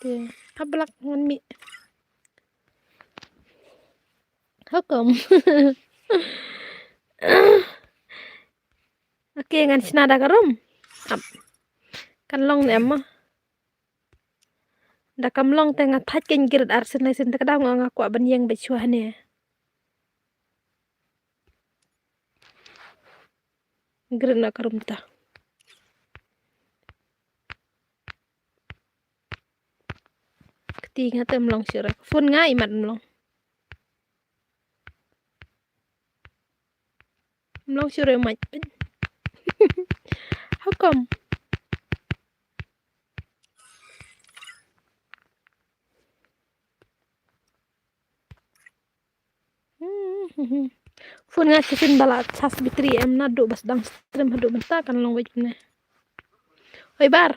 Tia. Ha blak ngan mih. Hukum. Okay, ngan shna da ka rum. Ap. Kan long ne em ma. Da kam long te nga thait kein grit ar sien lai sien te ka daw nga nga kwah ban ïeng beit shuwa hangne. Grit na ka rum ta. Kti nga te mlong shuh re. Phone nga imat mlong. Mlong shuh re mach. How come? Phone nga shisien ba la charge battery em naduh ba sdang stream haduh mynta kan long wait ne. Hoi bar.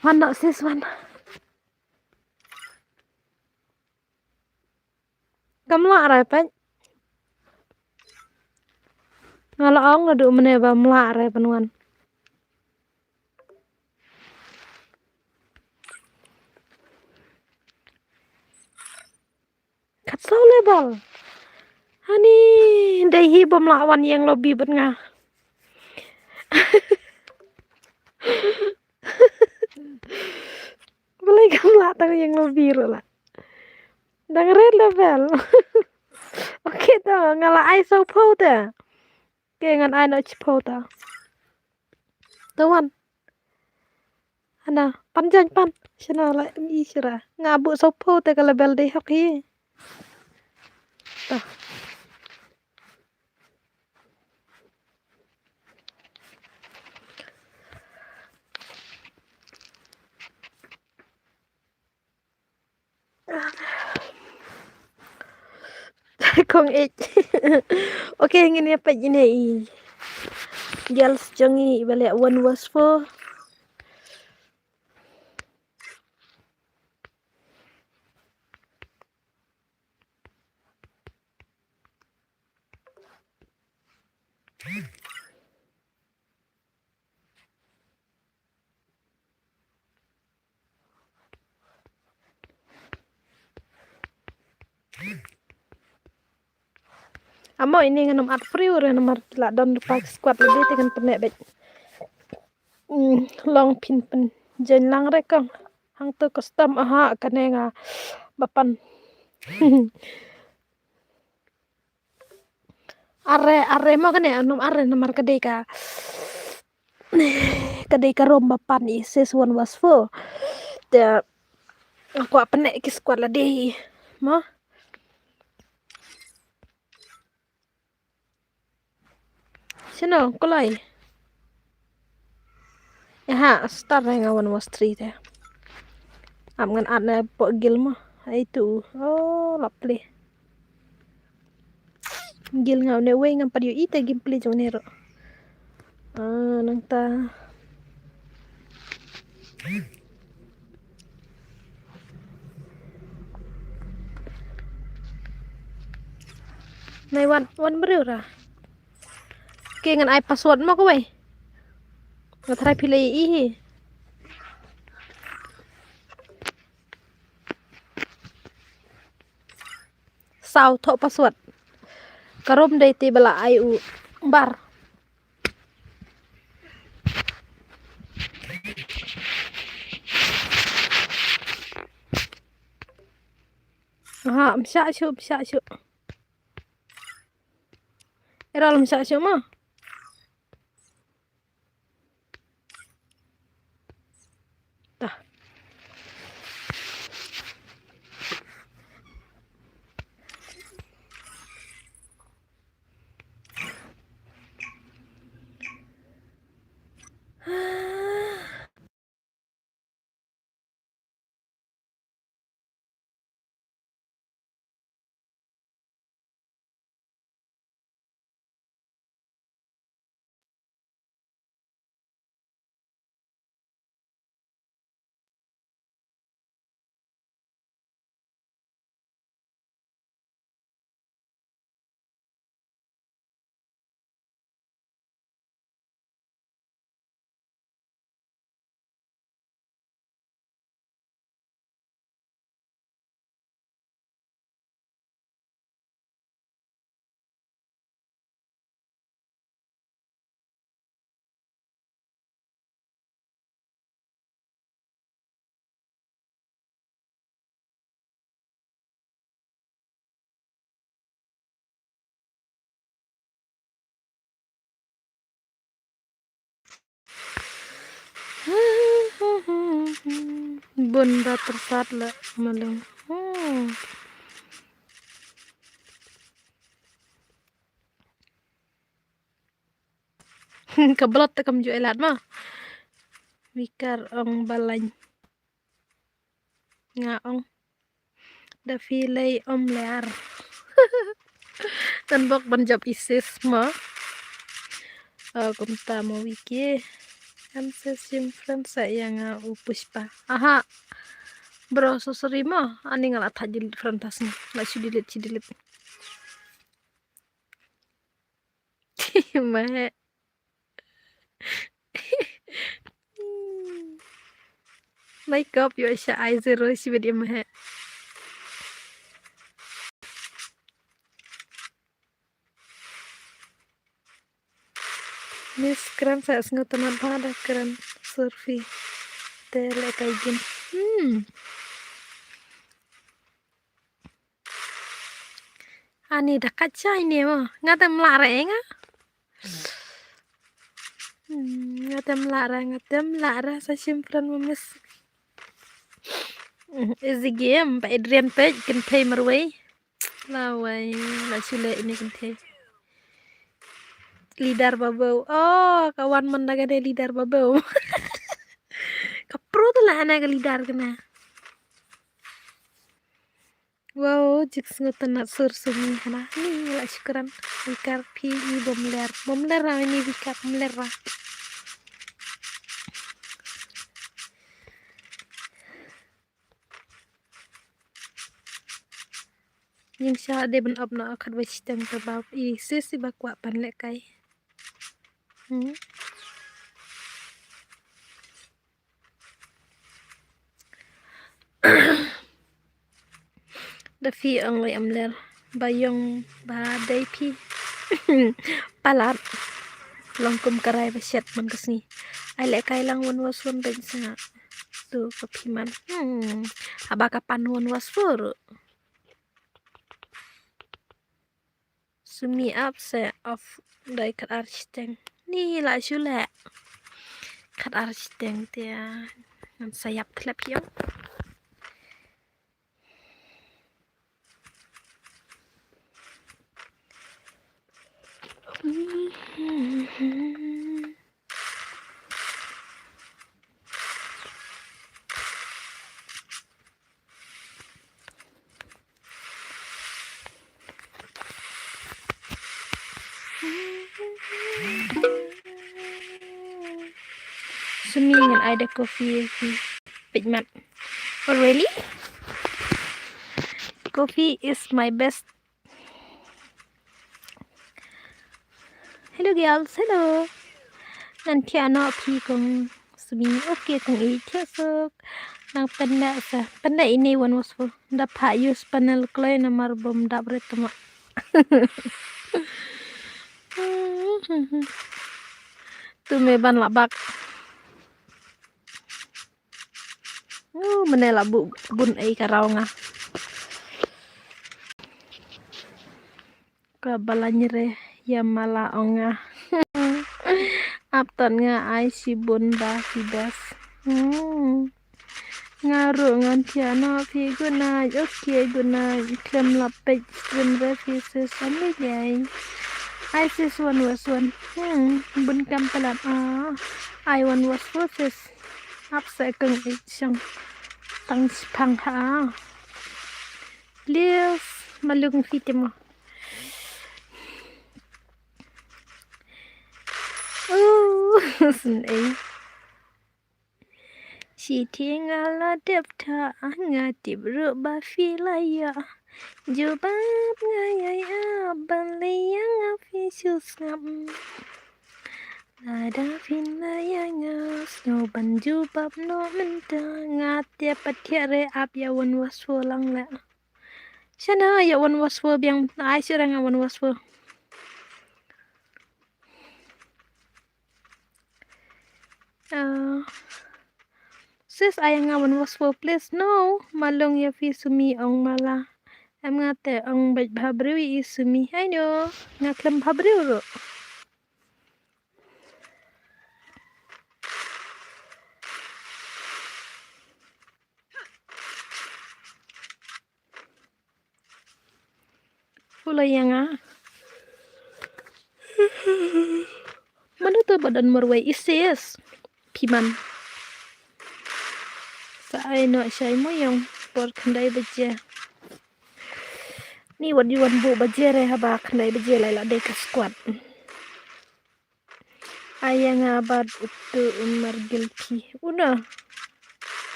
Wan noh sis wan. Kam lah rai peit. Nga la ong naduh mynne ba ym lah rai ban wan. Kat saw level. Ani dei hi bym lah wan ïeng lobby bad nga. Balei kam lah tang ïeng lobby ruh lah. Dang red level. Okay to nga la ai sawphew te. Okay ngan ai noh shiphew te. To wan. Hana, pan jan pan. Shana la i shira. Nga buh sawphew te ka level dei hok hi. To. Kong ich. Okay, ngin ïa peit ine i girls jong ngi iba leh one versus four. Amo ini ngan ym at free re namar la don ruh pa squad lade te ngan pyneh beit. Mm, long phin pynjoin lang re kong. Hangto custom aha kane nga ba pan. Are, are mo kane, anom are namar ka dei ka, ka dei ka room ba pan i sis one versus four. Te nga kwah pyneh ki squad lade hi mo. Shano kulai. Aha, star nga one versus three te. Ap ngan at na po gil mo. Ai tu. Oh, la play. Gil nga une wei ngam pat ïohi te gameplay jong une ruh. Ah, nangta. Nai wan, wan briew ra. Ke ngan ai password mo kawei. Nga tharai phi la ïohi hi. Saw thoh password. Ka room dei te ba la ai u bar. Aha, ym shah shuh, ym shah shuh. Era ym shah shuh ma. Tah. Bun ba tyrsat la malung. Hmm. Ka blot te kam ju ai lad ma. Wikar ong balai. Nga ong. Da phi lei om ler. Tan bok ban jop isis mo. Oh, kumta mo wiki. Em se sim friend sa ïa nga u Pushpa. Aha. Bro, so sorry mo. Ani nga la thad delete friend tas ni. La shu delete, shu delete. Mahe. Makeup ïoh sha eye zero shi bit ïa mahe. Miss Kren sa sngew tynat bha da Kren surfi. Te leh kai gin. Hmm. Ani da kat shai ne mo. Nga tem la re nga. Hmm, nga tem la re, nga tem la re sa shim pran mo miss. Hmm, easy game, ba Adrian pej, kynthei marwei. Lawei, la chule ini kynthei. Leader babau. Oh, kawan man da ka dei leader babau. Ka pro tu la ana ka leader kena. Wow, jik sngew tynat sur sumi hana. Ni la shukran. Vikar phi i bom ler. Bom ler ra ini vikar bom ler ra. Ning sha de ban ap na khat wei shiteng ka ba i si si ba kwah pan leh kai. Hmm. Da phi ong lei am ler ba yong ba dei phi. Palat. Long kum karai ba shet man ka sngi. Ai leh kai lang wan was wan beng sa. Tu ka phi man. Hmm. Haba ka pan wan was fur. Sumi ap se of dai khat ar shiteng. Ni la shu leh. Khat ar shiteng te ngan sa ïap thlep ïa. Sumi ngan ai da coffee phi peit mat. Oh, really? Coffee is my best. Hello girls, hello. Ngan thiah noh phi kong Sumi. Okay kong i thiah suk. Nang pynda sa pynda ini wan was ful. Da pha use panel kloi namar bom dap re tama. Tu me ban la bak. Oh, mane la bu bun ei ka raw nga. Ka balanyre ïa mala ong nga. Ap tan nga ai shibun ba phi best. Hmm. Nga ruh ngan thiah noh phi good night. Okay, good night. Khlem la peit stream re phi sis. Ani jai. Ai sis wan was wan. Hmm. Bun kam palat. Ah. Ai wan was ful sis. Ap sa kong i shong. Tang shipang ha. Please, malung phi te mo. Oh, sn ei. Shi te nga la dep tha nga tip ruh ba phi la ïa. Jubab nga ïa ïa ban lei ïa nga phi shu sngap. Lada phin la ïa nga sngew ban jubab noh mynta nga te pat thiah re ap ïa wan was ful lang leh. Shana ïa wan was ful biang ai shu rang wan was ful. Uh, sis ai nga wan was ful please no malung ïa phi Sumi ong mala. Em nga te ong bad bha briew i Sumi. Ai no nga khlem bha briew ruh. Pula ïa nga. Mano to ba don marwei i sis. Phi man. Sa ai noh shai mo ïong por khyndai baje. Ni wat ïa wan buh baje re haba khyndai baje lai la dei ka squad. Aya nga bad utu Umar Gilki. Una.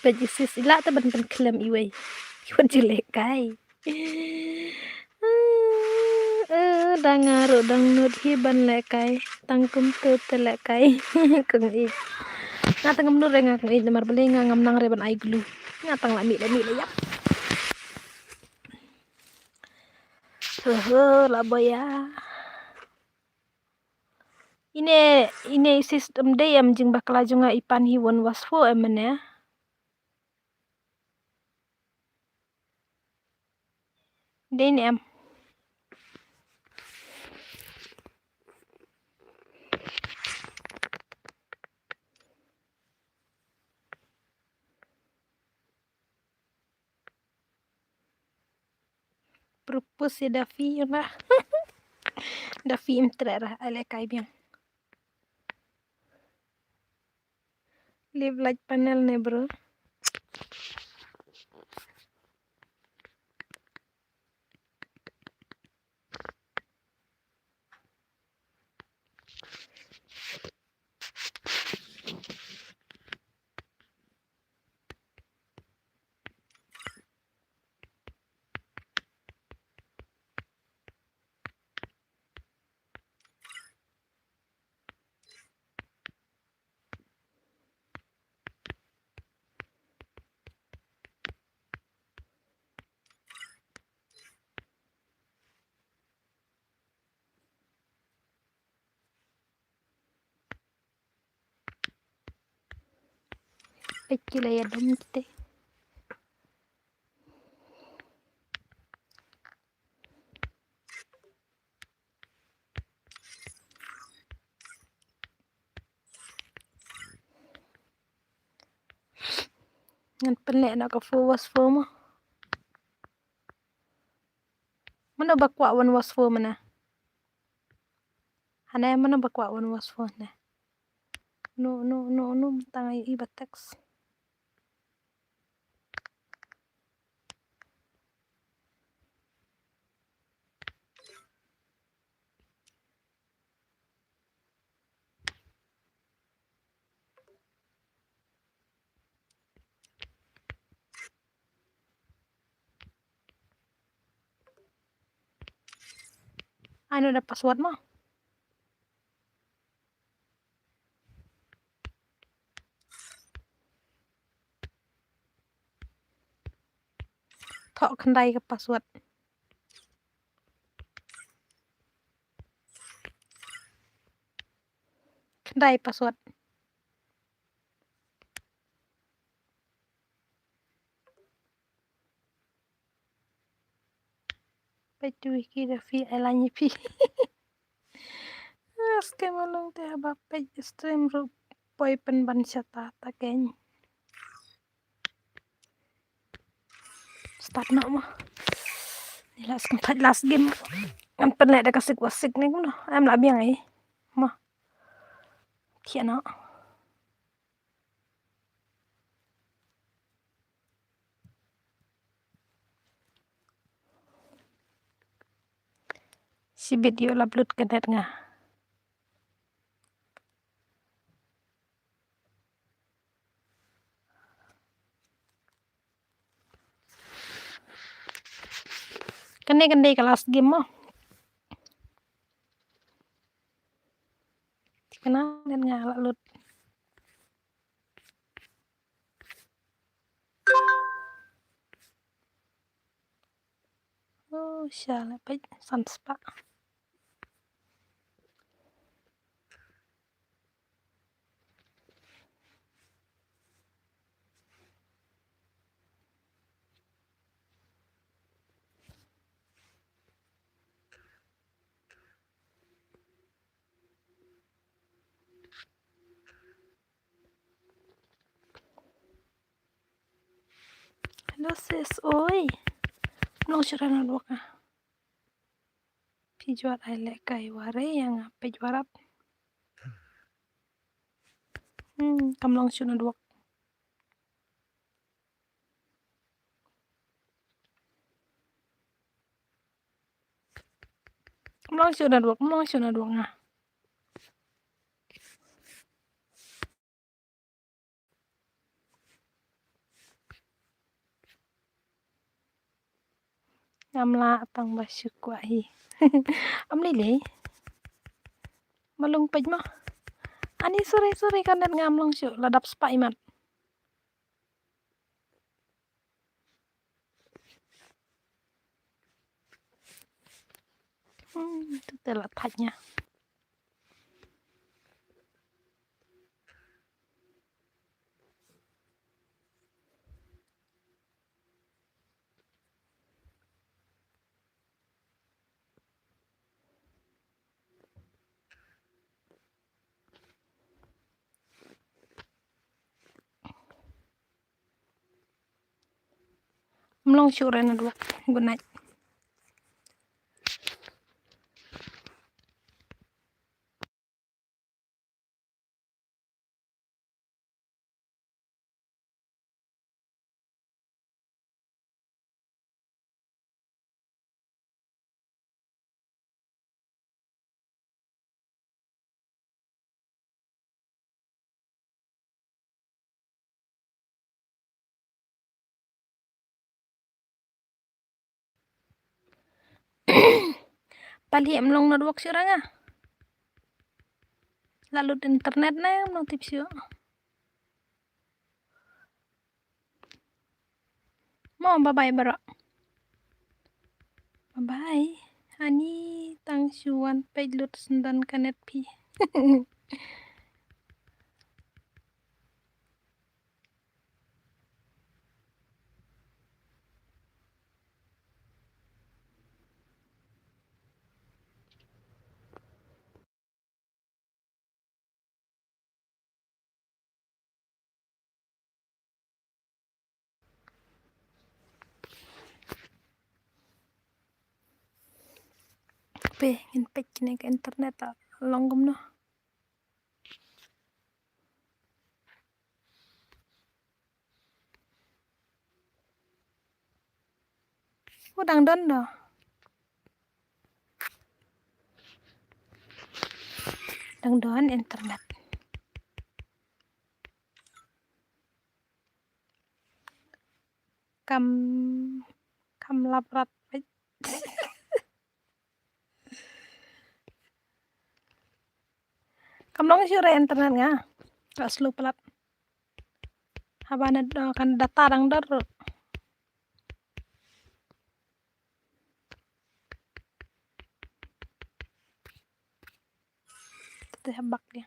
Peit i sis i lah te ban pynkhlem iwei. Iwei ju lehkai. Ah, ah, dang nga ruh dang nud hi ban lehkai. Tang kumtu te lehkai. Kong i. Nga te ngam nud re nga kong i namar balei nga ngam nang re ban ai glue. Nga tang la mih la mih la ïap. Ho, ho, la boya. Ine, ine i sis em dei em jingbakla jong nga i pan hi wan was fo em ne. Dei ne em. Propose ïa Daffy ïa nga. Daffy im treh ra, ai lehkai biang. Live like panel ne bro. Peit ki la ïadom te. Ngan pynleh noh ka four was four mo. Mano ba kwah one was four mana? Hane mano ba kwah one was four ne? No, no, no, no, tang ai i ba text. Ai noh da password mo. Thoh khyndai ka password. Khyndai password. Peit tu ki da phi ai la ngi phi. Ah, skhem long te haba peit stream ruh poi pynban shata ta keiñ. Start noh mo. Ni la skhem peit last game. Ngan pynleh da ka six was six ne kumno. Em lah biang ai. Mo. Khia noh. Shibit ïoh la blut ka net nga. Kane kane ka last game mo. Kane net nga la lut. Oh, sha la peit san spah. Hello sis, oi. Long shuh network ah. Phi jwat ai leh kai ware ïa nga peit warap. Hmm, kam long shuh network. Kam long shuh network, kam long shuh network nga. Ngam lah tang ba shu kwah hi. Am lei lei. Malung peit mo. Ani sorry, sorry, ka net ngam long shuh, la dap spah imat. Hmm, tu te la thait nia. Mlong shuh re na duak. Good night. Pali em long na duak siranga. Lalu internet na em long tip sio. Mo, bye bye baroh. Bye bye. Ani tang shu wan peit lut sendon ka net phi. Pe, ngin peit kine ka internet ta long kumno. U dang don do. Dang don internet. Kam, kam lap rat peit. Kam long shuh re internet nga. Ka slow palat. Haba na do kan data dang dor. Te habak dia.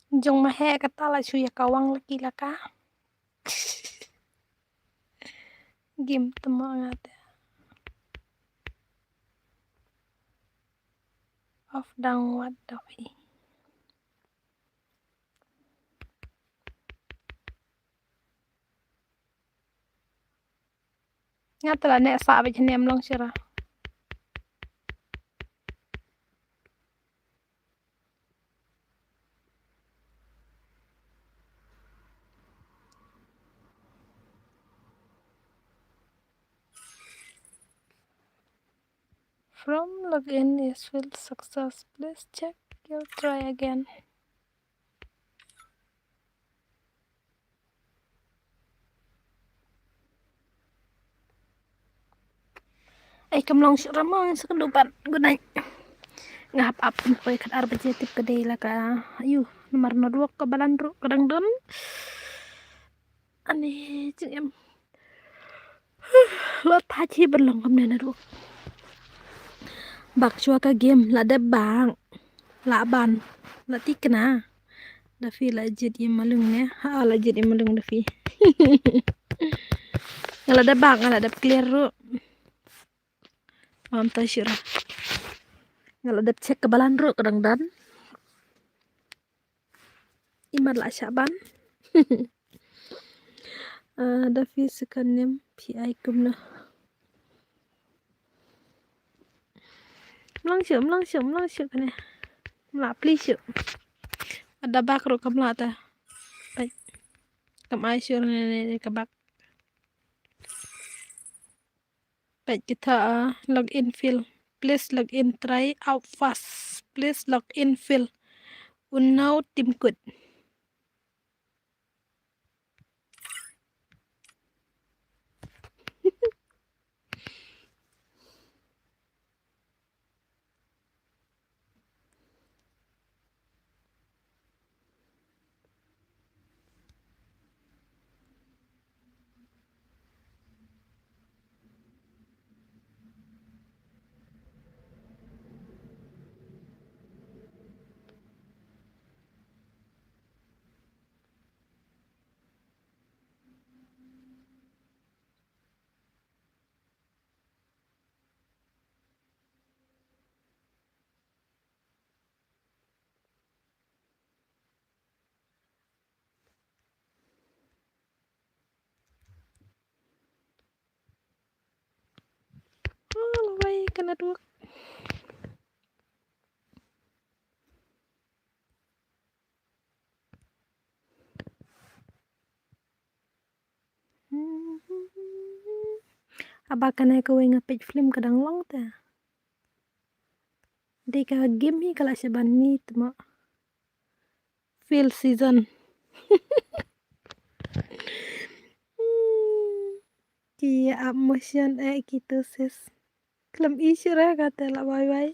Jong ma he kata la shu ya kawang laki laka. Gim temo ngate. Of dang wat dohi. Nga tela ne sa ba jene mlong sira. From login is failed success. Please check your try again. Ai kam long shuh ramang sa ka dupat. Good night. Nga hap ap pun koi kat ar baje tip ka dei la ka. Ayu, namar na duak ka balan ru ka dang don. Ani jing em. Lo ta chi ban long kam ne na duak. Bak shwa ka game la dep bang. La ban. La thikna. Da phi la jied ïa i Malung ne? Ha, la jied ïa i Malung da phi. Nga la dep bak, nga la dep clear ruh. Ym tang shuh ruh. Nga la dep check ka balan ruh ka dang don. Imat la shah ban. Ah, da phi second name phi ai kumno? Mlang shuh, mlang shuh, mlang shuh kane. Mlang pli shuh. Ada bak ruh kam lah ta. Peit. Kam ai shuh ne, ne, ne ka bak. Peit kita, ah, log in fail. Please log in, try out first. Please log in fail. Uno timkut. Ah, lawei ka network. Haba kane kawei nga peit film ka dang long te. Dei ka game hi ka la shah ban ni te mo. Fail season. Ki ap motion eh kitosis. Khlem i shuh re kata la bye bye.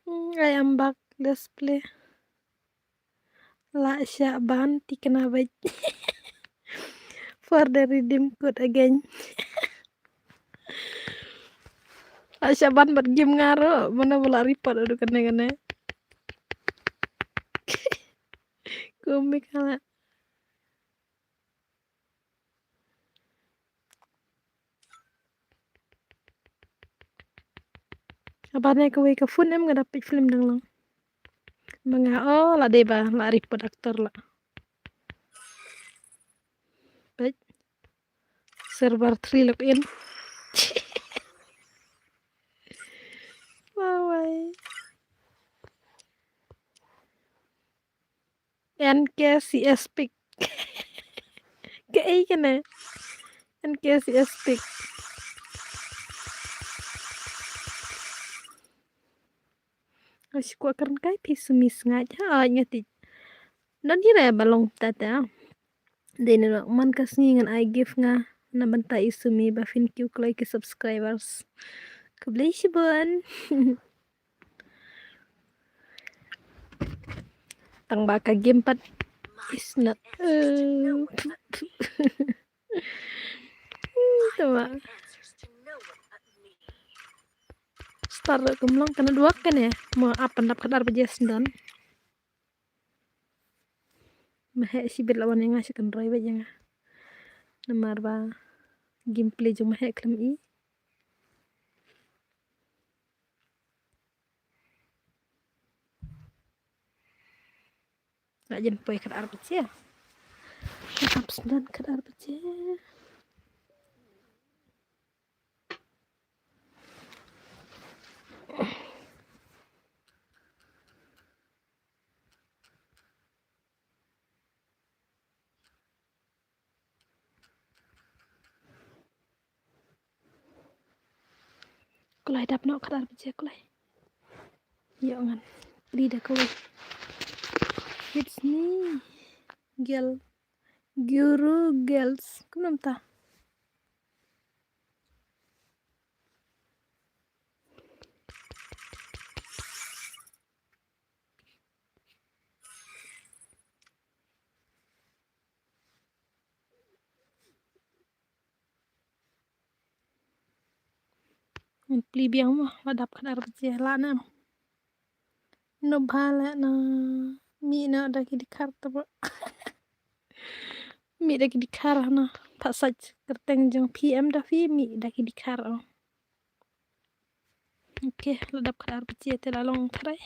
Hmm, ai am bak, let's play. La shah ban thikna beit. For the redeem code again. La shah ban bad game nga ruh, mano ba la report haduh kane kane. Kumne ka la. Haba ne kawei ka phone em nga da peit film dang long. Ba nga, oh, la dei ba la report actor la. Peit. Server three login. Wawai. N K C S pick. Kaei kane? N K C S pick. Nga shu kwah kren kai phi sumi sngaid ha, nga tip. Don hi re ba long ta ta. Dei na man ka sngi ngan ai gift nga na bynta i sumi ba phin kiew kloi ki subscribers. Khublei shibun. Tang ba ka game pat is not. Eh. Tama. Star kumlong kane duak kane. Mo apan dap kadar baje sendan. Maheh shibit la wan ïa nga sha kan roi bad ïa nga. Namar ba gameplay jong maheh khlem i. Nga jan poi khat ar baje. Nga ap sendan khat ar baje. Kulai dap noh khat ar baje kulai. Ïoh ngan plie da kawei. It's me, girl. Guru girls. Kumno mynta? Ngan plie biang mo, la dap khat ar baje la na. No bha leh na. Mih na da ki dkhar taba. Mih da ki dkhar na. Pha sait kyrteng jong phi em da phi mih da ki dkhar. Okay, la dap khatar pachie te la long tharai.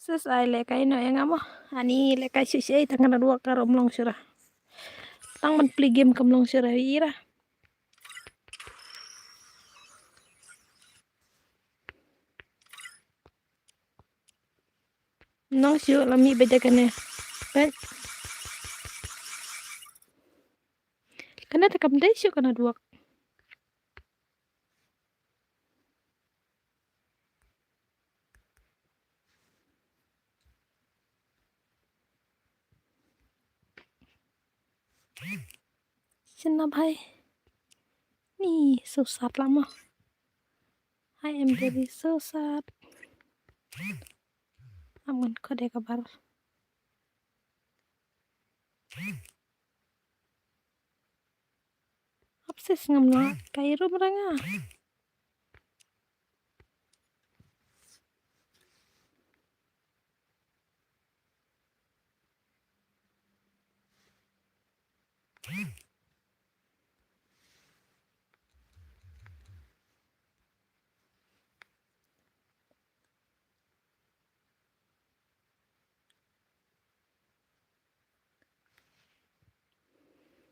Sis ai lehkai noh ïa nga mo. Ani lehkai shuh shuh ei tang ka network ka rum long shuh ra. Tang ban plie game kam long shuh ra ira. Nang shuh la mih bad kane. Peit. Kane te kam dei shuh ka network. Shina bhai. Ni so sad lama. I am very so sad. Am ngan khode ka bar. Apsis ngam na kai rum ranga.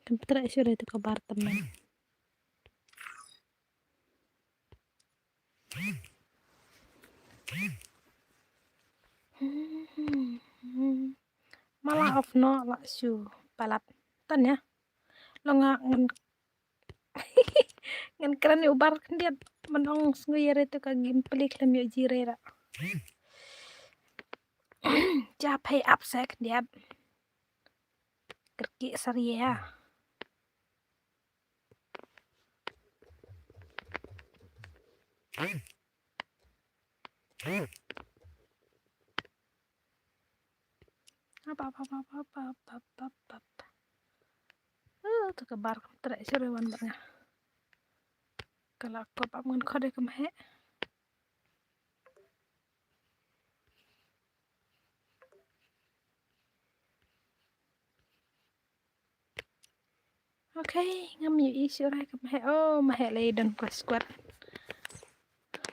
Kan pyntreh shuh ïa tu ka bar tymmen. Mala off noh la shu palat. Tan ïa. Long nga ngan ngan kren ïa u bar khyndiat. Man ong sngew ïa re tu ka game plik lem ïa jire ra. Ja phai ap sa khyndiat. Kerki saria. Ap, ap, ap. Uh, tu ka bar kam treh shuh re wan bad nga. Ka la kop ap ngan khode kam heh. Okay, ngam ïohi shuh re kam heh. Oh, ma heh lei don ka squad.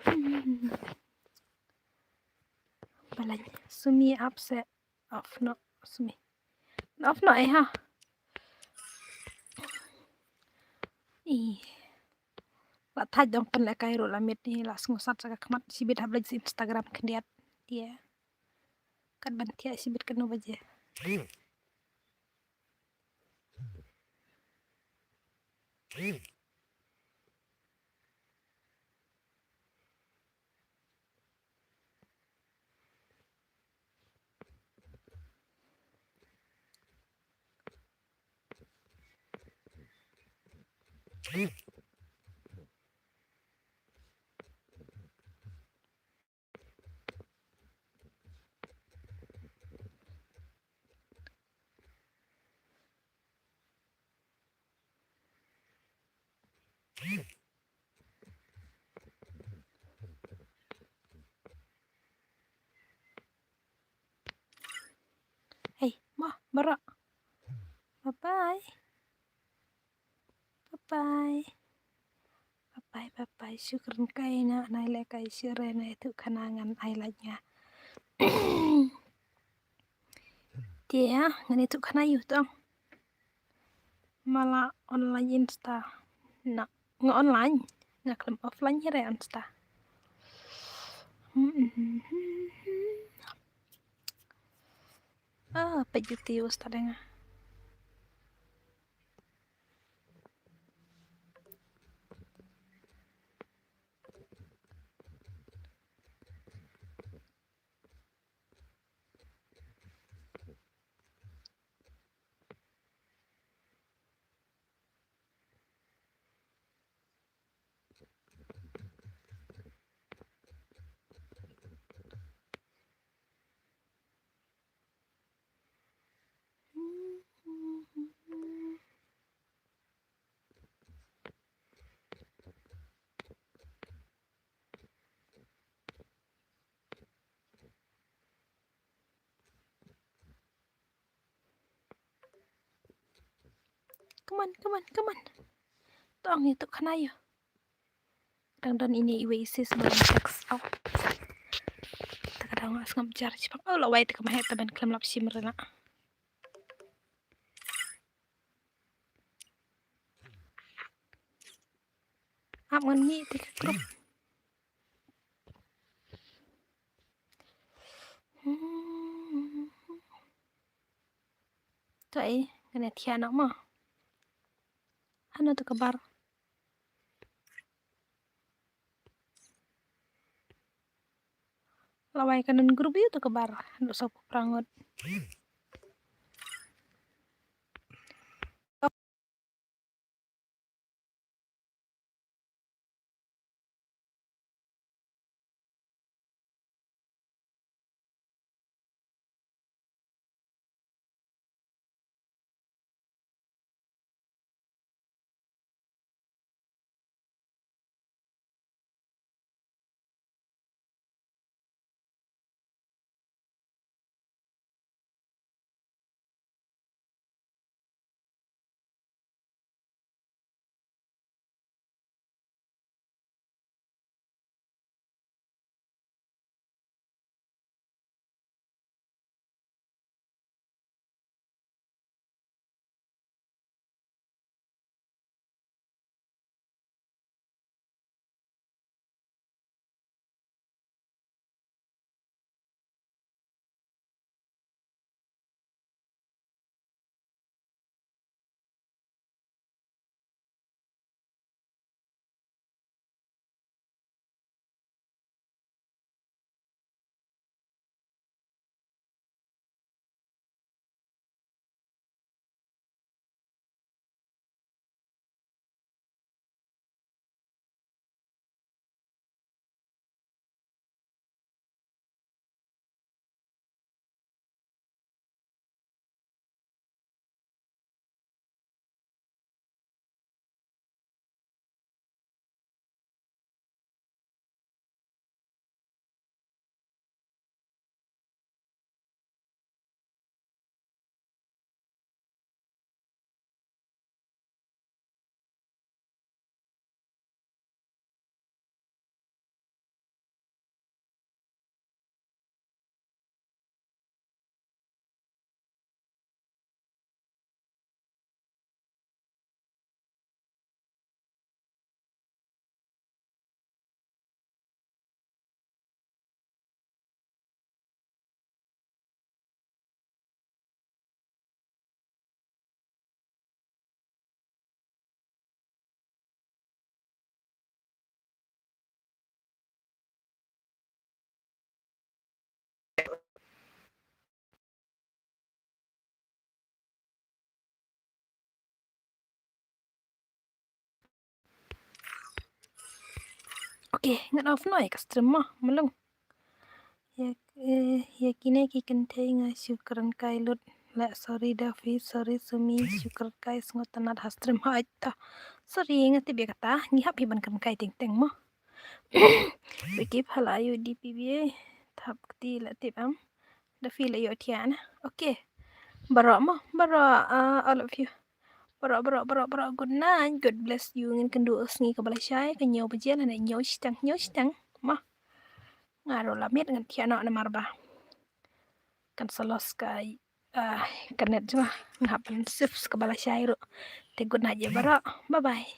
Hmm. Balai sumi ap se off noh sumi. Off noh eh ha. Ih. La thait dong pynlehkai ruh la miet ni la sngewsat sa ka khmat shibit hap leit Instagram khyndiat. Ïa. Kat ban thiah shibit kano baje. Hey, ma, bara. Bye bye. Bye bye. Bye bye, bye bye. Shukran kai na, nai lehkai shuh re na itu khana ngan ai like nga. Te ya, ngan itu khana yu tong. Mala online Insta. Na, nga online. Nga khlem offline hi re Insta. Ah, peit juti u stad nga. Come on, come on, come on. Tong ïa tu khana ïa. Dang don ine iwei i sis ba text. Au. Ta ka dang sngap jar chipak. Oh, la wai ta ka mahek ta ban khlem lap shim rena. Ap ngan mih te ka group. Hmm. To ai, ngan ïa thiah noh mo. Hano to ka bar. Lawai ka non group ïa to ka bar. Hano sa ku prangot. Okay, ngan off noh ïa ka stream mo, malung. Ïa, eh, ïa kine ki kynthei nga shu kren kai lut. La, sorry Daffy, sorry Sumi, shu kren kai sngewtynnat ha stream ha ita. Sorry, nga tip ïa kata, ngi hap hi ban kren kai teng teng mo. Wiki phala ayu D P B A, thap kti la tip am. Daffy la ïoh thiah na. Okay. Baroh mo, baroh, ah, all of you. Baroh, baroh, baroh, baroh. Good night. God bless you. Ngin kynduh sngi kaba lashai, ka hynñiew baje lane hynñiew shiteng, hynñiew shiteng. Mo. Nga ruh la miet ngan thiah noh namar ba kan sa loss ka, ah, ka net jong nga. Nga hap ban shift kaba lashai ruh. Te good night ïa baroh. Bye bye.